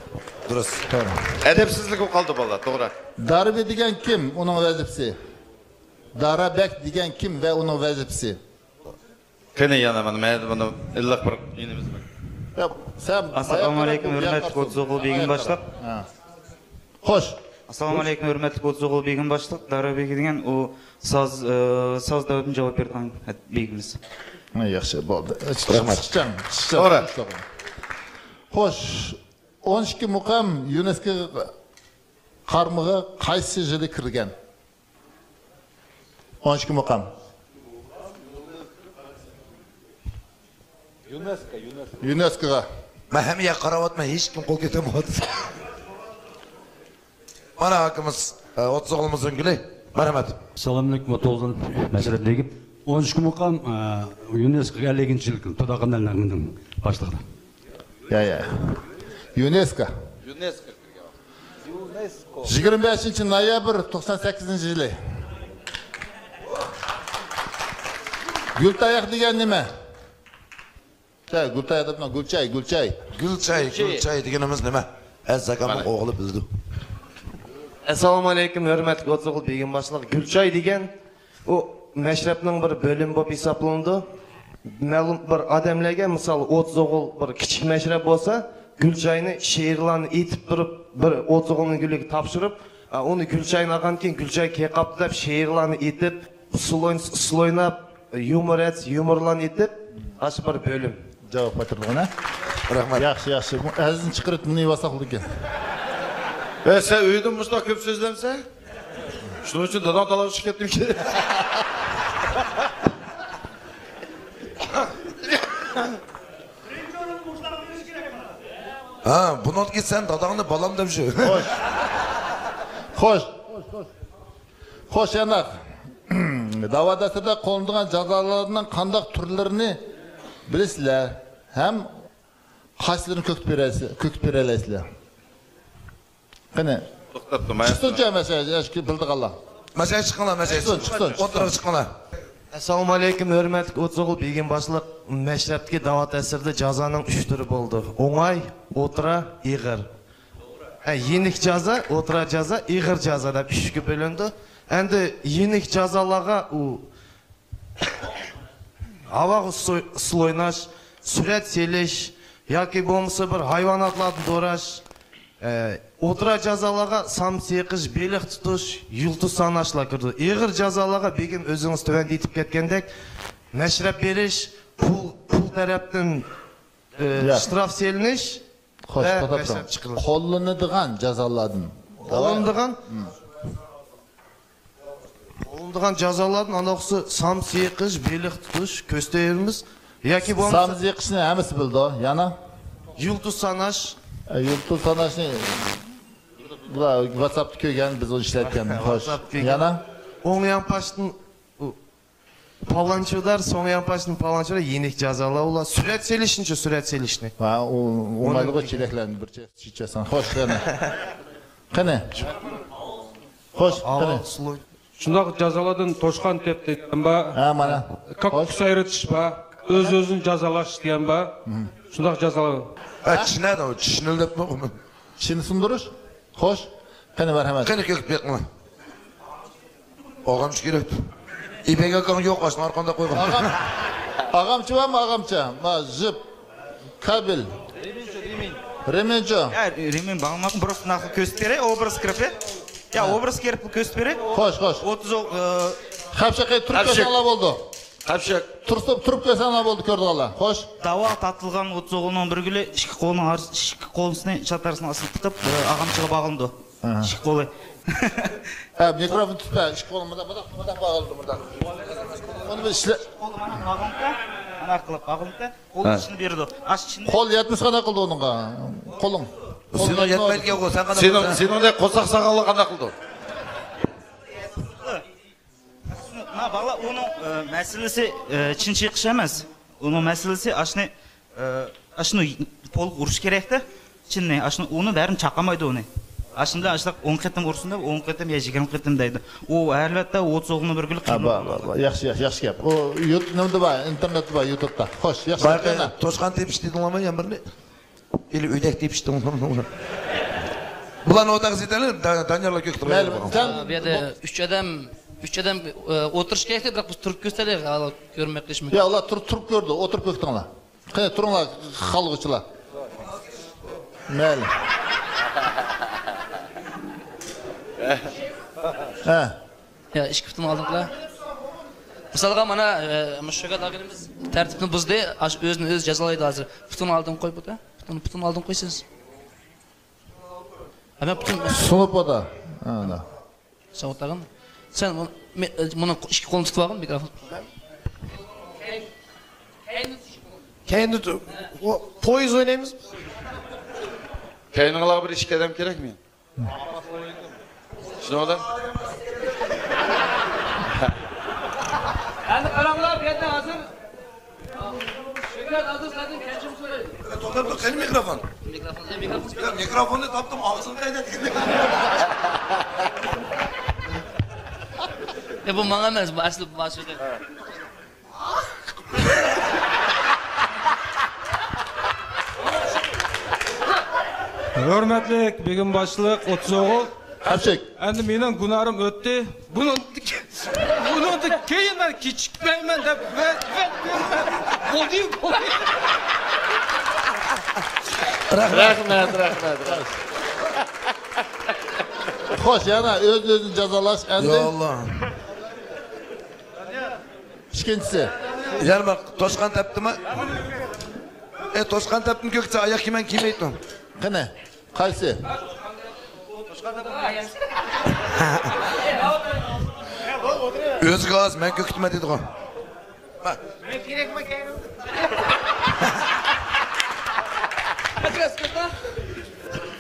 دۇرۇس. توغرا. ئەدەپسىزلىك بولۇپ قالدى بالىلار، توغرا. داربى دېگەن كىم؟ ئۇنىڭ ۋەزىپىسى. دارا بەگ دېگەن كىم ۋە ئۇنىڭ ۋەزىپىسى؟ قېنى يەنە مانا، مەن بۇنى ئىللىق بىر ئىنىمىز بار. ياق، سەن ئەسسالامۇ ئەلەيكۇم، ھۆرمەتلىك ئوتتۇز ئوغۇل بېگىم باشلىق. ھە. خوش. ئەسسالامۇ ئەلەيكۇم، ھۆرمەتلىك ئوتتۇز ئوغۇل بېگىم باشلىق. دارا بېگى دېگەن ئۇ ساز، ئە، ساز دەۋەتنى جاۋاب بېرىدىغان بېگىمىز. ھە، ياخشى، بولدى. رەھمەت. ئىشچان، ئىشچان، توغرا. ئىشچان. خوش. ئون ئىككى مۇقام يۇنېسكو قارمىقىغا قايسى يىلى كىرگەن؟ ئون ئىككى مۇقام. يۇنېسكو، يۇنېسكو. يۇنېسكوغا. مەن ھەممە يەرگە قاراۋاتىمەن، ھېچكىم قول كۆتۈرمەيۋاتىدۇ. مانا ھاكىمىز، ئە، ئوتتۇز ئوغلىمىزنىڭ گۈلى. مەرھەمەت. ئەسسالامۇئەلەيكۇم، ئوتتۇز ئوغۇل مەشرەپ دېگىپ. ئون ئۈچ مۇقام، ئە، يۇنېسكوغا ئەللىگىنچى يىل، تۇداقان ئەللەرنىڭ باشلىقى. يا، يا. يۇنېسكو. يۇنېسكو. يۇنېسكو. يىگىرمە بەشىنچى نويابىر توقسان سەككىزىنچى يىلى. گۈلتاياق دېگەن نېمە؟ چاي، گۈلتاياق دەپلا، گۈلچاي، گۈلچاي. گۈلچاي، گۈلچاي دېگىنىمىز نېمە؟ ئەزىز ئاكامنىڭ ئوغلى بىلىدۇ. ئەسسالامۇئەلەيكۇم، ھۆرمەتلىك ئوتتۇز ئوغۇل بېگىم باشلىق. گۈلچاي دېگەن ئۇ مەشرەپنىڭ بىر بۆلۈمى بولۇپ ھېسابلىنىدۇ. مەلۇم بىر ئادەملەرگە، مىسال، ئوتتۇز ئوغۇل بىر كىچىك مەشرەپ بولسا، گۈلچاينى شېئىرلارنى ئېيتىپ تۇرۇپ، بىر ئوتتۇز ئوغۇلنىڭ گۈلىگە تاپشۇرۇپ، ئا، ئۇنى گۈلچاينى ئالغاندىن كېيىن، گۈلچاي كېلىپ قاپتۇ دەپ شېئىرلارنى ئېيتىپ، ئۇسسۇل ئوينىسا ئۇسسۇل ئويناپ، يۇمۇر ئەتسە يۇمۇرلارنى ئېيتىپ، ئاشۇ بىر بۆلۈم. جاۋاب قايتۇردۇق ئەنە. رەھمەت. ياخشى، ياخشى. بۇ ئەزىزنى چىقىرىپ نېمە ئالساق بولىدىكەن؟ ئە، سەن ئۆيدە مۇشۇنداق كۆپ سۆزلەمسەن؟ شۇنىڭ ئۈچۈن داداڭ تالاغا چىقىپ كەتتىمىكىن؟ ھە، بۇنىڭدىن كېيىن سەن داداڭنى بالام دەپ يۈر. خوش. خوش. خوش، يانداق. دەۋا دەستىدە قوللىنىدىغان جازالارنىڭ قانداق تۈرلىرىنى بىلىسىلەر ھەم قايسىلىرىنى كۆكتە بېرەلەيسىلەر؟ كۆكتە بېرەلەيسىلەر؟ قېنى. توختاپ تۇرماي. چىقسۇنچە مەسىلە، ياش بىلىدىغانلار. مەسىلە چىقىڭلار، مەسىلە چىقسۇن، چىقسۇن، چىقسۇن. ئوتتۇرىغا چىقىڭلار. ئەسسالامۇئەلەيكۇم، ھۆرمەتلىك ئوتتۇز ئوغۇل بېگىم باشلىق مەشرەپتىكى دەۋا تەسىرىدە جازانىڭ ئۈچ تۈرى بولىدۇ. ئوڭاي، ئوتتۇرا، ئېغىر. ھە، يېنىك جازا، ئوتتۇرا جازا، ئېغىر جازا دەپ ئۈچكە بۆلۈنىدۇ. ئەمدى يېنىك جازالارغا ئۇ ھاۋاغا سۇ-، ئۇسسۇل ئويناش، سۈرەت سېلىش ياكى بولمىسا بىر ھايۋاناتلارنى دوراش، ئە، ئوتتۇرا جازالارغا سام سىيىقىش، بېلىق تۇتۇش، يۇلتۇز ساناشلار كىرىدۇ. ئېغىر جازالارغا بېگىم ئۆزىڭىز تۆۋەندە ئېيتىپ كەتكەندەك، مەشرەپ بېرىش، پۇل، پۇل تەرەپتىن، ئە، ياق. شتراف سېلىنىش. خوش، ۋە توختاپ مەشرەپ تۇرۇڭ. چىقىرىلىدۇ. قوللىنىدىغان جازالاردىن. قوللىنىدىغان؟ ھىم. قوللىنىدىغان جازالاردىن ئانداقسى سام سىيىقىش، بېلىق تۇتۇش، كۆز تېرىمىز ياكى بولمىسا سام سىيىقىشنى ھەممىسى بىلىدۇ. يەنە؟ يۇلتۇز ساناش. ئە، يۇلتۇز ساناشنى بۇلار ۋاتساپتا كۆرگەن، بىز ئۇنى ئىشلەتكەن. خوش. ۋاتساپتا كۆرگەن. يەنە؟ ئوڭ يانپاشتىن ئۇ پالانچودار، سوڭ يانپاشتىن پالانچودار، يېنىك جازالار ئۇلار. سۈرەت سېلىشنىچۇ، سۈرەت سېلىشنى. ھە، ئۇ ئوڭايلىغۇ ئۇنى چېلەكلەرنى بىر چېلەك ئىچەرسەن. خوش، قېنى. قېنى. خوش، قېنى. شۇنداق جازالاردىن توشقان تېپ دېگەن بار. ھە، مانا. كاككۇك خوش. سايرىتىش بار. ئۆز-ئۆزىنى جازالاش دېگەن بار. مم. شۇنداق جازالار. ھە، چىشنى چىشنى دەپمۇ. چىشنى سۇندۇرۇش. خوش. قېنى، مەرھەمەت. قېنى، كۆكتە بېقىڭلار. ئاغامچە كېرەك. ئىپەك ئاكاڭ يوق، ئاشۇنى ئارقاندا قويغان. ئاغام-، ئاغامچە بارمۇ، ئاغامچە؟ ما، جىپ، كابېل. رېمېنچو. يا، رېمېن باغلىماقمۇ، بىر ناخشا كۆرسىتىپ بېرەي، ئوبراز كىرىپ. يا، ھە. ئوبراز كىرىپ كۆرسىتىپ بېرەي. خوش، خوش. ئوتتۇز ئو-، ئى، خەپشەقى تۈرۈپ كەلسەڭلار بولدى. قەپشەك. تۇرسۇپ، تۇرۇپ كەلسەڭلار بولدى، كۆرىدىغانلار. خوش. داۋا تارتىلغان ئوتتۇز ئوغۇلنىڭ بىر گۈلى ئىككى قولىنىڭ ئارىسى، ئىككى قولىنى چاتارىسىنىڭ ئاستىغا تىقىپ، ئى، ئاغامچىغا باغلىنىدۇ. ئاھا. ئىككى قولى. ھە، مىكروفون تۇتۇپ، ھە، ئىككى قولۇم مۇنداق، مۇنداق، مۇنداق باغلىنىدۇ، مۇنداق. ئۇنى بىز ئىشلە- قولى مانا باغلىنىدۇ، مانا قىلىپ باغلىنىدۇ. قولى ھە. ئىچىنى بېرىدۇ. ئاش ئىچىنى. قول يەتمىسە قانداق قىلىدۇ ئۇنىڭغا؟ قولۇڭ. سېنىڭ يەتمەيدىكەنغۇ، سەن قانداق سېنىڭ، قىلىسەن؟ سېنىڭدەك قورساق ساغاللىق قانداق قىلىدۇ؟ ما بالا ئۇنىڭ، ئە، مەسىلىسى، ئە، چىن چېقىش ئەمەس. ئۇنىڭ مەسىلىسى ئاشنى، ئە، ئاشنى پولغا ئۇرۇش كېرەكتە. چىننى، ئاشنى، ئۇنى بەرىم چاقالمايدۇ ئۇنى. ئاشۇنداق، ئاشۇنداق ئون قېتىم ئۇرسۇن دەپ، ئون قېتىم يا يىگىرمە قېتىم دەيدۇ. ئۇ ھەلۋەتتە ئوتتۇز ئوغلىنىڭ بىر گۈلى ھە، قىيىن بار، بولىدۇ. بار، بار. ياخشى، ياخشى، ياخشى گەپ. ئۇ يۇت-، نېمىدە بار، ئىنتېرنېتتا بار، يۇتۇبتا. خوش، ياخشى گەپ. توشقان تېپىش دېدىڭلارمۇ يەنە بىرنى؟ ئىلى ئۆيدەك تېپىشتىڭ. بۇلارنى ئوتاق زىتەلى، دا-، دانىياللا كۆكتە مەيلى، سەن بۇ يەردە ئۈچ ئادەم، ئۈچ ئادەم، ئە، ئولتۇرۇش كېرەكتى، بىراق بىز تۇرۇپ كۆرسەيلى، ھالال كۆرمەي قېلىشمۇ. يا، ئۇلار تۇرۇپ، تۇرۇپ كۆردى، ئولتۇرۇپ كۆكتىڭلار. قېنى، تۇرۇڭلار، خالغۇچىلار. مەيلى. ھە. يا، ئىككى پۇتۇم ئالدىڭقىلا. مىسالغا، مانا، ئە، مۇشۇ شۆگەت ئاغىنىمىز تەرتىپنى بۇزدى، ئاشۇ ئۆزىنى ئۆزى جازالايدۇ ھازىر. پۇتۇمنى ئالدىڭ قوي بۇدا. پۇتۇمنى، پۇتۇمنى ئالدىڭ قوي سىز. ھەممە پۇتۇم. سۇنۇپ بۇدا. ھە، ساۋۇت ئاغىنى. سەن مۇ-، مې-، مۇنى ئىككى قولنى تۇتۇپ ئالغىن، مىكروفون. كەينىدە تۇ-، ئۇ، پويىز ئوينايمىز. كەينىڭلارغا بىر ئىككى ئادەم كېرەكمۇ؟ شۇنىڭ بىلەن. ئەمدى قاراڭلار، بۇ يەردە ھازىر شۆھرەت ھازىر سىلەردىن كەچۈرۈم سورايدۇ. توختاپ تۇر، قېنى مىكروفون؟ مىكروفون، مىكروفون. يا، مىكروفوننى تاپتىم، ئاغزىڭغا قايناتقىن. يا، بۇ ماڭا ئەمەس، بۇ ئەسلى بۇ شۆھرەت. ھۆرمەتلىك بېگىم باشلىق، ئوتتۇز ئوغۇل. ئەمدى مېنىڭ گۇناھىم ئۆتتى. بۇنىڭ، بۇنىڭدىن كېيىن مەن كېچىكمەيمەن دەپ ۋە، ۋە، بولدى، بولدى. رەھمەت، رەھمەت، رەھمەت. خوش، يەنە ئۆز-ئۆزىنى جازالاش ئەمدى. يا ئاللا. ئىككىنچىسى. يەنە بىر توشقان تەپتىمۇ؟ ئە، توشقان تەپتىمۇ كۆكچە ئاياق كىيىمەن كىيمەيتتىم. قېنى؟ قايسى؟ ئۆزىگە ئاز، مەن كۆكۈتمە دېدىغۇ.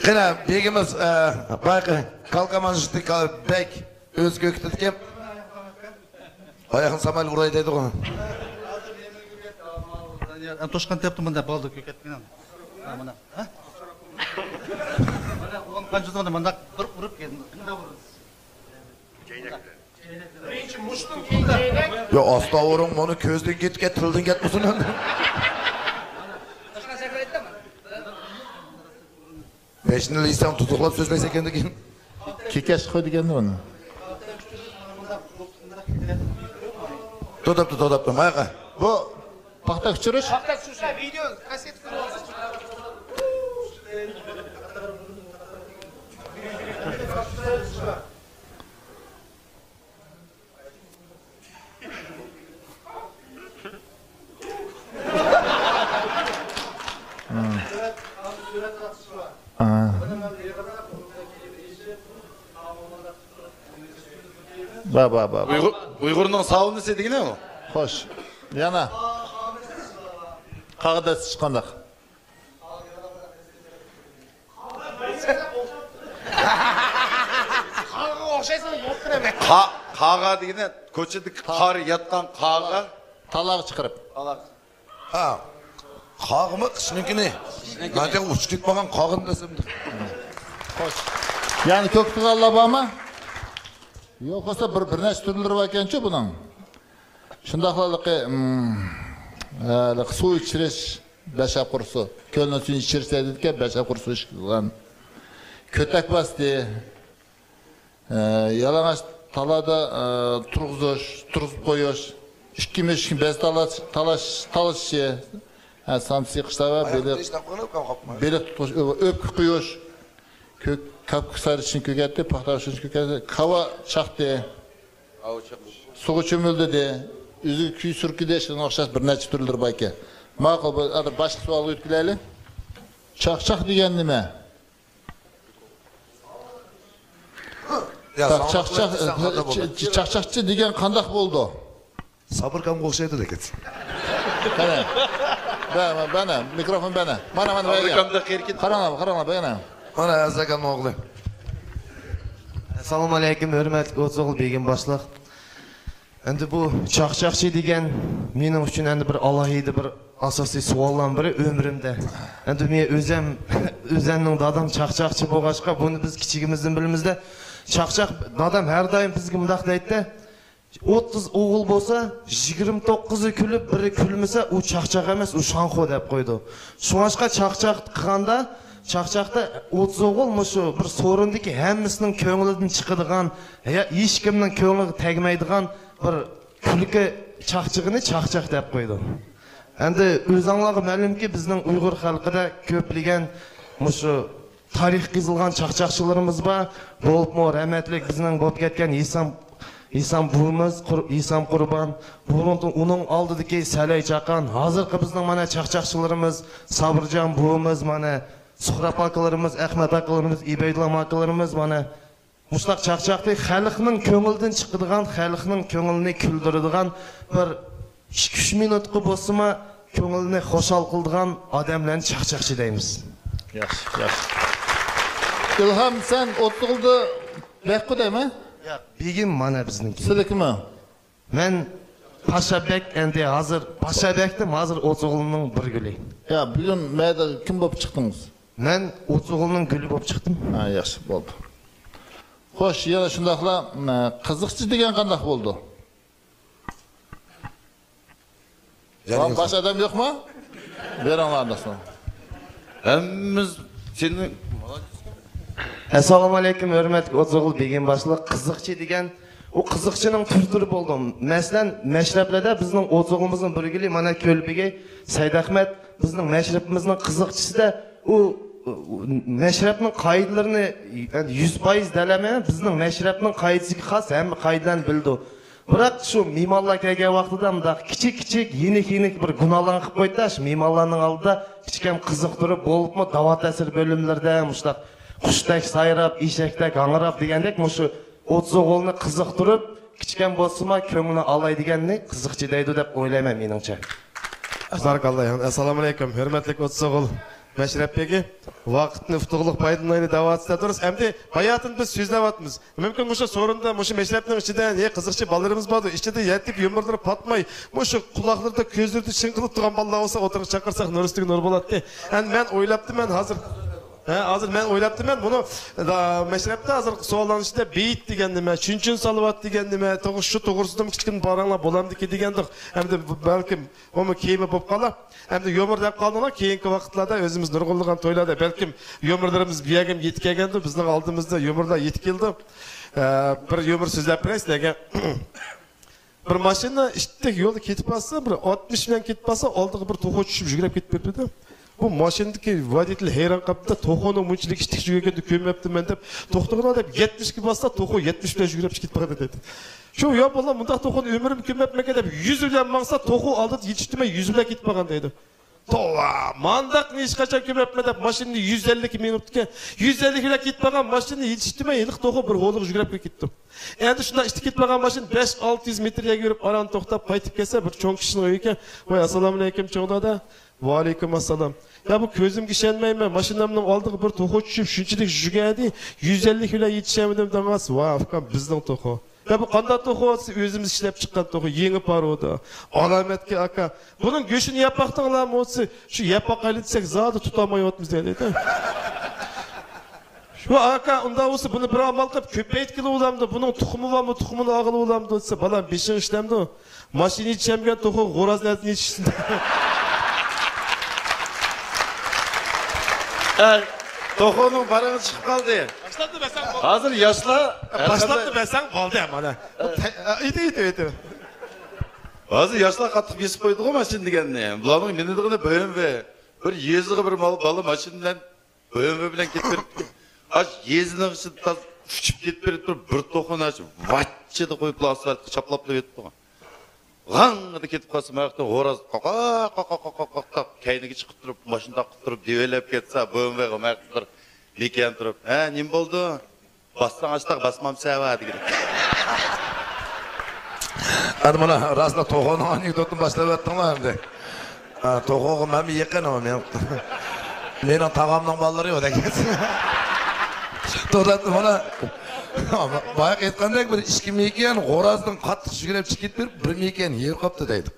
قېنى، بېگىمىز، ئە، بايقى، كالكا مانژېتى بەك ئۆزى كۆكۈتىدىكەن. ئاياغنى سامايلا ئۇراي دەيدىغۇ. ئەمدى توشقان تەپتى مۇنداق بالدۇر كۆكەتكىنىڭ. ھە، مانا. ھە؟ مانا ئۇنىڭ قانچىسى مانا مۇنداق بىر ئۇرۇپ كەلدى. بىرىنچى مۇشتتىن كېيىن چەينەك. يا ئاستا ئۇرۇڭ، مانا كۆزدىن كەتكەن، تىلدىن كەتمىسۇن ئەمدى. توشقان سەكرەيدىمۇ؟ بەشنى يېسەڭ تۇتۇقلاپ سۆزلەيسەن ئىكەن دېگەن. كېكەچ قوي دېگەندە ئۇنى. توختاپتۇ، توختاپتۇ، ماياققا. بۇ پاختا كۆچۈرۈش. پاختا كۆچۈرۈش. ۋىدېو كاسسېتا. با، با، با، با. ئۇيغۇر، ئۇيغۇرنىڭ ساۋنىسى دېگىنى ئۇ. خوش. يەنە. قاغا دەستىسى قانداق؟ قاغىغا ئوخشايسەن، يوق قىلىمەن. قا-، قاغا دېگىنى كوچىدىكى قا-، قار ياتقان قاغا. تالاغا چىقىرىپ. تالاغا. ھا. قاغىمۇ قىشنىڭكىنى. قىشنىڭكىنى. مەن تېخى ئۇچۇپ كېتىپ قالغان قاغىنى دېسەم. خوش. يەنى كۆكتىغانلار بارمۇ؟ يوق بولسا بىر، بىر نەچچە تۈرلىرى باركەنچۇ بۇنىڭ. شۇنداقلا ھېلىقى، ئىم، ھېلىقى سۇ ئىچىرىش، بەشەپ قۇرۇسى. كۆلنىڭ سۈيىنى ئىچىرىش دەيدىكەن، بەشەپ قۇرۇسى ئىشلىگەن. كۆتەك باستى. ئە، يالىڭاچ تالادا، ئە، تۇرغۇزۇش، تۇرغۇزۇپ قويۇش. ئىككى مۈشۈكنى بەز تالاش، تالاش، تالىشىشى. ھە، سامسا يېقىشلار ۋە بېلىق، بېلىق تۇتۇش، ئۆ-، ئۆپكە قويۇش. كۆك، كاككۇك سارىشىنى كۆكەتتى، پاختا ئوخشاشنى كۆكەتتى، كاۋا چاقتى. كاۋا چاقتى. سۇغا چۆمۈلدى دېدى. ئۆزىگە كۈي سۈركىدى، شۇنىڭغا ئوخشاش بىر نەچچە تۈرلىرى باركەن. ماقۇل، بۇ ئادەم باشقا سوئالغا ئۆتكۈلەيلى. چاقچاق دېگەن نېمە؟ يا، چاق-، ساڭا چاقچاق، قىلىپ دېسەڭ خاتا بولدى. چ-، چ-، چاقچاقچى دېگەن قانداق بولىدۇ؟ سابىركامغا ئوخشايدۇ لېكىن. قېنى. بە-، بە-، بەنە، مىكروفون بەنە. مانا، مانا، بەگە. سابىركامدا قېرىكىن. قاراڭلار، قاراڭلار، بەگە. مانا ئەزەكەمنىڭ ئوغلى. ئەسسالامۇ ئەلەيكۇم، ھۆرمەتلىك ئوتتۇز ئوغۇل بېگىم باشلىق. ئەمدى بۇ چاقچاقچى دېگەن مېنىڭ ئۈچۈن ئەمدى بىر ئالاھىدە بىر ئاساسىي سوئاللارنىڭ بىرى ئۆمرۈمدە. ئەمدى مەن ئۆزەم، ئۆزەمنىڭ دادام چاقچاقچى بولغاچقا، بۇنى بىز كىچىكىمىزدىن بىلىمىزدە. چاقچاق، دادام ھەر دائىم بىزگە مۇنداق دەيتتى. ئوتتۇز ئوغۇل بولسا، يىگىرمە توققۇزى كۈلۈپ، بىرى كۈلمىسە، ئۇ چاقچاق ئەمەس، ئۇ شاڭخۇ دەپ قويىدۇ. شۇڭلاشقا چاقچاق قىلغاندا، چاقچاقتا ئوتتۇز ئوغۇل مۇشۇ بىر سورۇندىكى ھەممىسىنىڭ كۆڭلىدىن چىقىدىغان، يا ھېچكىمنىڭ كۆڭلىگە تەگمەيدىغان بىر كۈلكە چاقچىقىنى چاقچاق دەپ قويىدۇ. ئەمدى ئۆزۈڭلارغا مەلۇمكى، بىزنىڭ ئۇيغۇر خەلقىدە كۆپلىگەن مۇشۇ تارىخقا يېزىلغان چاقچاقچىلىرىمىز بار. بولۇپمۇ رەھمەتلىك بىزنىڭ بولۇپ كەتكەن ھېسام، ھېسام بوۋىمىز، قۇر-، ھېسام قۇربان. بۇرۇن ئۇنىڭ ئالدىدىكى سەلەي چاقان، ھازىرقى بىزنىڭ مانا چاقچاقچىلىرىمىز، سابىرجان بوۋىمىز، مانا سۇھراپ ئاكىلىرىمىز، ئەخمەت ئاكىلىرىمىز، ئىبەيدۇللا ئاكىلىرىمىز، مانا مۇشۇنداق چاقچاقنى خەلقنىڭ كۆڭلىدىن چىقىدىغان، خەلقنىڭ كۆڭلىنى كۈلدۈرىدىغان، بىر ئىككى-ئۈچ مىنۇتقا بولسىمۇ كۆڭلىنى خۇشال قىلىدىغان ئادەملەرنى چاقچاقچى دەيمىز. ياخشى، ياخشى. ئىلھام، سەن ئوتتۇغۇلدا بەكقۇ دەيمەن؟ ياق، بېگىم مانا بىزنىڭكى. سىلىكىمۇ؟ مەن پاشا بەك، ئەمدى ھازىر پاشا بەكتىم، ھازىر ئوتسوغۇلنىڭ بىر گۈلى. يا، بۈگۈن مەيدە كىم بولۇپ چىقتىڭىز؟ مەن ئوتسوغۇلنىڭ گۈلى بولۇپ چىقتىم. ھە، ياخشى، بولدى. خوش، يەنە شۇنداقلا، مە، قىزىقچى دېگەن قانداق بولىدۇ؟ يەنە باشقا ئادەم يوقمۇ؟ بېرىڭلار ئانداقسا. ھەممىمىز سېنى. ئەسسالامۇ ئەلەيكۇم، ھۆرمەتلىك ئوتسوغۇل بېگىم باشلىق. قىزىقچى دېگەن، ئۇ قىزىقچىنىڭ تۈر-تۈرى بولىدۇ. مەسىلەن، مەشرەپلەردە بىزنىڭ ئوتسوغۇلىمىزنىڭ بىر گۈلى، مانا، كۆلبېگى سەيدئەخمەت بىزنىڭ مەشرىپىمىزنىڭ قىزىقچىسىدە، ئۇ، ئۇ مەشرەپنىڭ قائىدىلىرىنى، يەنى يۈز پايىز دەلەيمەن، بىزنىڭ مەشرەپنىڭ قائىدىسىگە خاس، ھەممە قائىدىلەرنى بىلىدۇ. بىراق شۇ مېھمانلار كەلگەن ۋاقتىدا مۇنداق كىچىك-كىچىك، يېنىك-يېنىك بىر گۇناھلارنى قىلىپ قويدى-دە، شۇ مېھمانلارنىڭ ئالدىدا كىچىككەنە قىزىقتۇرۇپ، بولۇپمۇ داۋا تەسىر بۆلۈملىرىدە مۇشۇنداق قۇشتەك سايراپ، ئېشەكتەك ھاڭراپ دېگەندەك، مۇشۇ ئوتسوغۇلنى قىزىقتۇرۇپ، كىچىككەنە بولسىمۇ كۆڭلىنى ئالاي دېگەننى قىزىقچى دەيدۇ دەپ ئويلايمەن مېنىڭچە. بارىكاللا. ئەسسالامۇ ئەلەيكۇم، ھۆرمەتلىك ئوتسوغۇل مەشرەپ بېگى. ۋاقىتنى ئۇتۇقلۇق پايدىلىنايلى دەۋاتىسىز، دۇرۇس. ئەمدى باياتىن بىز سۆزلەۋاتىمىز. مۇمكىن مۇشۇ سورۇندا، مۇشۇ مەشرەپنىڭ ئىچىدە، ھە، قىزىقچى بالىلىرىمىز باردۇ. ئىچىدە يېتىپ يۇمۇرلىرى پاتماي، مۇشۇ قۇلاقلىرىدا، كۆزلىرىدە چىڭقىلىپ تۇرغان بالىلار بولسا، ئوتتۇرىغا چاقىرساق، نۇر ئۈستىگە نۇر بولاتتى. ئەمدى مەن ئويلاپتىمەن ھازىر. ھە، ھازىر مەن ئويلاپتىمەن، بۇنى، دا، مەشرەپتە ھازىر سوئاللارنىڭ ئىچىدە بېيىت دېگەن نېمە، چۈنچۈن سالىۋات دېگەن نېمە، توغرا، شۇ توغرىسىدىمۇ كىچىككىنە پاراڭلار بولامدىكىن دېگەندۇق. ئەمدى بۇ، بەلكىم ئۇمۇ كېيىنمۇ بولۇپ قالار. ئەمدى يۇمۇر دەپ قالدىڭلار، كېيىنكى ۋاقىتلاردا ئۆزىمىز نۇرغۇنلىغان تويلاردا بەلكىم يۇمۇرلىرىمىز بۇ يەرگىمۇ يېتىپ كەلگەندۇ، بىزنىڭ ئالدىمىزدا يۇمۇرلار يېتىپ كېلىدۇ. ئە، بىر يۇمۇر سۆزلەپ بېرەي سىلەرگە. بىر ماشىنا ئىتتەك يولدا كېتىپ بارسا، بىر ئاتمىش بىلەن كېتىپ بارسا، ئالدىغا بىر توخۇ چۈشۈپ يۈگرەپ كېتىپ بېرىپتۇ. بۇ ماشىنىدىكى ۋودىتېل ھەيران قاپتۇ، توخۇنىڭ مۇنچىلىك ئىتتەك يۈگۈرگەننى كۆرمەپتىمەن دەپ، توختىغىنا دەپ يەتمىشكە باسسا، توخۇ يەتمىش بىلەن يۈگرەپ كېتىپ بارغان دەيدۇ. شۇ، يا بالام، مۇنداق توخۇنى ئۆمرۈمدە كۆرمەپتىمەن دەپ، يۈز بىلەن ماڭسا، توخۇ ئالدىدا يېتىشتۈرمەي يۈز بىلەن كېتىپ بارغان دەيدۇ. توۋا، مانداقنى ھېچقاچان كۆرمەپتىمەن دەپ، ماشىنىنى يۈز ئەللىككە مىنىپتىكەن. يۈز ئەللىك بىلەن كېتىپ بارغان ماشىنىنى يېتىشتۈرمەي، ھېلىقى توخۇ بىر ھويلىغا يۈگرەپ كىرىپ كېتىپتۇ. ئەمدى شۇنداق ئىتتىك كېتىپ بارغان ماشىنا بەش ئالتە يۈز مېتىر يەرگە يۈرۈپ، ئاران توختاپ قايتىپ كەلسە، بىر چوڭ كىشىنىڭ ئۆيىكەن. ۋاي، ئەسسالامۇئەلەيكۇم، چوڭ دادا. ۋەئەلەيكۇم ئەسسالام. يا، بۇ كۆزۈمگە ئىشەنمەيمەن. ماشىنامنىڭ ئالدىغا بىر توخۇ چۈشۈپ، شۇنچىلىك يۈگۈردى، يۈز ئەللىك بىلەن يېتىشەلمىدىم دەڭاس. ۋاي ئۇكام، بىزنىڭ توخۇ. يا، بۇ قانداق توخۇ دېسە، ئۆزىمىز ئىشلەپ چىققان توخۇ، يېڭى پارودە. ئالامەتكە ئاكا. بۇنىڭ گۆشىنى يەپ باقتىڭلارمۇ دېسە، شۇ يەپ باقايلى دېسەك، زادى تۇتالمايۋاتىمىز دەيدۇ. شۇ ئاكا، ئۇنداق بولسا بۇنى بىر ئامال قىلىپ كۆپەيتكىلى بولامدۇ؟ بۇنىڭ تۇخۇمى بارمۇ؟ تۇخۇمىنى ئالغىلى بولامدۇ دېسە، بالام، بېشىڭ ئىشلەمدۇ؟ ماشىنا يېتىشەلمىگەن توخۇ غوراز نەدىن يېتىشسۇن؟ ئە، توخۇنىڭ پارىڭى چىقىپ قالدى. باشلاپتۇ بەسەڭ بولدى. ھازىر ياشلار ھەر باشلاپتۇ قانداق بەسەڭ بولدى، مانا. ئېيتىڭ، ئېيتىڭ، ئېيتىڭ. ھازىر ياشلار قاتتىق بېسىپ قويدىغۇ ماشىنا دېگەننى. بۇلارنىڭ مىنىدىغىنى بىر ئۆمرى. بىر يېزىغا بىر مال، بالا ماشىنا بىلەن بۆمە بىلەن كېتىپ بېرىپتۇ. ئاش يېزىنىڭ ئىچىدە تاز ئۇچۇپ كېتىپ بېرىپ تۇرۇپ، بىر توخۇنى ئاش ۋاچچىدا قويۇپلا ئاسفالتقا چاپلاپلا ئۆتۈپتۇ. غاڭغىدا كېتىپ قالسا، ماياقتا غوراز قاقاق، قاقاق، قاقاق، قاقاق، قاقاق، كەينىگە چىقىپ تۇرۇپ، ماشىنا تاقىپ تۇرۇپ، دېۋەلەپ كەتسە، بۆمە بىر ماياقتا بىر مېكىيەن تۇرۇپ، ھە، نېمە بولدى؟ باسساڭ ئاشتاق، باسمامسەن ۋە دېگىدەك. ئەنە مانا راسلا توخۇنىڭ ئانېكدوتىنى باشلاۋەتتىڭلار ئەمدى. ھە، توخۇغا مەنمۇ يېقىن ئۇ، مېنىڭ، مېنىڭ تاغامنىڭ بالىلىرى يوق دەيسىز. توغرا، مانا بايىقى ئېيتقاندەك، بىر ئىككى مېكىيەن غورازدىن قاتتىق يۈگۈرۈپ چىقىپ كېتىپ بېرىپ، بىر مېكىيەن يېرىقاپتۇ دەيدۇ.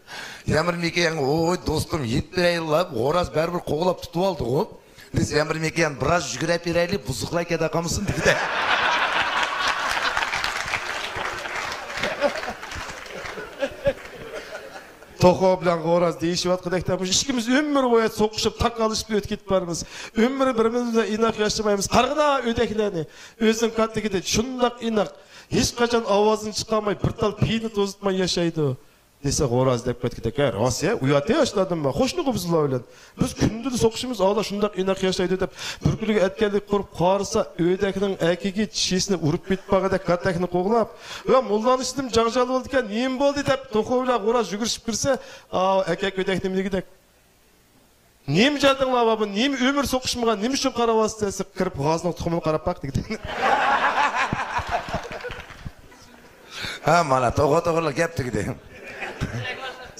يەنە بىر مېكىيەنگە، ۋوي دوستۇم، يېتىپ بېرەيلا دەپ، غوراز بەرىبىر قوغلاپ تۇتۇۋالدىغۇ. دېسە، يەنە بىر مېكىيەن، بىراز يۈگۈرۈپ بېرەيلى، بۇزۇقلار كەتە قالمىسۇن دېگۈدەك. توخۇ بىلەن غوراز دېيىشىۋاتقۇدەكتە، مۇشۇ ئىككىمىز ئۆمۈر بويى سوقۇشۇپ، تاكاللىشىپ ئۆتۈپ كېتىپ بارىمىز. ئۆمرى بىر-بىرىمىز بىلەن ئىناق ياشىمايمىز. قارىغىنا ئۆدەكلەرنى. ئۆزىنىڭ كاتتىكىدەك شۇنداق ئىناق، ھېچقاچان ئاۋازىنى چىقارماي، بىر تال پېيىنى توزۇتماي ياشايدۇ. دېسە، غوراز دەپ كەتكۈدەك، ھە، راست يا، ئۇيات يا ئاشۇ ئادەم بار. خوشنى قىلىمىز ئۇلار بىلەن. بىز كۈندىلا سوقۇشىمىز، ئالا شۇنداق ئىناق ياشايدۇ دەپ، بىر كۈنى ئەتكەنلىك قۇرۇپ قارىسا، ئۆدەكنىڭ ئەكىگى چىشىسىنى ئۇرۇپ كېتىپ بارغۇدەك كاتەكنى قوغلاپ، يا، موللانىڭ ئىچىدىمۇ جاڭجال بولىدىكەن، نېمە بولدى دەپ، توخۇ بىلەن غوراز يۈگۈرۈشۈپ كىرسە، ئاۋۇ ئەكەك ئۆدەك نېمە دېگۈدەك. نېمە جەدىڭلار بار بۇ؟ نېمە ئۆمۈر سوقۇشمىغان؟ نېمە ئۈچۈن قاراۋاتىسىز دېسە، قىرىپ غازنىڭ تۇخۇمىنى قاراپ باق دېگۈدەك. ھە، مانا، توغرا توغرىلىق گەپ تۈگىدى.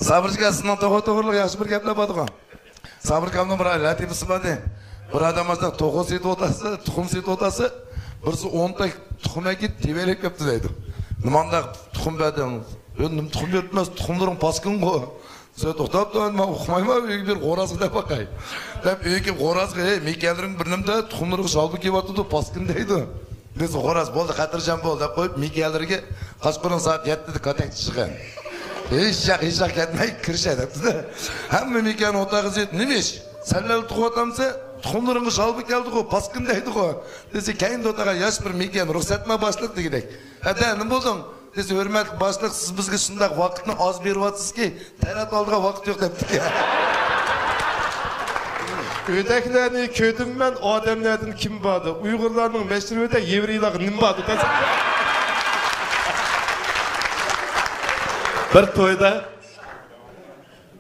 سابىر ئاكا، سىزنىڭ توغرا توغرىلىق ياخشى بىر گەپلەر بارغۇ. سابىر ئاكامنىڭ بىر لەتىپىسى بار ئىدى. بىر ئادەم بارسا، توخۇ سېتىۋاتاسى، تۇخۇم سېتىۋاتاسى، بىرسى ئون تال تۇخۇم ئەكېلىپ، تېۋەلەپ كەپتۇ دەيدۇ. نېمانداق تۇخۇم بەردىڭ؟ يا، نېمە تۇخۇم بېرىپتىمەن، تۇخۇملىرىڭ پاسكىنغۇ. سەن توختاپ تۇر، مەن ئۇقمايمەن، ئۆيگە بېرىپ خورازغا دەپ باقاي. دەپ ئۆيگە كېلىپ خورازغا، ھەي، مېكىيەنلىرىڭ بىر نېمىدە، تۇخۇملىرىغا شالبا كېلىۋاتىدۇ، پاسكىن دەيدۇ. دېسە، خوراز، بولدى، خاتىرجەم بول دەپ قويۇپ، مېكىيەنلىرىگە قاچقۇرۇن سائەت يەتتىدە كاتەكچە چىققان. ھېچ ياق، ھېچ ياق كەتمەي كىرىشە دەپتۇ-دە. ھەممە مېكىيەن ئوتاغا زىت، نېمە ئىش؟ سەنلەر تۇغۇۋاتامسەن؟ تۇخۇملىرىڭغا شالبا كەلدىغۇ، پاسكىن دەيدىغۇ. دېسە، كەينىدە ئولتۇرغان ياش بىر مېكىيەن، رۇخسەتمۇ باشلىق دېگۈدەك. ھەدە، نېمە بولدۇڭ؟ دېسە، ھۆرمەتلىك باشلىق، سىز بىزگە شۇنداق ۋاقىتنى ئاز بېرىۋاتىسىزكى، تەرەت ئالىدىغان ۋاقىت يوق دەپتىكەن. ئۆدەكلەرنى كۆردۈم مەن، ئادەملەردىن كىم باردى؟ ئۇيغۇرلارنىڭ مەشرىپىدە يېۋرېيلارغا نېمە باردى دېسە. بىر تويدا،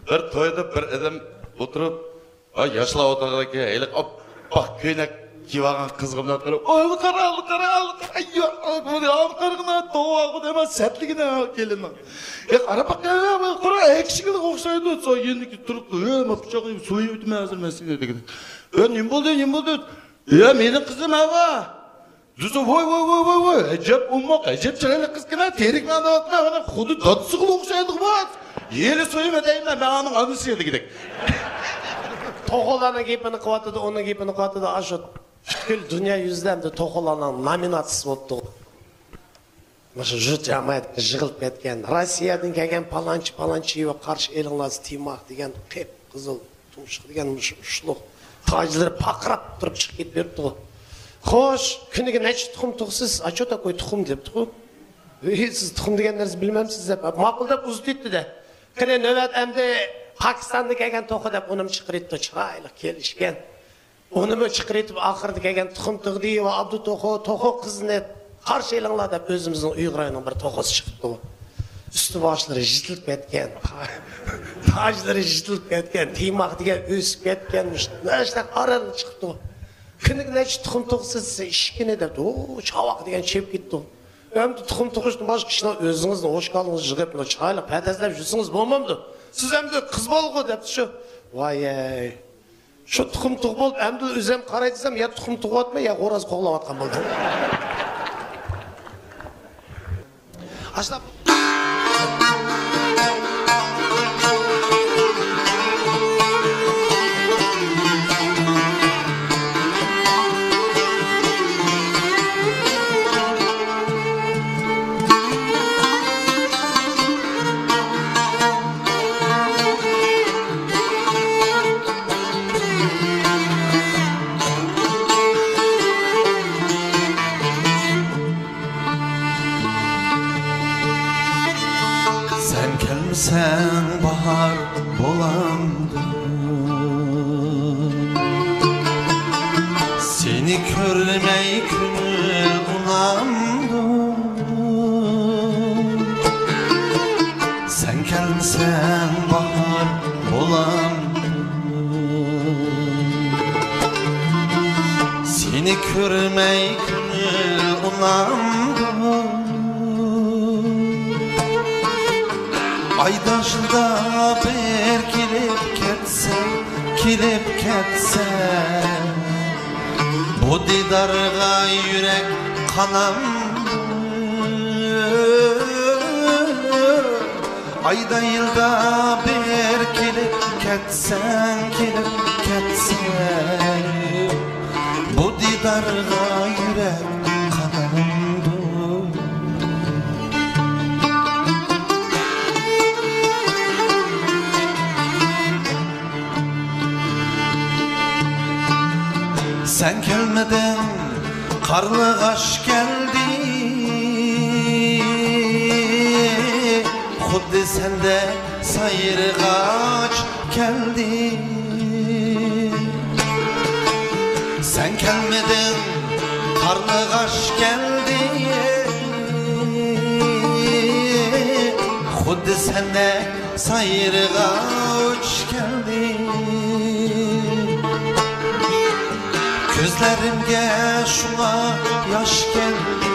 بىر تويدا بىر ئادەم ئولتۇرۇپ، ھە، ياشلار ئولتۇرغانكەن، ھېلىقى ئاپئاق كۆينەك كىيىۋالغان قىزغا مۇنداق قاراپ، ئاۋۇ قارا، ئاۋۇ قارا، ئاۋۇ قارا، ئاييو، ئاۋۇ قارىغىنا، توۋا، ئاۋۇ دېمە، سەتلىكىنە كېلىننىڭ. ياق، ئارا باق، ئاۋۇ قارا، ئەكشىگە ئوخشايدۇ، سو يېنىكى تۇرۇپتۇ، ھە، ما پىچاقنى سويۇپ ئۆتىمەن ھازىر مەن سېنى دېگىنى. يا، نېمە بولدى، نېمە بولدى؟ يا، مېنىڭ قىزىم ئاۋۇ. دېسە، ۋاي، ۋاي، ۋاي، ۋاي، ۋاي، ئەجەب ئوماق، ئەجەب چىرايلىق قىزكەن-ە، تېرىكمەن دەۋاتىمەن، مانا خۇددى دادىسىغىلا ئوخشايدىغۇ بار. يېلى سويما دەيمەن، مەن ئانىڭ ئانىسى دېگۈدەك. توخۇلارنىڭ گېپىنى قىلىۋاتىدۇ، ئۇنىڭ گېپىنى قىلىۋاتىدۇ، ئاشۇ پۈتكۈل دۇنيا يۈزىدە ئەمدى توخۇلارنىڭ نامىناتسىسى بولۇپتۇ. مۇشۇ جۇت جامائەت يىغىلىپ كەتكەن، روسىيەدىن كەلگەن پالانچى، پالانچى ۋە قارشى ئېلىڭلار تىماق دېگەن قىپقىزىل تۇمشۇق دېگەن مۇشۇ ئۇچلۇق تاجلىرى پارقىراپ تۇرۇپ چىقىپ كېتىپ بېرىپتىغۇ. خوش، كۈنىگە نەچچە تۇخۇم تۇغىسىز؟ ئاچو تاكوي تۇخۇم دەپتىغۇ. ۋىي، سىز تۇخۇم دېگەن نەرسە بىلمەمسىز دەپ، ماقۇل دەپ ئۇزىتىۋېتىپتۇ-دە. قېنى، نۆۋەت ئەمدى پاكىستاندىن كەلگەن توخۇ دەپ ئۇنىمۇ چىقىرىۋېتىپتۇ، چىرايلىق كېلىشكەن. ئۇنىمۇ چىقىرىۋېتىپ، ئاخىرىدا كەلگەن تۇخۇم تۇغدى ۋە ئابدۇ توخۇ، توخۇ قىزىنى قارشى ئېلىڭلار دەپ ئۆزىمىزنىڭ ئۇيغۇر ئاينىڭ بىر توخۇسى چىقىپتۇ. ئۈستى باشلىرى يىرتىلىپ كەتكەن، تاجلىرى يىرتىلىپ كەتكەن، تىماق دېگەن ئۆسۈپ كەتكەن، مۇشۇنداق ئاران چىقىپتۇ. كۈنىگە نەچچە تۇخۇم تۇغىسىز دېسە، ئىككىنى دەپتۇ. ئۇ چاۋاق دېگەن چېپىپ كېتىپتۇ. ئەمدى تۇخۇم تۇغۇشتىن باشقا ئىشلار ئۆزىڭىزنىڭ ھوشكالىڭىزنى يىغىپ، چىرايلىق پەدەزلەپ يۈرسىڭىز بولمامدۇ؟ سىز ئەمدى قىز بالىغۇ دەپتۇ شۇ. ۋايەي. شۇ تۇخۇم تۇغۇپ بولۇپ، ئەمدى ئۆزۈم قاراي دېسەم، يا تۇخۇم تۇغۇۋاتماي، يا خوراز قوغلاۋاتقان بولدۇم. ئاشۇنداق. سەن كەلمىسەڭ باھار بولامدۇ؟ سېنى كۆرمەي كۆڭۈل ئۇنامدۇ؟ سەن كەلمىسەڭ باھار بولامدۇ؟ سېنى كۆرمەي كۆڭۈل ئۇنامدۇ؟ ئايدا يىلدا بىر كېلىپ كەتسەڭ، كېلىپ كەتسەڭ، بۇ دىدارغا يۈرەك قانامدۇ؟ ئايدا يىلدا بىر كېلىپ كەتسەڭ، كېلىپ كەتسەڭ، بۇ دىدارغا يۈرەك قانامدۇ؟ سەن كەلمىدىڭ، قارلىغاچ كەلدى. خۇددى سەندەك سايرىغاچ كەلدى. سەن كەلمىدىڭ، قارلىغاچ كەلدى. خۇددى سەندەك سايرىغاچ كەلدى. كۆزلىرىمگە شۇڭا ياش كەلدى،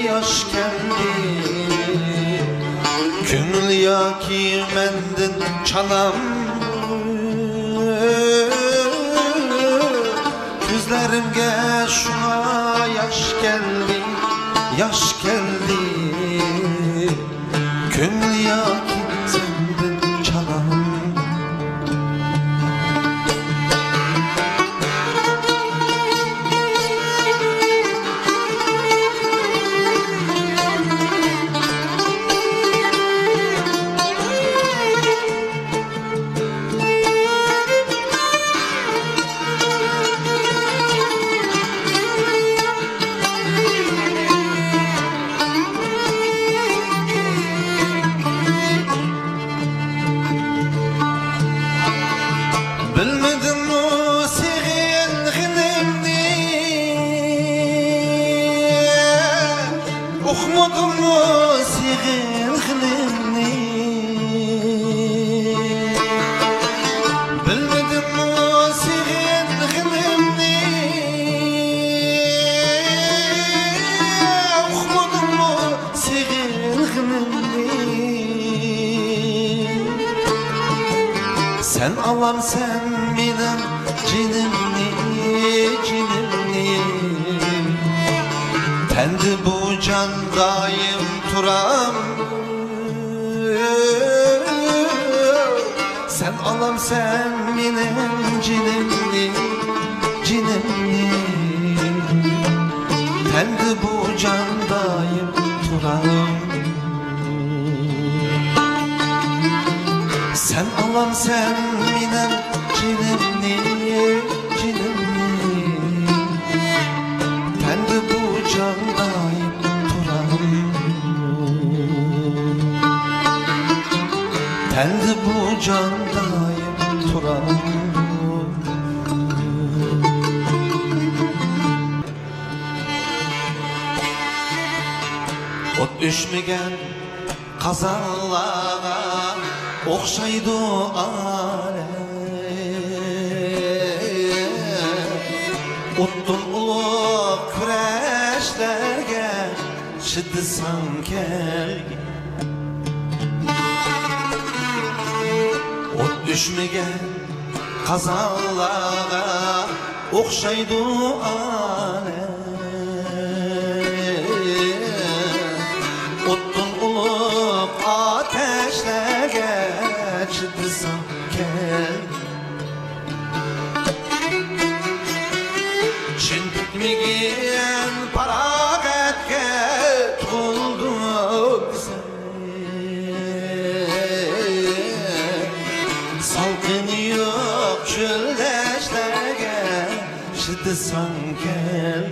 ياش كەلدى. كۆڭۈل ياكى مەندىن چالام، كۆزلىرىمگە شۇڭا ياش كەلدى، ياش كەلدى. كۆڭۈل ياكى سەندىن چالام. بىلمىدىممۇ سېغىنغىنىمنى، ئۇقمىدىممۇ سېغىنغىنىمنى، بىلمىدىممۇ سېغىنغىنىمنى، ئۇقمىدىممۇ سېغىنغىنىمنى. سەن ئالامسەن مېنىڭ جېنىمنى، جېنىمنى. تەندە بۇ جان دائىم تۇرام. سەن ئالامسەن مېنىڭ جېنىمنى، جېنىمنى. تەندە بۇ جان دائىم تۇرام. سەن ئالامسەن مېنىڭ جېنىمنى، جېنىمنى. تەندە بۇ جان دائىم تۇرام. تەندە بۇ جان دائىم تۇرام. ئوت ئۆچمىگەن قازانلارغا ئوخشايدۇ ئالەم. ئوتتىن ئۇلۇغ كۈرەشلەرگە چىدىساڭ كەلگىن. ئوت ئۆچمىگەن قازانلارغا ئوخشايدۇ ئالەم. ئوتتىن ئۇلۇغ ئاتەشلەرگە چىدىساڭ كەل. چىن پۈتمىگەن پاراغەتكە تولدۇم دېسەم، سالقىنى يوق چۆل دەشتلەرگە چىدىساڭ كەل.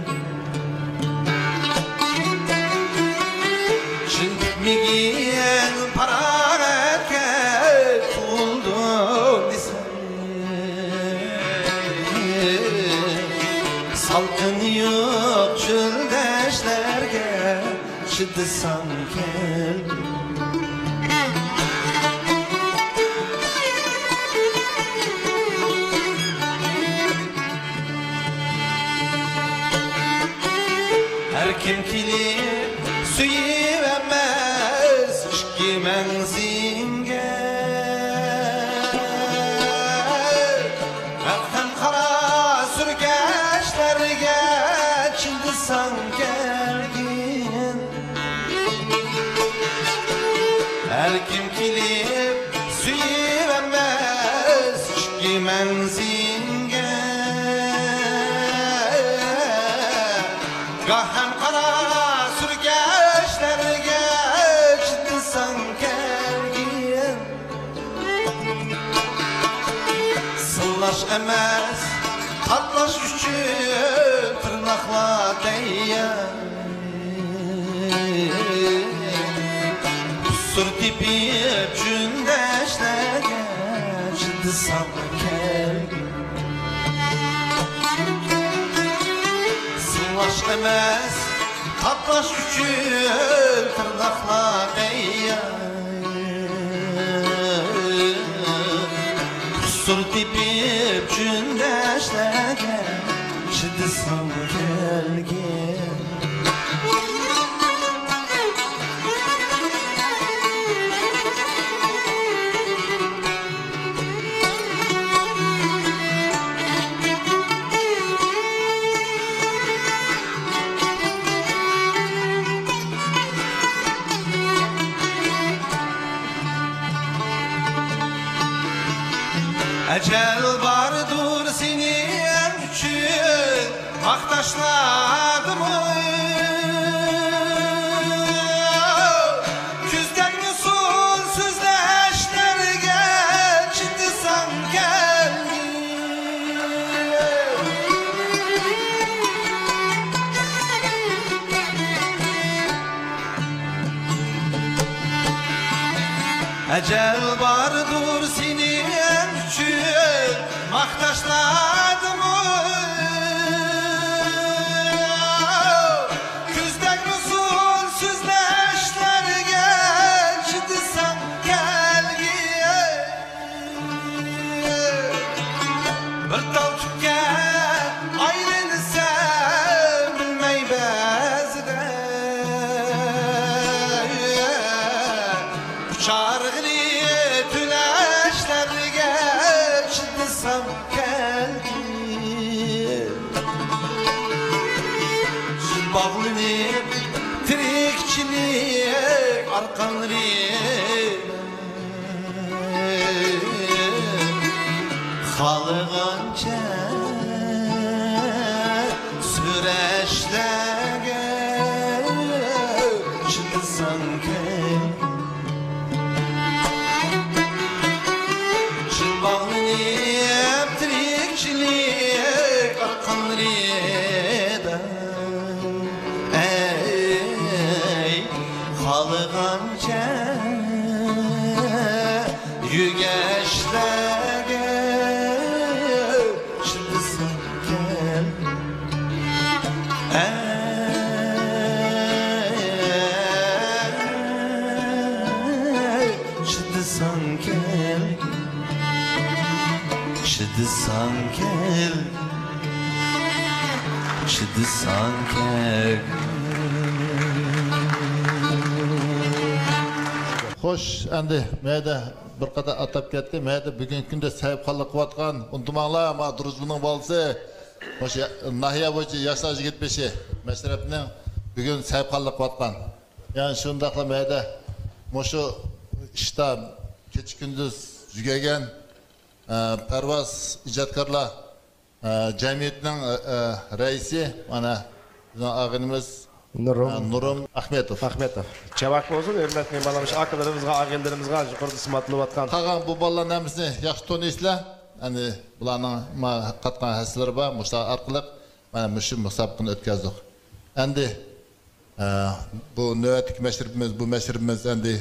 چىن پۈتمىگەن پاراغەتكە تولدۇم دېسەم، سالقىنى يوق چۆل دەشتلەرگە چىدىساڭ كەل. ھەر كىم كېلىپ سۆيۈۋەرمەس ئىككى مەڭزىڭگە. ھەق ھەم قارا سۈركەشلەرگە چىدىساڭ كەلگىن. ھەر كىم كېلىپ سۆيۈۋەرمەس ئىككى مەڭزىڭگە. گاھ ھەم قارا سۈركەشلەرگە چىدىساڭ كەلگىن. سىلاش ئەمەس، تاتىلاش ئۈچۈن تىرناقلار تەييار. قۇسۇر تېپىپ جۈندەشلەرگە چىدىساڭ كەلگىن. سىلاش ئەمەس، تاتىلاش ئۈچۈن تىرناقلار تەييار. قۇسۇر تېپىپ جۈندەشلەرگە چىدىساڭ كەلگىن. ئەجەل باردۇر سېنىڭ ئۈچۈن ماختاشلاردىمۇ؟ كۈز تەگمىسۇن سۆزلەشلەرگە، چىدىساڭ كەلگىن. ئەجەل باردۇر سېنىڭ ئۈچۈن ماختاشلاردىمۇ؟ كۈز تەگمىسۇن سۆزلەشلەرگە، چىدىساڭ كەلگىن. بىر تال تۈپكە ئايلىنىسەن بىلمەي بەزىدە، ئۇچارغىلى تۈلەشلەرگە، چىدىساڭ كەلگىن. باغلىنىپ تىرىكچىلىك ئارقانلىرى، خالىغانچە سۈرەشلەرگە، چىدىساڭ كەلگىن. چىن باغلىنىپ تىرىكچىلىك ئارقانلىرىدا، ئەي، خالىغانچە يۈگەشلەرگە، چىدىساڭ كەلگىن. ئەي، چىدىساڭ كەلگىن، چىدىساڭ كەلگىن، چىدىساڭ كەلگىن. خوش، ئەمدى مەيدە بىر قاتار ئاتاپ كەتتى. مەيدە بۈگۈنكى كۈندە سەھىپخانلىق قىلىۋاتقان، ئۇنتۇماڭلار، ما دۇرۇزبىنىڭ بالىسى، مۇشۇ ناھىيە بويىچە ياشلار يىگىت بېشى مەشرەپنىڭ بۈگۈن سەھىپخانلىق قىلىۋاتقان. يەنە شۇنداقلا مەيدە مۇشۇ ئىشتا كېچە-كۈندۈز يۈگەرگەن، ئە، پەرۋاز ئىجادكارلار، ئە، جەمئىيىتىنىڭ، ئە، ئە، رەئىسى، مانا، بىزنىڭ ئاغىنىمىز، نۇرۇم. ئە، نۇرۇم ئەخمەتوف. ئەخمەتوف. چاۋاك بولسۇن، ھۆرمەتلىك بالام، شۇ ئاكىلىرىمىزغا، ئاغىنىلىرىمىزغا يۇقىرىدا ئىسپاتلىۋاتقان. قالغان بۇ بالىلارنىڭ ھەممىسىنى ياخشى تونۇيسىلەر. يەنى بۇلارنىڭ ما-، قاتقان ھەسسىلىرى بار، مۇشۇلار ئارقىلىق مانا مۇشۇ مۇسابىقىنى ئۆتكۈزدۇق. ئەمدى ئە، بۇ نۆۋەتتىكى مەشرىپىمىز، بۇ مەشرىپىمىز ئەمدى،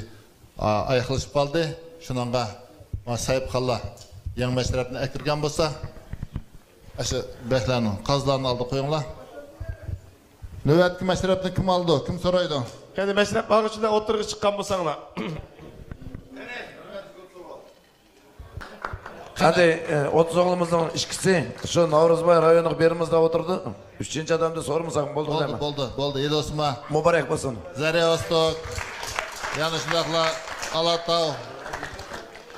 ئا، ئاياغلىشىپ قالدى. شۇنىڭغا، ئا، ساھىبخانلار يېڭى مەشرەپنى ئەكىرگەن بولسا، ئاشۇ بەكلەرنىڭ، قازىلارنىڭ ئالدىغا قويۇڭلار. نۆۋەتتىكى مەشرەپنى كىم ئالىدۇ؟ كىم سورايدۇ؟ قېنى، مەشرەپ ئالغۇچىلار ئوتتۇرىغا چىققان بولساڭلار. قېنى، ئوتتۇز ئوغلىمىزنىڭ ئىككىسى شۇ ناۋرۇزباي رايونىغا بېرىمىز دەپ ئولتۇرىدۇ. ئۈچىنچى ئادەمنى سورىمىساق بولدى دەيمەن. بولدى، بولدى. ھېلى بولسىمۇ. مۇبارەك بولسۇن. زەرياۋۇزتۇك. يەنە شۇنداقلا ئالاتاغ،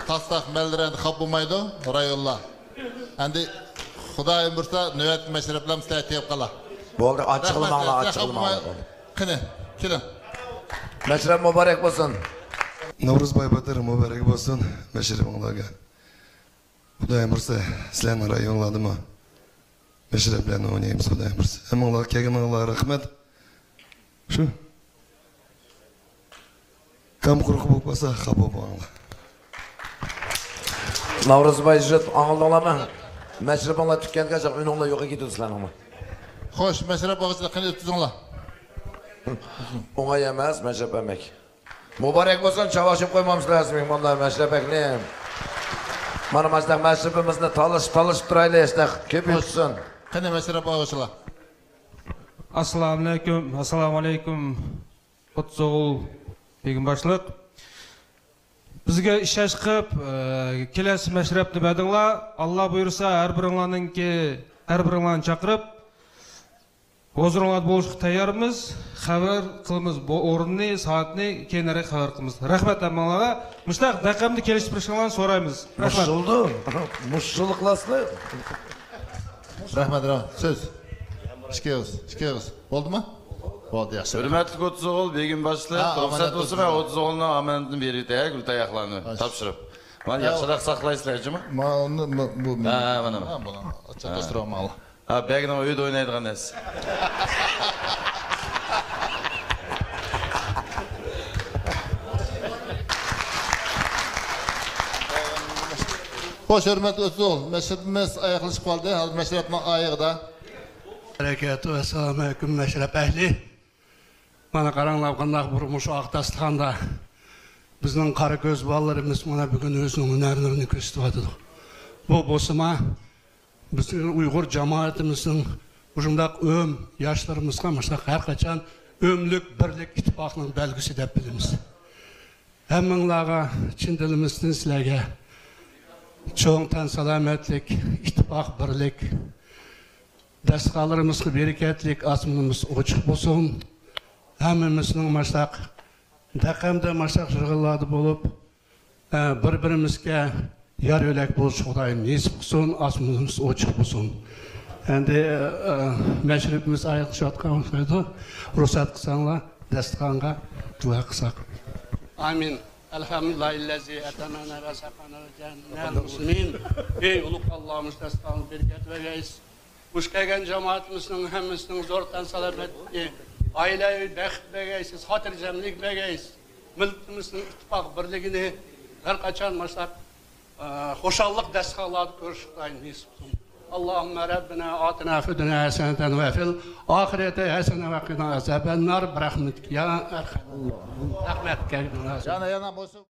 تاستاق مەللىرى ئەمدى خاپا بولمايدۇ، رايونلار. ئەمدى خۇدايىم بۇيرۇسا، نۆۋەتتىكى مەشرەپلەرمۇ سىلەرگە تېگىپ قالا. بولدى، ئاچچىقلىماڭلار، رەھمەت، ئاچچىقلىماڭلار. خاپا بولماي-، قېنى، كېلىڭ. مەشرەپ مۇبارەك بولسۇن. نورۇزباي باتۇر مۇبارەك بولسۇن مەشرىپىڭلارغا. خۇدايىم بۇيرۇسا، سىلەرنىڭ رايونلاردىمۇ مەشرەپلەرنى ئوينايمىز، خۇدايىم بۇيرۇسا. ھەممىڭلارغا كەلگىنىڭلارغا رەھمەت. شۇ. كام قۇرۇق بولۇپ قالسا، خاپا بولماڭلار. نورۇزباي يىگىت، ئاڭلىدىڭلارمۇ؟ مەشرىپىڭلار تۈگىگەنگە ئۈنۈڭلار يوقىغا كېتىدۇ سىلەرنىڭمۇ. خوش، مەشرەپ ئاغىچىلار قېنى ئۆتكۈزۈڭلار. ئوڭاي ئەمەس، مەشرەپ ئەمەك. مۇبارەك بولسۇن، چاۋاك چېلىپ قويمامسىلەر مېھمانلار مەشرەپەكنى. مانا مۇشۇنداق مەشرىپىمىزنى تالىشىپ، تالىشىپ تۇرايلى، ھېچ قېنى مەشرەپ ئاغىچىلار. ئەسسالامۇئەلەيكۇم، ئەسسالامۇئەلەيكۇم. ئوتتۇز ئوغۇل بېگىم باشلىق. بىزگە ئىشەنچ قىلىپ، ئە، كېلەسى مەشرەپنى بەردىڭلار. ئاللا بۇيرۇسا، ھەر بىرىڭلارنىڭكى، ھەر بىرىڭلارنى چاقىرىپ، ھۇزۇرۇڭلاردا بولۇشقا تەييارمىز. خەۋەر قىلىمىز بۇ ئورۇننى، سائەتنى، كېيىنرەك خەۋەر قىلىمىز. رەھمەت ھەممىڭلارغا. مۇشۇنداق دەقەمدە كېلىشىپ بېرىشىڭلارنى سورايمىز. رەھمەت. مۇشۇلدۇ. مۇشۇلۇقلاسلا. رەھمەت، رەھمەت. سۆز. ئىككى ئېغىز، ئىككى ئېغىز. بولدىمۇ؟ بولدى، ياخشى. ھۆرمەتلىك ئوتتۇز ئوغۇل، بېگىم باشلىق، ھە، رۇخسەت ئامانەت بولسا، مەن ئوتتۇز ئوغۇلنىڭ ئامانىتىنى بېرىۋېتەي، گۈل تاياقلارنى تاپشۇرۇپ. مانا ياخشىراق ساقلايسىلەر، جۇمۇ؟ ما ئۇنى، بۇ، بۇ، ھە، مانا. ھە، بۇنى چاقىرىشتۇرۇۋالماڭلار. ھە، بەگنىڭ ئۆيىدە ئوينايدىغان نەرسە. خوش، ھۆرمەتلىك ئۇسسۇل، مەشرىپىمىز ئاياغلىشىپ قالدى. ھازىر مەشرەپنىڭ ئايىغىدا. بەرىكەتۇ، ئەسسالامۇ ئەلەيكۇم، مەشرەپ ئەھلى. مانا قاراڭلار، قانداق بىر مۇشۇ ئاق داستىخاندا بىزنىڭ قارا كۆز بالىلىرىمىز مانا بۈگۈن ئۆزىنىڭ ھۈنەرلىرىنى كۆرسىتىۋاتىدۇ. بۇ بولسىمۇ بىزنىڭ ئۇيغۇر جامائىتىمىزنىڭ مۇشۇنداق ئۆم ياشلىرىمىزغا مۇشۇنداق ھەر قاچان ئۆملۈك بىرلىك، ئىتتىپاقنىڭ بەلگىسى دەپ بىلىمىز. ھەممىڭلارغا چىن دىلىمىزدىن سىلەرگە چوڭ تەن سالامەتلىك، ئىتتىپاق، بىرلىك، دەستىخانلىرىمىزغا بەرىكەتلىك، ئاسمىنىمىز ئوچۇق بولسۇن. ھەممىمىزنىڭ ماشتاق دەقەمدە ماشتاق يىغىنلاردا بولۇپ، ئە، بىر-بىرىمىزگە يار يۆلەك بولۇش خۇدايىم نېسىپ قىلسۇن، ئاسمىنىمىز ئوچۇق بولسۇن. ئەمدى، ئە، مەشرىپىمىز ئاياغلىشىۋاتقان ئوخشايدۇ. رۇخسەت قىلساڭلار، دەستىخانغا دۇئا قىلساق. ئامىن. ئەلھەمدۇلىللاھىللەزى ئەتئەمەنە ۋە سەقەنە ۋە جەئەلنە مۇسلىمىن. ئەي ئۇلۇغ ئاللاھ، مۇشۇ دەستىخانغا بەرىكەت بەرگەيسىز. مۇشۇ كەلگەن جامائىتىمىزنىڭ ھەممىسىنىڭ زور تەن سالامەتلىكى، ئائىلەۋى بەخت بەرگەيسىز، خاتىرجەملىك بەرگەيسىز. مىللىتىمىزنىڭ ئىتتىپاق بىرلىكىنى ھەر قاچان ماشۇنداق، ئە، خۇشاللىق دەستىخانلاردا كۆرۈش خۇدايىم نېسىپ قىلسۇن. اللهم ربنا آتنا في الدنيا حسنة وفي الآخرة حسنة وقنا عذاب النار برحمتك يا أرحم الراحمين. رەھمەت. يەنە، يەنە بولسۇن.